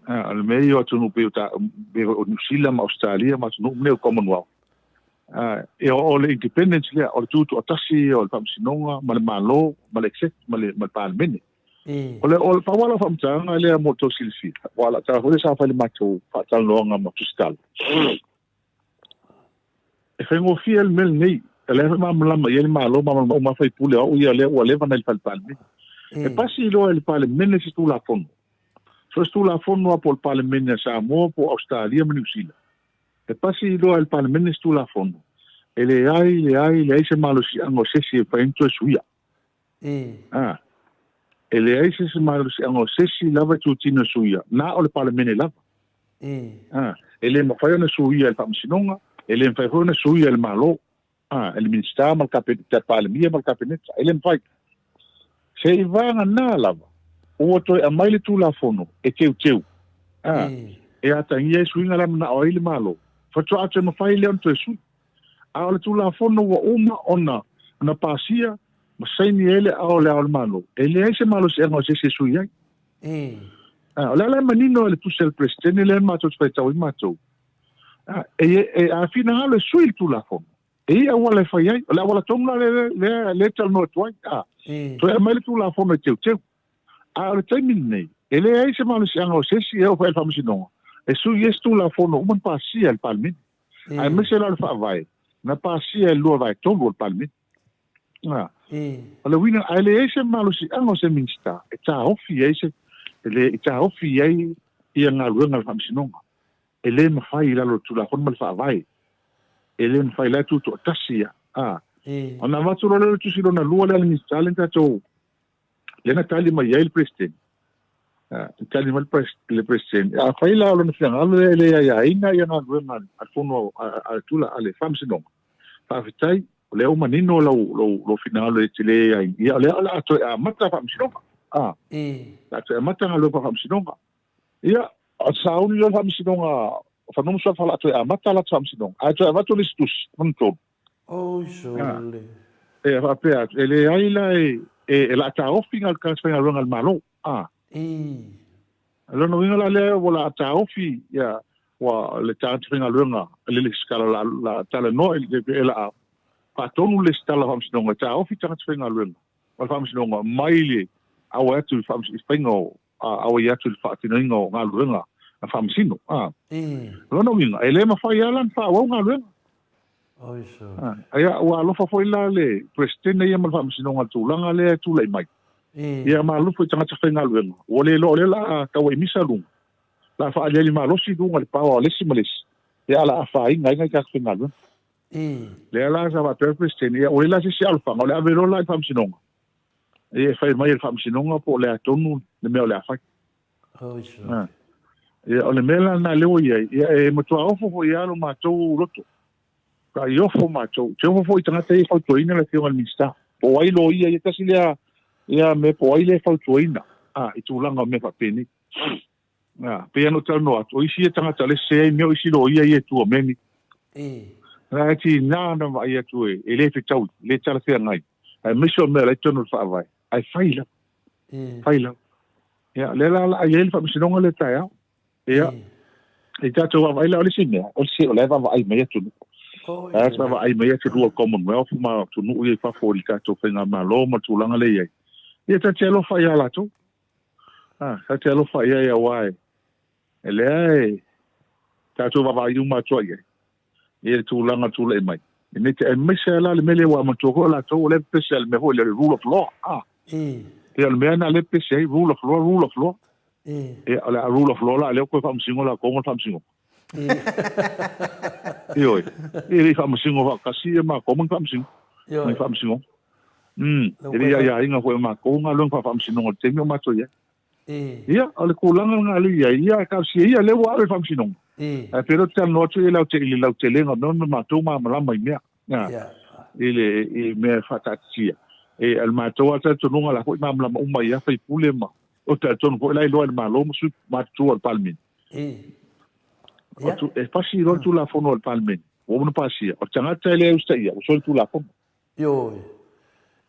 A, o le mea ia o atunuu pei o, ta, pei o Niu Sila ma Ausetalia ma atunuu uma nei o Commonwealth. A, ia, o le independence lea, o le tutoatasi ia o le faamasinoga ma le Malo ma le exec, ma le, ma le Palemene. O le, o le pau lava lau faamatalaga lea mo le tou silafia, aua o lau tala foi lea sa fai i le matou faatalanoaga ma Tusitala. E faigofie le mea lenei, o lea foi malamalama i ai le Malo, malamalama uma lava faipule, o au ia lea ua leva na i le fale Palemene. E pasi loa e le Palemene se Tulafono, so o se Tulafono lava po o le Palemene a Samoa po o Ausetalia ma Niu Sila, e pasi loa e le Palemene se Tulafono, e leai, leai, leai se malosiaga o se isi e mafai ai ona toe suia. A, e leai se isi malosiaga o se isi lava e tutino e suia, na o le Palemene lava. A, e le mafai ona suia e le Faamasinoga, e le mafai foi ona suia e le Malo, a, e le Minisita ma le Kapeneta, Palemia ma le Kapeneta, e le mafai. Se i vagana lava, ua toe aumai le Tulafono e teuteu, a, e atagia ai suiga la e manao ai le Malo, faatoa toe mafai lea ona toe sui. A o le Tulafono ua uma ona ona pasia ma saini ai le ao o Le Ao o le Malo, e leai se malosiaga o se isi e sui ai. A, o le ala e manino ai le tusi a le Peresetene lea matou te faitau ai matou, a, e, e, a finagalo e sui le Tulafono, e i ai auala e fai ai. O le auala tonu la lea, lea, lea e talanoa atu ai, a, toe aumai le Tulafono e teuteu. A o le taimi lenei, e leai se malosiaga o se isi e oo foi i le Faamasinoga e sui ai se Tulafono ua uma ona pasia e le Palemene. Aemaise la o le Faavae, na pasia e le 2/3 o le Palemene. O le uiga, ae leai se malosiaga o se Minisita e taofi ai se, e taofi ai ia galuega a le Faamasinoga. E le mafai i lalo o le Tulafono ma le Faavae. E le mafai, la e tutoatasi ia. A. Ona avatu loa lea o le tusi lona lua lea a le Minisita lea na tatou, lea na tali mai ai le Peresetene. A, na tali mai le Peresetene, afai la o lona finagalo lea e le aiaina ia galuega a le Fono a le Tula a le Faamasinoga, faafetai, o lea ua manino lou, lou, lou finagalo e te le aiaina. Ia, o lea o le a toe amata Faamasinoga. A. O le a toe amata galuega Faamasinoga. Ia, o sauni loa le Faamasinoga o Fanua ma Suafa o le a toe amata latou Faamasinoga, ae toe avatu le isi tusi, lona tolu. Oi sole. E faapea atu, e leai la e, e, e laa taofi nga tagata faigaluega a le Malo. A. O lona uiga la lea ua laa taofi ia ua le tagata faigaluega le lesitala la la talanoa i le e laa faatonu le lesitala faamasinoga e taofi tagata faigaluega o le faamasinoga mai le auai atu i faiga o auai atu i le faatinoina o galuega a faamasino. A. O lona uiga, e le mafai lava la ona faaauau galuega. Ia, ua alofa foi la le Peresetene ia ma le Faamasinoga i le tulaga lea e tulai mai. Ia ma alofa i tagata faigaluega, ua le iloa o lea o le a tau ai misa luga, o le a faaaliali malosi luga i le paoa o le isi ma le isi, ia a o le a afaina ai nai tagata faigaluega. Lea la sa faapea le Peresetene, ia ua leai la se isi alofaga, o le ave loa la i le Faamasinoga, e fai mai e le Faamasinoga po o le a tonu le mea o le a fai. Ia, o le mea la lena lea ua i ai, ia e matua ofo foi lava lo matou loto. Ka i ofo matou. Te ofo foi i tagata ia e fautuaina le Afioga i le Minisita. Po o ai loia ia, tasi lea ia mea po o ai lea e fautuaina a, i tulaga o mea faapenei. A, pei ona ou talanoa atu, o isi ia tagata o lea e sese ai mea, o isi loia ia e tua mea nei. La e tiga ona vaai atu e, e le fetaui, e le talafeagai, aemaise o mea o la e i totonu o le Faavae, ae fai lava. Fai lava. Ia, lea la o le a i ai le faamasinoga lea taeao. Ia, i tatou vaavaai la, o le isi mea, o le o la e vaavaai mai atunuu. La e vaavaai mai atunuu o le Commonwealth ma atunuu ia i fafo i le tatou faigamalo ma le tulaga lea e i ai. Ia, ta te alofa ia latou. Ah, ta te alofa i ai aua e, e lea e tatou vaavaai uma atu ai i ai, i le tulaga tulai mai. E nei te aemaise lava la le mea lea ua manatua foi o latou o lea e pepesi lava i le mea foi lea o le rule of law. Ah. Ia o le mea lena lea e pepesi ai, rule of law, rule of law. Ia o le a rule of law la lea ua toe faamasino latou ma le faamasinoga. Ioe. E le i faamasino faatasi ia matou ma ni faamasino. Ma ni faamasinoga. E le i aiaiga foi e matou galuega faafaamasinoga i le taimi o matou i ai. Ia, o le tulaga lena lea e i ai, ia, talosia ia, lea ua ave i le faamasinoga. Ae pei o lea ou te talanoa atu i le lautelega o mea ona matou malamalama i mea, i le i mea e faataatitia. E, o le matou lava talitonuga o la foi malamalama uma i ai sui usufono ma, ou te talitonu foi o la e iloa e le Malo ma sui matutua o le Palemene. E pasi loa le Tulafono a le Palemene, ua uma ona pasia, o le tagata e le usitaia, ua soli Tulafono. Ioe.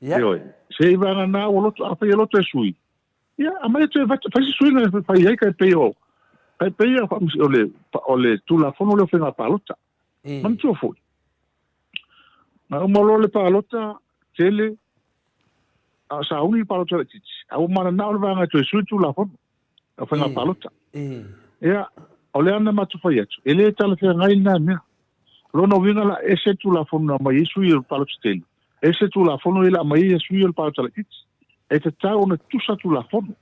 Ia. Ioe. Se i vagana ua loto, afai e loto e sui, ia, aumai e toe fai se suiga e fai ai tai pei o, tai pei o, o le, o le Tulafono lea o Faiga Palota. Manatua foi, na uma loa le palota tele, a o sauni le palota laitiiti, a ua mananao le vaega e toe sui le Tulafono o Faiga Palota. Ia, o lea na matou fai atu, e le talafeagai lena mea. O lona uiga la, ese le Tulafono na aumai ai sui o le palota tele, ese le Tulafono lea na aumai ai sui o le palota laitiiti. E tatau ona tutusa Tulafono.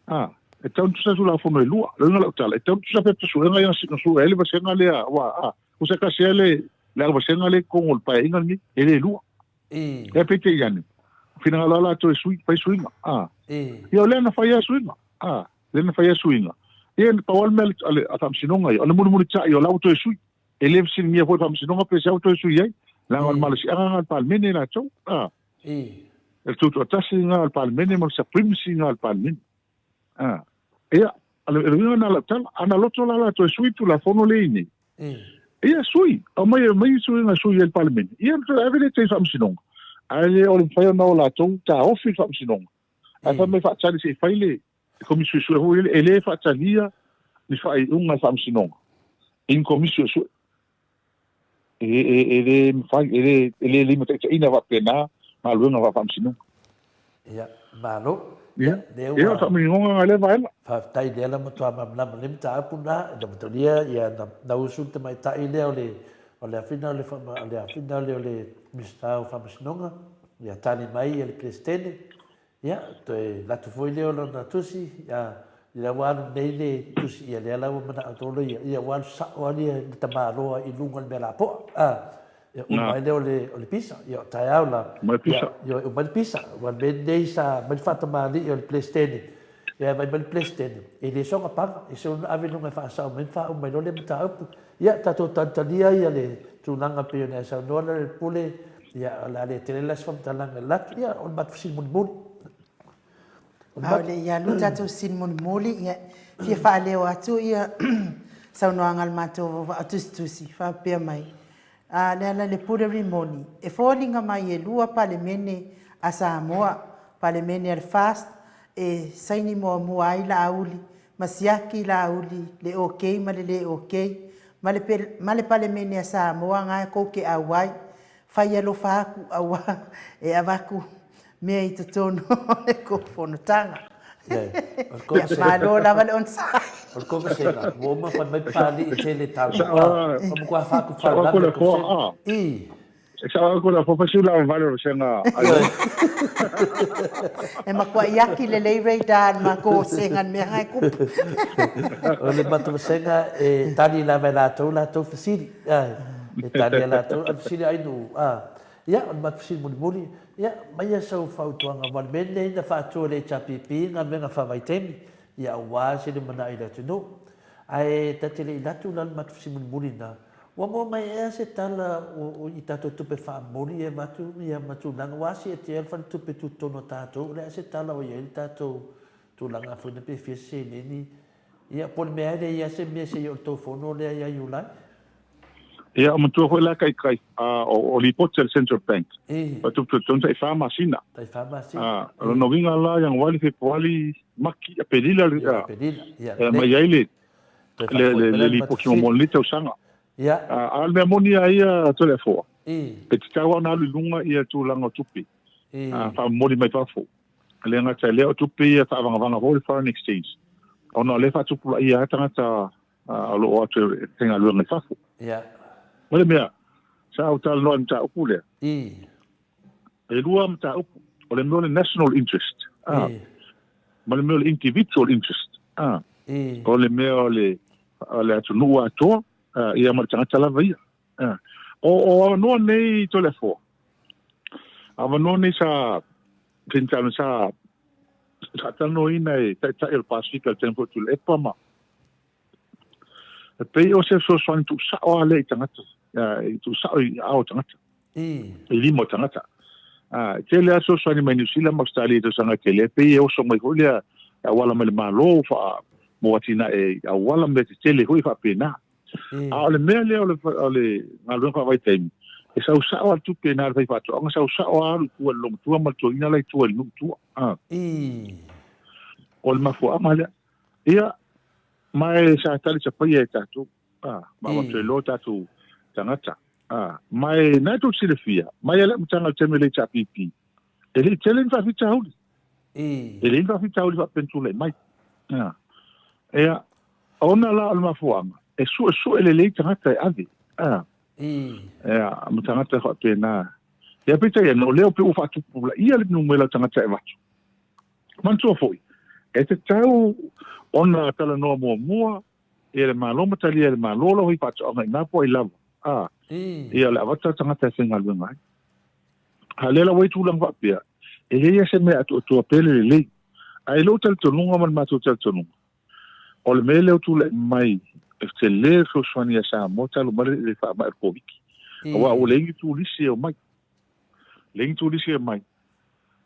A, e tatau ona tutusa Tulafono e lua. O le uiga o lau tala, e tatau ona tutusa pepa suega ia na sue ai le vasega lea, aua, a, o se tasi lava le, le auvasega lea i totonu o le Paeaiga lenei, e le lua. Ia peitai ane, finagalo lava latou e sui, fai suiga. A, ia o lea na fai lava suiga. A, lea na fai lava suiga. Ia, na pau lava le mea a le Faamasinoga ia, o le mulimulitai o la ua toe sui. E le fesiligia foi e le Faamasinoga pe se a ua toe sui ai, leaga o le malosiaga lena a le Palemene latou. A, o le tutoatasi lena o le Palemene ma le supremacy lena a le Palemene. A, ia, o le uiga lena o lau tala, a na loto la latou e sui le Tulafono lea e i nei, ia sui, aumai, aumai suiga e sui ai le Palemene, ia ona toe ave lea i tai i le Faamasinoga. Ae le o le mafai ona o latou taofi le Faamasinoga. Ae fai mai faatali se i fai le Komisi Suesue foi lele, e le faatalia ni faaiuga a le Faamasinoga i ni Komisi Suesue. E, e, e le mafai, e le, e le limataitaiina faapena galuega faa-Faamasinoga. Ia, malo. Ia, lea ua... Ia, o le faamaninoga lena i lea vaega. Faafetai, lea la matua malamalama lelei mataupu lena, ina matalia, ia, na, na usu le tamaitai lea o le, o le afina o le, o le afina lea o le Minisita o Faamasinoga, ia tali mai ia le Peresetene, ia, toe alu atu foi lea o lana tusi, ia, Ina ua alu nei le tusi ia lea la ua manao tolo ia, ia ua alu sao lava ia le tamaloa i luga o le mea lapoa. A, ia uma ai lea o le, o le pisa. Ia o taeao la, ia, ia uma ai le pisa. Ua le mea lenei sa aumai le faatamalii o le Peresetene, ia aumai mai le Peresetene, e le soona paga, e sili ona ave i luga e faasao mai ma faauma ai loa lea mataupu. Ia, tatou talitalia ia le tulaga pei ona e saunoa Lealailepule, ia o le a le tele la se faamatalaga i latu, ia o le matou fesili mulimuli. A o le i alu tatou fesili mulimuli, ia, fia faaleo atu ia saunoaga a le matou vaa tusitusi faapea mai, a Lealailepule Rimoni, e foliga mai e lua Palemene a Samoa, Palemene a le FAST e saini muamua ai Laauli ma siaki Laauli le ok ma le le ok, ma le ma le Palemene a Samoa ga e kou ke auai, fai alofa aku auā e avaku mea i totonu o le kou fonotaga. Ia, malo lava le onosai. O le kovesega, ua uma fai mai Papalii tele talo. Ua matua faaku faalavelave le kovesega. I. E sao aku la fofa siu lava vale o senga. E matua iaki lelei radar ma ko senga mea ngai kupu. O le matou vasega e tali lava e latou latou fesili. E tali e latou a fesili ai nuu. Ia, o le matou fesili mulimuli, ia, maia sau fautuaga aua le mea lenei na faatu e le HRPP galuega faavaitaimi, ia aua se lumanai i le atunuu. Ae ta te le i alu atu la le matou fesili mulimuli lena, Ua maua mai ea se tala i tatou tupe faamomoli ia avatu ia ma tulaga ua sietia le faletupe tutotonu a tatou, o le a se tala o i ai le tatou tulaga foi na pe fia se seleni ia po o le mea e leai lava se mea se i oo i le tou fono lea ia Iulai? Ia, o matua foi la taitai o lipoti a le Central Bank, faletupe tutotonu tai fa masina. Tai fa masina. O lona uiga la Ianuari, Fepuari, Maki, Aperila e aumai ai le le lipoti muamua o lenei tausaga. A o le mea moni lava ia Toleafoa, e tatau lava ona alu i luga ia tulaga o tupe faamomoli mai fafo. E le gata i lea o tupe ia faavagavaga foi le foreign exchange, ona o lea e faatupulaia lava tagata o lo o atu e faigaluega i fafo. O le mea, sa ou talanoa i le mataupu lea, e lua mataupu, o le mea o le national interest, ma le mea o le individual interest. O le mea o le, o le atunuu atoa, ia ma le tagata lava ia. O avanoa nei Toleafoa, avanoa nei sa finitalo sa sa talanoaina e taitai o le Pasefika i le taimi foi o Tuilaepa ma e pei o se fesoasoani tuusao lava lea i tagata, tuusao i aao o tagata. I lima o tagata. E tele lava fesoasoani mai Niu Sila ma Ausetalia i tausaga e tele, e pei e oso mai foi lea e auala mai le Malo faa mo atinae auala mea tetele foi faapena. A o le mea lea o le, o le galuega faavaitaimi, e sau sao lava le tupe na le faifaatoaga, sau sao lava alu i tua i le olomatua ma le toeaina la i tua i le nuu i tua. O le mafuaaga lea. Ia, ma e sa tali sapaia e tatou, ma avatu ai loa tatou tagata. Ma e na e tou silafia, mai lava le amataga o le taimi o le HRPP, e le i tele ni faafitauli. E leai ni faafitauli faapea na tulai mai. Ia, ona la o le mafuaaga, e suesue lelei tagata e ave. Ia, ma tagata faapena. Ia, peitai ane, o lea pei ua faatupulaia le numera o tagata e avatu. Manatua foi, e tatau ona talanoa muamua ia le Malo ma talia e le Malo lau faifaatoaga i na po ai lava, a, ia le avata o tagata e faigaluega ai. A o lea la ua i ai tulaga faapea, e leai lava se mea e atoatoa pea le lelei. Ae i lou talitonuga ma le matou talitonuga, o le mea lea ua tulai mai e tele le fesoasoani ia Samoa talu mai le faamai o le Koviti, aua ua leai ni turisi e omai. Leai ni turisi e omai.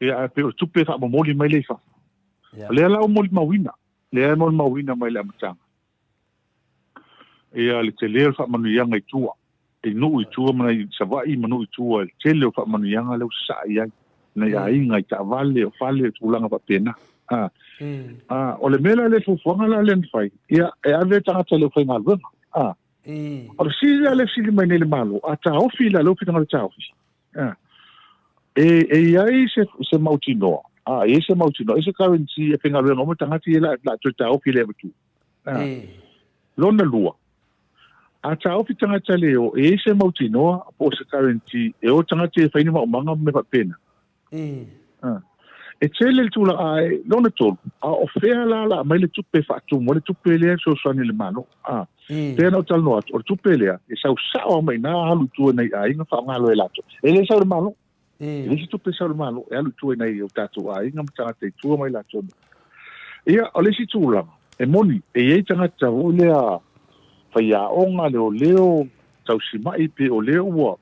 Ia, ae pei o le tupe e faamomoli mai lea i fafo. O lea la ua molimauina, lea e molimauina mai le amataga, ia le tele o le faamanuiaga i tua, i nuu i tua ma nai Savaii ma nuu i tua, le tele o faamanuiaga lea ua sasaa i ai, nai aiga i taavale, o fale, o tulaga faapena. A, a, o le mea la lea, fuafuaga la lea na fai, ia, e ave tagata i le aufaigaluega. A, o le fesili la lea e fesili mai nei le Malo, a taofi la, lea ua finagalo e taofi, E, e i ai se, se mautinoa, a, e i ai se mautinoa, e se guarantee e faigaluega uma tagata ia la, la toe taofi le avatua. A, lona lua, a taofi tagata le o, e i ai se mautinoa po o se guarantee e o tagata ia e fai ni maumaga ma mea faapena. A, E tele le tulaga ae lona tolu, a o fea la la aumai le tupe e faatumu ai le tupe lea e fesoasoani i le Malo? A, pei ona ou talanoa atu, o le tupe lea e sau sao lava mai i ina alu i tua i nai aiga faaaoga loa e latou. E le sau i le Malo. E leai se tupe e sau i le Malo e alu i tua i nai o tatou aiga ma tagata i tua mai latou nuu. Ia, o le isi tulaga, e moni, e i ai tagata foi lea faiaoga, leoleo, tausimai pe o lea ua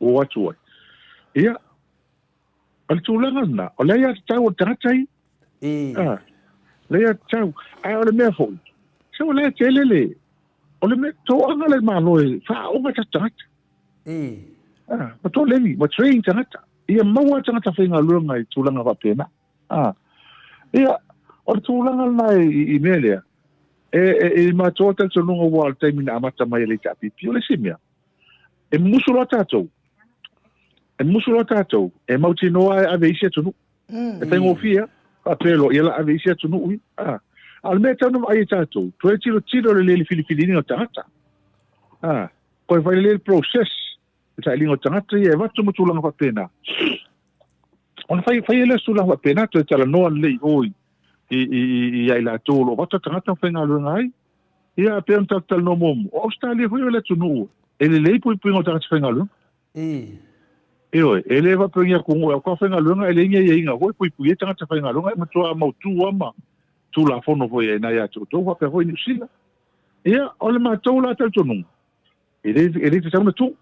o atu ai. Ia, o le tulaga lena, o le aiatatau a le tagata ia. Ah, le aiatatau. Ae o le mea foi, se o la e tele le, o le mea, toaga le Malo e faaaoga tatou tagata. Ah, ma toa-lemi, ma train tagata. Ia maua tagata faigaluega i tulaga faapena. Ah, ia, o le tulaga lena i mea lea, e matou talitonuga ua o le taimi na amata mai e le HRPP, o le isi mea, e musu loa tatou, e musu loa tatou, e mautinoa e ave i isi atunuu. E faigofie lava, faapea loa, ia la ave i isi atunuu ia. A, a o le mea e tatau ona vaai e tatou, toe tilotilo lelei i le filifiliina o tagata. A, toe fai lelei le process, le sailiga o tagata ia e avatu ma tulaga faapena. Ona fai, fai ai lea o se tulaga faapena, toe talanoa lelei i o i, i, i, i, ia i latou o lo o avatu tagata ma faigaluega ai. Ia, pei ona tatou talanoa muamua, o Ausetalia foi o le atunuu e lelei puipuiga o tagata faigaluega. Ioe, e le faapea ni atunuu e au faigaluega e leai ni aiaiga foi e puipui ai tagata faigaluega, e matua mautu lava ma Tulafono foi a i ina ia te outou faapea foi Niu Sila. Ia, o le matou la talitonuga, e le, e le tatau ona tuu.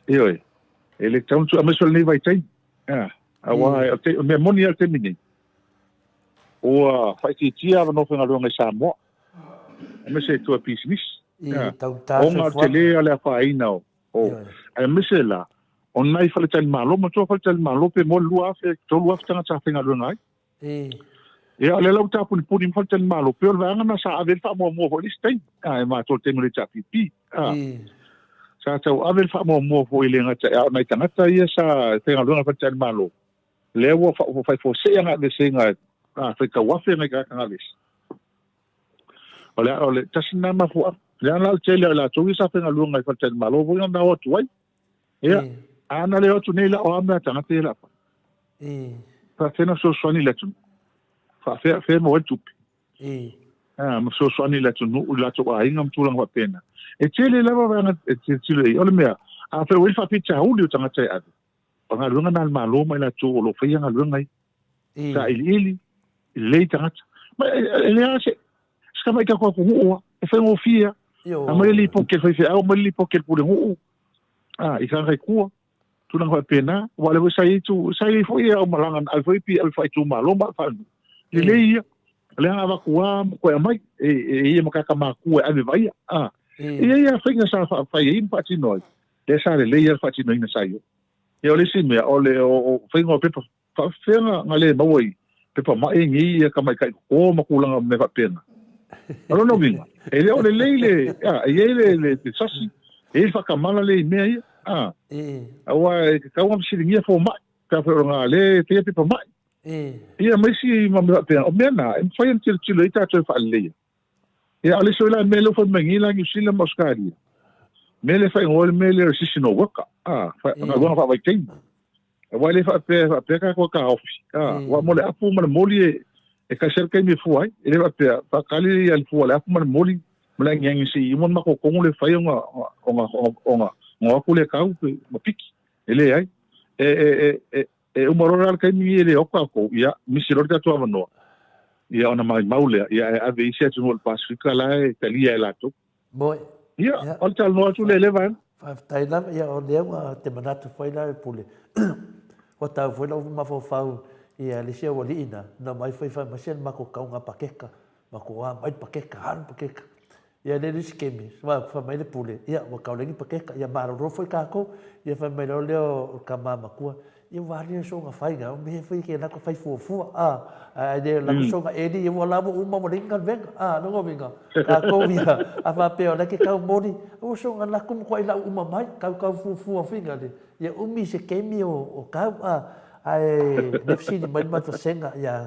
Ioe, e le tatau ona tuu, aemaise o lenei vaitaimi. Ea, aua o le mea moni lava i le taimi nei, ua faaitiitia avanoa faigaluega i Samoa, aemaise i tua pisinisi. Ona o le tele o le afaina o, aemaise la, o nai faletalimalo, matua faletalimalo pe maua le 2,000, 3,000 tagata faigaluega ai. Ia, o lea la ua tapunipuni ma faletalimalo, pei o le vaega lena sa ave ai le faamuamua foi i le isi taimi, e matou i le taimi o le HRPP. Sa tau ave le faamuamua foi e le gata, a o nai tagata ia sa faigaluega i faletalimalo, lea ua fai fosei ana aveesega, fai tauafe nai tagata na aveese. O le, o le tasi lena mafuaaga. Lea la o le tele o i latou ia sa faigaluega i faletalimalo foi na o atu ai. Ia, a na le o atu nei la, o a mea a tagata ia o le a fai? Faafefea ona fesoasoani i le atunuu? Faafefea fea e maua ai le tupe? A, ma fesoasoani i le atunuu, i latou aiga ma tulaga faapena. E tele lava vaega e tilotilo i ai. O le mea, afai ua i ai le faafitauli o tagata e ave, o galuega na a le Malo ma i latou o lo o faia galuega ia. Sailiili, lelei tagata. Ma e leai se, se tamaiti a atunuu lava, e faigofie lava. Aumai le lipoti a le faifeau, aumai le lipoti a le pulenuu, a, i tagata i tua, tulaga faapena. Aua o lea foi sa i ai tu, sa i ai foi au malaga na ave foi pi ave faaitumalo ma ave faalenuu. Lelei ia. O lea na avatu lava ma toe aumai e, e ia ma tagata matutua e ave vaaia. A, e i ai lava faiga sa fai ai ma faatino ai, lea sa lelei lava le faatinoina sa i ai. Ia o le isi mea, o le o, o faiga o pepa Faafefea na le maua i pepa mai nei ia tamaitai toto ma tulaga mea faapena. O lona uiga, e le o lelei le, a, e i ai le, le, le sasi, e i ai le faatamala lea i mea ia. A, aua e tatau ona fesiligia fomai, pe afai o le lea e faia pepa mai. Ia ma isi ma mea faapena. O mea na, e mafai ona tilotilo i ai tatou e faaleleia. Ia, a o le isi foi la mea lea ua fai mai nei la Niu Sila ma Ausetalia, mea lea e faaigoa ai le mea lea o le seasonal worker, a, galuega faavaitaimi. Aua e le faapea, faapea tatou e taofi, a, aua mo le apu ma le moli e, e tasi lava le taimi e fua ai. E le faapea, faatali le fua o le apu ma le moli ma le agiagi se i uma ona matou tonu le fai ona, ona, ona, ona, ona o atu lea e tau ma piki. E leai. E, e, e, e, E uma loa la le taimi e le o atu tatou, ia, misi loa le tatou avanoa, ia ona maimau lea, ia ae ave i isi atunuu o le Pasefika la e talia e latou. Moe. Ia, o le talanoa atu lea i lea vaega. Faafetai lava, ia o lea ua te manatu foi la e Pule, ua tau foi lou mafaufau ia le isi aualii na, na omai foi fai mai se le matou kauga pakeka, matou a mai le pakeka, alu le pakeka. Ia le isi kemi, fai mai le Pule, ia ua kau leai ni pakeka, ia malolo foi kākou. Ia fai mai loa lea o le tama matua, ia ua alu ia soga faiga, o mea foi ke lako fai fuafua, a, ae le lako soga eli, ia ua la ua uma ua leai ni galuega, a, lona uiga, kākou ia, a faapea o la e ke kau moni, ua soga lako matuai lau uma mai, kau kau fuafua faiga le, ia umi se kemi o kau, a, ae le fesili mai le matou senga, ia,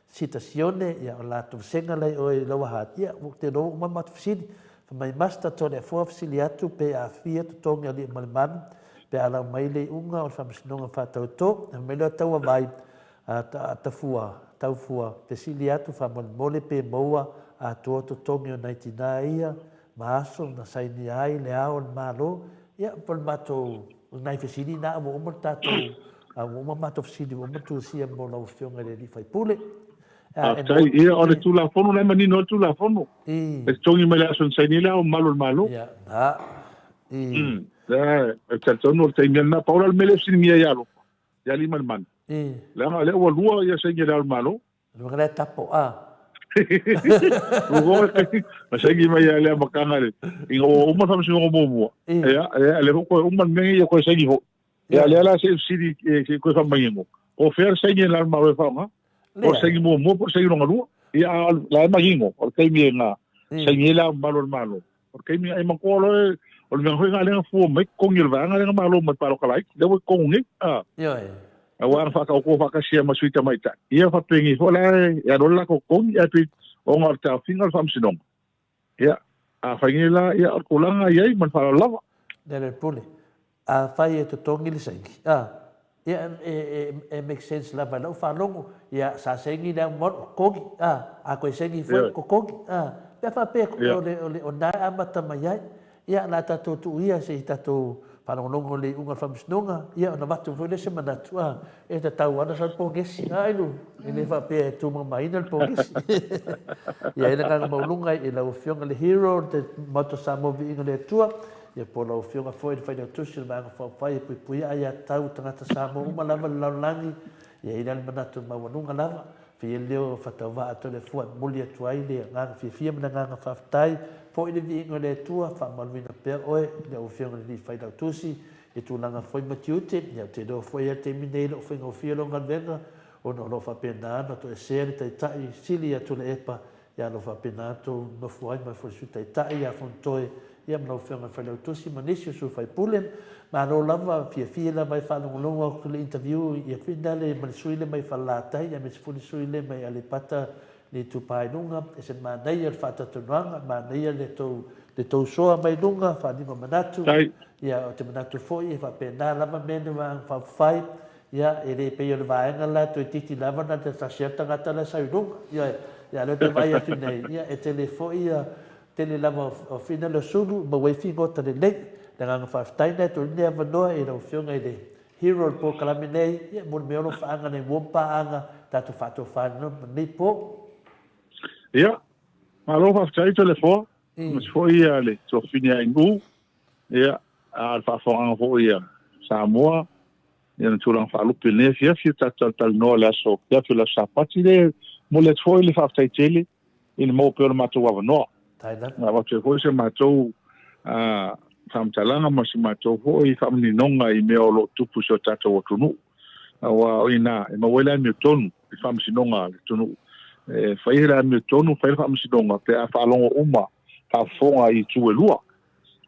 Sita Sione, ia o latou senga lai oe i lau aha, ia ua te loa uma matou fesili. Fai mai Master Tony Afoa fesili atu pe aafia totogi alii ma le manu pe a lau mai le iuga o le faamasinoga faatauto. Fai mai lea taua vai Tafua, Taufua, fesili atu faamolemole pe maua atoa totogi o nai tinā ia ma aso na sainia ai le Ao o le Malo, ia po o le matou, o nai fesili na ua uma le tatou, ua uma matou fesili ua uma tusia mo lau Afioga i le Alii Faipule. Faafetai. Ia, o le Tulafono, o la e manino lava le Tulafono. E totogi mai le aso na saini ai le Ao Mamalu o le Malo. Ia, na. I. E talitonu o le taimi lava lena. Pau la le mea lea e fesiligia ia Alofa, ia alii ma le mana. Leaga o lea ua lua ia saini a le Ao o le Malo. Lua lea tapo, a. Ma saini mai ia le amataga le, ina ua uma le faamasinoga muamua. Ia, ia, lea foi toe uma le mea nei, ia toe saini foi. Ia, lea la se i fesili, se i toe faamanino. Po o fea le saini a le Ao o le Malo e faaaoga? Po o le saini muamua po o le saini lona lua? Ia, a o la e manino, o le taimi e na saini ai le Ao Mamalu o le Malo. O le taimi e manatua loa, o le mea foi lena lea na fua mai totogi o le vaega lea na malo mai le palota laiti, lea ua i totonu nei. A. Ioe. Aua na faataoto faatasi ai ma sui tamaitai. Ia faapenei foi la e alu ai le latou totogi, ae pei ona o le taofiga o le faamasinoga. Ia, afai nei la, ia o le tulaga e i ai ma le faaaloalo lava. Lele le pule. Afai e totogi le saini, a, ia e, e, e make sense lava i lau faalogo, ia sa saini le au malu, totogi, a, a toe saini foi, totogi, a. Pe a faapea o le, o le, o lena e amata mai ai, ia o le a tatou tuu ia se i tatou faalogologo i le iuga o le faamasinoga, ia ona avatu foi lea o se manatu, a, e tatau lava ona sau le pogesi, a Ailu, e le faapea e tumamaina le pogesi. Ia, i le agaga maualuga i lau Afioga i le hero o le Maota o Samoa Viiga i le Atua, Ia po o lau Afioga foi i le Failautusi o le Vaega Faaupufai e puipuia aiatatau tagata Samoa uma lava i le lalolagi, ia i ai le manatu maualuga lava, fia leo faatauvaa atu le Afua e momoli atu ai le agaga fiafia ma le agaga faafetai foi i le viiga o le Atua, faamaluina pea oe i lau Afioga i le Alii Failautusi i tulaga foi ma tiute, ia ou te iloa foi lava i le taimi nei e le o faigofie lau galuega ona o lo o faapena ona toesea le Taitai Sili ia Tuilaepa Ia o lo o faapena tou nofo ai ma le Sui Taitai ia Fonotoe ia ma lau Afioga i le Failautusi ma nisi o sui faipule. Malo lava, fiafia lava e faalogologo atu i le interview ia Fina le ma le sui le mai Falelatai aemaise foi le sui le mai Aleipata le Itupa i Luga. Ese le manaia o le faatatonuaga, manaia le tou le tou soa mai luga, faalima manatu. Ia ou te manatu foi e faapena lava mea nei o Faaupufai Ia, e le pei o le vaega la toeitiiti lava na te tasi ai le tagata la e sau i luga. Ioe. Ia, a o lea ou te vaai atu nei, ia, e tele foi ia, tele lava o fina lea o sulu, maua ai figota lelei. Le agaga faafetai lena e tuu ai lenei avanoa i lau Afioga i le hero o le polokalame nei, ia, mo le mea o lo o faaga nei mua ma paaga, tatou faatofa lenei po. Ia, malo faafetai Toleafoa, aemaise foi ia le tuafafine ia Inu, ia, a o le faafofogaaga foi a Samoa, i ona tulaga faalupe i lenei afiafi o tatou talatalanoa i le aso afiafi o le aso Sapati lea. E momoli atu foi le faafetai tele i le maua pea o le matou avanoa. Na avatu ai foi se matou faamatalaga ma se matou foi faamaninoga i mea o lo o tupu i si o tatou atunuu. Aua o i ina e maua ai le amiotonu i faamasinoga a le atunuu. E fai le amiotonu, fai le faamasinoga pe a faalogo uma, faafofoga i itu e lua.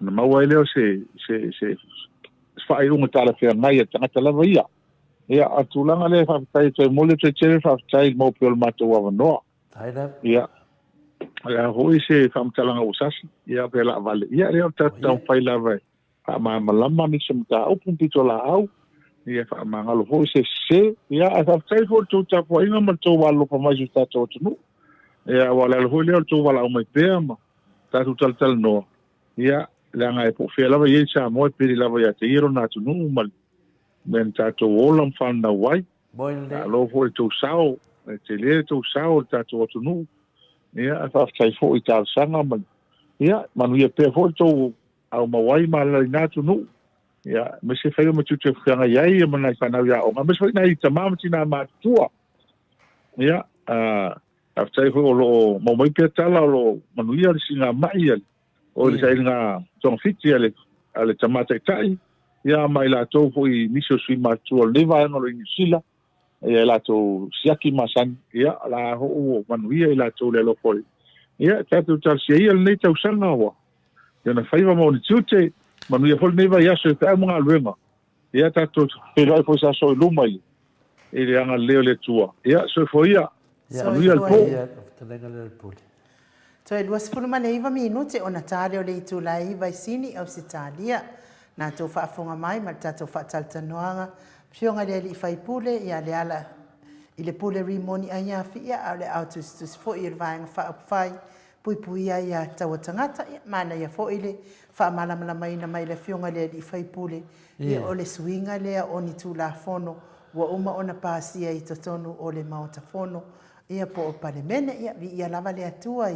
Ona maua ai lea o se, se, se faaiuga talafeagai a le tagata lava ia. Ia, a tulaga lea e faafetai atu ai, momoli atu ai tele le faafetai i le maua pea o le matou avanoa. Ia, o le a foi se faamatalaga ua sasi, ia, pe laavale. Ia, lea o le tatou taumafai lava e faamalamalama nisi o mataupu ma pitolaau, ia faamagalo foi se sese. Ia, ae faafetai foi i le tou tapuaiga ma le tou alolofa mai i si o tatou atunuu. Ia, aua o le ala foi lea o le tou valaau mai pea ma tatou talatalanoa, ia, leaga e po o fea lava e i ai Samoa, e pele lava ia te ia lona atunuu ma le mea na tatou ola ma fanau ai. Malo foi i le tou sao, e tele le tou sao i le tatou atunuu. Ia, ae faafetai foi i talosaga ma le, ia, manuia pea foi le tou aumau ai ma alala i na atunuu. Ia, aemaise faiva ma tiute e feagai ai ma nai fanau i aoga, aemaise foi nai tama ma tina matutua. Ia, Faafetai foi o lo o maua mai pea tala o lo o manuia le siigamai a le, o le sailiga togafiti a le, a le tama taitai, ia ma i latou foi nisi o sui matutua o lenei vaega o lo o i Niu Sila, ia i latou siaki masani, ia o la foi ua manuia i latou le alofa o le, ia tatou talosia ia lenei tausaga ua i ona faiva ma ona tiute, manuia foi lenei vaiaso i feau ma galuega. Ia tatou feiloai foi se aso i luma i i le agalelei o le Atua. Ia, soifua ia. Manuia le po. Toe 29 minute ona ta lea o le itula e 9 i Sini, Ausetalia. Na tou faafofoga mai ma le tatou faatalatalanoaga, Afioga i le Alii Faipule ia Leala I le pule rimoni aiafi, ia, a o le ao tusitusi foi o le Vaega Faaupufai Puipuia Aia Tatau a Tagata, ia, manaia foi le faamalamalamaina mai e le Afioga i le Alii Faipule, ia, o le suiga lea o ni Tulafono ua uma ona pasia i totonu o le Maota Fono, ia, po o Palemene. Ia, viia lava le Atua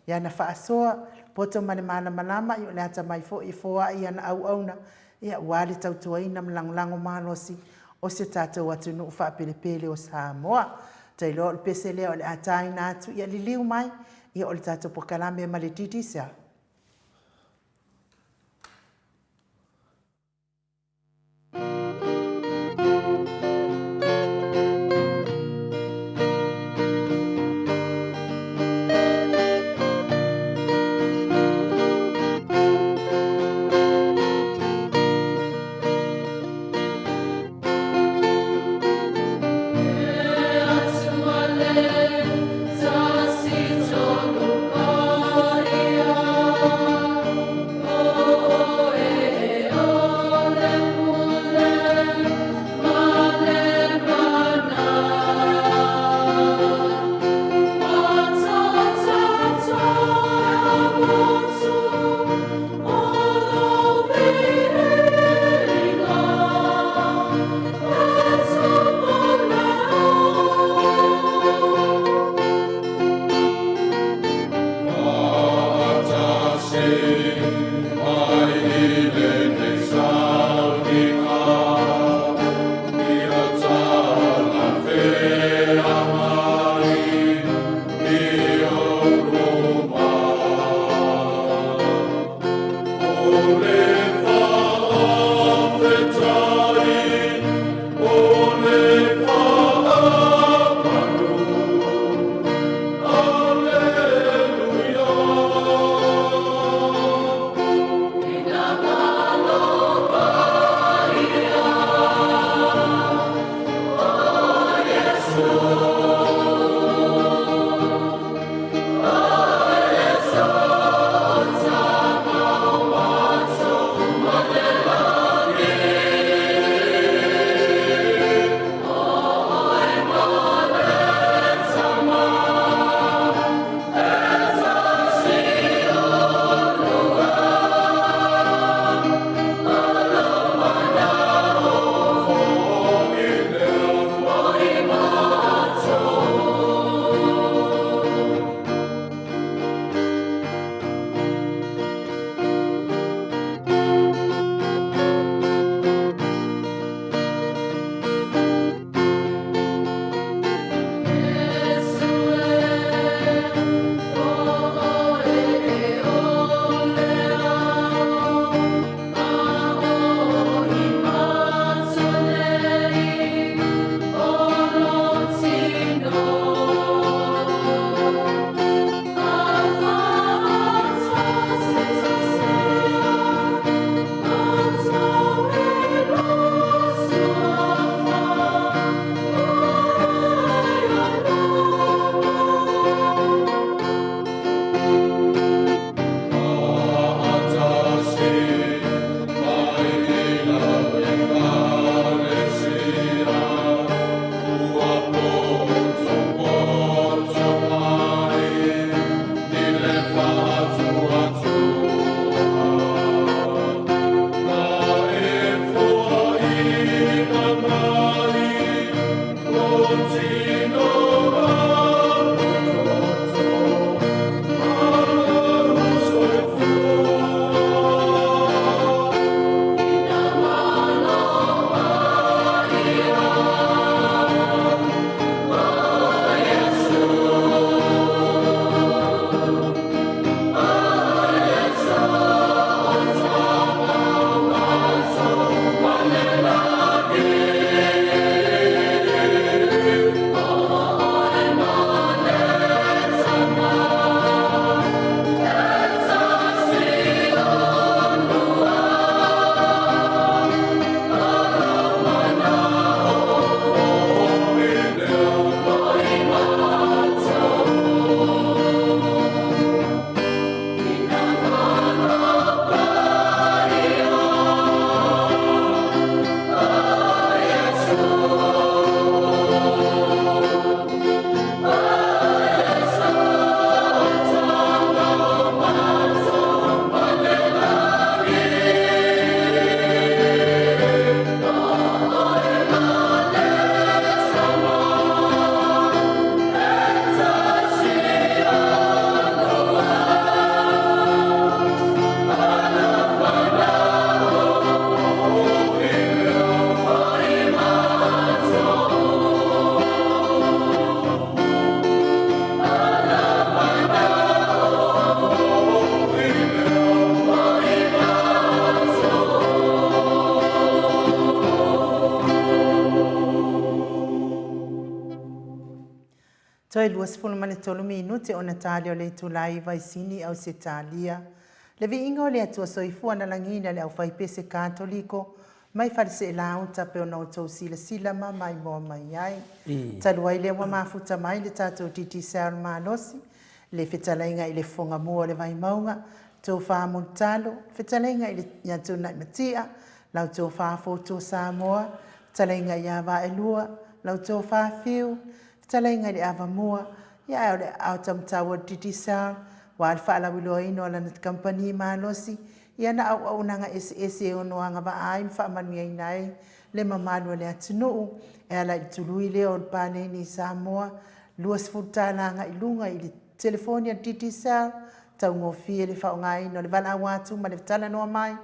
i ana faasoa, poto ma le malamalama, ia, o le atamai foi e foai i ana auauna, ia, aua le tautuaina ma lagolago malosi o si o tatou atunuu faapelepele o Samoa. Ou te iloa o le pese lea o le a taina atu, ia liliu mai, ia o le tatou pokalame ma le Digicel. Toe 23 minute ona tali o le itula i Vaisini, Ausetalia. Le viiga o le Atua Soifua na lagiina le aufaipese Katoliko mai Faleseelauta pe ona outou silasila ma maimoa mai ai. Talu ai lea ua mafuta mai le tatou Digicel malosi, le fetalaiga i le Fofoga Mua o le Vaimauga, Tofa Mulitalo, fetalaiga i le ia Tunaimati'a, lau Tofa Fotu Samoa, fetalaiga ia Vaelua, lau Tofa Fiu, fetalaiga i le Avamua, ia ae o le aao taumatau o le Digicel, aua le faalauiloaina o lana kamupani malosi i ana auaunaga eseese e ono agavaa ai ma faamanuiaina ai le mamalu o le atunuu e ala i le tului lea o le paleni i Samoa, $20 agai i luga i le telefoni a le Digicel, taugofie le faaaogaina o le valaau atu ma le talanoa mai,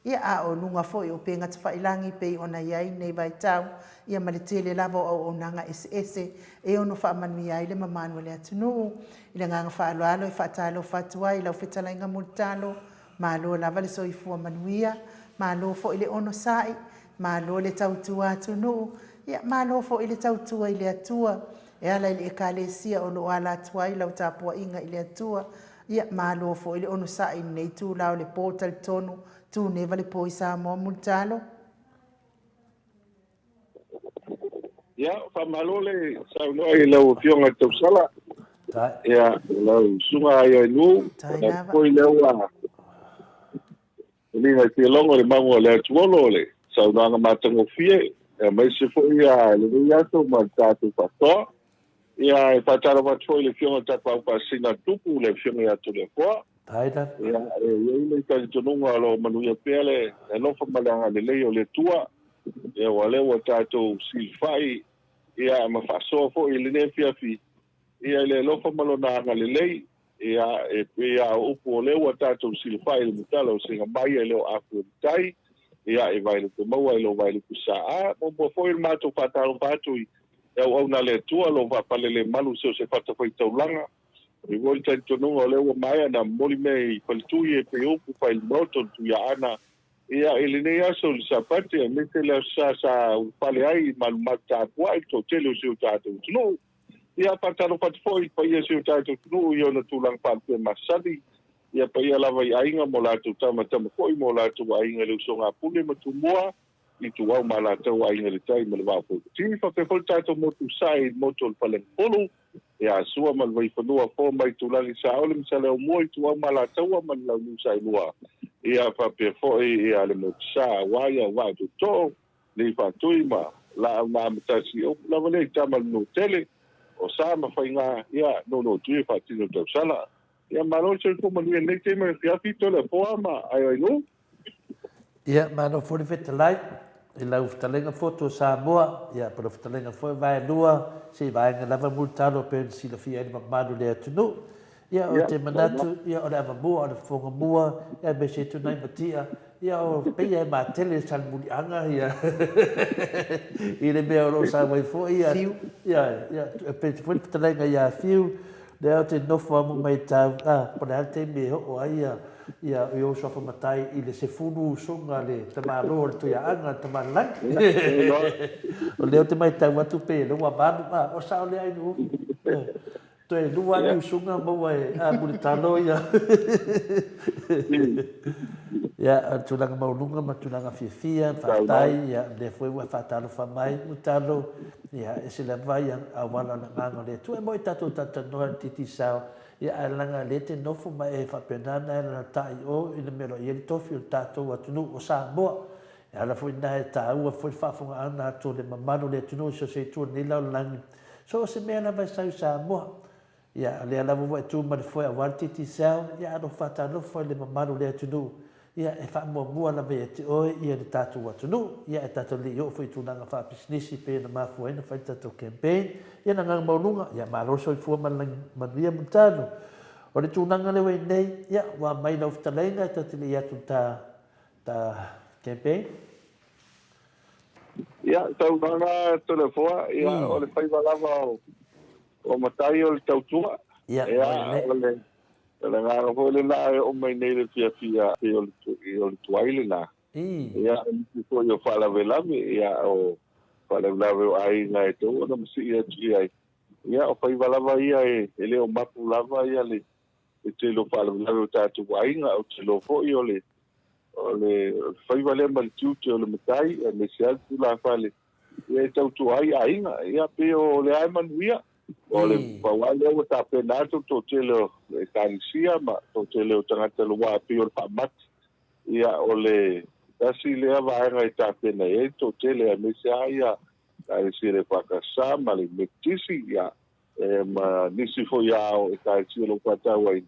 ia a o luga foi o upega tafailagi pei ona i ai nei vaitau, ia ma le tele lava o auaunaga eseese e ono faamanuia ai le mamalu o le atunuu. I le agaga faaaloalo e faatalofa atu ai i lau fetalaiga Mulitalo, malo lava le soifua manuia, malo foi le onosai, malo le tautua atunuu, ia malo foi le tautua i le Atua e ala i le Ekalesia o lo o ala atu ai lau tapuaiga i le Atua. Ia, malo foi le onosai i lenei itula o le po talitonu, tuneva le po i Samoa Mulitalo. Ia, faamalo le saunoa i lau Afioga i le Tausala. Ia, lau Susuga ia Inu, foi lea ua uliga i Fialogo le magu o le Atuolo o le saunoaga matagofie, aemaise foi ia lenei aso ma le tatou faatoa. Ia, e faatalofa atu foi i le Afioga i le Tapaau Faasisina a le Tupu, le Afioga ia Toleafoa. Ia, e i ai le talitonuga o lo o manuia pea le alofa ma le agalelei o le Atua. Ia, aua o lea ua tatou silafai, ia, ma faasoa foi i lenei afiafi, ia, i le alofa ma Lona agalelei. Ia, e pei lava o upu o lea ua tatou silafai i le matala o Segamai e le o afu e matai, ia, e vaelupe maua e le o vaelupe saa. Muamua foi o le matou faatalofa atu i le auauna a le Atua o lo o faapalelemalu i so o se fatafaitaulaga. E i ai le talitonuga o lea ua maea ona momoli mea i faletui e pei o upu fai le Maota o le Tuiaana, ia, i lenei aso i le Sapati, aemaise le Aso Sa sa ulufale ai i malumalu tapuai le toatele o si o tatou atunuu. Ia, faatalofa atu foi i le paia o si o tatou atunuu i ona tulaga faalupea masani, ia paia lava i aiga ma o latou tama, tama foi ma o latou aiga i le usoga a Pule ma Tumua, i Tuau ma latou aiga i le tai ma le vaa o Poipoti. Faapea foi le tatou motu sae i le motu o le Faleagafulu, ia Sua ma le Vaifanua, Fofo ma Aitulagi, Saole ma Saleaaumua, Ituau ma Alataua ma le Launiu Saelua, ia faapea foi ia le motu sa aua ia Vaa o Tootoo, Leifaatui ma Laau na Amatasi, o upu lava lea i tama le Nutele, o sa ma faiga, ia Nuunuu-tui e faatino tausala. Ia malo le soifua manuia i lenei taimi afiafi, Toleafoa ma Aioailou. Ia, malo foi le fetalai i lau fetalaiga Fotu o Samoa, ia po o lau fetalaiga foi Vaelua, se i vaega lava mulitalo pei ona silafia ai le mamalu o le atunuu. Ia, ou te manatu, ia, o le avamua, o le fofoga mua, ia, aemaise ai Tunai ma Tia, ia, o pei e matele le salimuliaga, ia, i le mea o lo o sau ai foi, ia, Fiu. ia, ia, e pei foi le fetalaiga ia Fiu, lea ou te nofo lava ma matau, a, po o le a le taimi e oo ai, ia, ia, i ou suafa matai i le 10 usoga a le tamaloa o le Tuiaaga, le Tamalelagi. O lea ou te matau atu pei o lea ua 8, a, o sao lea Ainuu? Toe lua ni usuga maua e Mulitalo ia. Ia, o le tulaga maualuga ma tulaga fiafia, faafetai, ia, lea foi ua e faatalofa mai Mulitalo, ia, ese lava ia auala o le agaga o le Atua. E moni tatou talatalanoa i le Digicel, ia, ae leaga o lea e te nofo ma e faapena ona e alalatai i o i le mea o lo o i ai le tofi o le tatou atunuu o Samoa. E ala foi lena e taua foi le faafofogaaga atu o le mamalu o le atunuu i so o se itu o lenei lalolagi, so o se mea lava e sau i Samoa. Ia, o lea lava ua e tu ma le foe aua le Digicel, ia alofa faatalofa i le mamalu o le atunuu, ia e faamuamua lava ia te oe ia le tatou atunuu. Ia ae tatou le i oo foi i tulaga faapisinisi pei ona mafua ai ona fai le tatou campaign. Ia le agaga maualuga, ia malo le soifua ma le lagi manuia Mulitalo. O le tulaga lea ua i ai nei, ia ua aumai lau fetalaiga e tatou te le i atu i le ta ta campaign. Ia, tauvaga Toleafoa, ia, o le faiva lava o matai o le tautua. Ia, ia o le, o le agaga foi lena e oo mai nei le fiafia pei o le, o le tuai lena. Ia, o nisi foi o faalavelave, ia, o faalavelave o aiga e tatau ona masii atu i ai. Ia, o faiva lava ia e le o mapu lava ia le tele o faalavelave o tatou aiga. Ou te iloa foi o le faiva lea ma le tiute o le matai, aemaise lava le tulafale e tautua ai aiga. Ia, pei o lea e manuia. O le pau lava lea ua tapena atu le toatele o Ekalesia ma toatele o tagata lua pei o le faamati. Ia, o le tasi lea vaega e tapena i ai le toatele, aemaise lava ia Ekalesia le EFKS ma le Metotisi, ia, e ma nisi foi a o Ekalesia o lo o faatauaina.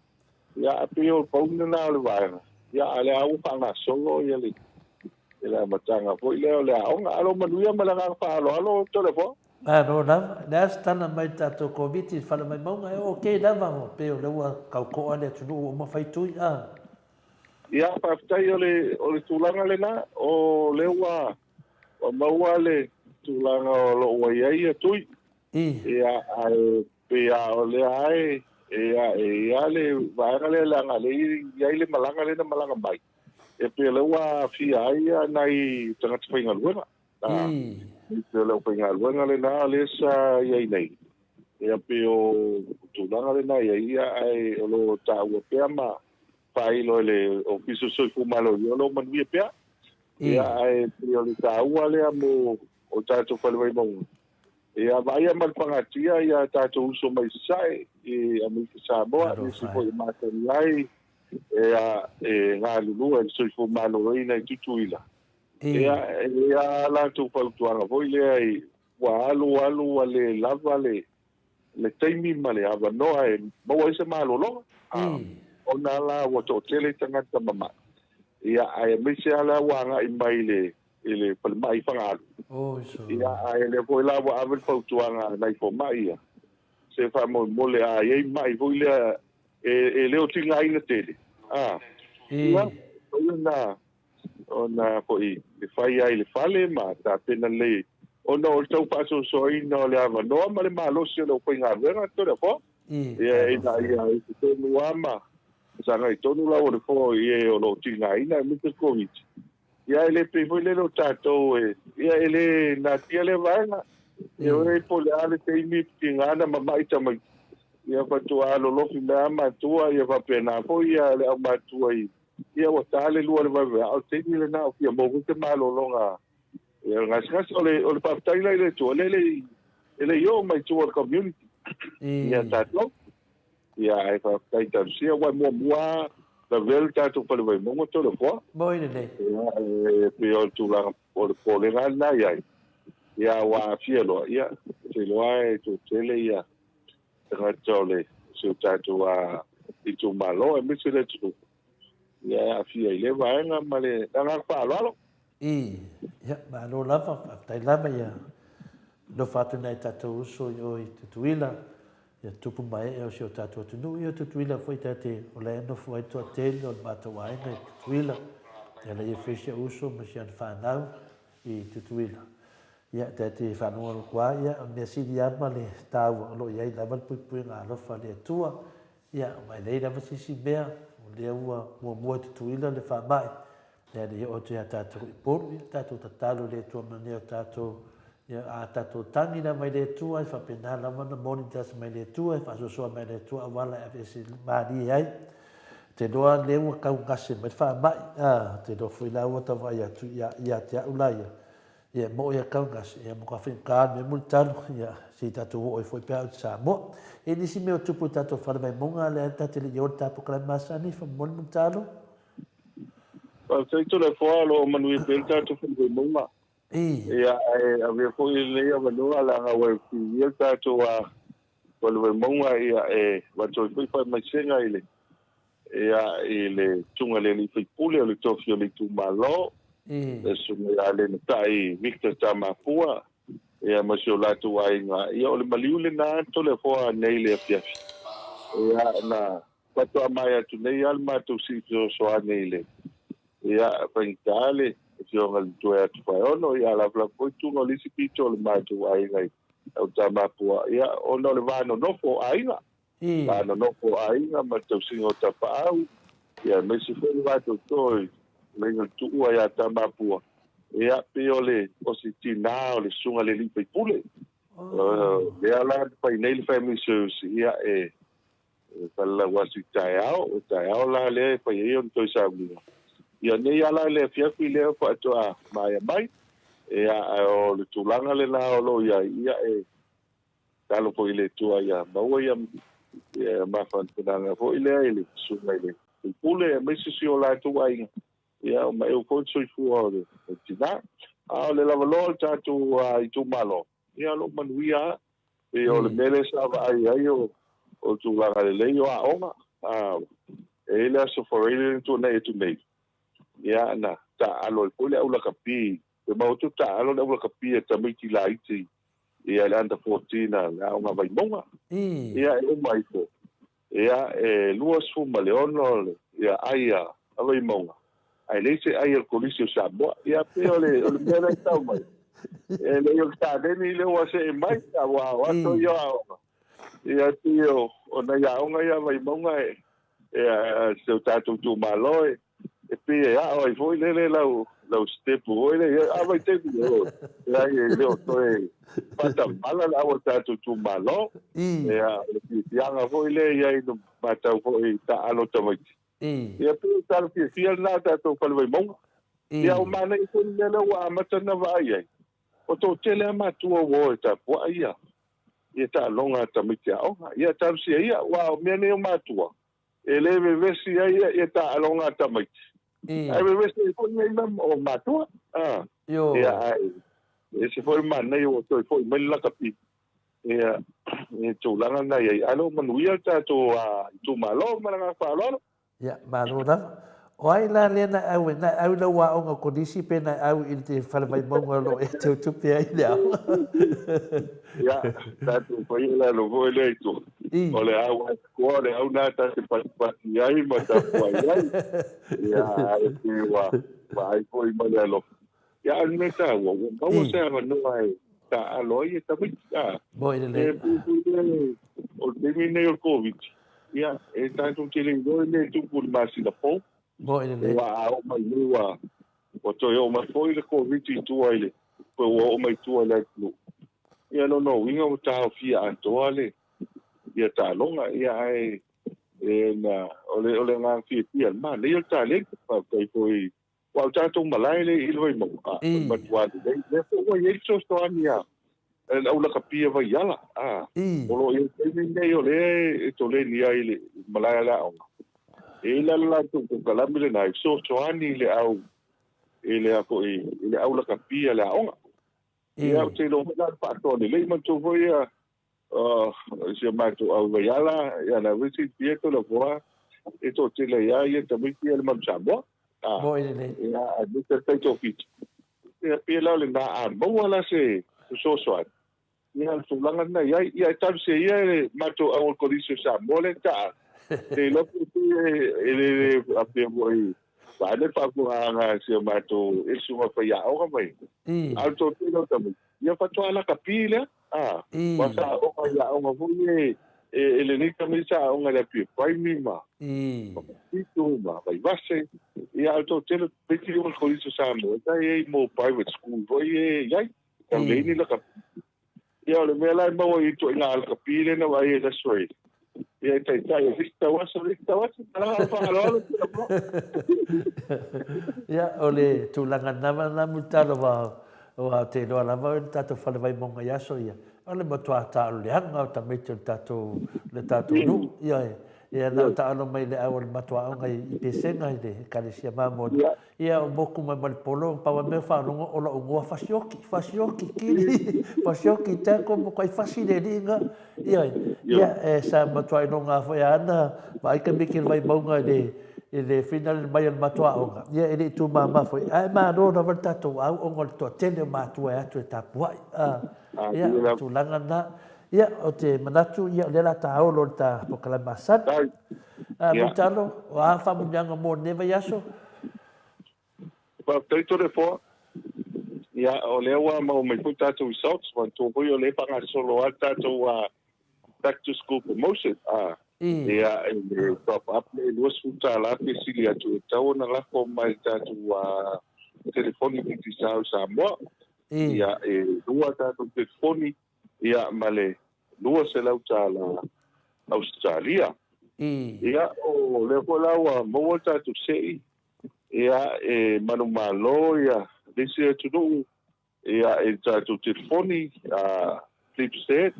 Ia, pei o le pau lena o le vaega. Ia, a o lea ua faagasolo ia le amataga foi lea o le aoga. Alo manuia ma le agaga faaaloalo, Toleafoa. Malo lava. Le a se tala mai le tatou Komiti i le Fale Maimauga, e ok lava, ua pei o lea ua tau to'a le atunuu ua uma fai tui, a. Ia, faafetai o le tulaga lena, o lea ua maua le tulaga o lo o ua i ai ia tui. Ia, ae pei lava o lea lava e i ai le vaega lea leaga lea e i ai le malaga lea na malaga mai, e pei o lea ua aafia ai nai tagata faigaluega. E pei o le aufaigaluega lena lea sa i ai nei. Ia, pei o tulaga lena e i ai, ia, ae o lo o taua pea ma faailo e le Ofisa o le Soifua Maloloina, o lo o manuia pea. Ia, ae pei o le taua lea mo o tatou fale Vaimauga. Ia, vaaia ma le pagatia ia tatou uso mai Sasae i Amerika Samoa, nisi foi e masani ai e galulue i le soifua maloloina i Tutuila. Ia, e i ai a latou fautuaga foi lea i ua alu alu ua le lava le taimi ma le avanoa e maua ai se malologa, ona la ua toatele tagata mamai. Ia, ae aemaise lava la ua agai mai i le falemai i Fagaalu. Ia, ae lea foi la ua ave le fautuaga a nai fomai ia, se faamolemole a i ai mai foi lea e le o tigaina tele, ia, ona ona foi e fai ai i le fale ma tapena lelei ona o le tau faasoasoaina o le avanoa ma le malosi o le aufaigaluega Toleafoa. Ia, ina ia i totonu lava ma sagai tonu lau o le foa i e o lo o tigaina aemaise le Koviti. Ia, e le pei foi lele o tatou e, ia, e le natia lea vaega. Ia, oi po o le a le taimi tiga na mama'i tamaiti. Ia, faatoa lolofi mai lava matua, ia faapena foi ia le aumatua i Ia ua ta le 2 o le vaevaea, a o le taimi lena o fia maua foi se malologa ia o le gasegase. O le, o le faafetai la i le Atua, lea e le i, e le i oo mai tua o le community ia tatou. Ia ae faafetai talosia, aua e muamua lava lavea le tatou fale Vaimauga Toleafoa. Moi lelei. Ia, e pei o le tulaga, o le popolega lava lena i ai. Ia ua aafia loa, ia, ou te iloa e toatele ia tagata o le si o tatou itumalo aemaise le atunuu ia e aafia i lea vaega ma le agaga faaaloalo. I, ia, malo lava, faafetai lava ia alofa atu nai tatou uso i o i Tutuila, ia tupu ma ee o si o tatou atunuu, ia Tutuila foi ta te o la e nofo ai toatele o le matou aiga i Tutuila, ia la ia foi si ou uso ma si ana fanau i Tutuila. Ia, ta te faalogologo lava, ia, o le mea sili lava ma le taua, o lo o i ai lava le puipuiga alofa a le Atua. Ia, aua e leai lava se isi mea, o lea ua muamua i Tutuila le faamai, ia, e le i oo atu ia tatou i Upolu. Ia, tatou tatalo i le Atua manuia o tatou, ia, a tatou tagi lava i le Atua, e faapena lava ona monitor mai le Atua, e faasoasoa mai le Atua auala e aveese malie ai. Ou te iloa lea ua tau gase mai le faamai, a, ou te iloa foi la ua tau vaai atu ia te au la ia, Ia, e moʻo ia Kaunas, ia matua faigata le mea mulitalu, ia, se i tatou oo ai foi pe a o i Samoa. E nisi mea o tupu i tatou fale Vaimauga, lea ta te le i oo i le ta polokalame masani, faamolemole mulitalu. Faafetai Toleafoa, o lo o manuia pea le tatou fale Vaimauga. Ia, ae avea foi lenei avanoa leaga ua e piia le tatou fale Vaimauga, ia, e avatu ai foi faamaisega i le Ia, i le susuga i le alii faipule o le tofi o le itumalo, le susuga ia Lenatai Victor Tamapua, ia ma si o latou aiga. Ia, o le maliu lena Toleafoa nei i le afiafi. Ia, na faatoa maea atu nei lava le matou sii fesoasoani i le, ia, faigata le afioga i le matua ia Tufaeono, ia lavalava foi tuga o le isi pito o le matou aiga i au Tamapua, ia, ona o le va nonofo o aiga. Va nonofo o aiga ma le tausiga o tapaau, ia aemaise foi le va toto i maiga le tuua ia Tamapua, ia pei o le o se tinā o le susuga i le alii faipule. Lea la na fai nei le family service, ia e falalau aso i taeao, o taeao la lea e fai ai ona toe sauniga. Ia nei lava la i le afiafi lea faatoa maea mai, ia ae o le tulaga lena o lo o i ai, ia e tatalo foi i le Atua ia maua ia mafanafanaga foi lea i le susuga i le faipule aemaise si o latou aiga, ia o maeu foi le soifua o le tina. A o le lavaloa o le tatou itumalo, ia o lo o manuia lava. Pei o le mea lea sa vaai ai o tulaga lelei o aoga. E i ai le Aso Faraile na tuanai atu nei, ia na taaalo ai foi le aulakapi, pe maua atu taaalo le aulakapi a tamaiti laiti ia le under 14 a le aoga Vaimauga. Ia e uma ifo, ia e 26 ia ai a Vaimauga, ae leai se ai a le Kolisi o Samoa. Ia pei o le mea lea e tau mai, e leai o le taleni lea ua see mai, a ua o atu ia aoga. Ia pei o nai aoga ia a Vaimauga e si o tatou itumalo e pei e ao ai foi lele lau sitepu foi lele. A vaitaimi o, leai e le o toe faatamala le au a le tatou itumalo. Ia, o le fiafiaga foi lea i ai na matau foi i taaalo tamaiti. Ia pei o le tala fiafia lena a tatou Fale Vaimauga. Ia ua manaia foi le mea lea ua amata ona vaai ai, ua toatele lava matua ua o e tapuai ia ia taaloga a tamaiti aoga. Ia talosia ia, aua o mea nei o matua, e le vevesi ai ia taaloga a tamaiti, ae vevesi ai foi nei mea o matua. Ia, ae ese foi le manaia ua toe foi mai le lakapi, ia, i tulaga na i ai. Ae o lo o manuia le tatou itumalo ma le agaga faaaloalo. Ia, malo lava. O ai la lea na e au ai? Na e au i lau aoga kolisi pe na e au i le fale Vaimauga o lo o e teutupe ai le aoga? Ia, tatou faia le alo foi lea i tua. O le au atoa, o le au lena ta te patipati ai ma tapuai ai. Ia, ae pei ua vaai foi ma le alofa. Ia, a o le mea taua, ua maua se avanoa e taaalo ai e tamaiti. A, Moi lelei. E pei foi lea, o le taimi lenei o le Koviti, ia, e tatou te le iloa le mea e tupu i le masina fou. Moi lelei. Aua a oo mai nei ua, ua toe oo mai foi le Koviti i tua i le, pe ua oo mai i tua i le atunuu. Ia, lona uiga ua taofia atoa le, ia taaloga. Ia, ae, e, na, o le, o le agaga fiafia, manaia le taleni. Faafetai foi Aua o tatou malae lea i le Vaimauga, a, o le matua lelei. Lea foi ua i ai le fesoasoani a le au lakapi a Vaiala, a, o lo o i ai taimi lenei o lea e toleni ai le malae a le aoga. E i ai la le latou kokalami lena e fesoasoani i le au, i le a foi, i le au lakapi a le aoga. Ia, ou te iloa foi la le faatoa lelei manatua foi ia si o matou au Vaiala, ia la foi silafia Toleafoa e toatele ai lava ia tamaiti ia le Manu Samoa. Moi lelei. Ia, aemaise le taitoafitu. Ia, pei la o lena, a maua la se fesoasoani, ia o le tulaga lena e i ai. Ia, e talosia ia e le matou au o le Kolisi o Samoa lea e taa, le iloa pe e le faapea foi, vaeane le faafofogaaga a si o matou e le susuga faiaoga mai. A o le toatele o tamaiti, ia faatoa lakapi lea. A, ua sa aoga i aoga foi e, e, e lenei tamaiti sa aoga i le Apia Primary ma, ma Papito ma Vaivase. Ia, a o le toatele o tamaiti o le Kolisi o Samoa, sa i ai mo private school foi e i ai. Tau leai ni lakapi. Ia, o le mea la e maua i ituaiga lakapi lea na vaai ai i le Aso Faraile, ia e taitai e isi tauaso, le isi tauaso, ma le faaaloalo. Ia, o le tulaga lava lena Mulitalo Aua ou te iloa lava le tatou fale Vaimauga i aso ia, o le matua taaalo leaga o tamaiti o le tatou, le tatou nuu. Ioe. Ia na o taaalo mai le au o le matou aoga i Pesega i le Ekalesia Mamona. Ia o moku mai ma le polo, pau lava mea faalogo o lou igoa Fasioki, Fasioki, kili, Fasioki, tackle, matuai fasi le alii na. Ioe. Ia, e sa matua iloga foi a ana vaai tamaiti o le Vaimauga i le i le finale mai o le matou aoga, ia e le i tumama foi, ae malo lava le tatou au ona o le toatele o matua e atu e tapuai. Ia, o le tulaga lena. Ia, ou te manatu, ia, o lea o le a taolo le ta polokalame masani. Mulitalo, o a faamanuiaga mo lenei vaiaso? Faafetai Toleafoa. Ia, o lea ua maua mai foi tatou results, manatua foi o lea e faagasolo lava le tatou back to school promotion. Ia, i le top up lea e $20 pe sili atu e tatau ona lafo mai i le tatou telefoni Digicel i Samoa. Ia, e lua tatou telefoni. ia ma le $200 Ausetalia. Ia, o lea foi la ua maua le tatou se'i, ia, e manumalo ia le isi atunuu, ia, i le tatou telefoni, flip set,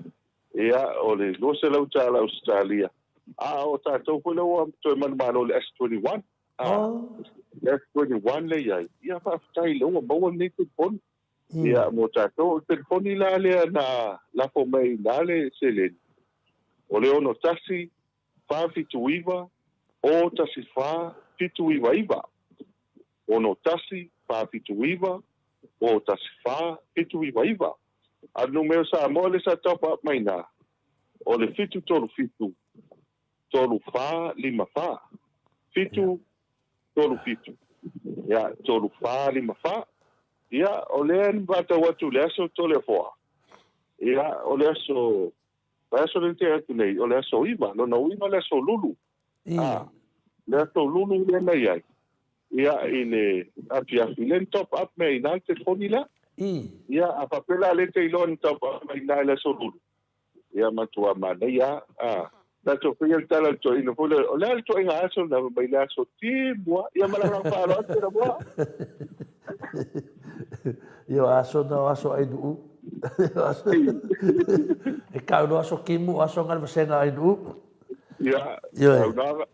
ia, o le $200 Ausetalia. A o tatou foi lea ua toe manumalo i le S21. Le S21 lea i ai, ia, faafetai lea ua maua lenei telefoni. Ia, mo tatou, o le telefoni la lea na lafo mai i ina le seleni, o le 61 479 014 799. 61 479 014 799. A o le numera o Samoa lea sa top up mai ina, o le 737 34 54. 7 3 7. Ia, 3 4 5 4. Ia, o lea na vatau atu i le aso Toleafoa. Ia, o le aso, le aso lea na tea atu nei, o le aso 9, lona uiga o le aso Lulu. A, le aso Lulu lea na i ai. Ia, i le afiafi, lea na top up mai ai i ina le telefoni lea. Ia, a faapea la lea e te iloa na top up mai i ina i le aso Lulu, Ia matua manaia a. Tatou faia le tala i le toeaina foi lea, o le a le toaiga aso lena fai mai le aso timua. Ia ma le agaga faaaloalo atu Toleafoa. Ia o aso na o aso Ainuu. E kau no aso kimu o aso nga le vasega Ainuu. Ia, kau na.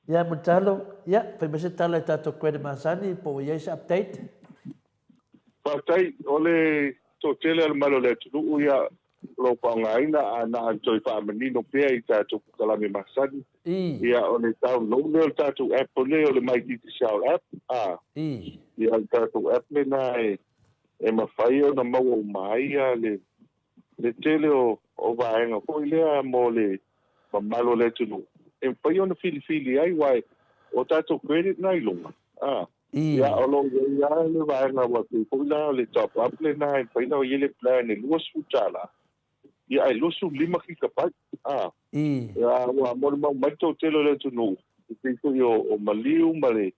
Ia Mulitalo, ia fai mai se tala i tatou credit masani po ua i ai se update. Faafetai, o le toatele o le mamalu o le atunuu ia o lo o faaaogaina a na ona toe faamanino pea i tatou polokalame masani. Ia o le download lea o le tatou app lea o le My Digicel app a. Ia o le tatou app lena e mafai ona maua uma ai le le tele o vaega foi lea mo le mamalu o le atunuu e mafai ona filifili ai, aua o tatou credit na i luga, a, ia, o lo o i ai lava le vaega aua pei foi la o le top up lena e mafai ona i ai le plan e $20, ia, ae 25 kikapaiti, a, ia, ua molimau mai le toatele o le atunuu, e pei foi o maliu ma le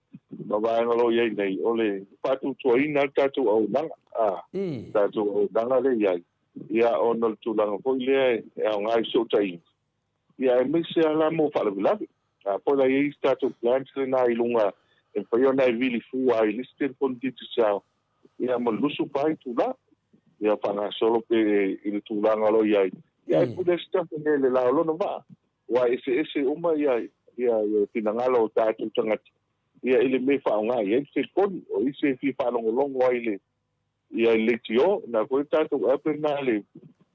ma vaega o lo o i ai nei, o le faatuatuaina le tatou auaunaga, a, tatou auaunaga lea e i ai, ia, ona o le tulaga foi lea e aoga i fesootaiga, ia, aemaise lava la mo faalavelave. A po o la e i ai isi tatou plans lena i luga e mafai ona e vili fua ai i le isi telefoni Digicel, ia, ma le 24 itula, ia, faagasolo pe i le tulaga o lo o i ai, ia, ae pule se tafa i le la o lona vaa. Aua e eseese uma ia ia finagalo o tatou tagata ia i le mea e faaaoga i ai le telefoni. O isi e fia faalogologo ai i le ia i le leitio, na foi le tatou app lena le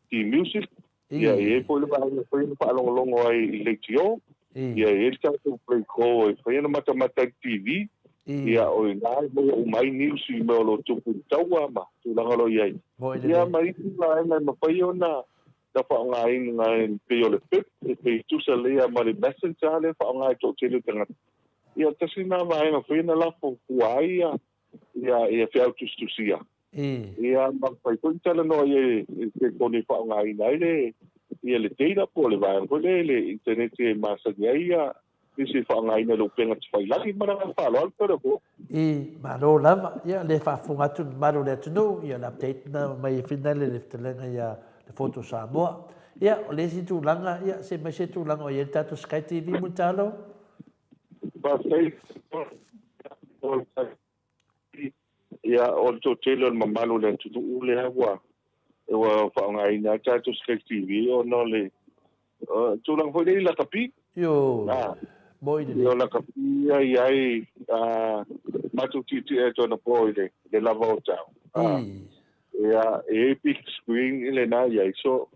T-Music, ia e i ai foi le vaega e mafai ona faalogologo ai i le leitio, ia e i ai le tatou Play Go e mafai ona matamata ai i le TV, ia o i ina e maua uma ai news i mea o lo o tupu i le taua ma tulaga o lo o i ai. Ia ma isi vaega e mafai ona na faaaogaina e pei o le pip, e pei tusa lea ma le messenger lea e faaaoga e toatele o tagata. Ia, tasi lena vaega foi na lafo fua ai ia, ia, ia feau tusitusia. Ia, ma fai foi na talanoa i ai i se kone e faaaogaina ai le, ia le data po o le vaega foi lea i le internet e masani ai ia nisi e faaaogaina i le upega tafailagi. Ma le agaga faaaloalo Toleafoa. I, malo lava. Ia, le faafofoga atu le mamalu o le atunuu, ia le update na mai e finale le fetalaiga ia le Foto Samoa. Ia, o le isi tulaga, ia, se mai se tulaga o i ai le tatou Sky TV Mulitalo? Faafetai. Ia, o le toatele o le mamalu o le atunuu lea ua ua faaaogaina ai le tatou Sky TV ona o le tulaga foi lea i lakapi. Ioe, moi lelei. O lakapi ia i ai matou tietie atu anapo i le lava o tau. Ia, e i ai big screen i lena i ai. So,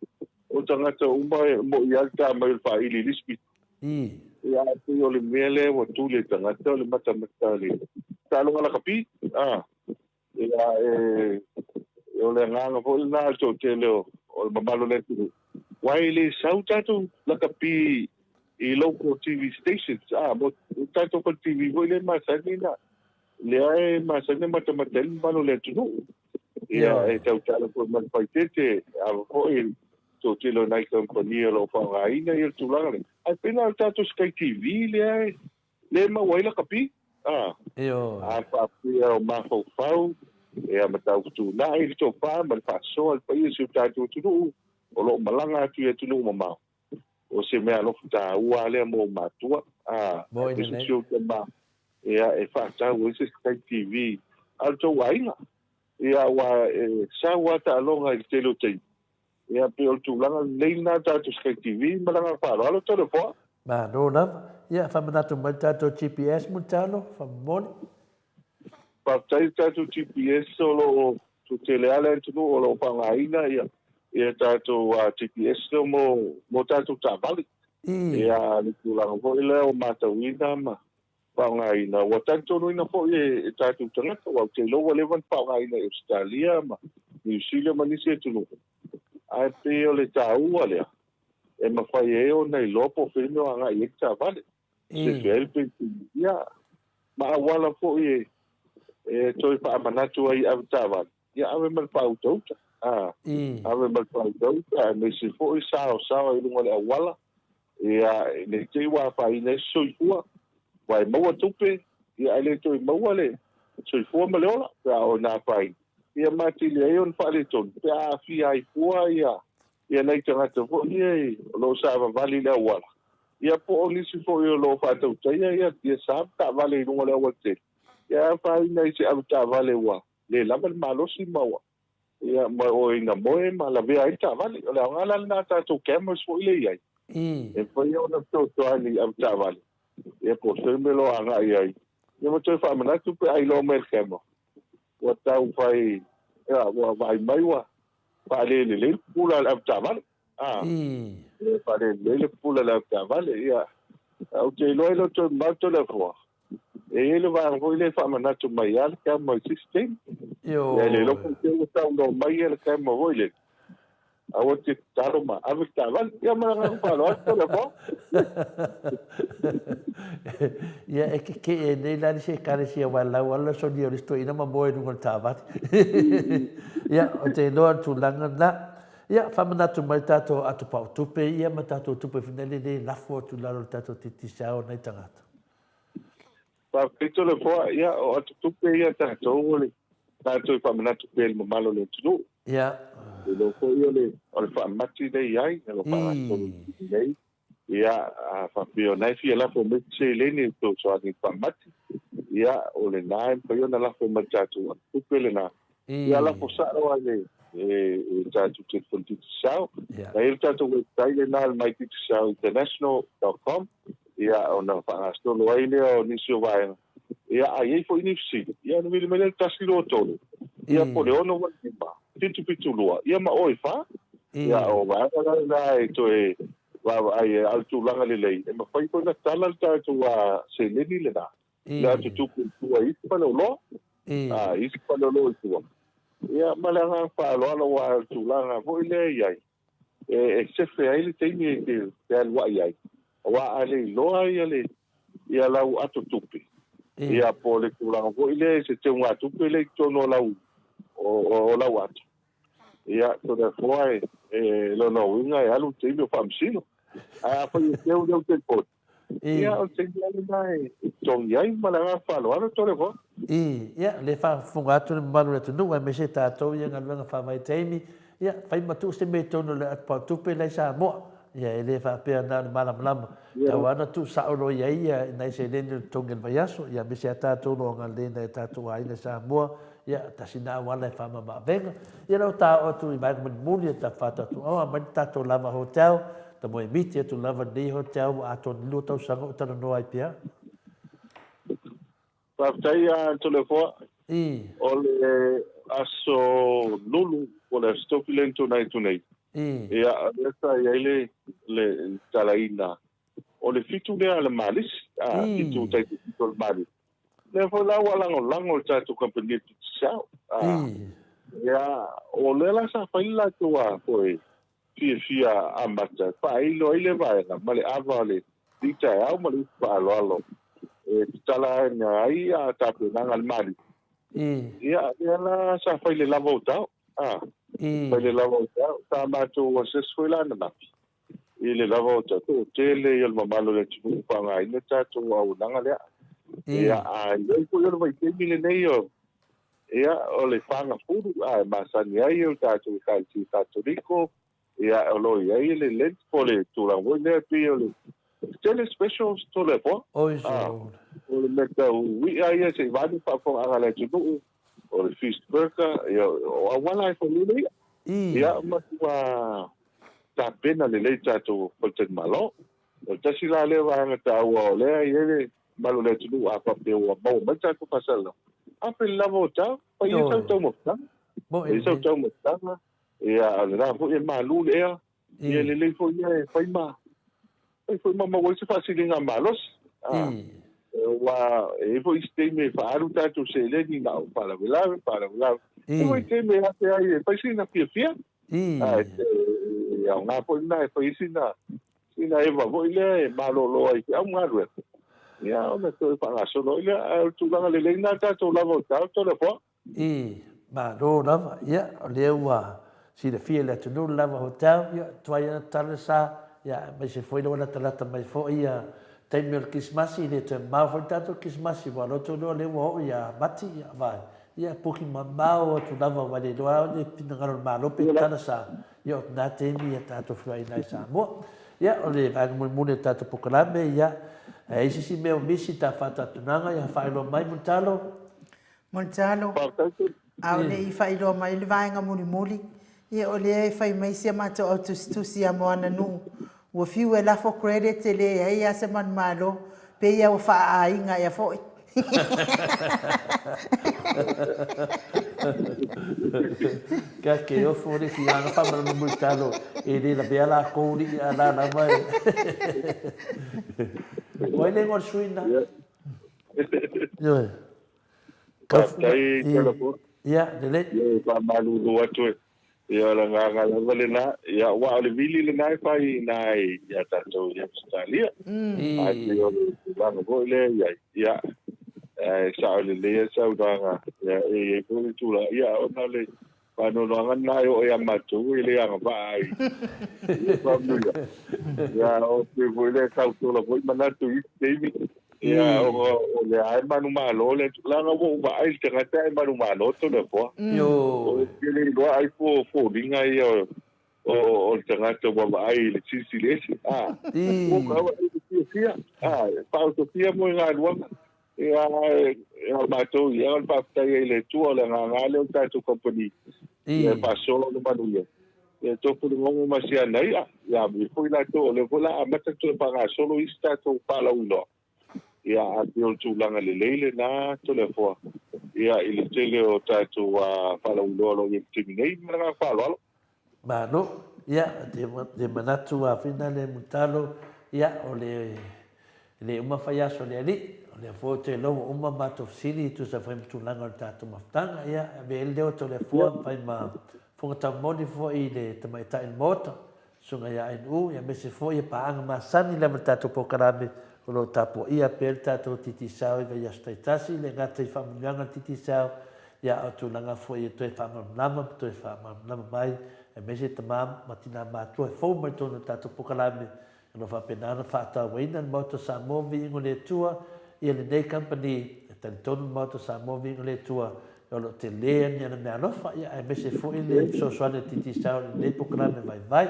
o tagata uma e moi lava le ta mai o le faaili i le isi pito. Ia, ae pei o le mea lea ua tuli e tagata o le matamata i le taaloga lakapi. Ia, e, o le agaga foi lena o le toatele o, o le mamalu o le atunuu, aua e le sau tatou lakapi i local TV stations, a, mo tatou fale TV foi lea e masani na, lea e masani na matamata ai le mamalu o le atunuu. Ia, e tautala foi ma le faitete, a foi toatele o nai kamupani o lo o faaaogaina ia le tulaga lea. Ae pei la o le tatou Sky TV lea e, lea e maua ai lakapi, a, Ioe. A faapea o mafaufau, Ia ma taufutuunai le tofa ma le faasoa i le paia o si o tatou atunuu o lo o malaga atu i atunuu mamao. O se mea alofa taua lea mo matua. A, aemaise si ou tama, ia, e faatau ai se Sky TV a lo outou aiga. Ia, aua e sau lava taaloga i le tele o taimi. Ia, pei o le tulaga lelei lena tatou Sky TV ma le agaga faaaloalo Toleafoa. Malo lava. Ia, faamanatu mai le tatou GPS Mulitalo, faamomoli. Faafetai i le tatou GPS o lo o toatele lava le atunuu o lo o faaaogaina ia ia tatou GPS lea mo mo tatou taavale. Ia le tulaga foi lea o matauina ma faaaogaina ua talitonuina foi e tatou tagata aua ou te iloa ua leva ona faaaogaina i Ausetalia ma Niu Sila ma nisi atunuu. Ae pei o le taua lea e mafai ai ona iloa po o fea le mea o agai i ai le taavale. Sefe ai le penisini. Ia, ma auala foi e, e toe faamanatu ai i avetaavale, ia ave ma le paautauta. A, ave ma le paautauta, aemaise foi saosaoa i luga o le auala, ia, ne i te i ua afaina ai se soifua, aua e maua tupe, ia ae le toe maua le soifua ma le ola, pe a oo ina afaina. Ia ma atili ai ona faaletonu, pe a aafia ai fua ia ia nai tagata foi ia o lo o savavali i le auala, ia po o nisi foi o lo o faatautaia ia, ia sa taavale i luga o le aualatele, ia e afaina i se avetaavale ua le lava le malosi ma ua, ia, ma ua ina moe ma lavea ai le taavale. O le aoga la lena a tatou cameras foi lea e i ai, e mafai ona fesoasoani i avetaavale, ia po o se mea o lo o agai ai, ia ma toe faamanatu pe a iloa mai e le camera, ua tau fai, ia, ua vaai mai ua faalelelei le pupula a le avetaavale. A, e faalelelei le pupula a le avetaavale. Ia, ou te iloa e le o toe mamao Toleafoa, e i ai le vaega foi lea e faamanatu mai lava le camera i se isi taimi. Ia, e le iloa po o fea ua saunoa mai le camera foi lele. Aua te tatalo ma ave le taavale. Ia ma le agaga faaaloalo Toleafoa. Ia e kekeʻe nei la le isi ekalesia aua e lau lava le sonia o le isi toeaina ma moe i luga o le taavale. Ia, ou te iloa le tulaga lena. Ia, faamanatu mai tatou atopau tupe ia ma tatou tupe foi nei lea e lafo atu i lalo o le tatou Digicel nai tagata. Faafetai Toleafoa, ia o atu tupe ia tatou o le tatou e faamanatu pea i le mamalu o le atunuu. Ia. E iloa foi o le o le faamati lea i ai, o lo o faagasolo nei. Ia, a faapea o na e fia lafo mai se seleni e fesoasoani i le faamati, ia o lena e mafai ona lafo mai i le tatou atu tupe lena. Ia lafo sao lava i le i le tatou telefoni Digicel. Na i ai le tatou website lena o le mydigicelinternational.com, ia ona faagasolo ai lea o nisi o vaega. Ia a i ai foi ni fesili, ia ona vili mai lea i le 123, ia po o le 685, 772, ia ma o e fa. Ia o vaega la lena e toe vaavaai ai, a o le tulaga lelei, e mafai foi ona tala le tatou seleni lena, le atu tupe i tua i isi faleoloa, a, isi faleoloa i tua. Ia, ma le agaga faaaloalo, aua o le tulaga foi lea e i ai, e sefe ai le taimi e te aluai ai, aua a le iloa ia le ia lau ato tupe, ia po o le tulaga foi lea i se teugatupe lea i totonu o lau o lau ato, ia Toleafoa e lona uiga e alu le taimi o faamasino. Ae afai e teu leu telefoni, Ia, o le taimi lava lena e totogi ai ma le agaga faaaloalo Toleafoa. Ia, o lea e faafofoga atu le mamalu o le atunuu aemaise tatou ia galuega faavaitaimi, ia, fai ma tuu se mea i totonu o le atupautupe la i Samoa. Ia, e le faapea na o le malamalama. E tatau lava ona tuusao loa i ai ia nai seleni o le totogi o le vaiaso, ia aemaise lava tatou o lo o agalelei i nai o tatou aiga i Samoa, ia, tasi lena auala e faamamaavega. Ia, o lea ua ta oo atu i vaega mulimuli o le tafa tatou, aumai le tatou lava hotel, Tamoemiti atu lava lenei hotel ua atoa ni lua tausaga o talanoa ai pea. Faafetai a Toleafoa. O le aso Lulu po o le aso Tofi lea na tuanai atu nei. Ia, o lea sa i ai le le talaina o le fitu lea a le Malisi, a fitu tai te fitu o le Malisi. Lea foi la ua lagolago le tatou kamupani e Digicel. Ia, o lea la sa fai le latou a foi fiafia amata e faailo ai le vaega ma le ava o le taeao ma le upu faaaloalo e tatala ai a tapenaga a le Malisi. Ia, lea la sa fai le lava o tao. A, fai le lava o tao. Sa matou assess foi la ananafi i le lava o tao. Toatele ia le mamalu o le atunuu faaaogaina tatou auaunaga lea. Ia, a i ai foi o le vaitaimi lenei o Ia, o le fagafulu, a e masani ai o le tatou Ekalesia Katoliko, ia, o lo o i ai le Lent po o le tulaga foi lea pei o le tele specials Toleafoa. Oi A, o le mea tau i'a ia se i vaeane le faafofogaaga a le atunuu, o le fish burger, ia, o auala e fai ai le i'a. Ia, matua tapena lelei tatou faletalimalo. O le tasi la lea vaega taua o lea e i ai le malu o le atunuu a faapea ua maua mai le tatou faasalalau, a pele lava o tau, fai ia sau taumafataga, fai ia sau taumafataga, ia a o lena foi e malu le ea, ia lelei foi ia e fai ma, fai foi ma maua ai se faasiliga malosi. A, aua e i ai foi isi taimi e faaalu tatou seleni na o faalavelave, faalavelave. E i ai foi taimi e afe ai e fai sina fiafia, a e aoga foi lena e fai ai sina Sina eva foi lea e malolo ai i feau ma galuega, ia ona toe faagasolo ai lea. Ae o le tulaga lelei lena tatou lava o tau Toleafoa. I, malo lava. Ia, o lea ua silafia e le atunuu le lava hotel, ia, tuai ana tatalo le sa, ia, aemaise foi le ua latalata mai foi ia taimi o le Kerisimasi, e le toe mamao foi le tatou Kerisimasi, aua o lea tou iloa o lea ua oo ia Mati, ia, vaai, ia, puki mamao atu lava aua e le iloa lava le finagalo o le Malo pe tatala sa. Ia o lena taimi ia tatou feoaiina ai i Samoa. Ia o le vaega mulimuli o le tatou polokalame, ia e i ai se isi mea o misi ta faatatunaga, ia faailoa mai Mulitalo. Mulitalo, a o le i faailoa mai le vaega mulimuli, ia o lea e fai mai si a matou au tusitusi ia Moananuu, ua fiu e lafo credit e leai lava se manumalo, pei lava ua faaaiga ea foi. Ka ke ofo le ki ana fa mana mo talo e le la bea la ko li a la la mai. Wai le ngol suina. Yo. Ka tai telefon. Ia, lele. Ia fa malulu atu e. Ia, o le agaga lava lena, ia, aua o le vili lena e fai i ina ia tatou i Ausetalia. Ae pei o le tulaga foi lea e i ai, ia, e sao lelei lava saunoaga, ia, e i ai foi le tulaga, ia, ona o le faanoanoaga lena e oo ia matou e le agavaa ai i le faamanuia. Ia, o pei foi lea e tautola foi manatu i isi taimi, Ia, o lea lava e manumalo le leaga ua ou vaai i le tagata e manumalo Toleafoa. Ou te le iloa ai po o foliga ia o le tagata ua vaai i le silisili ese. A, ua ou vaai i le fiafia, a, faaosofia moegaluaga. Ia, a matou, ia, o le faafetai ai i le Atua, o le agaga lava lea o le tatou kamupani, ia faasoa le manuia. Ia tofu le gogo ma si ana i'a, ia amuia foi latou, o lea foi o le a amata toe faagasolo isi tatou faalauiloa. Ia a pei o le tulaga lelei lena Toleafoa, ia i le tele o tatou faalauiloa o lo o i ai i le taimi nei. Ma le agaga faaaloalo. Malo. Ia, te manatu a whina le mutalo, ia, o le E le uma fai aso le Alii, o lea foi ou te iloa ua uma matou fesili e tusa foi ma tulaga o le tatou mafutaga. Ia, e ave ai le leo atu o le Afua fai ma fofoga taumoli foi i le tamaitai o le Maota, Susuga ia NU, ia aemaise foi ia paaga masani lava i le tatou polokalame o lo o tapuaia pea le tatou Digicel i vaiaso taitasi, e le gata i faamanuiaga a le Digicel, ia a o tulaga foi e toe faamalamalama ma toe faamalamalama mai, aemaise tama ma tina matutua e fou mai totonu o le tatou polokalame O lo o faapena ona faatauaina le Maota o Samoa Viiga o le Atua ia lenei kamupani, e talitonu le Maota o Samoa Viiga o le Atua o lo o tele ni ana meaalofa ia aemaise foi le fesoasoani a le Digicel i lenei polokalame vaivai.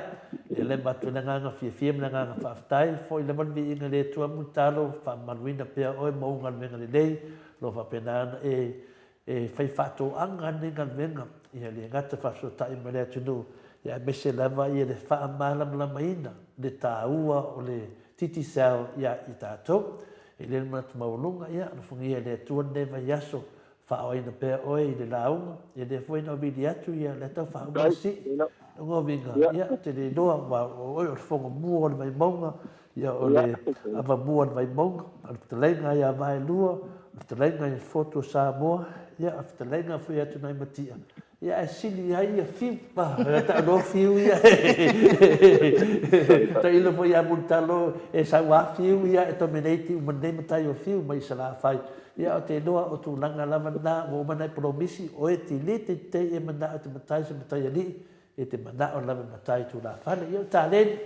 Ia lea e avatu ai le agaga fiafia ma le agaga faafetai, foi lava le viiga i le Atua Mulitalo, faamamaluina pea oe ma ou galuega lelei, o lo o faapena ona e E fai faatoaga lenei galuega, ia le gata faafesootai ma le atunuu, ia aemaise lava ia le faamalamalamaina le taua o le Digicel ia i tatou. E i ai le manatu maualuga, ia alofagia e le Atua lenei vaiaso, faaoaina pea oe i le lauga, ia lea foi na vili atu ia lea tau faauma le sii, luga o viga, ia ou te le iloa, aua o oe o le fofoga mua o le Vaimauga, Ia, o le avamua o le Vaimauga, o le fetalaiga ia Vaelua, o le fetalaiga i le Fotu o Samoa, ia, o le fetalaiga foi ia Tunaimatia, ia, ae sili ai ia Fiu, a tau loa Fiu ia, tailo foi ia Mulitalo e sau a Fiu ia e dominate uma nei matai o Fiu mai Salafai. Ia, ou te iloa o tulaga lava na ua uma ona e polomisi, oe te le teitei e manao e te matai se matai alii, E te manao lava e matai tulafale. Ia o taleni,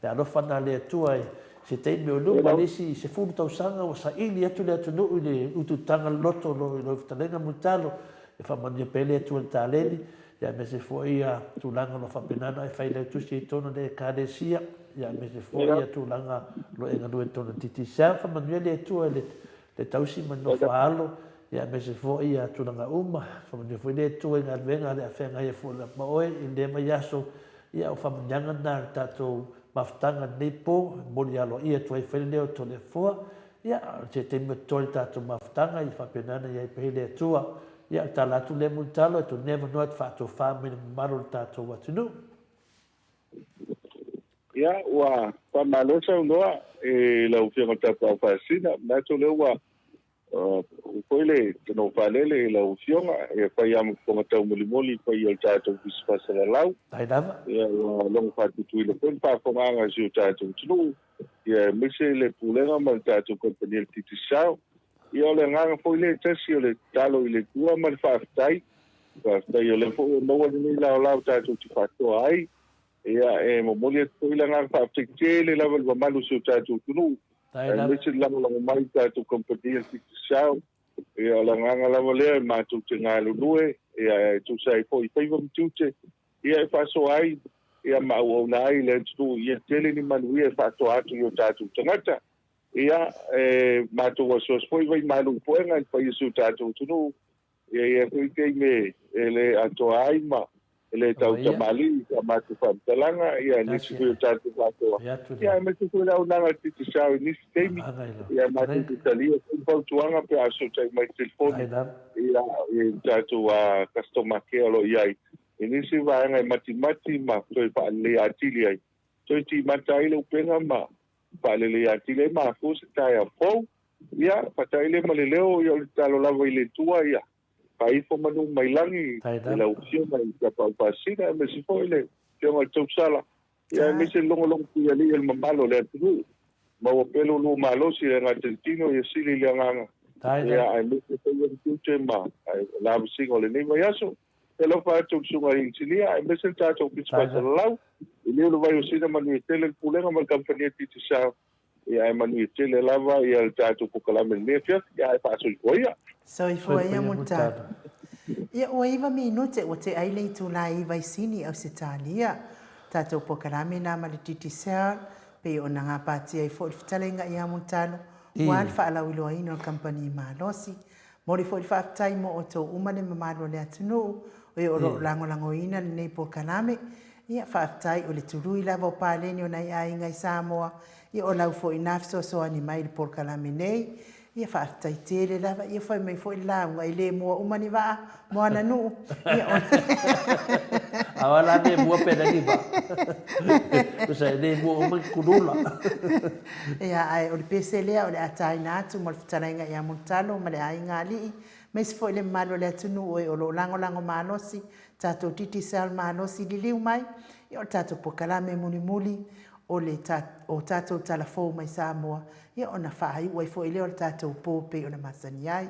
le alofa na le Atua i se taimi o luma, le isi 10 tausaga ua saili atu le atunuu i le ututaga loloto o lo o i fetalaiga Mulitalo. E faamanuia pea le Atua i le taleni, ia aemaise foi ia tulaga o lo o faapena ona e fai lau tusi i totonu o le Ekalesia, ia aemaise foi ia tulaga o lo o e galue i totonu o le Digicel. Faamanuia le Atua i le tausi ma le nofo a alo, ia aemaise foi ia tulaga uma. Faamanuia foi le Atua i galuega o le a feagai ai foi ma oe i lea vaiaso. Ia o faamanuiaga na o le tatou mafutaga i lenei po, e momoli aloaia atu ai fai le leo o Toleafoa. Ia, o se taimi o totoe le tatou mafutaga, ia faapena ona i ai pea le Atua. Ia, o le tala atu lea Mulitalo, e tonu avanoa e te faatofa mai i le mamalu o le tatou atunuu. Ia, ua faamalo saunoa i lau Afioga i le Tapaau Faasisina. Manatu o lea ua foi le tonofalele i lau Afioga, e fai lava ma fofoga taumolimoli i paia o le tatou Ofisa Faasalalau. Faafetai lava. Ia, ua logo faatutuila foi le faafofogaaga a si o tatou atunuu. Ia, aemaise le Pulega ma le tatou kamupani a le Digicel. Ia, o le agaga foi lea e tasi o le tatalo i le Atua ma le faafetai. Faafetai o lea foi ua maua lenei laolao tatou te faatoa ai. Ia, e momoli atu foi le agaga faafetai tele lava i le mamalu o si o tatou atunuu, aemaise le lagolago mai i le tatou kamupani a le Digicel. Ia, o le agaga lava lea e matou te galulue, ia, e tusa ai foi i faiva ma tiute, ia e faasoa ai, ia ma auauna ai le atunuu ia tele ni manuia e faatoa atu i o tatou tagata. Ia, e matou asuasu foi vai malu i puega i le paia o si o tatou atunuu, ia ia foi taimi e le atoa ai ma e le tau tamalii i sa matou faamatalaga, ia nisi foi o tatou faatoa, ia aemaise foi le auaunaga a le Digicel i nisi taimi, ia matou te talia foi fautuaga pe a fesootai mai i le telefoni, ia i tatou customer care o lo o i ai i nisi vaega e matimati ma toe faaleleia atili ai, toe timata ai le upega ma faaleleia atili ai ma afua se taeao fou. Ia, faata'i lea ma le leo, ia o le tatalo lava i le Atua, ia faaifo manu mai lagi i lau Afioga i Tapaau Faasisina, aemaise foi le Afioga i le Tausala, ia aemaise le logologo puialii o le mamalu o le atunuu. Maua pea lo lua malosi i le agaga i le tino, ia sili i le agaga, ia aemaise foi ia tiute ma lavasiga o lenei vaiaso. E alofa atu i le Susuga i Inisinia aemaise le tatou Ofisa Faasalalau i liu le vai o Sina manuia tele le Pulega ma le Kamupani a Digicel ia ae manuia tele lava ia le tatou polokalame i lenei afiafi ia ae faasoifua ia. Soifua ia Mulitalo. Ia ua iva minute ua tea ai le itula e iva i Sini, Ausetalia. Tatou polokalame na ma le Digicel pei ona gapatia ai foi le fetalaiga ia Mulitalo ua le faalauiloaina o le kamupani malosi. Momoli foi le faafetai mo outou uma le mamalu o le atunuu o e o lo o lagolagoina lenei polokalame. Ia, faafetai o le tului lava o paleni o nai aiga i Samoa, ia o lau foi na fesoasoani mai i le polokalame nei. Ia, faafetai tele lava. Ia, fai mai foi le lauga e le mua uma ni vaa mo ana nuu. Ia, o. Aua la le mua pe le ni vaa. Tusa e le mua uma ni kulula. Ia, ae o le pese lea o le a taina atu mo le fetalaiga ia Mulitalo ma le aiga alii, aemaise foi le mamalu o le atunuu o e o lo o lagolago malosi, tatou Digicel malosi liliu mai, ia o le tatou polokalame mulimuli o le o tatou tala fou mai Samoa, ia ona faaiu ai foi lea o le tatou po pei ona masani ai.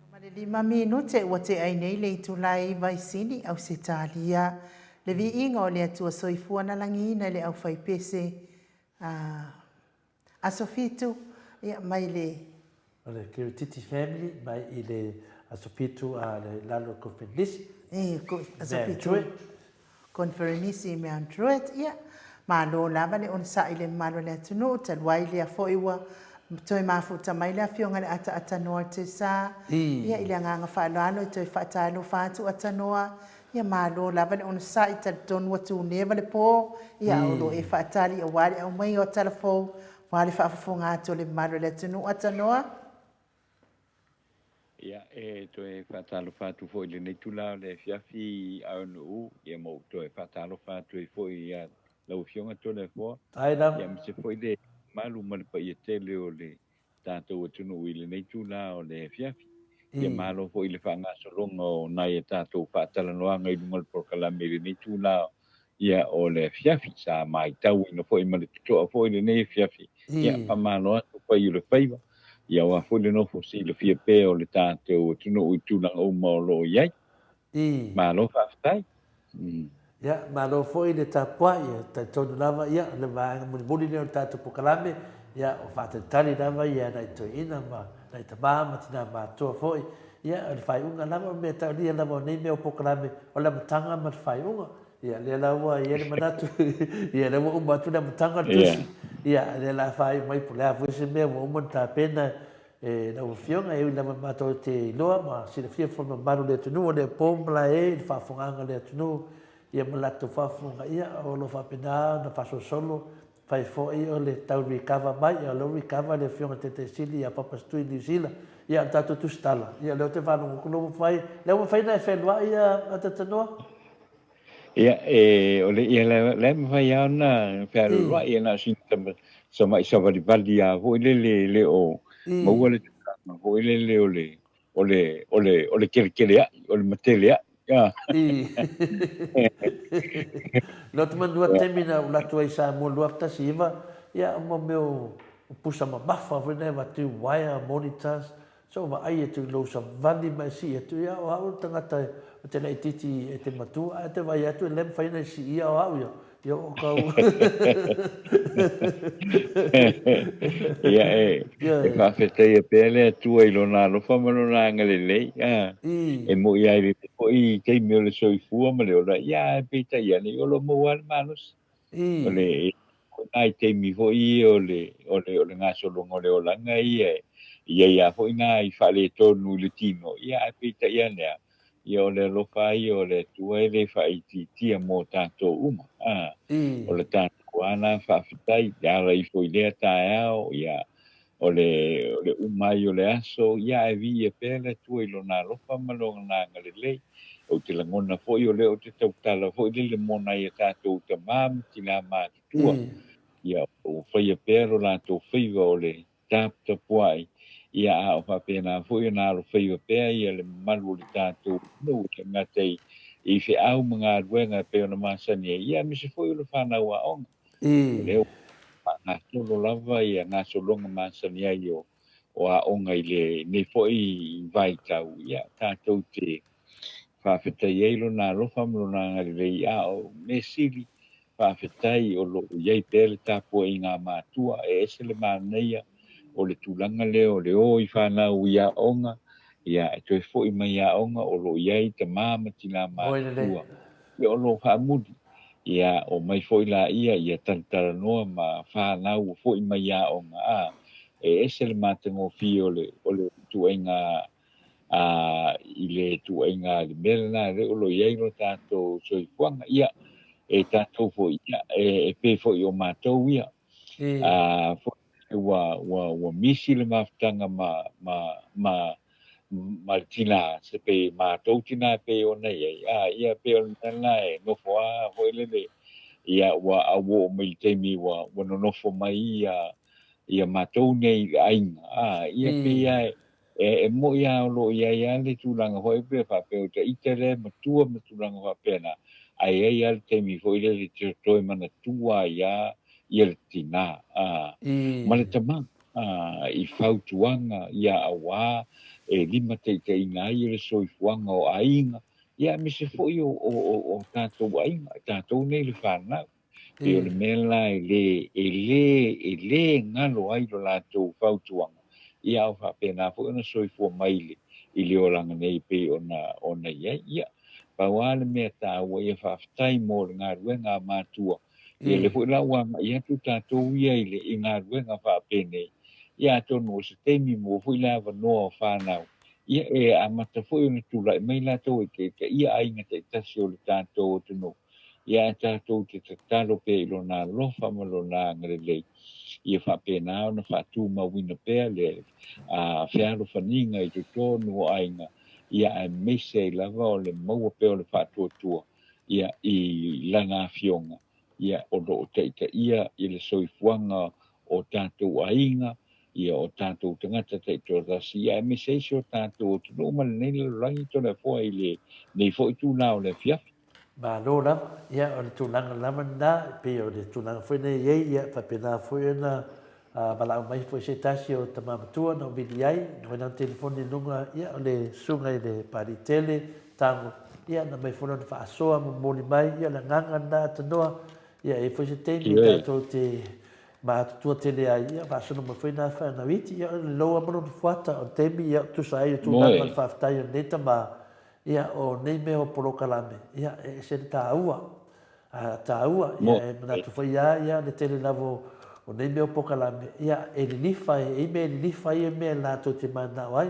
Ma le 5 minute ua tea ai nei le itula e 9 i Sini, Ausetalia. Le viiga o le Atua Soifua na lagiina e le aufaipese a Aso Fitu, ia, mai le. O le Kirititi Family mai i le Aso Fitu a le lalo o Koferenisi. E, Aso Fitu Koferenisi i Mount Druitt, ia, malo lava le onosai i le mamalu o le atunuu, talu ai lea foi ua toe mafuta mai le afioga i le Ataatanoa o le Tesa, ia, i le agaga faaaloalo e toe faatalofa atu Atanoa. Ia malo lava le onosai, talitonu ua tuneva le po, ia o lo o e faatali aua le aumaiga o tala fou, aua le faafofoga atu o le mamalu o le atunuu. Atanoa. Ia, e toe faatalofa atu foi i lenei itula o le afiafi Aonuu, ia ma ou toe faatalofa atu ai foi ia lau Afioga Toleafoa, Ai lava. ia aemaise foi le mamalu ma le paia tele o le tatou atunuu i lenei itula o le afiafi. Ia malo foi i le faagasologa o nai a tatou faatalanoaga i luga o le polokalame i lenei itula ia o le afiafi. Sa matauina foi ma le totoa foi lenei afiafi. Ia faamalo atu fai o le faiva. Ia aua foi le nofo silafia pea o le tatou atunuu i tulaga uma o lo o i ai. Malo faafetai. Ia, malo foi le tapuai, e talitonu lava, ia, o le vaega mulimuli lea o le tatou polokalame, ia, o faatalitali lava ia nai toeaiina ma nai tama ma tina matutua foi, ia, o le faaiuga lava, o le mea taulia lava o nei mea o polokalame, o le amataga ma le faaiuga. Ia, lea la ua i ai le manatu, ia, lea ua uma atu le amataga o le tusi, ia, lea la faaiu mai po o le a foi se mea ua uma ona tapena E lau Afioga, e ui lava matou te iloa ma silafia foi mamalu le atunuu o lea po ma lae i le faafofogaaga a le atunuu ia ma latou faafofoga, ia o lo o faapena ona faasolosolo fai foi o le tau recover mai, ia o lea ua recover le Afioga i le Taitai Sili ia Papa Stui Niu Sila, ia o le tatou tusitala, ia o lea ou te faalogo atu lea ua mafai, lea ua mafai ona e fealuai ia Atatanoa? Ia, e, o le, ia, la e mafai lava ona fealualuai, ia na o sina tama, savalivali lava foi lele e le o maua le tulaga foi lele o le, o le, o le, o le kelegelea'i, o le matelea'i. Lotu manua taimi na ou latu ai i Samoa 2019, ia o mea o pusa mamafa foi na e avatu wire monitors, So vaai atu i lou savali ma e sii atu, ia o au le tagata ou te laitiiti e te matua, ae te vaai atu e le mafai ona e siia o au ia, ia o kau. Ia e, e faafetaia pea le Atua i Lona alofa ma Lona agalelei, a, e mo'i lava i lenei foi taimi o le soifua ma le ola, ia ae peitai ane, o lo o maua lava le malosi. O le. foi nai taimi foi ia o le o le o le gasologa o le olaga ia e i ai lava foi nai faaletonu i le tino, ia ae peitai ane lava, ia o le alofa lava ia o le Atua e le faaitiitia mo tatou uma. A, o le tatou lava la faafetai, e ala ifo i lea taeao, ia o le o le uma ai o le aso, ia ae viia pea le Atua i Lona alofa ma Lona agalelei. Ou te lagona foi o lea ou te tautala foi lele mo nai a tatou tama ma tina matutua, ia o faia pea lo latou faiva o le taputapuai, ia a o faapena foi ona alofaiva pea ia le mamalu o le tatou atunuu e le gata i i feau ma galuega e pei ona masani ai, ia aemaise foi o le fanau aoga. O lea ua faagasolo lava ia gasologa masani ai o o aoga i lenei foi vaitau, ia tatou te faafetai ai Lona alofa ma Lona agalelei, a o mea sili, faafetai o lo o i ai pea le tapuaiga a matua. E ese le manaia o le tulaga lea o le o i fanau i aoga, ia e toe foi mai i aoga o lo o i ai tama ma tina matutua, ia o lo o faamuli. Ia, omai foi laia ia talatalanoa ma fanau ua foi mai i aoga, a, e ese le matagofie o le, o le ituaiga, a, i le ituaiga le mea lena lea o lo o i ai lo tatou soifuaga. Ia, e tatou foi, ia, e, e pei foi o matou ia, a, foi, ua, ua, ua misi le mafutaga ma, ma, ma, ma le tina, se pei matou tina e pei ona i ai, a, ia pei o le mea lena e nofo lava foi lele, ia ua auoo mai i le taimi ua, ua nonofo mai ia, ia matou nei i le aiga, a, ia pei lava e, e, e moi lava o lo o i ai lava le tulaga foi pei faapea o ita lea e matua ma tulaga faapena, ae i ai lava le taimi foi lele e te toe manatua ai lava ia le tina, a, ma le tama. i fautuaga ia auā e limataitaiina ai le soifuaga o aiga, ia aemaise foi o, o, o, o tatou aiga, tatou nei le fanau. Pei o le mea la e lē, e lē, e lē galo ai lo latou fautuaga, ia a o faapena foi ona soifua mai i le, i le olaga nei e pei ona, ona i ai. Ia, pau lava le mea taua, ia faafetai mo le galuega a matua, Ia lea foi la ua agai atu tatou ia i le i galuega faapenei, ia atonu o se taimi maua foi le avanoa o fanau, ia e amata foi ona tulai mai latou e taitaia aiga taitasi o le tatou atunuu, ia ae tatou te tatalo pea i Lona alofa ma Lona agalelei, ia faapena ona faatumauina pea le fealofaniga i totonu o aiga, ia aemaise ai lava o le maua pea o le faatuatua ia, i Lana Afioga, ia, o lo o taitaia i le soifuaga o tatou aiga, ia, o tatou tagata taitoatasi, ia, aemaise ai si o tatou atunuu ma lenei lalolagi Toleafoa i lenei foi itula o le afiafi. Malo lava, ia, o le tulaga lava lena, e pei o le tulaga foi lea e i ai, ia, faapena foi ona valaau mai foi se tasi o tama matua na ou vili ai, na fai lana telefoni i luga, ia, o le susuga i le Papalii tele, Tago, ia, na aumai foi lana faasoa, momoli mai, ia, o le agaga lena Tanoa, ia, e i ai foi se taimi tatou te matutua tele ai, ia, faasolo mai foi na fanau iti, ia, o le loa ma lona fuata, o le taimi, ia, tusa ai o tulaga o le faafetai o lenei tama, ia, o nei mea o polokalame, ia, e ese le taua. A taua, ia, e manatu foi ia ia le tele lava o nei mea o polokalame, ia, e lilifa, e i ai mea e lilifa ai ia mea latou te mananao ai.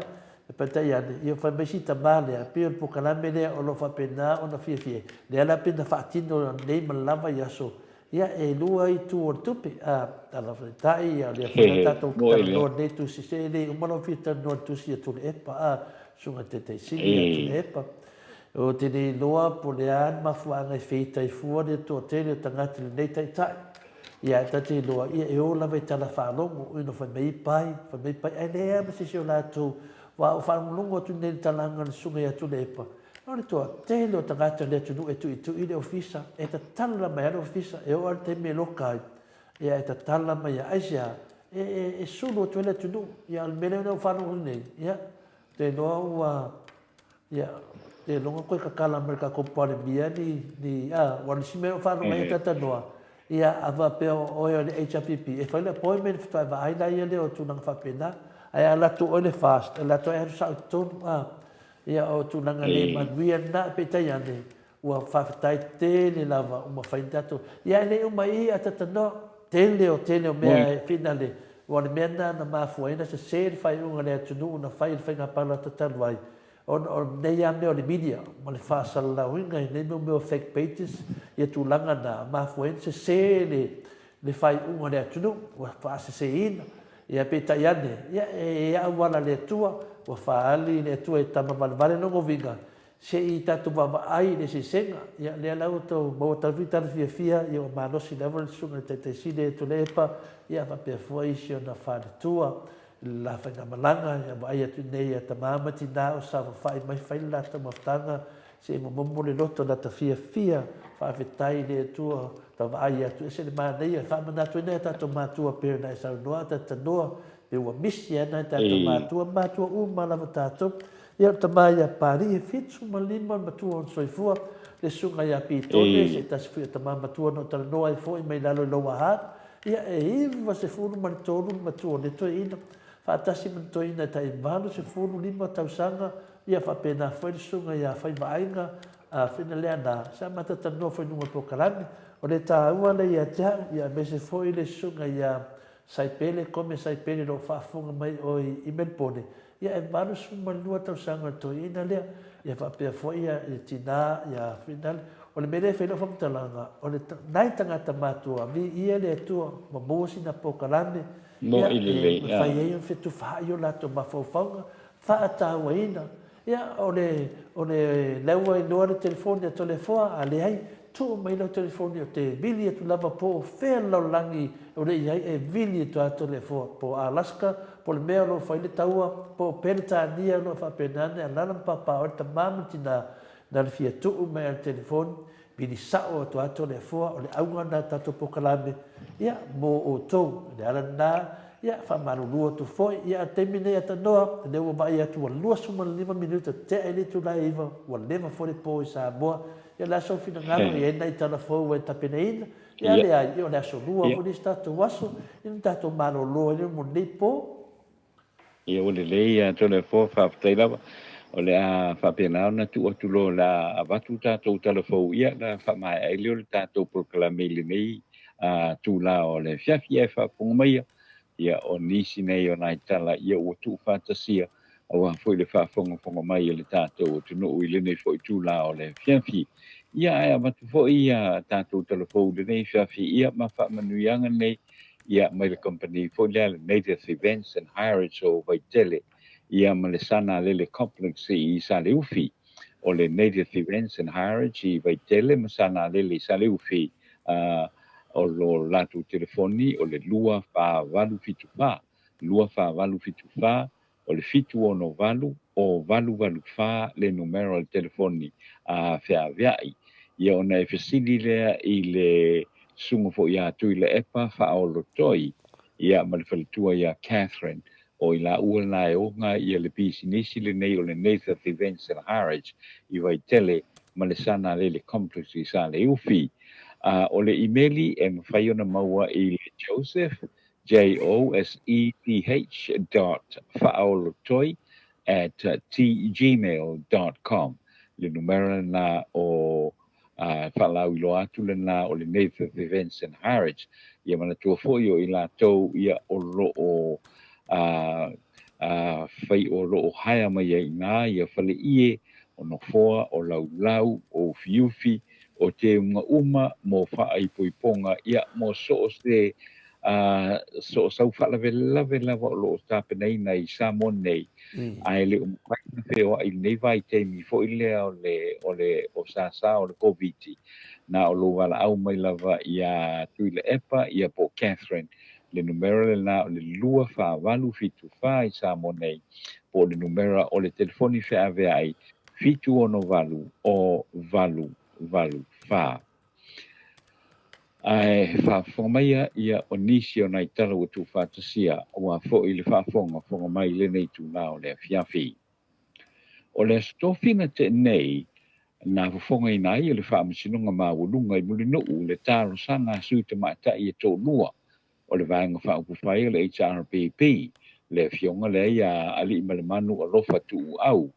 E paitai ane, ia fai mai si tama lea, pei o le polokalame lea o lo o faapena ona fiafia ai. Lea la pei na faatino nei ma lava i aso, ia, e lua itu o le tupe, a, tala faitai, ia, o lea foi la tatou talanoa i lenei tusi, se e le uma lou fia talanoa i le tusi a Tuilaepa, a, Susuga i le Taitaisini ia Tuilaepa. Ou te le iloa po o le a le mafuaaga e feita ai fua le toatele o tagata i lenei taitai. Ia, ae ta te iloa, ia, e o lava i tala faalogo, ina fai mai pai, fai mai pai, ae leai lava ma se isi o latou. Aua ua faalogologo atu nei i le talaga a le Susuga ia Tuilaepa, o le toatele o tagata o le atunuu e tuitui i le ofisa, e tatala mai lava le ofisa, e oo lava i le taimi e loka ai, ia, e tatala mai lava. Aisea? E, e, e sulu atu ai le atunuu. Ia, o le mea lea ua faalogo atu nei, ia, ou te iloa ua Ia, seiloga koe kakala mai le tatou Palemia ni, ni, a, ua nisi mea o faalogo ai talatalanoa, ia, a faapea o oe o le HRPP, e fai le appointment faatoa e vaai laia lea o tulaga faapena. Ae a alu atu oe le fast, e alu atu ai alu sao i totonu, a. Ia, o tulaga le manuia lena, peitai ane, ua faafetai tele lava ua mafai ona tatou, ia ae le i uma i i a talatalanoa. Tele o tele o mea e finale, ua o le mea lena na mafua ai ona sese le faaiuga a le atunuu na fai i le faiga palota talu ai, ona o nei lava mea o le media ma le faasalalauina i nei mea o fake pages, ia tulaga na, mafua ai ona sese le le faaiuga a le atunuu, ua faaseseina. Ia peitai ane, ia e i ai auala a le Atua, ua faaali le Atua e tama valevale lona uiga, Se i tatou vaavaai i le eseesega, ia lea la ua tou maua tala foi tala fiafia, ia ua malosi lava le susuga i le Taitaisili e Tuilaepa, ia faapea foi si ona faletua i le la faigamalaga, ia vaai atu nei ia tama ma tina o saofafai mai fai le latou mafutaga, se i momomo le loto lata fiafia, faafetai i le Atua, ta vaai atu ese le manaia, e faamanatu ai nai a tatou matua pei ona e saunoa Tatanoa, pe ua misi lava nai a tatou matua, matua uma lava tatou. Ia o le tama ia Papalii e 75 le matua o ona soifua, le susuga ia Pitone, se tasi foi o tama matua na ou talanoa ai foi mai lalo i Lower Hutt, ia e 93 le matua o lea toeaina, faatasi ma le toeaina e tai 85 tausaga, ia faapena foi le susuga ia Faivaaiga, a Fina Leaana, sa matou talanoa foi i luga o le polokalame. O le taua lea ia te au, ia aemaise foi le susuga ia Saipele, Kome Saipele o lo o faafofoga mai oe i Melbourne, Ia e 82 tausaga o le toeaina lea, ia faapea foi ia le tina ia Finale. O le mea lea e fai lau faamatalaga, o le nai tagata matua, viia le Atua ua maua sina polokalame, ia e mafai ai ona fetufaai o latou mafaufauga, faatauaina. Ia, o le, o le, lea ua iloa le telefoni a Toleafoa, a leai, tuu mai lau telefoni ou te vili atu lava po o fea le lalolagi o le i ai e vili atu lava Toleafoa, po o Alaska, po o le mea o lo o fai le taua, po o Peretania o lo o faapena ona e alaala ma papa oe le tama ma le tina, na o le fia tuu mai lava i le telefoni, Vili sao atu lava Toleafoa, o le auga lena o le tatou polokalame, ia, mo outou. O le ala lena, ia, faamalulu atu foi. Ia, a o le taimi lenei Atanoa, o lea ua vaai atu ua 25 minute tea i le itula e 9, ua leva foi le po i Samoa. Ia, o le a sou finagalo, e i ai nai tala fou ua e tapenaina? Ia, a leai, ia, o le aso Lua foi le isi tatou aso, ia ona tatou malolo ai lea mo lenei po. Ia ua lelei ia Toleafoa, faafetai lava. O le a faapena ona tuu atu loa o le a avatu tatou tala fou ia ona faamaea ai lea o le tatou polokalame i lenei itula o le afiafi. Ae faafofoga maia, ia o nisi nei o nai tala ia ua tuufaatasia aua foi le faafogafoga mai a le tatou atunuu i lenei foi itula o le afiafi. Ia ae avatu foi ia tatou tala fou i lenei afiafi ia ma faamanuiaga nei ia mai le kamupani foi lea le Native Events and Hireage o Vaitele ia ma le Sanalele Complex i Saleufi. O le Native Events and Hireage i Vaitele ma Sanalele i Saleufi, o lo latou telefoni o le 2474 2474 o le 768 o 884 le numera o le telefoni a feaveai. Ia ona e fesili lea i le susuga foi ia Tuilaepa Faaolotoi ia ma le faletua ia Catherine, o i laua na e oga ia le pisinisi lenei o le Nathan Events and Harwich i Vaitele ma le Sanalele Complex i Saleufi. A o le imeli e mafai ona maua i le Joseph J-O-S-E-P-H dot faaolotoi at gmail dot com. Le numera lena o faalauiloa atu lena o le Nathan Events and Harwich. Ia manatua foi o i latou ia o lo o fai o lo o hire mai ai i ina ia faleie o nofoa, o laulau, o ufiufi, o teuga uma mo faaipoipoga, ia mo so o se so o sau faalavelave lava o lo o tapenaina i Samoa nei, ae le o mafai ona feoai i lenei vaitaimi foi lea o le o le o sasa o le Koviti, na o lou valaau mai lava iā Tuilaepa ia po o Catherine, le numera lena o le 24 874 i Samoa nei, po o le numera o le telefoni feaveai 768 o 884. Ae faafofoga maia ia o nisi o nai tala ua tuufaatasia aua foi le faafogafoga mai i lenei itula o le afiafi. O le Aso Tofi na tea nei, na fofogaina ai e le Faamasinoga Maualuga i Mulinuu le talosaga a sui tamaitai e toalua o le Vaega Faaupufai o le HRPP, le afioga lea ia Aliimalemanu Alofa Tuuau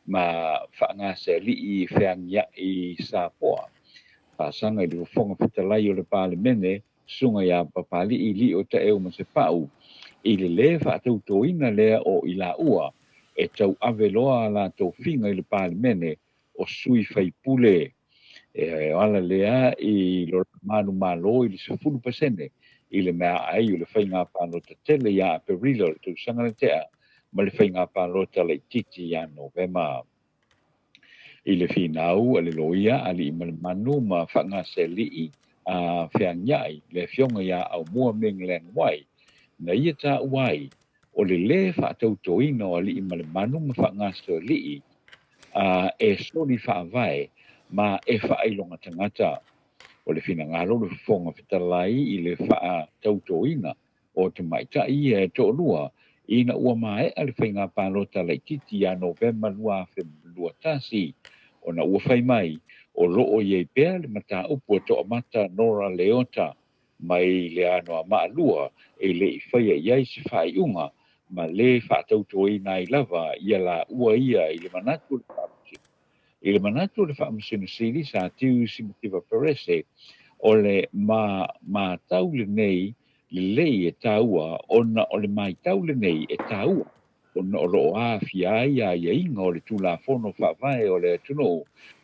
ma Faagasealii Feagiai Sapoa, faasaga i le Fofoga Fetalai o le Palemene. Susuga ia Papali'i Lio Taeu Masefau i le lē faatautoina lea o i laua e tauave loa a latou figa i le Palemene o sui faipule. E ala lea i lo manumalo i le 10% i le meaai o le faiga palota tele ia Aperila o le tausaga na tea ma le faiga palota laitiiti ia Novema. I le finau a le loia Alii ma le Manu ma Faagasealii a Feagiai, le afioga ia Aumua Ming Leng Wai, na ia taua ai, o le lē faatautoina o Alii ma le Manu ma Faagasealii a e soli faavae ma e faailoga tagata. O le finagalo o le Fofoga Fetalai i le faatautoina o tamaitai ia e toalua ina ua maea le faiga palota laitiiti ia Novema 2021, ona ua fai mai o loo i ai pea le mataupu a Toamata Nora Leota mai le Anoamaa 2 e le i faia i ai se faaiuga ma lē faatautoina ai lava ia laua ia i le manatu o le I le manatu o le Faamasino Sili Sir Tiu Simativa Perese, o le ma matau lenei lelei e taua ona o le matau lenei e taua ona o loo aafia ai aiaiga o le Tulafono Faavae o le atunuu,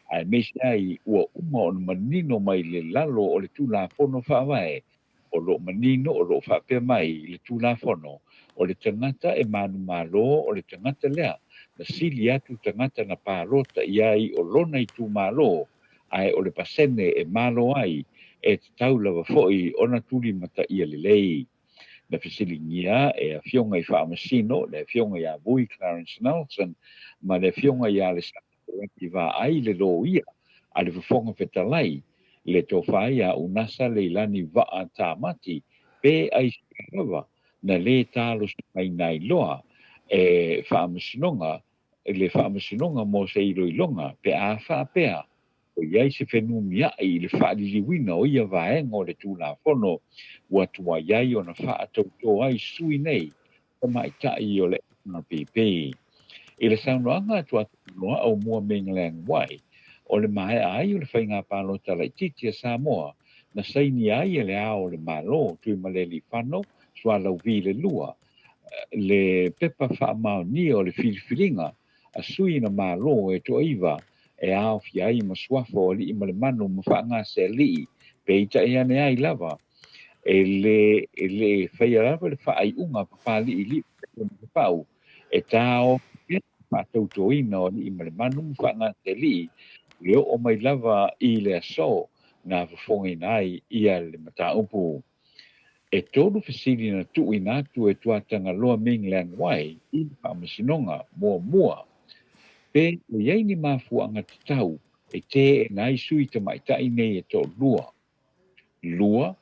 aemaise ai ua uma ona manino mai le lalo o le Tulafono Faavae. O loo manino o loo faapea mai le Tulafono, o le tagata e manumalo o le tagata lea na sili atu tagata na palota i ai o lona itumalo, ae o le pasene e malo ai e tatau lava foi ona tulimataia lelei. Na fesiligia e afioga i Faamasino, le afioga ia Vui Clarence Nelson ma le afioga ia Alessandro Laki Vaai le loia a le Fofoga Fetalai, le tofa ia Unasa Leilani Vaa Tamati, pe aisea lava na lē talosagaina ai loa e Faamasinoga le Faamasinoga mo se iloiloga pe a faapea o i ai se fenumiai i le faaliliuina o ia vaega o le Tulafono ua tuai ai ona faatautō ai sui nei tamaitai o le NRPP. I le saunoaga a Tuatagaloa Aumua Ming Leng Wai, o le maea ai o le faiga palota laitiiti a Samoa na sainia ai e Le Ao o le Malo Tuimalealiifano Sualauvi le Lua le pepa faamaonia o le filifiliga a sui na malo e toaiva e aofia ai ma suafa o Alii ma le Manu ma Faagasealii, peitai ane ai lava e le faia lava le faaiuga a Papali'i Masefau e taofia le faatautoina o Alii ma le Manu ma Faagasealii le oo mai lava i le aso na fofogaina ai ia le mataupu. E tolu fesili na tuuina atu e Tuatagaloa Ming Leng Wai i le Faamasinoga. Muamua, pe o i ai ni mafuaaga tatau e teena ai sui tamaitai nei e toalua. Lua,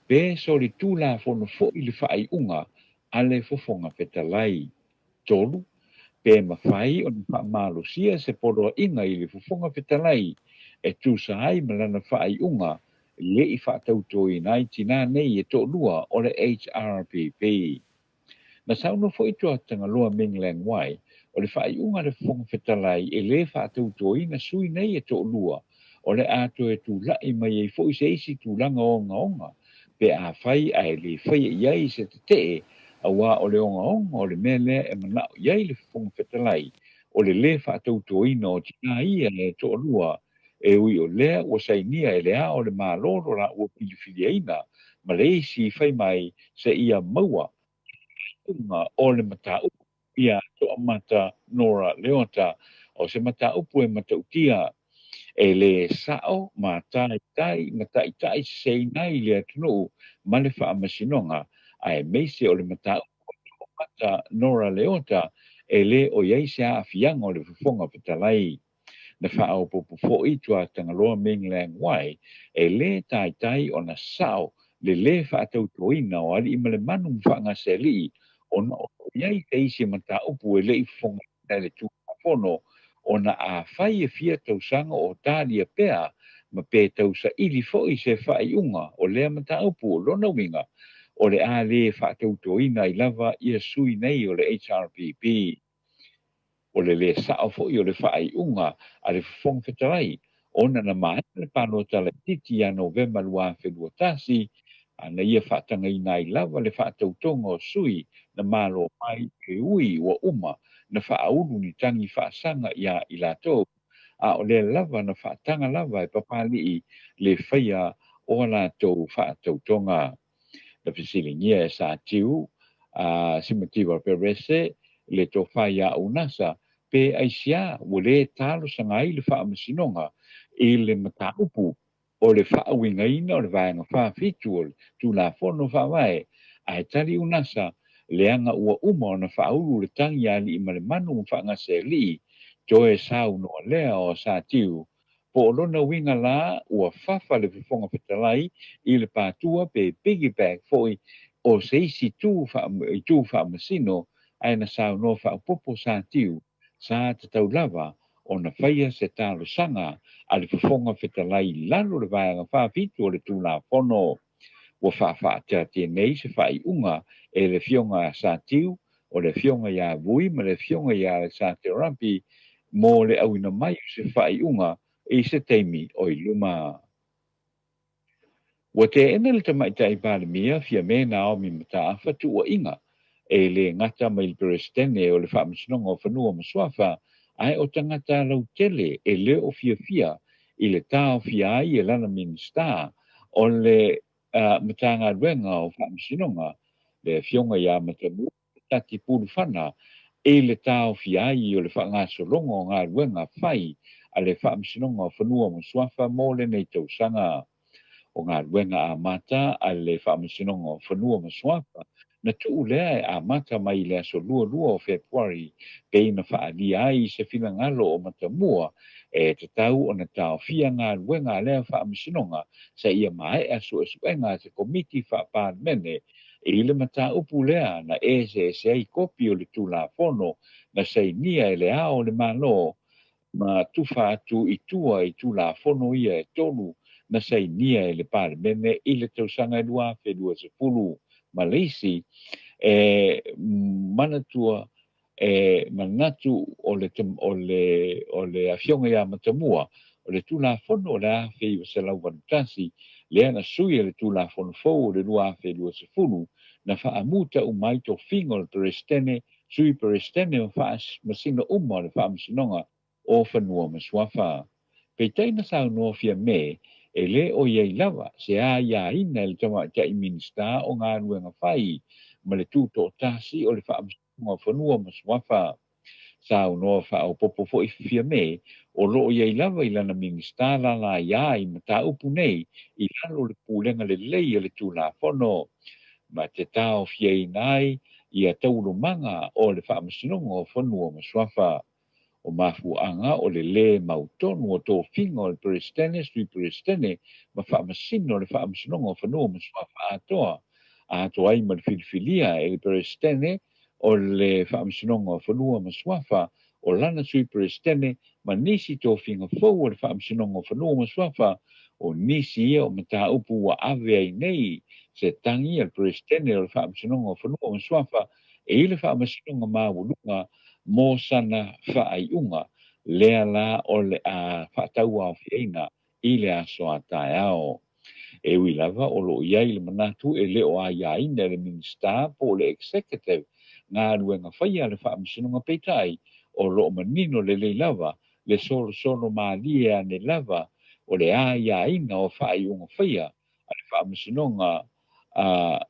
pe solitulafono foi le faaiuga a le Fofoga Fetalai. Tolu, pe mafai ona faamalosia se poloaiga i le Fofoga Fetalai e tusa ai ma lana faaiuga le i faatautoina ai tinā nei e toalua o le HRPP. Na saunoa foi Tuatagaloa Ming Leng Wai, o le faaiuga a le Fofoga Fetalai e lē faatautoina sui nei e toalua, o le a toe tula'i mai ai foi se isi tulaga ogaoga pe afai ae lē faia i ai se tetee, auā o le ogaoga o le mea lea e mana'o i ai le Fofoga Fetalai, o le lē faatautoina o tinā ia e toalua, e ui o lea ua sainia e Le Ao o le Malo lo laua filifiliaina ma le isi fai mai seia maua le faaiuga o le mataupu ia Toamata Nora Leota, o se mataupu e matautia e lē sa'o ma taitai ma taita'i seseina ai le atunuu ma le Faamasinoga, aemaise o le mataupu a Toamata Nora Leota e lē o i ai se aafiaga o le Fofoga Fetalai. Na faaopoopo foi Tuatagaloa Ming Leng Wai, e lē taitai ona sa'o le lē faatautoina o Alii ma le Manu ma Faagasealii ona o lo o i ai se isi mataupu e le i fofogaina e le Tulafono ona afai e fia tausaga o talia pea ma pe tausaili foi se faaiuga o lea mataupu. O lona uiga, o le a lē faatautoina ai lava ia sui nei o le HRPP. O le lē sa'o foi o le faaiuga a le Fofoga Fetalai ona na maea le palota laitiiti ia Novema 2021. A na ia faatagaina ai lava le faatautoga o sui na malo mai e ui ua uma na faaulu ni tagi faasaga iā i latou, a o lea lava na faataga lava e Papalii le faia o a latou faatautoga. Na fesiligia e Satiu a Simativa Perese le tofa iā Unasa pe aisiā ua lē talosaga ai le Faamasinoga i le mataupu o le faauigaina o le Vaega 47 o le Tulafono Faavae, ae tali Unasa, leaga ua uma ona faaulu le tagi a alii ma le manu ma faagasealii, toe saunoa lea o Satiu, po o lona uiga la ua fafa le Fofoga Fetalai i le patua pe piggyback foi o se isi itu faamasino, ae na saunoa faaopoopo Satiu, Sa tatau lava ona faia se talosaga a le Fofoga Fetalai i lalo o le Vaega 47 o le Tulafono. Ua faafaateatea nei se faaiuga e le Afioga a Satiu, o le Afioga ia Vui ma le Afioga ia Alesate Rampi mo le auina mai o se faaiuga i se taimi o i luma. Ua teena le Tamaitai Palemia Fiame Naomi Mataafa tuuaiga e le gata mai le Peresetene o le Faamasinoga o Fanua ma Suafa, ae o tagata lautele e le o fiafia i le taofia ai e lana Minisita o le Matagaluega o Faamasinoga, le Afioga ia Matamua Tati Pulufana, i le taofia ai o le faagasologa o galuega fai a le Faamasinoga o Fanua ma Suafa mo lenei tausaga. O galuega amata a le Faamasinoga o Fanua ma Suafa na tuu lea e amata mai i le aso 22 o Fepuari pei na faaalia ai se finagalo o Matamua e tatau ona taofia galuega a lea Faamasinoga seia maea suesuega a se Komiti Faa-Palemene i le mataupu lea na eseese ai kopi o le Tulafono na sainia e Le Ao o le Malo ma tufa atu i tua i Tulafono ia e tolu na sainia e le Palemene i le tausaga e 2020 ma le isi e manatua e manatu o le o le o le Afioga ia Matamua o le Tulafono o le 1981 lea na sui e le Tulafono fou o le 2020 na faamuta uma ai tofiga o le Peresetene Sui Peresetene ma faamasino uma o le Faamasinoga o Fanua ma Suafa. Peitai na saunoa Fiame e le o i ai lava se aiaina e le Tamaitai Minisita o Galuega Fai ma le Tutoatasi o le Faamasinoga o Fanua ma Suafa. Saunoa faaopoopo foi Fiame o lo o i ai lava i lana Minisita lalaia i mataupu nei i lalo o le pulega lelei o le Tulafono ma te taofiaina ai ia taualumaga o le Faamasinoga o Fanua ma Suafa. O mafuaaga o le lē mautonu o tofiga o le Peresetene, Sui Peresetene ma Faamasino o le Faamasinoga o Fanua ma Suafa atoa, atoa ai ma le filifilia e le Peresetene o le Faamasinoga o Fanua ma Suafa o lana Sui Peresetene ma nisi tofiga fou o le Faamasinoga o Fanua ma Suafa, o nisi ia o mataupu ua ave ai nei se tagi a le Peresetene o le Faamasinoga o Fanua ma Suafa i le Faamasinoga Maualuga mo sana faaiuga lea la o le a faatauaofiaina i le aso a taeao. E ui lava o lo o i ai le manatu e le o aiaina e le Minisita po o le Executive galuega faia a le Faamasinoga peitai o lo o manino lelei lava le solosolo malie ane lava o le aiaina o faaiuga faia a le Faamasinoga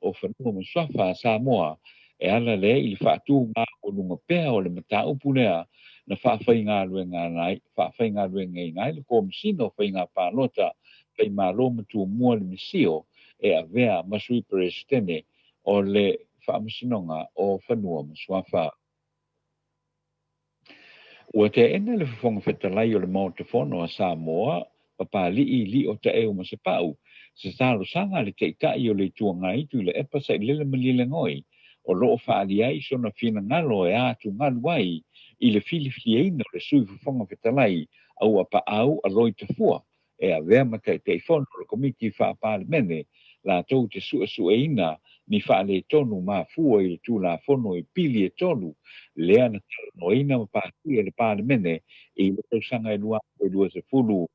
o Fanua ma Suafa a Samoa e ala lea i le faatūmaualuga pea o le mataupu lea na faafaigaluegaina ai le Komesina o Faiga Palota Faimalo ma Tumua le Misio e avea ma Sui Peresetene o le Faamasinoga o Fanua ma Suafa. Ua teena le Fofoga Fetalai o le Maota Fono a Samoa, Papalii Lio Taeu Masepau, se talosaga a le Taitai o le Itu Agai Tuilaepa Sailele Malielegaoi o lo o faaalia ai sona finagalo e atugalu ai i le filifiliaina o le Sui Fofoga Fetalai Auapaau Aloi Tafua e avea ma Taitaifono o le Komiti Faa-Palemene latou te suesueina ni faaletonu mafua i le Tulafono i pili e tolu lea na talanoaina ma pasia e le Palemene i le tausaga e 2020.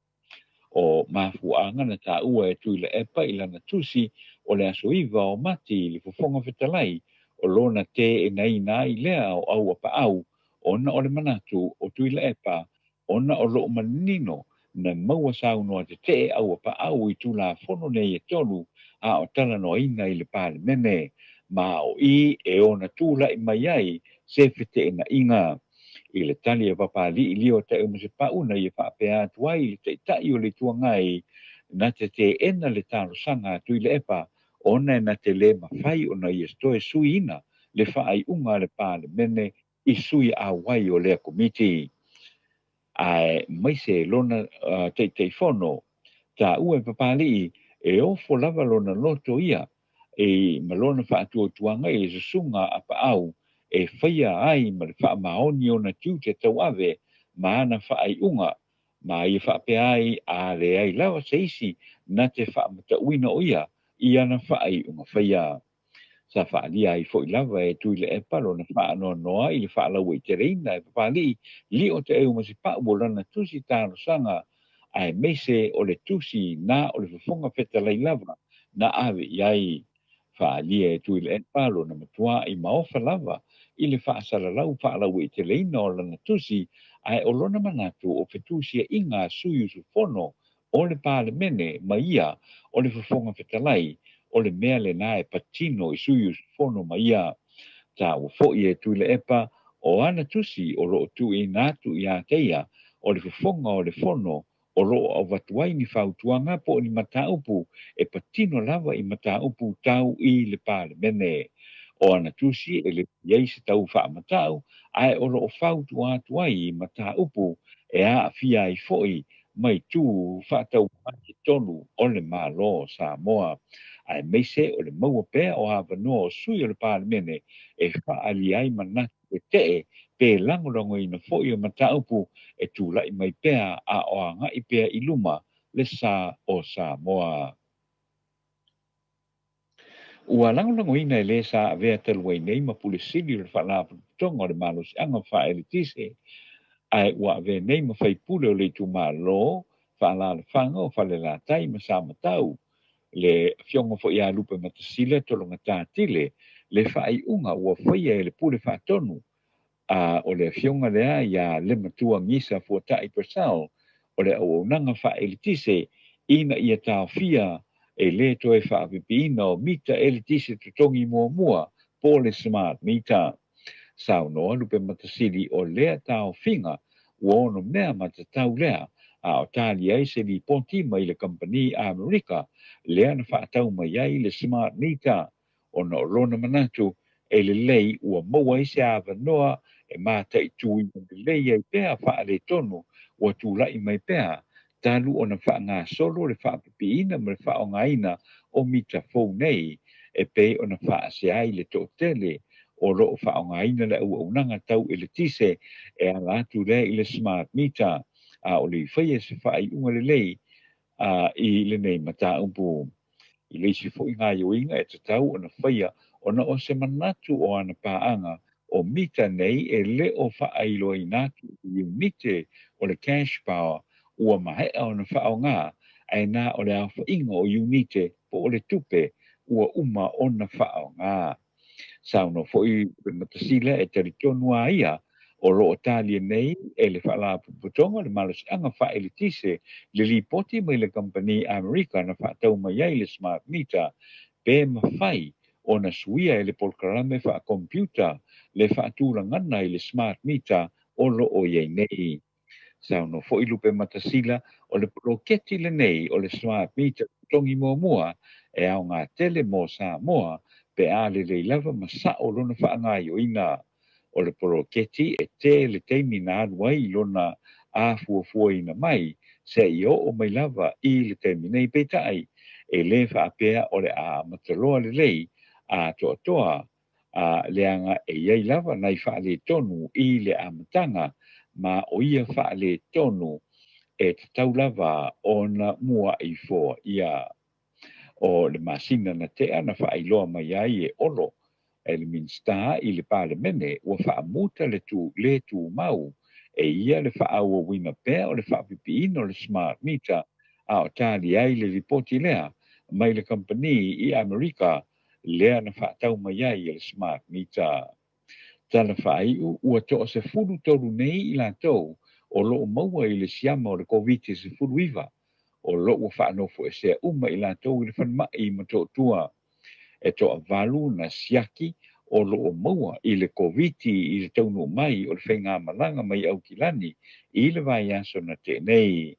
O mafuaaga na taua e Tuilaepa i lana tusi o le aso 9 o Mati i le Fofoga Fetalai o lona teenaina ai lea o Auapaau ona o le manatu o Tuilaepa ona o loo manino na maua saunoa tetee Auapaau i Tulafono nei e tolu a o talanoaina i le Palemene, ma o i e ona tulai mai ai se feteenaiga. I le tali a Papali'i Lio Taeumasipaʻu na ia faapea atu ai i le Taitai o le Itu Agai na te teena le talosaga a Tuilaepa ona e na te lē mafai ona ia toe suiina le faaiuga a le Palemene i sui auai o lea Komiti aemaise lona Taitaifono. Taua e Papali'i e ofo lava lona loto ia e ma lona faatuatuaga i le susuga a Apaau e faia ai ma le faamaoni ona tiute tauave ma ana faaiuga, ma ia faapea ai a leai lava se isi na te faamatauina o ia i ana faaiuga faia. Sa faaalia ai foi lava e Tuilaepa lona faanoanoa i le faalauaiteleina e Papali'i Lio Taeumasipaʻu o lana tusi talosaga aemaise o le tusi na o le Fofoga Fetalai lava na ave i ai. Faaalia e Tuilaepa lona matua'i maofa lava i le faasalalau faalauaiteleina o lana tusi, ae o lona manatu o fetusia'iga a sui usufono o le Palemene ma ia o le Fofoga Fetalai o le mea lenā e patino i sui usufono ma ia. Taua foi e Tuilaepa o ana tusi o loo tuuina atu iā te ia o le Fofoga o le Fono o loo avatu ai ni fautuaga po o ni mataupu e patino lava i mataupu tau i le Palemene. O ana tusi e le i ai se tau faamatau, ae o loo fautua atu ai i mataupu e aafia ai foi ma itu faatauvaga e tolu o le Malo o Samoa, aemaise o le maua pea o avanoa o sui o le Palemene e faaalia ai manatu tetee pe lagolagoina foi o mataupu e tula'i mai pea a o aga'i pea i luma le sa o Samoa. Ua lagolagoina e le sa avea talu ai nei ma Pule Sili o le Faalapotopotoga o le Malosiaga Faaeletise, ae ua avea nei ma faipule o le itumalo faaalaalafaga o Falelatai ma Samatau, le afioga foi ia Lupematasila Tologatā Tile, le faaiuga ua faia e le Pule Faatonu a o le afioga lea iā Lematua Gisa Fuata'i Purcell o le auaunaga faaeletise ina ia taofia e lē toe faapipiina o mita eletise totogi muamua po o le smart meter. Saunoa Lupematasili o lea taofiga ua onomea matatau lea a o tali ai se lipoti mai le kamupani Amerika lea na faatau mai ai le smart meter, ona o lona manatu e lelei ua maua ai se avanoa e mataituina lelei ai pea faaletonu ua tula'i mai pea talu ona faagasolo le faapipiina ma le faaaogaina o mita fou nei e pei ona faasea ai le toatele o loo faaaogaina le auaunaga tau eletise e ala atu lea i le smart meter, a o le i faia se faaiuga lelei a i lenei mataupu. I le isi foi gaoioiga e tatau ona faia ona o se manatu o ana paaga o mita nei e lē o faailoaina atu i iunite o le cash power ua maea ona faaaogā, ae na o le aofaiga o iunite po o le tupe ua uma ona faaaogā. Saunoa foi Lupematasila e talitonu a ia o loo talia nei e le Faalapotopotoga o le Malosiaga Faaeletise le lipoti mai le kamupani Amerika na faatau mai ai le smart meter, pe mafai ona suia e le polokalame faakompiuta le faatulagana i le smart meter o loo i ai nei. Saunoa foi Lupematasila o le poloketi lenei o le smart meter totogi muamua e aogā tele mo Samoa pe a lelei lava ma sa'o lona faagaoioiga. O le poloketi e tele taimi na alu ai i lona afuafuaina mai seia oo mai lava i le taimi nei, peitai e lē faapea o le a amata loa lelei atoatoa, a leaga e i ai lava nai faaletonu i le amataga, ma o ia faaletonu e tatau lava ona mua'i foaia. O le masina na tea na faailoa mai ai e Olo e le Minisita i le Palemene ua faamuta le tu lē tumau e ia le faaauauina pea o le faapipiina o le smart meter. a o tali ai le lipoti lea mai le kamupani i Amerika lea na faatau mai ai e le smart meter. Tala faaiu, ua toa 13 nei i latou o lo o maua i le siama o le Koviti-19, o lo ua faanofoesea uma i latou i le falemai i Motootua. E toavalu na siaki o lo o maua i le Koviti i le taunuu mai o le faigamalaga mai Aukilani i le vaiaso na tea nei.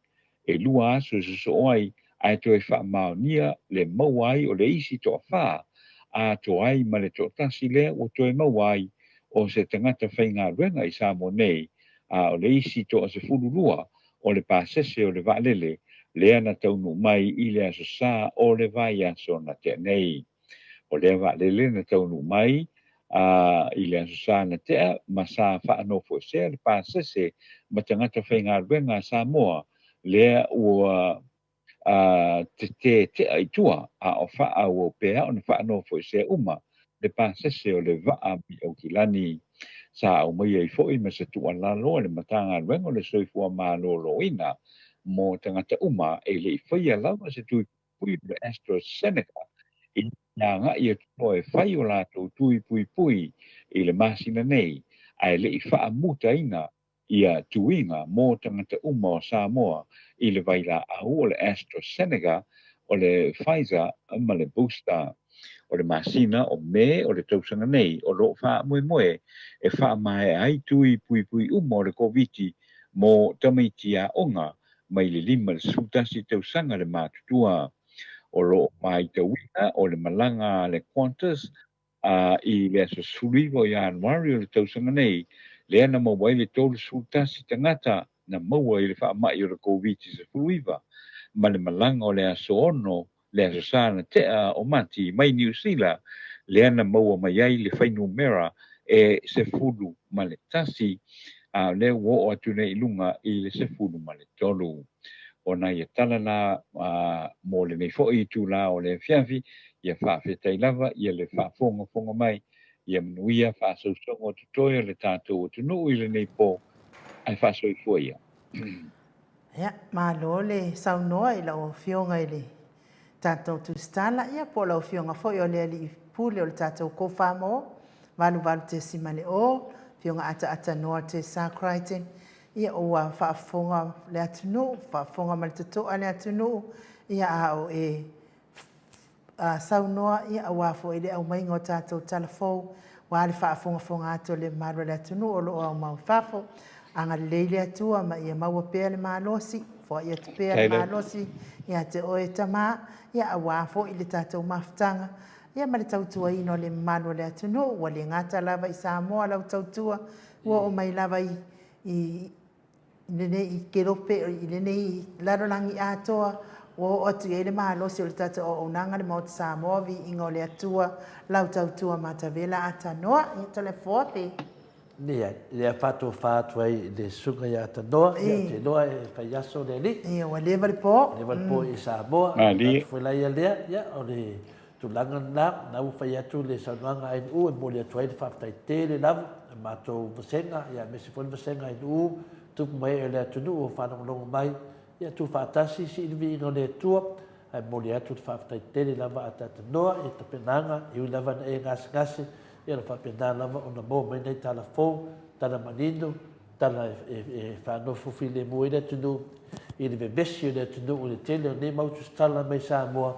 E 2 aso e sosoo ai ae toe faamaonia le maua ai o le isi toafa atoa ai ma le toatasi lea ua toe maua ai o se tagata faigaluega i Samoa nei, a o le isi toa 12 o le pasese o le vaalele lea na taunuu mai i le Aso Sa o le vaiaso na tea nei. O lea vaalele na taunuu mai i le Aso Sa na tea ma sa faanofoesea le pasese ma tagata faigaluega a Samoa lea ua tetetea i tua, a o faaauau pea ona faanofoesea uma le pasese o le vaa mai Aukilani. Sa aumaia ai foi ma se tuualalo a le Matagaluega o le Soifua Maloloina mo tagata uma e le i faia lava se tui puipui o le AstraZeneca i agai atu loa e fai o latou tui puipui i le masina nei, ae le i faamutaina ia tuiga mo tagata uma o Samoa i le vailaau o le AstraZeneca, o le Pfizer ma le booster. O le masina o Me o le tausaga nei o lo o faamoemoe e faamaea ai tui puipui uma o le Koviti mo tamaiti aoga mai le 51 tausaga le matutua. O lo o maitauina o le malaga a le Qantas i le aso 19 o Ianuari o le tausaga nei, lea na maua ai le 31 tagata na maua i le faamai o le Koviti-19, ma le malaga o le aso 6 le Aso Sa na tea o Mati mai Niu Sila, lea na maua mai ai le fuainumera e 11, a o lea ua oo atu nei i luga i le 13. O nai tala na mo lenei foi itula o le afiafi, ia faafetai lava ia le faafogafoga mai, ia manuia faasausauga o totoe o le tatou atunuu i lenei po, ae faasoifua ia. Ia, malo le saunoa i lau Afioga i le tatou Tusitala, ia po o lau Afioga foi o le Alii Pule o le tatou Kofamo, 88.0, Afioga Ataata Noa Tessa Crichton, ia ua faafofoga le atunuu, faafofoga ma le totoa le atunuu, ia a o e saunoa, ia aua foi le aumaiga o tatou tala fou, aua le faafogafoga atu o le mamalu o le atunuu o lo o aumau i fafo. Agalelei le Atua ma ia maua pea le malosi, foai atu pea le malosi ia te oe tama, ia aua foi le tatou mafutaga, ia ma le tautuaina o le mamalu o le atunuu. Ua le gata lava i Samoa lau tautua, ua oo mai lava i lenei kelope, i lenei lalolagi atoa, ua oo atu i ai le malosi o le tatou auaunaga, le Maota Samoa, viiga o le Atua, lau tautua matavela Atanoa. Ia Toleafoa pe. Leai, lea faatofa atu ai i le susuga ia Atanoa, ia ou te iloa e fai aso le alii. Ia, ua leva le po. Leva le po i Samoa. Malie. Foi la ia lea, ia, o le tulaga lena, na ua fai atu le saunoaga a NU e momoli atu ai le faafetai tele lava i matou vasega, ia aemaise foi le vasega NU, tupu ma ee o le atunuu o faalogologo mai, ia tuufaatasi sii le viiga o le Atua, ae momoli atu le faafetai tele lava a Atanoa i tapenaga, e ui lava ina e gasegase, ia o lo o faapena lava ona maua mai nai tala fou, tala manino, tala e faanofo filemu ai le atunuu i le vevesi o le atunuu i le tele o nei mau tusitala mai Samoa,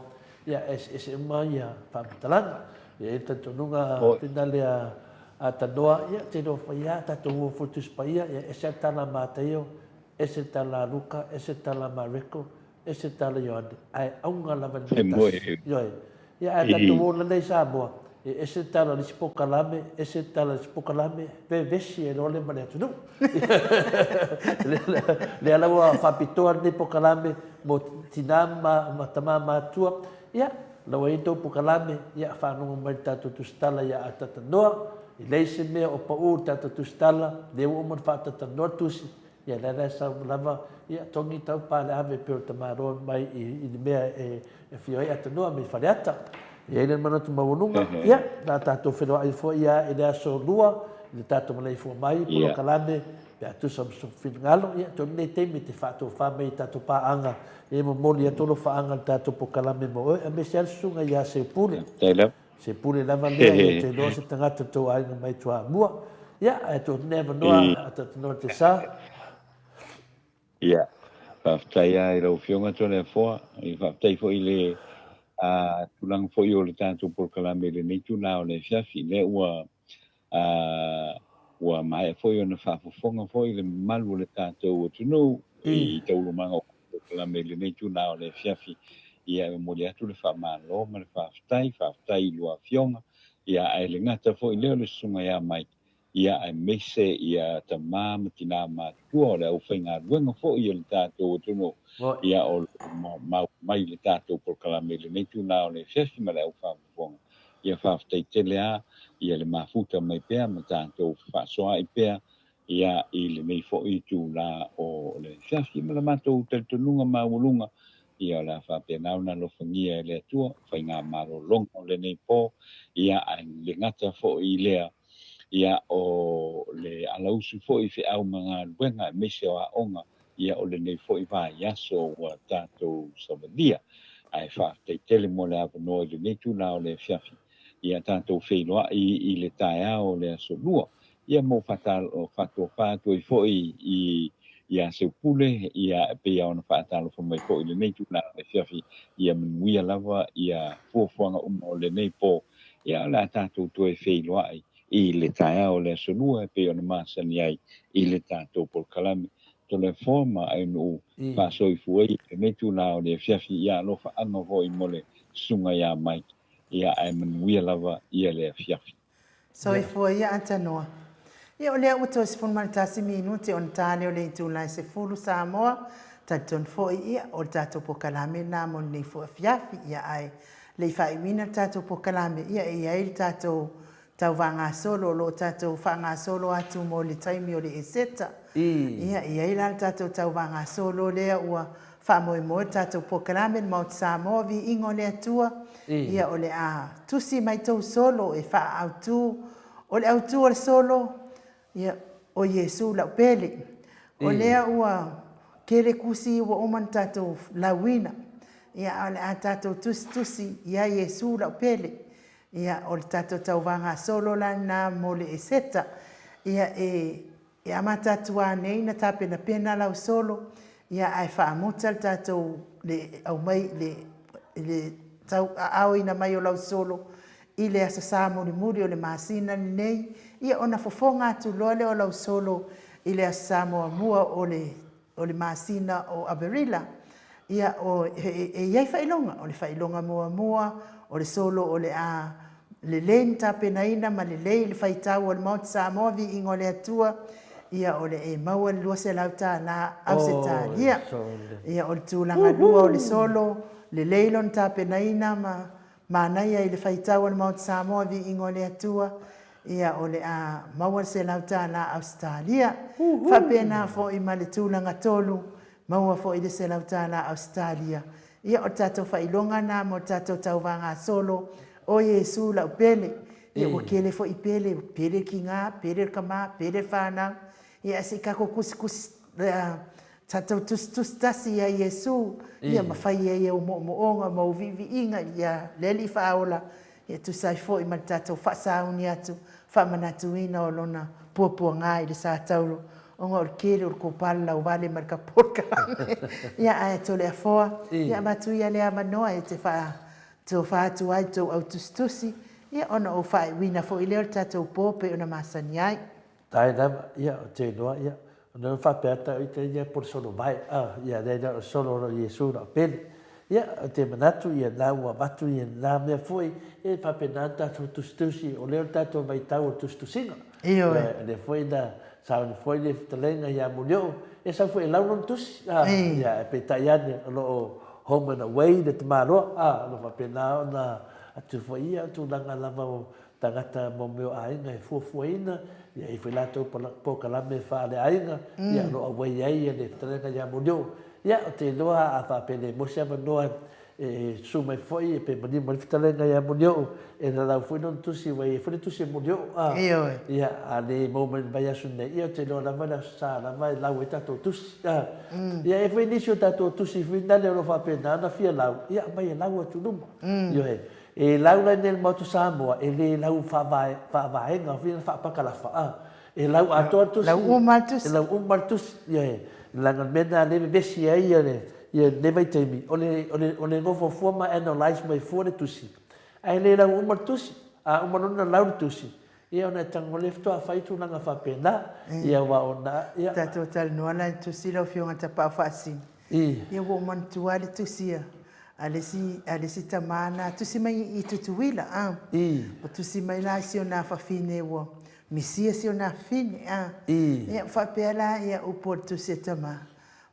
ia e eseese uma ia faamatalaga. E i ai le talitonuga finale a Atanoa, ia te iloa foi lava tatou o foi i le Tusi Paia, ia e ese lava le tala a Mataio, ese le tala a Luka, ese le tala a Mareko, ese le tala a Ioane, ae auga lava i le mea e tasi. Ioe. Ia, ae tatou o lana i Samoa, e ese le tala o le isi polokalame, ese le tala o le isi polokalame, vevesi ai loa le ma le atunuu. Lea la ua faapitoa lenei polokalame mo tina ma tama matutua. Ia, la ua i ai tou polokalame, ia faalogo mai i le tatou tusitala ia Atatanoa, e leai se mea o pau i le tatou tusitala, lea ua uma ona faatatanoa le tusi, Ia lea la e sau lava, ia togi tau paleave e pei o le tamaloa mai i le mea e afio ai Atanoa mai Faleata. E i ai le manatu maualuga, ia, o le a tatou feiloai foi ia i le aso Lua i le tatou maleifua mai i polokalame Pe a tusa ma sou finagalo, ia, tonu lenei taimi e te faatofa mai i tatou paaga e momoli atu alofaaga i le tatou pokalame mo oe, aemaise lava le susuga ia Seupule. Seupule lava lea, ia te iloa se tagata o le tou aiga mai Toamua. Ia, ae tuu atu lenei avanoa, Ataatanoa te sa. Ia, faafetai lava i lau Afioga Toleafoa, faafetai foi i le tulaga foi o le tatou polokalame i lenei itula o le afiafi, lea ua ua maea foi ona faafofoga foi le mamalu o le tatou atunuu i taualumaga o polokalame i lenei itula o le afiafi. Ia, e momoli atu le faamalo ma le faafetai, faafetai i lua afioga, ia ae le gata foi lea o le susuga ia Mike, ia aemaise ia tama ma tina matutua o le aufaigaluega foi a le tatou atunuu, ia o lo o mau mai le tatou polokalame i lenei itula o le afiafi ma le aufaafofoga. Ia faafetai tele lava ia le mafuta mai pea ma tatou fefaasoaai pea ia i lenei foi itula o le afiafi ma le matou talitonuga maualuga ia o le a faapena ona alofagia e le Atua faigamalologa o lenei po ia ae le gata foi i lea ia o le alausu foi i feau ma galuega aemaise o aoga ia o lenei foi vaiaso ua tatou savalia. Ae faafetai tele mo le avanoa i lenei itula o le afiafi. Ia tatou feiloai i le taeao o le aso Lua. Ia mo faatofa atu ai foi i ia Seupule, ia e pei lava ona faatalofa mai foi i lenei itula o le afiafi, ia manuia lava ia fuafuaga uma o lenei po. Ia o le a tatou toe feiloai i le taeao o le Aso Lua e pei ona masani ai i le tatou polokalame Toleafoa ma Aunuu faasoifua i lenei itula o le afiafi ia alofaaga foi mo le susuga ia Mike ia ae manuia lava ia le afiafi. Soifua ia Atanoa. Ia o lea ua toe 11 minute ona ta lea o le itula e 10 Samoa, talitonu foi ia o le tatou polokalame lena mo lenei foi afiafi ia ae le i faaiuina le tatou polokalame ia e i ai le tatou tauvagasolo o lo o tatou faagasolo atu mo le taimi o le Eseta. Ia, e i ai la le tatou tauvagasolo lea ua faamoemoe le tatou polokalame le Maota Samoa, Viiga o le Atua, ia o le a tusi mai tou solo e faaautu. O le autu o le solo, Ia, o Iesu lau pele. O lea ua tele kusi ua uma ona tatou lauina. Ia, a o le a tatou tusitusi ia Iesu lau pele. Ia, o le tatou tauvagasolo la lena mo le Eseta. Ia, e, e amata atu lava nei ona tapenapena lau solo, ia, ae faamuta le tatou, le aumai, le, le tauaaoina mai o lau solo I le Aso Sa mulimuli o le masina lenei, ia ona fofoga atu loa lea o lau solo i le Aso Sa muamua o le o le masina o Aperila. Ia, o, e, e i ai faailoga, o le faailoga muamua, o le solo o le a lelei na tapenaina ma lelei le faitau a le Maota Samoa, Viiga o le Atua, ia o le e maua le $200 Ausetalia. Ia, o le tulaga lua o le solo, lelei lona tapenaina ma Manaia i le faitau a le Maota Samoa Viiga o le Atua, ia o le a maua le $100 Ausetalia. Faapena foi ma le tulaga tolu, maua foi le $100 Ausetalia. Ia o le tatou faailoga lena mo le tatou tauvagasolo, O Iesu lau pele. Ia ua tele foi pele, pele le tiga, pele le tama, pele le fanau. Ia ae se i tatou tusitusi Tatou tusitusi tasi ia Iesu, ia ma fai ai ou moomooga ma ou viiviiga ia le Alii Faaola, ia tusa ai foi ma le tatou faasauni atu, faamanatuina o Lona puapuaga i le sa tauro, ona o le tele o le kopala lauvale ma le kapolkalame. Ia ae Toleafoa, ia avatu ia le avanoa e te faatofa atu ai tou au tusitusi, ia ona ou faaiuina foi lea o le tatou po pei ona masani ai. Tae lava, ia, o te iloa, ia, ona e faapea atu ita ia po o le solo vae, a, ia, lea o le solo o Iesu na o pele. Ia, o te manatu, ia, na ua avatu ia na mea foi, e faapena ona tatou tusitusi, o lea o le tatou vaitau o le tusitusiga. Ioe. Ia, lea foi na sauni foi le fetalaiga ia Molioo, e sau foi e lau lona tusi, a, ia, ae peitai ane, o lo o home and away le tamaloa, a, o lo o faapena ona atu foi ia tulaga lava o tagata mo mea o aiga e fuafuaina, ia i foi latou polokalame faaleaiga, ia o lo o auai ai le fetalaiga ia Molioo. Ia, ou te iloa a faapea e leai mo se avanoa E susu mai foi pe manino mai le fetalaiga ia Molioo, e lalau foi lona tusi ua i ai foi le tusi a Molioo, a. Ioe. Ia, a le maua mai i le vaiaso lenei, ia ou te iloa lava le Aso Sa lava e lau ai tatou tusi, a. Ia e i ai foi nisi o tatou tusi foi nale o lo o faapena ona fia lau, ia aumai e lau atu i luma. Ioe. E lau la i inei i le Maota o Samoa, e le lau faavaega foi na faapakalafa, a. E lau atoa le tusi. Lau uma le tusi. E lau uma le tusi. Ioe. Leaga o le mea lena lea e vevesi ai ia le, ia lenei vaitaimi, o le, o le, o le nofo fua ma analyse mai fua le tusi, ae le lau uma le tusi. A uma loa ona lau le tusi, ia ona e tago lea faatoa fai tulaga faapena. Ia aua o na, ia. Tatou talanoa la i le tusi lau Afioga Tapaau Faasini. Ia ua ou manatua lava le tusi a le isi, a le isi tama na tusi mai i Tutuila, a. Ua tusi mai la i si ona afafine ua misia si ona afafine, a. Ia faapea la ia upu o le tusi a tama,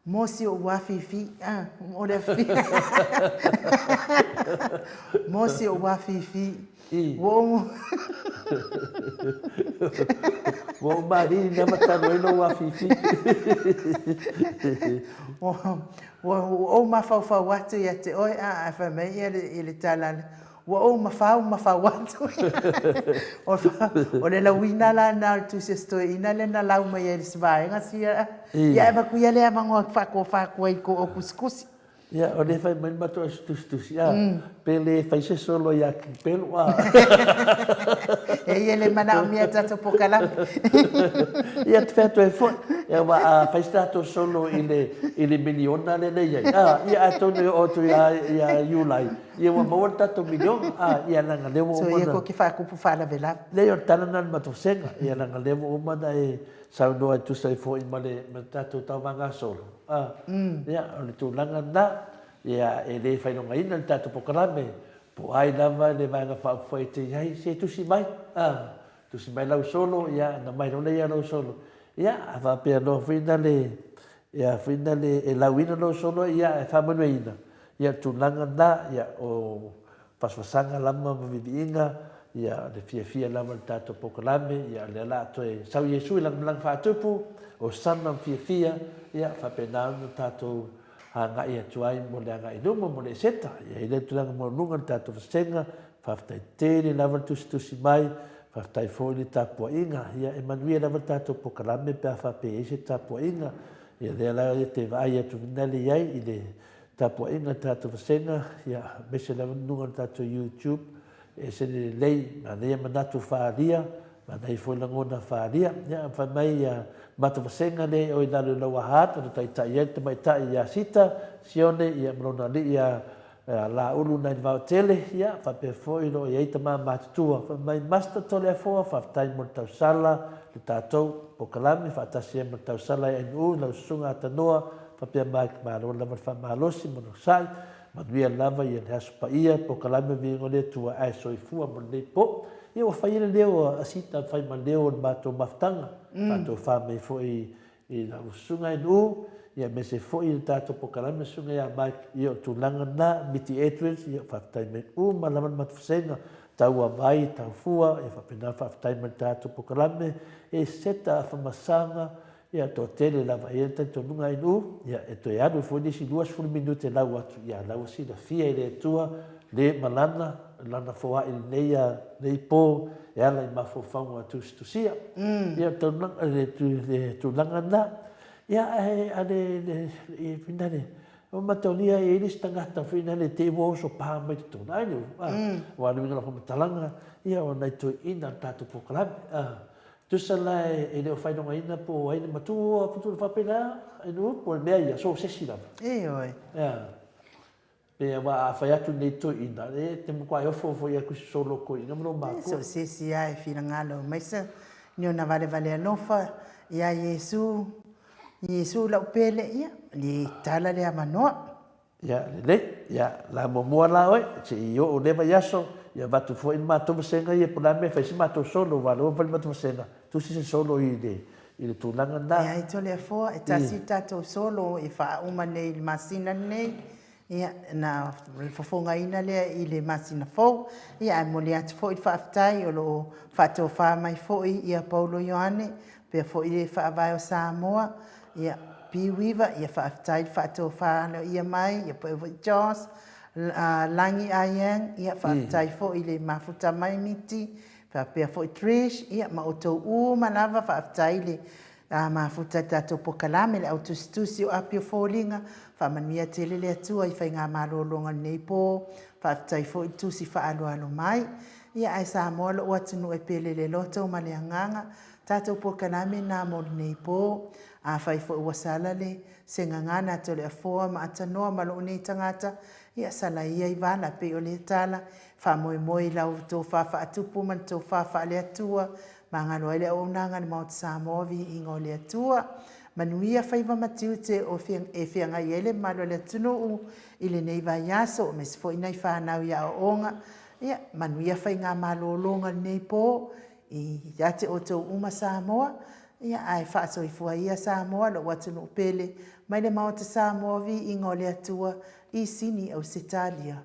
mo si ou afifi, a, o le afafine. Mo si ou afifi. Ua ou Ua ou malili lava talu ai lou afifi. Ua ou mafaufau atu ia te oe, a, ae fai mai ia le tala, ua ou mafau mafau atu. O le lauina la lena o le tusi a si toeaina lea na lau mai ai i le isi vaega sia. Ia ae avatu ia le avanoa e faatofa atu ai i tou tusitusi. Ia, o lea e fai mai le matou aso tusitusi, a, pe le fai se solo ia Kipelo, a. E ia le manaomia e tatou polokalame. Ia, te fai atu ai foi, ia, aua a fai se tatou solo i le, i le miliona lea na i ai, a, ia atonu e oo atu ia, ia Iulai, ia ua maua le tatou miliona, a, ia leaga lea ua uma ona. So ia tou te faatupu faalavelave. Leai, o le tala lena a le matou vasega, ia leaga lea ua uma ona e saunoa e tusa ai foi ma le, ma le tatou tauvaga solo. A, ia, o le tulaga lena, ia, e le failaugaina le tatou polokalame, po o ai lava le Vaega Faaupufai e te i ai, se tusi mai, a, tusi mai lau solo, ia, ona aumai loa lea o lau solo. Ia, a faapea loa foi lale, ia, foi lale e lauina lou solo, ia, e faamanuiaina, ia, o le tulaga lena, ia, o Vasevasaga lava ma viviiga, ia le fiafia lava i le tatou polokalame, ia lea la a toe sau Iesu i lana malaga faatupu, Hosana ma fiafia, ia faapena ona tatou agai atu ai mo le agai i luma mo le Eseta. Ia i lea tulaga maualuga le tatou vasega, faafetai tele lava le tusitusi mai, faafetai foi le tapuaiga. Ia e manuia lava le tatou polokalame pe a faapea e i ai se tapuaiga. Ia lea la e te vaai atu le i ai i le Tapuaiga le tatou vasega, ia, aemaise lava le luga o le tatou YouTube, e ese le lelei, manaia manatu faaalia, manaia foi lagona faaalia. Ia, fai mai ia matou vasega lea e oi lalo i lau aha atu, na taitai ai le tamaitai ia Sita, Sione, ia ma lona alii ia Laulu nai le Vaotele, ia, faapea foi o lo o i ai tama matutua. Fai mai, Master Toleafoa, faafetai mo le tausala, le tatou polokalame, faatasi ai ma le tausala e NU, lau susuga Atanoa, Faapea mai, Malo lava le faamalosi ma le onosai, manuia lava ia le Aso Paia, polokalame viiga o le Atua ae soifua mo lenei po. Ia ua fai ai le leo a Sita fai ma leo o le matou mafutaga, faatofa mai foi i lau susuga i Nu'u, ia aemaise foi le tatou polokalame le susuga ia Mike, ia o tulaga na, Miti Edwards, ia faafetai mai uma lava le matou vasega, tau a vai, tau fua, ia faapena faafetai mai le tatou polokalame, e seta afamasaga, Ia, toatele lava i ai le talitonuga NU, ia, e toe alu foi le isi 20 minute lau atu, ia, la ua silafia e le Atua le ma Lana, Lana foai i lenei, lenei po e ala i mafaufauga tusitusia. Ia, o le, le tulaga lena. Ia, ae, a le, le, le, le, le, ua mataulia e i ai le isi tagata foi lea te i ua oso pa mai totonu. Ai le, a, aua o le uiga o lau faamatalaga, ia, o nai toeaiina o le tatou polokalame. A, Tusa la e le o faailogaina po o ai le matua po o faapena e nuu po o le mea ia, so o se isi lava. Ioe. Ea. Pe aua a fai atu nei toeaiina, e te matuai ofo foi atu i se solo o toeaiina ma lou matua. So o se isi lava e finagalo mai se ni ona valevale alofa ia Iesu, Iesu lau pele, ia, le tala le avanoa. Ia, lelei. Ia, la muamua la oe, se i oo lea vaiaso, ia avatu foi le matou vasega ia, po o le a le mea e fai se matou solo, aua o lea ua fai le matou vasega, tusi se solo i le, i le tulaga lena. Leai Toleafoa, e tasi le tatou solo e faauma nei i le masina lenei, ia, na fofogaina lea i le masina fou. Ia, ae momoli atu foi le faafetai o lo o faatofa mai foi ia Paulo Ioane, faapea foi le Faavae o Samoa, Ia, Piuiva, ia faafetai le faatofa aloaia mai, ia pea foi Joss, Lagi Ayang, ia faafetai foi i le mafuta mai Miti, faapea foi Trish, ia ma outou uma lava, faafetai i le mafuta i le tatou polokalame, le au tusitusi o api o foliga, faamanuia tele le Atua i faigamalologa o lenei po, faafetai foi i le tusi faaaloalo mai. Ia ae Samoa lou atunuu e pele i le loto ma le agaga, tatou polokalame na mo lenei po. Afai foi ua sala le se gagana a Toleafoa ma Atanoa ma lou nei tagata, ia sala ia i vala pei o lea tala, faamoemoe i lau tofa faatupu ma le tofa faale-Atua, magalo ai le auaunaga a le Maota Samoa, viiga o le Atua. Manuia faiva ma tiute o e feagai ai le mamalu o le atunuu i lenei vaiaso, aemaise foi nai fanau i aoaoga, ia manuia faigamalologa i lenei po, ia te outou uma Samoa, ia ae faasoifua ia Samoa lou atunuu pele, mai le Maota Samoa viiga o le Atua i Sini Ausetalia.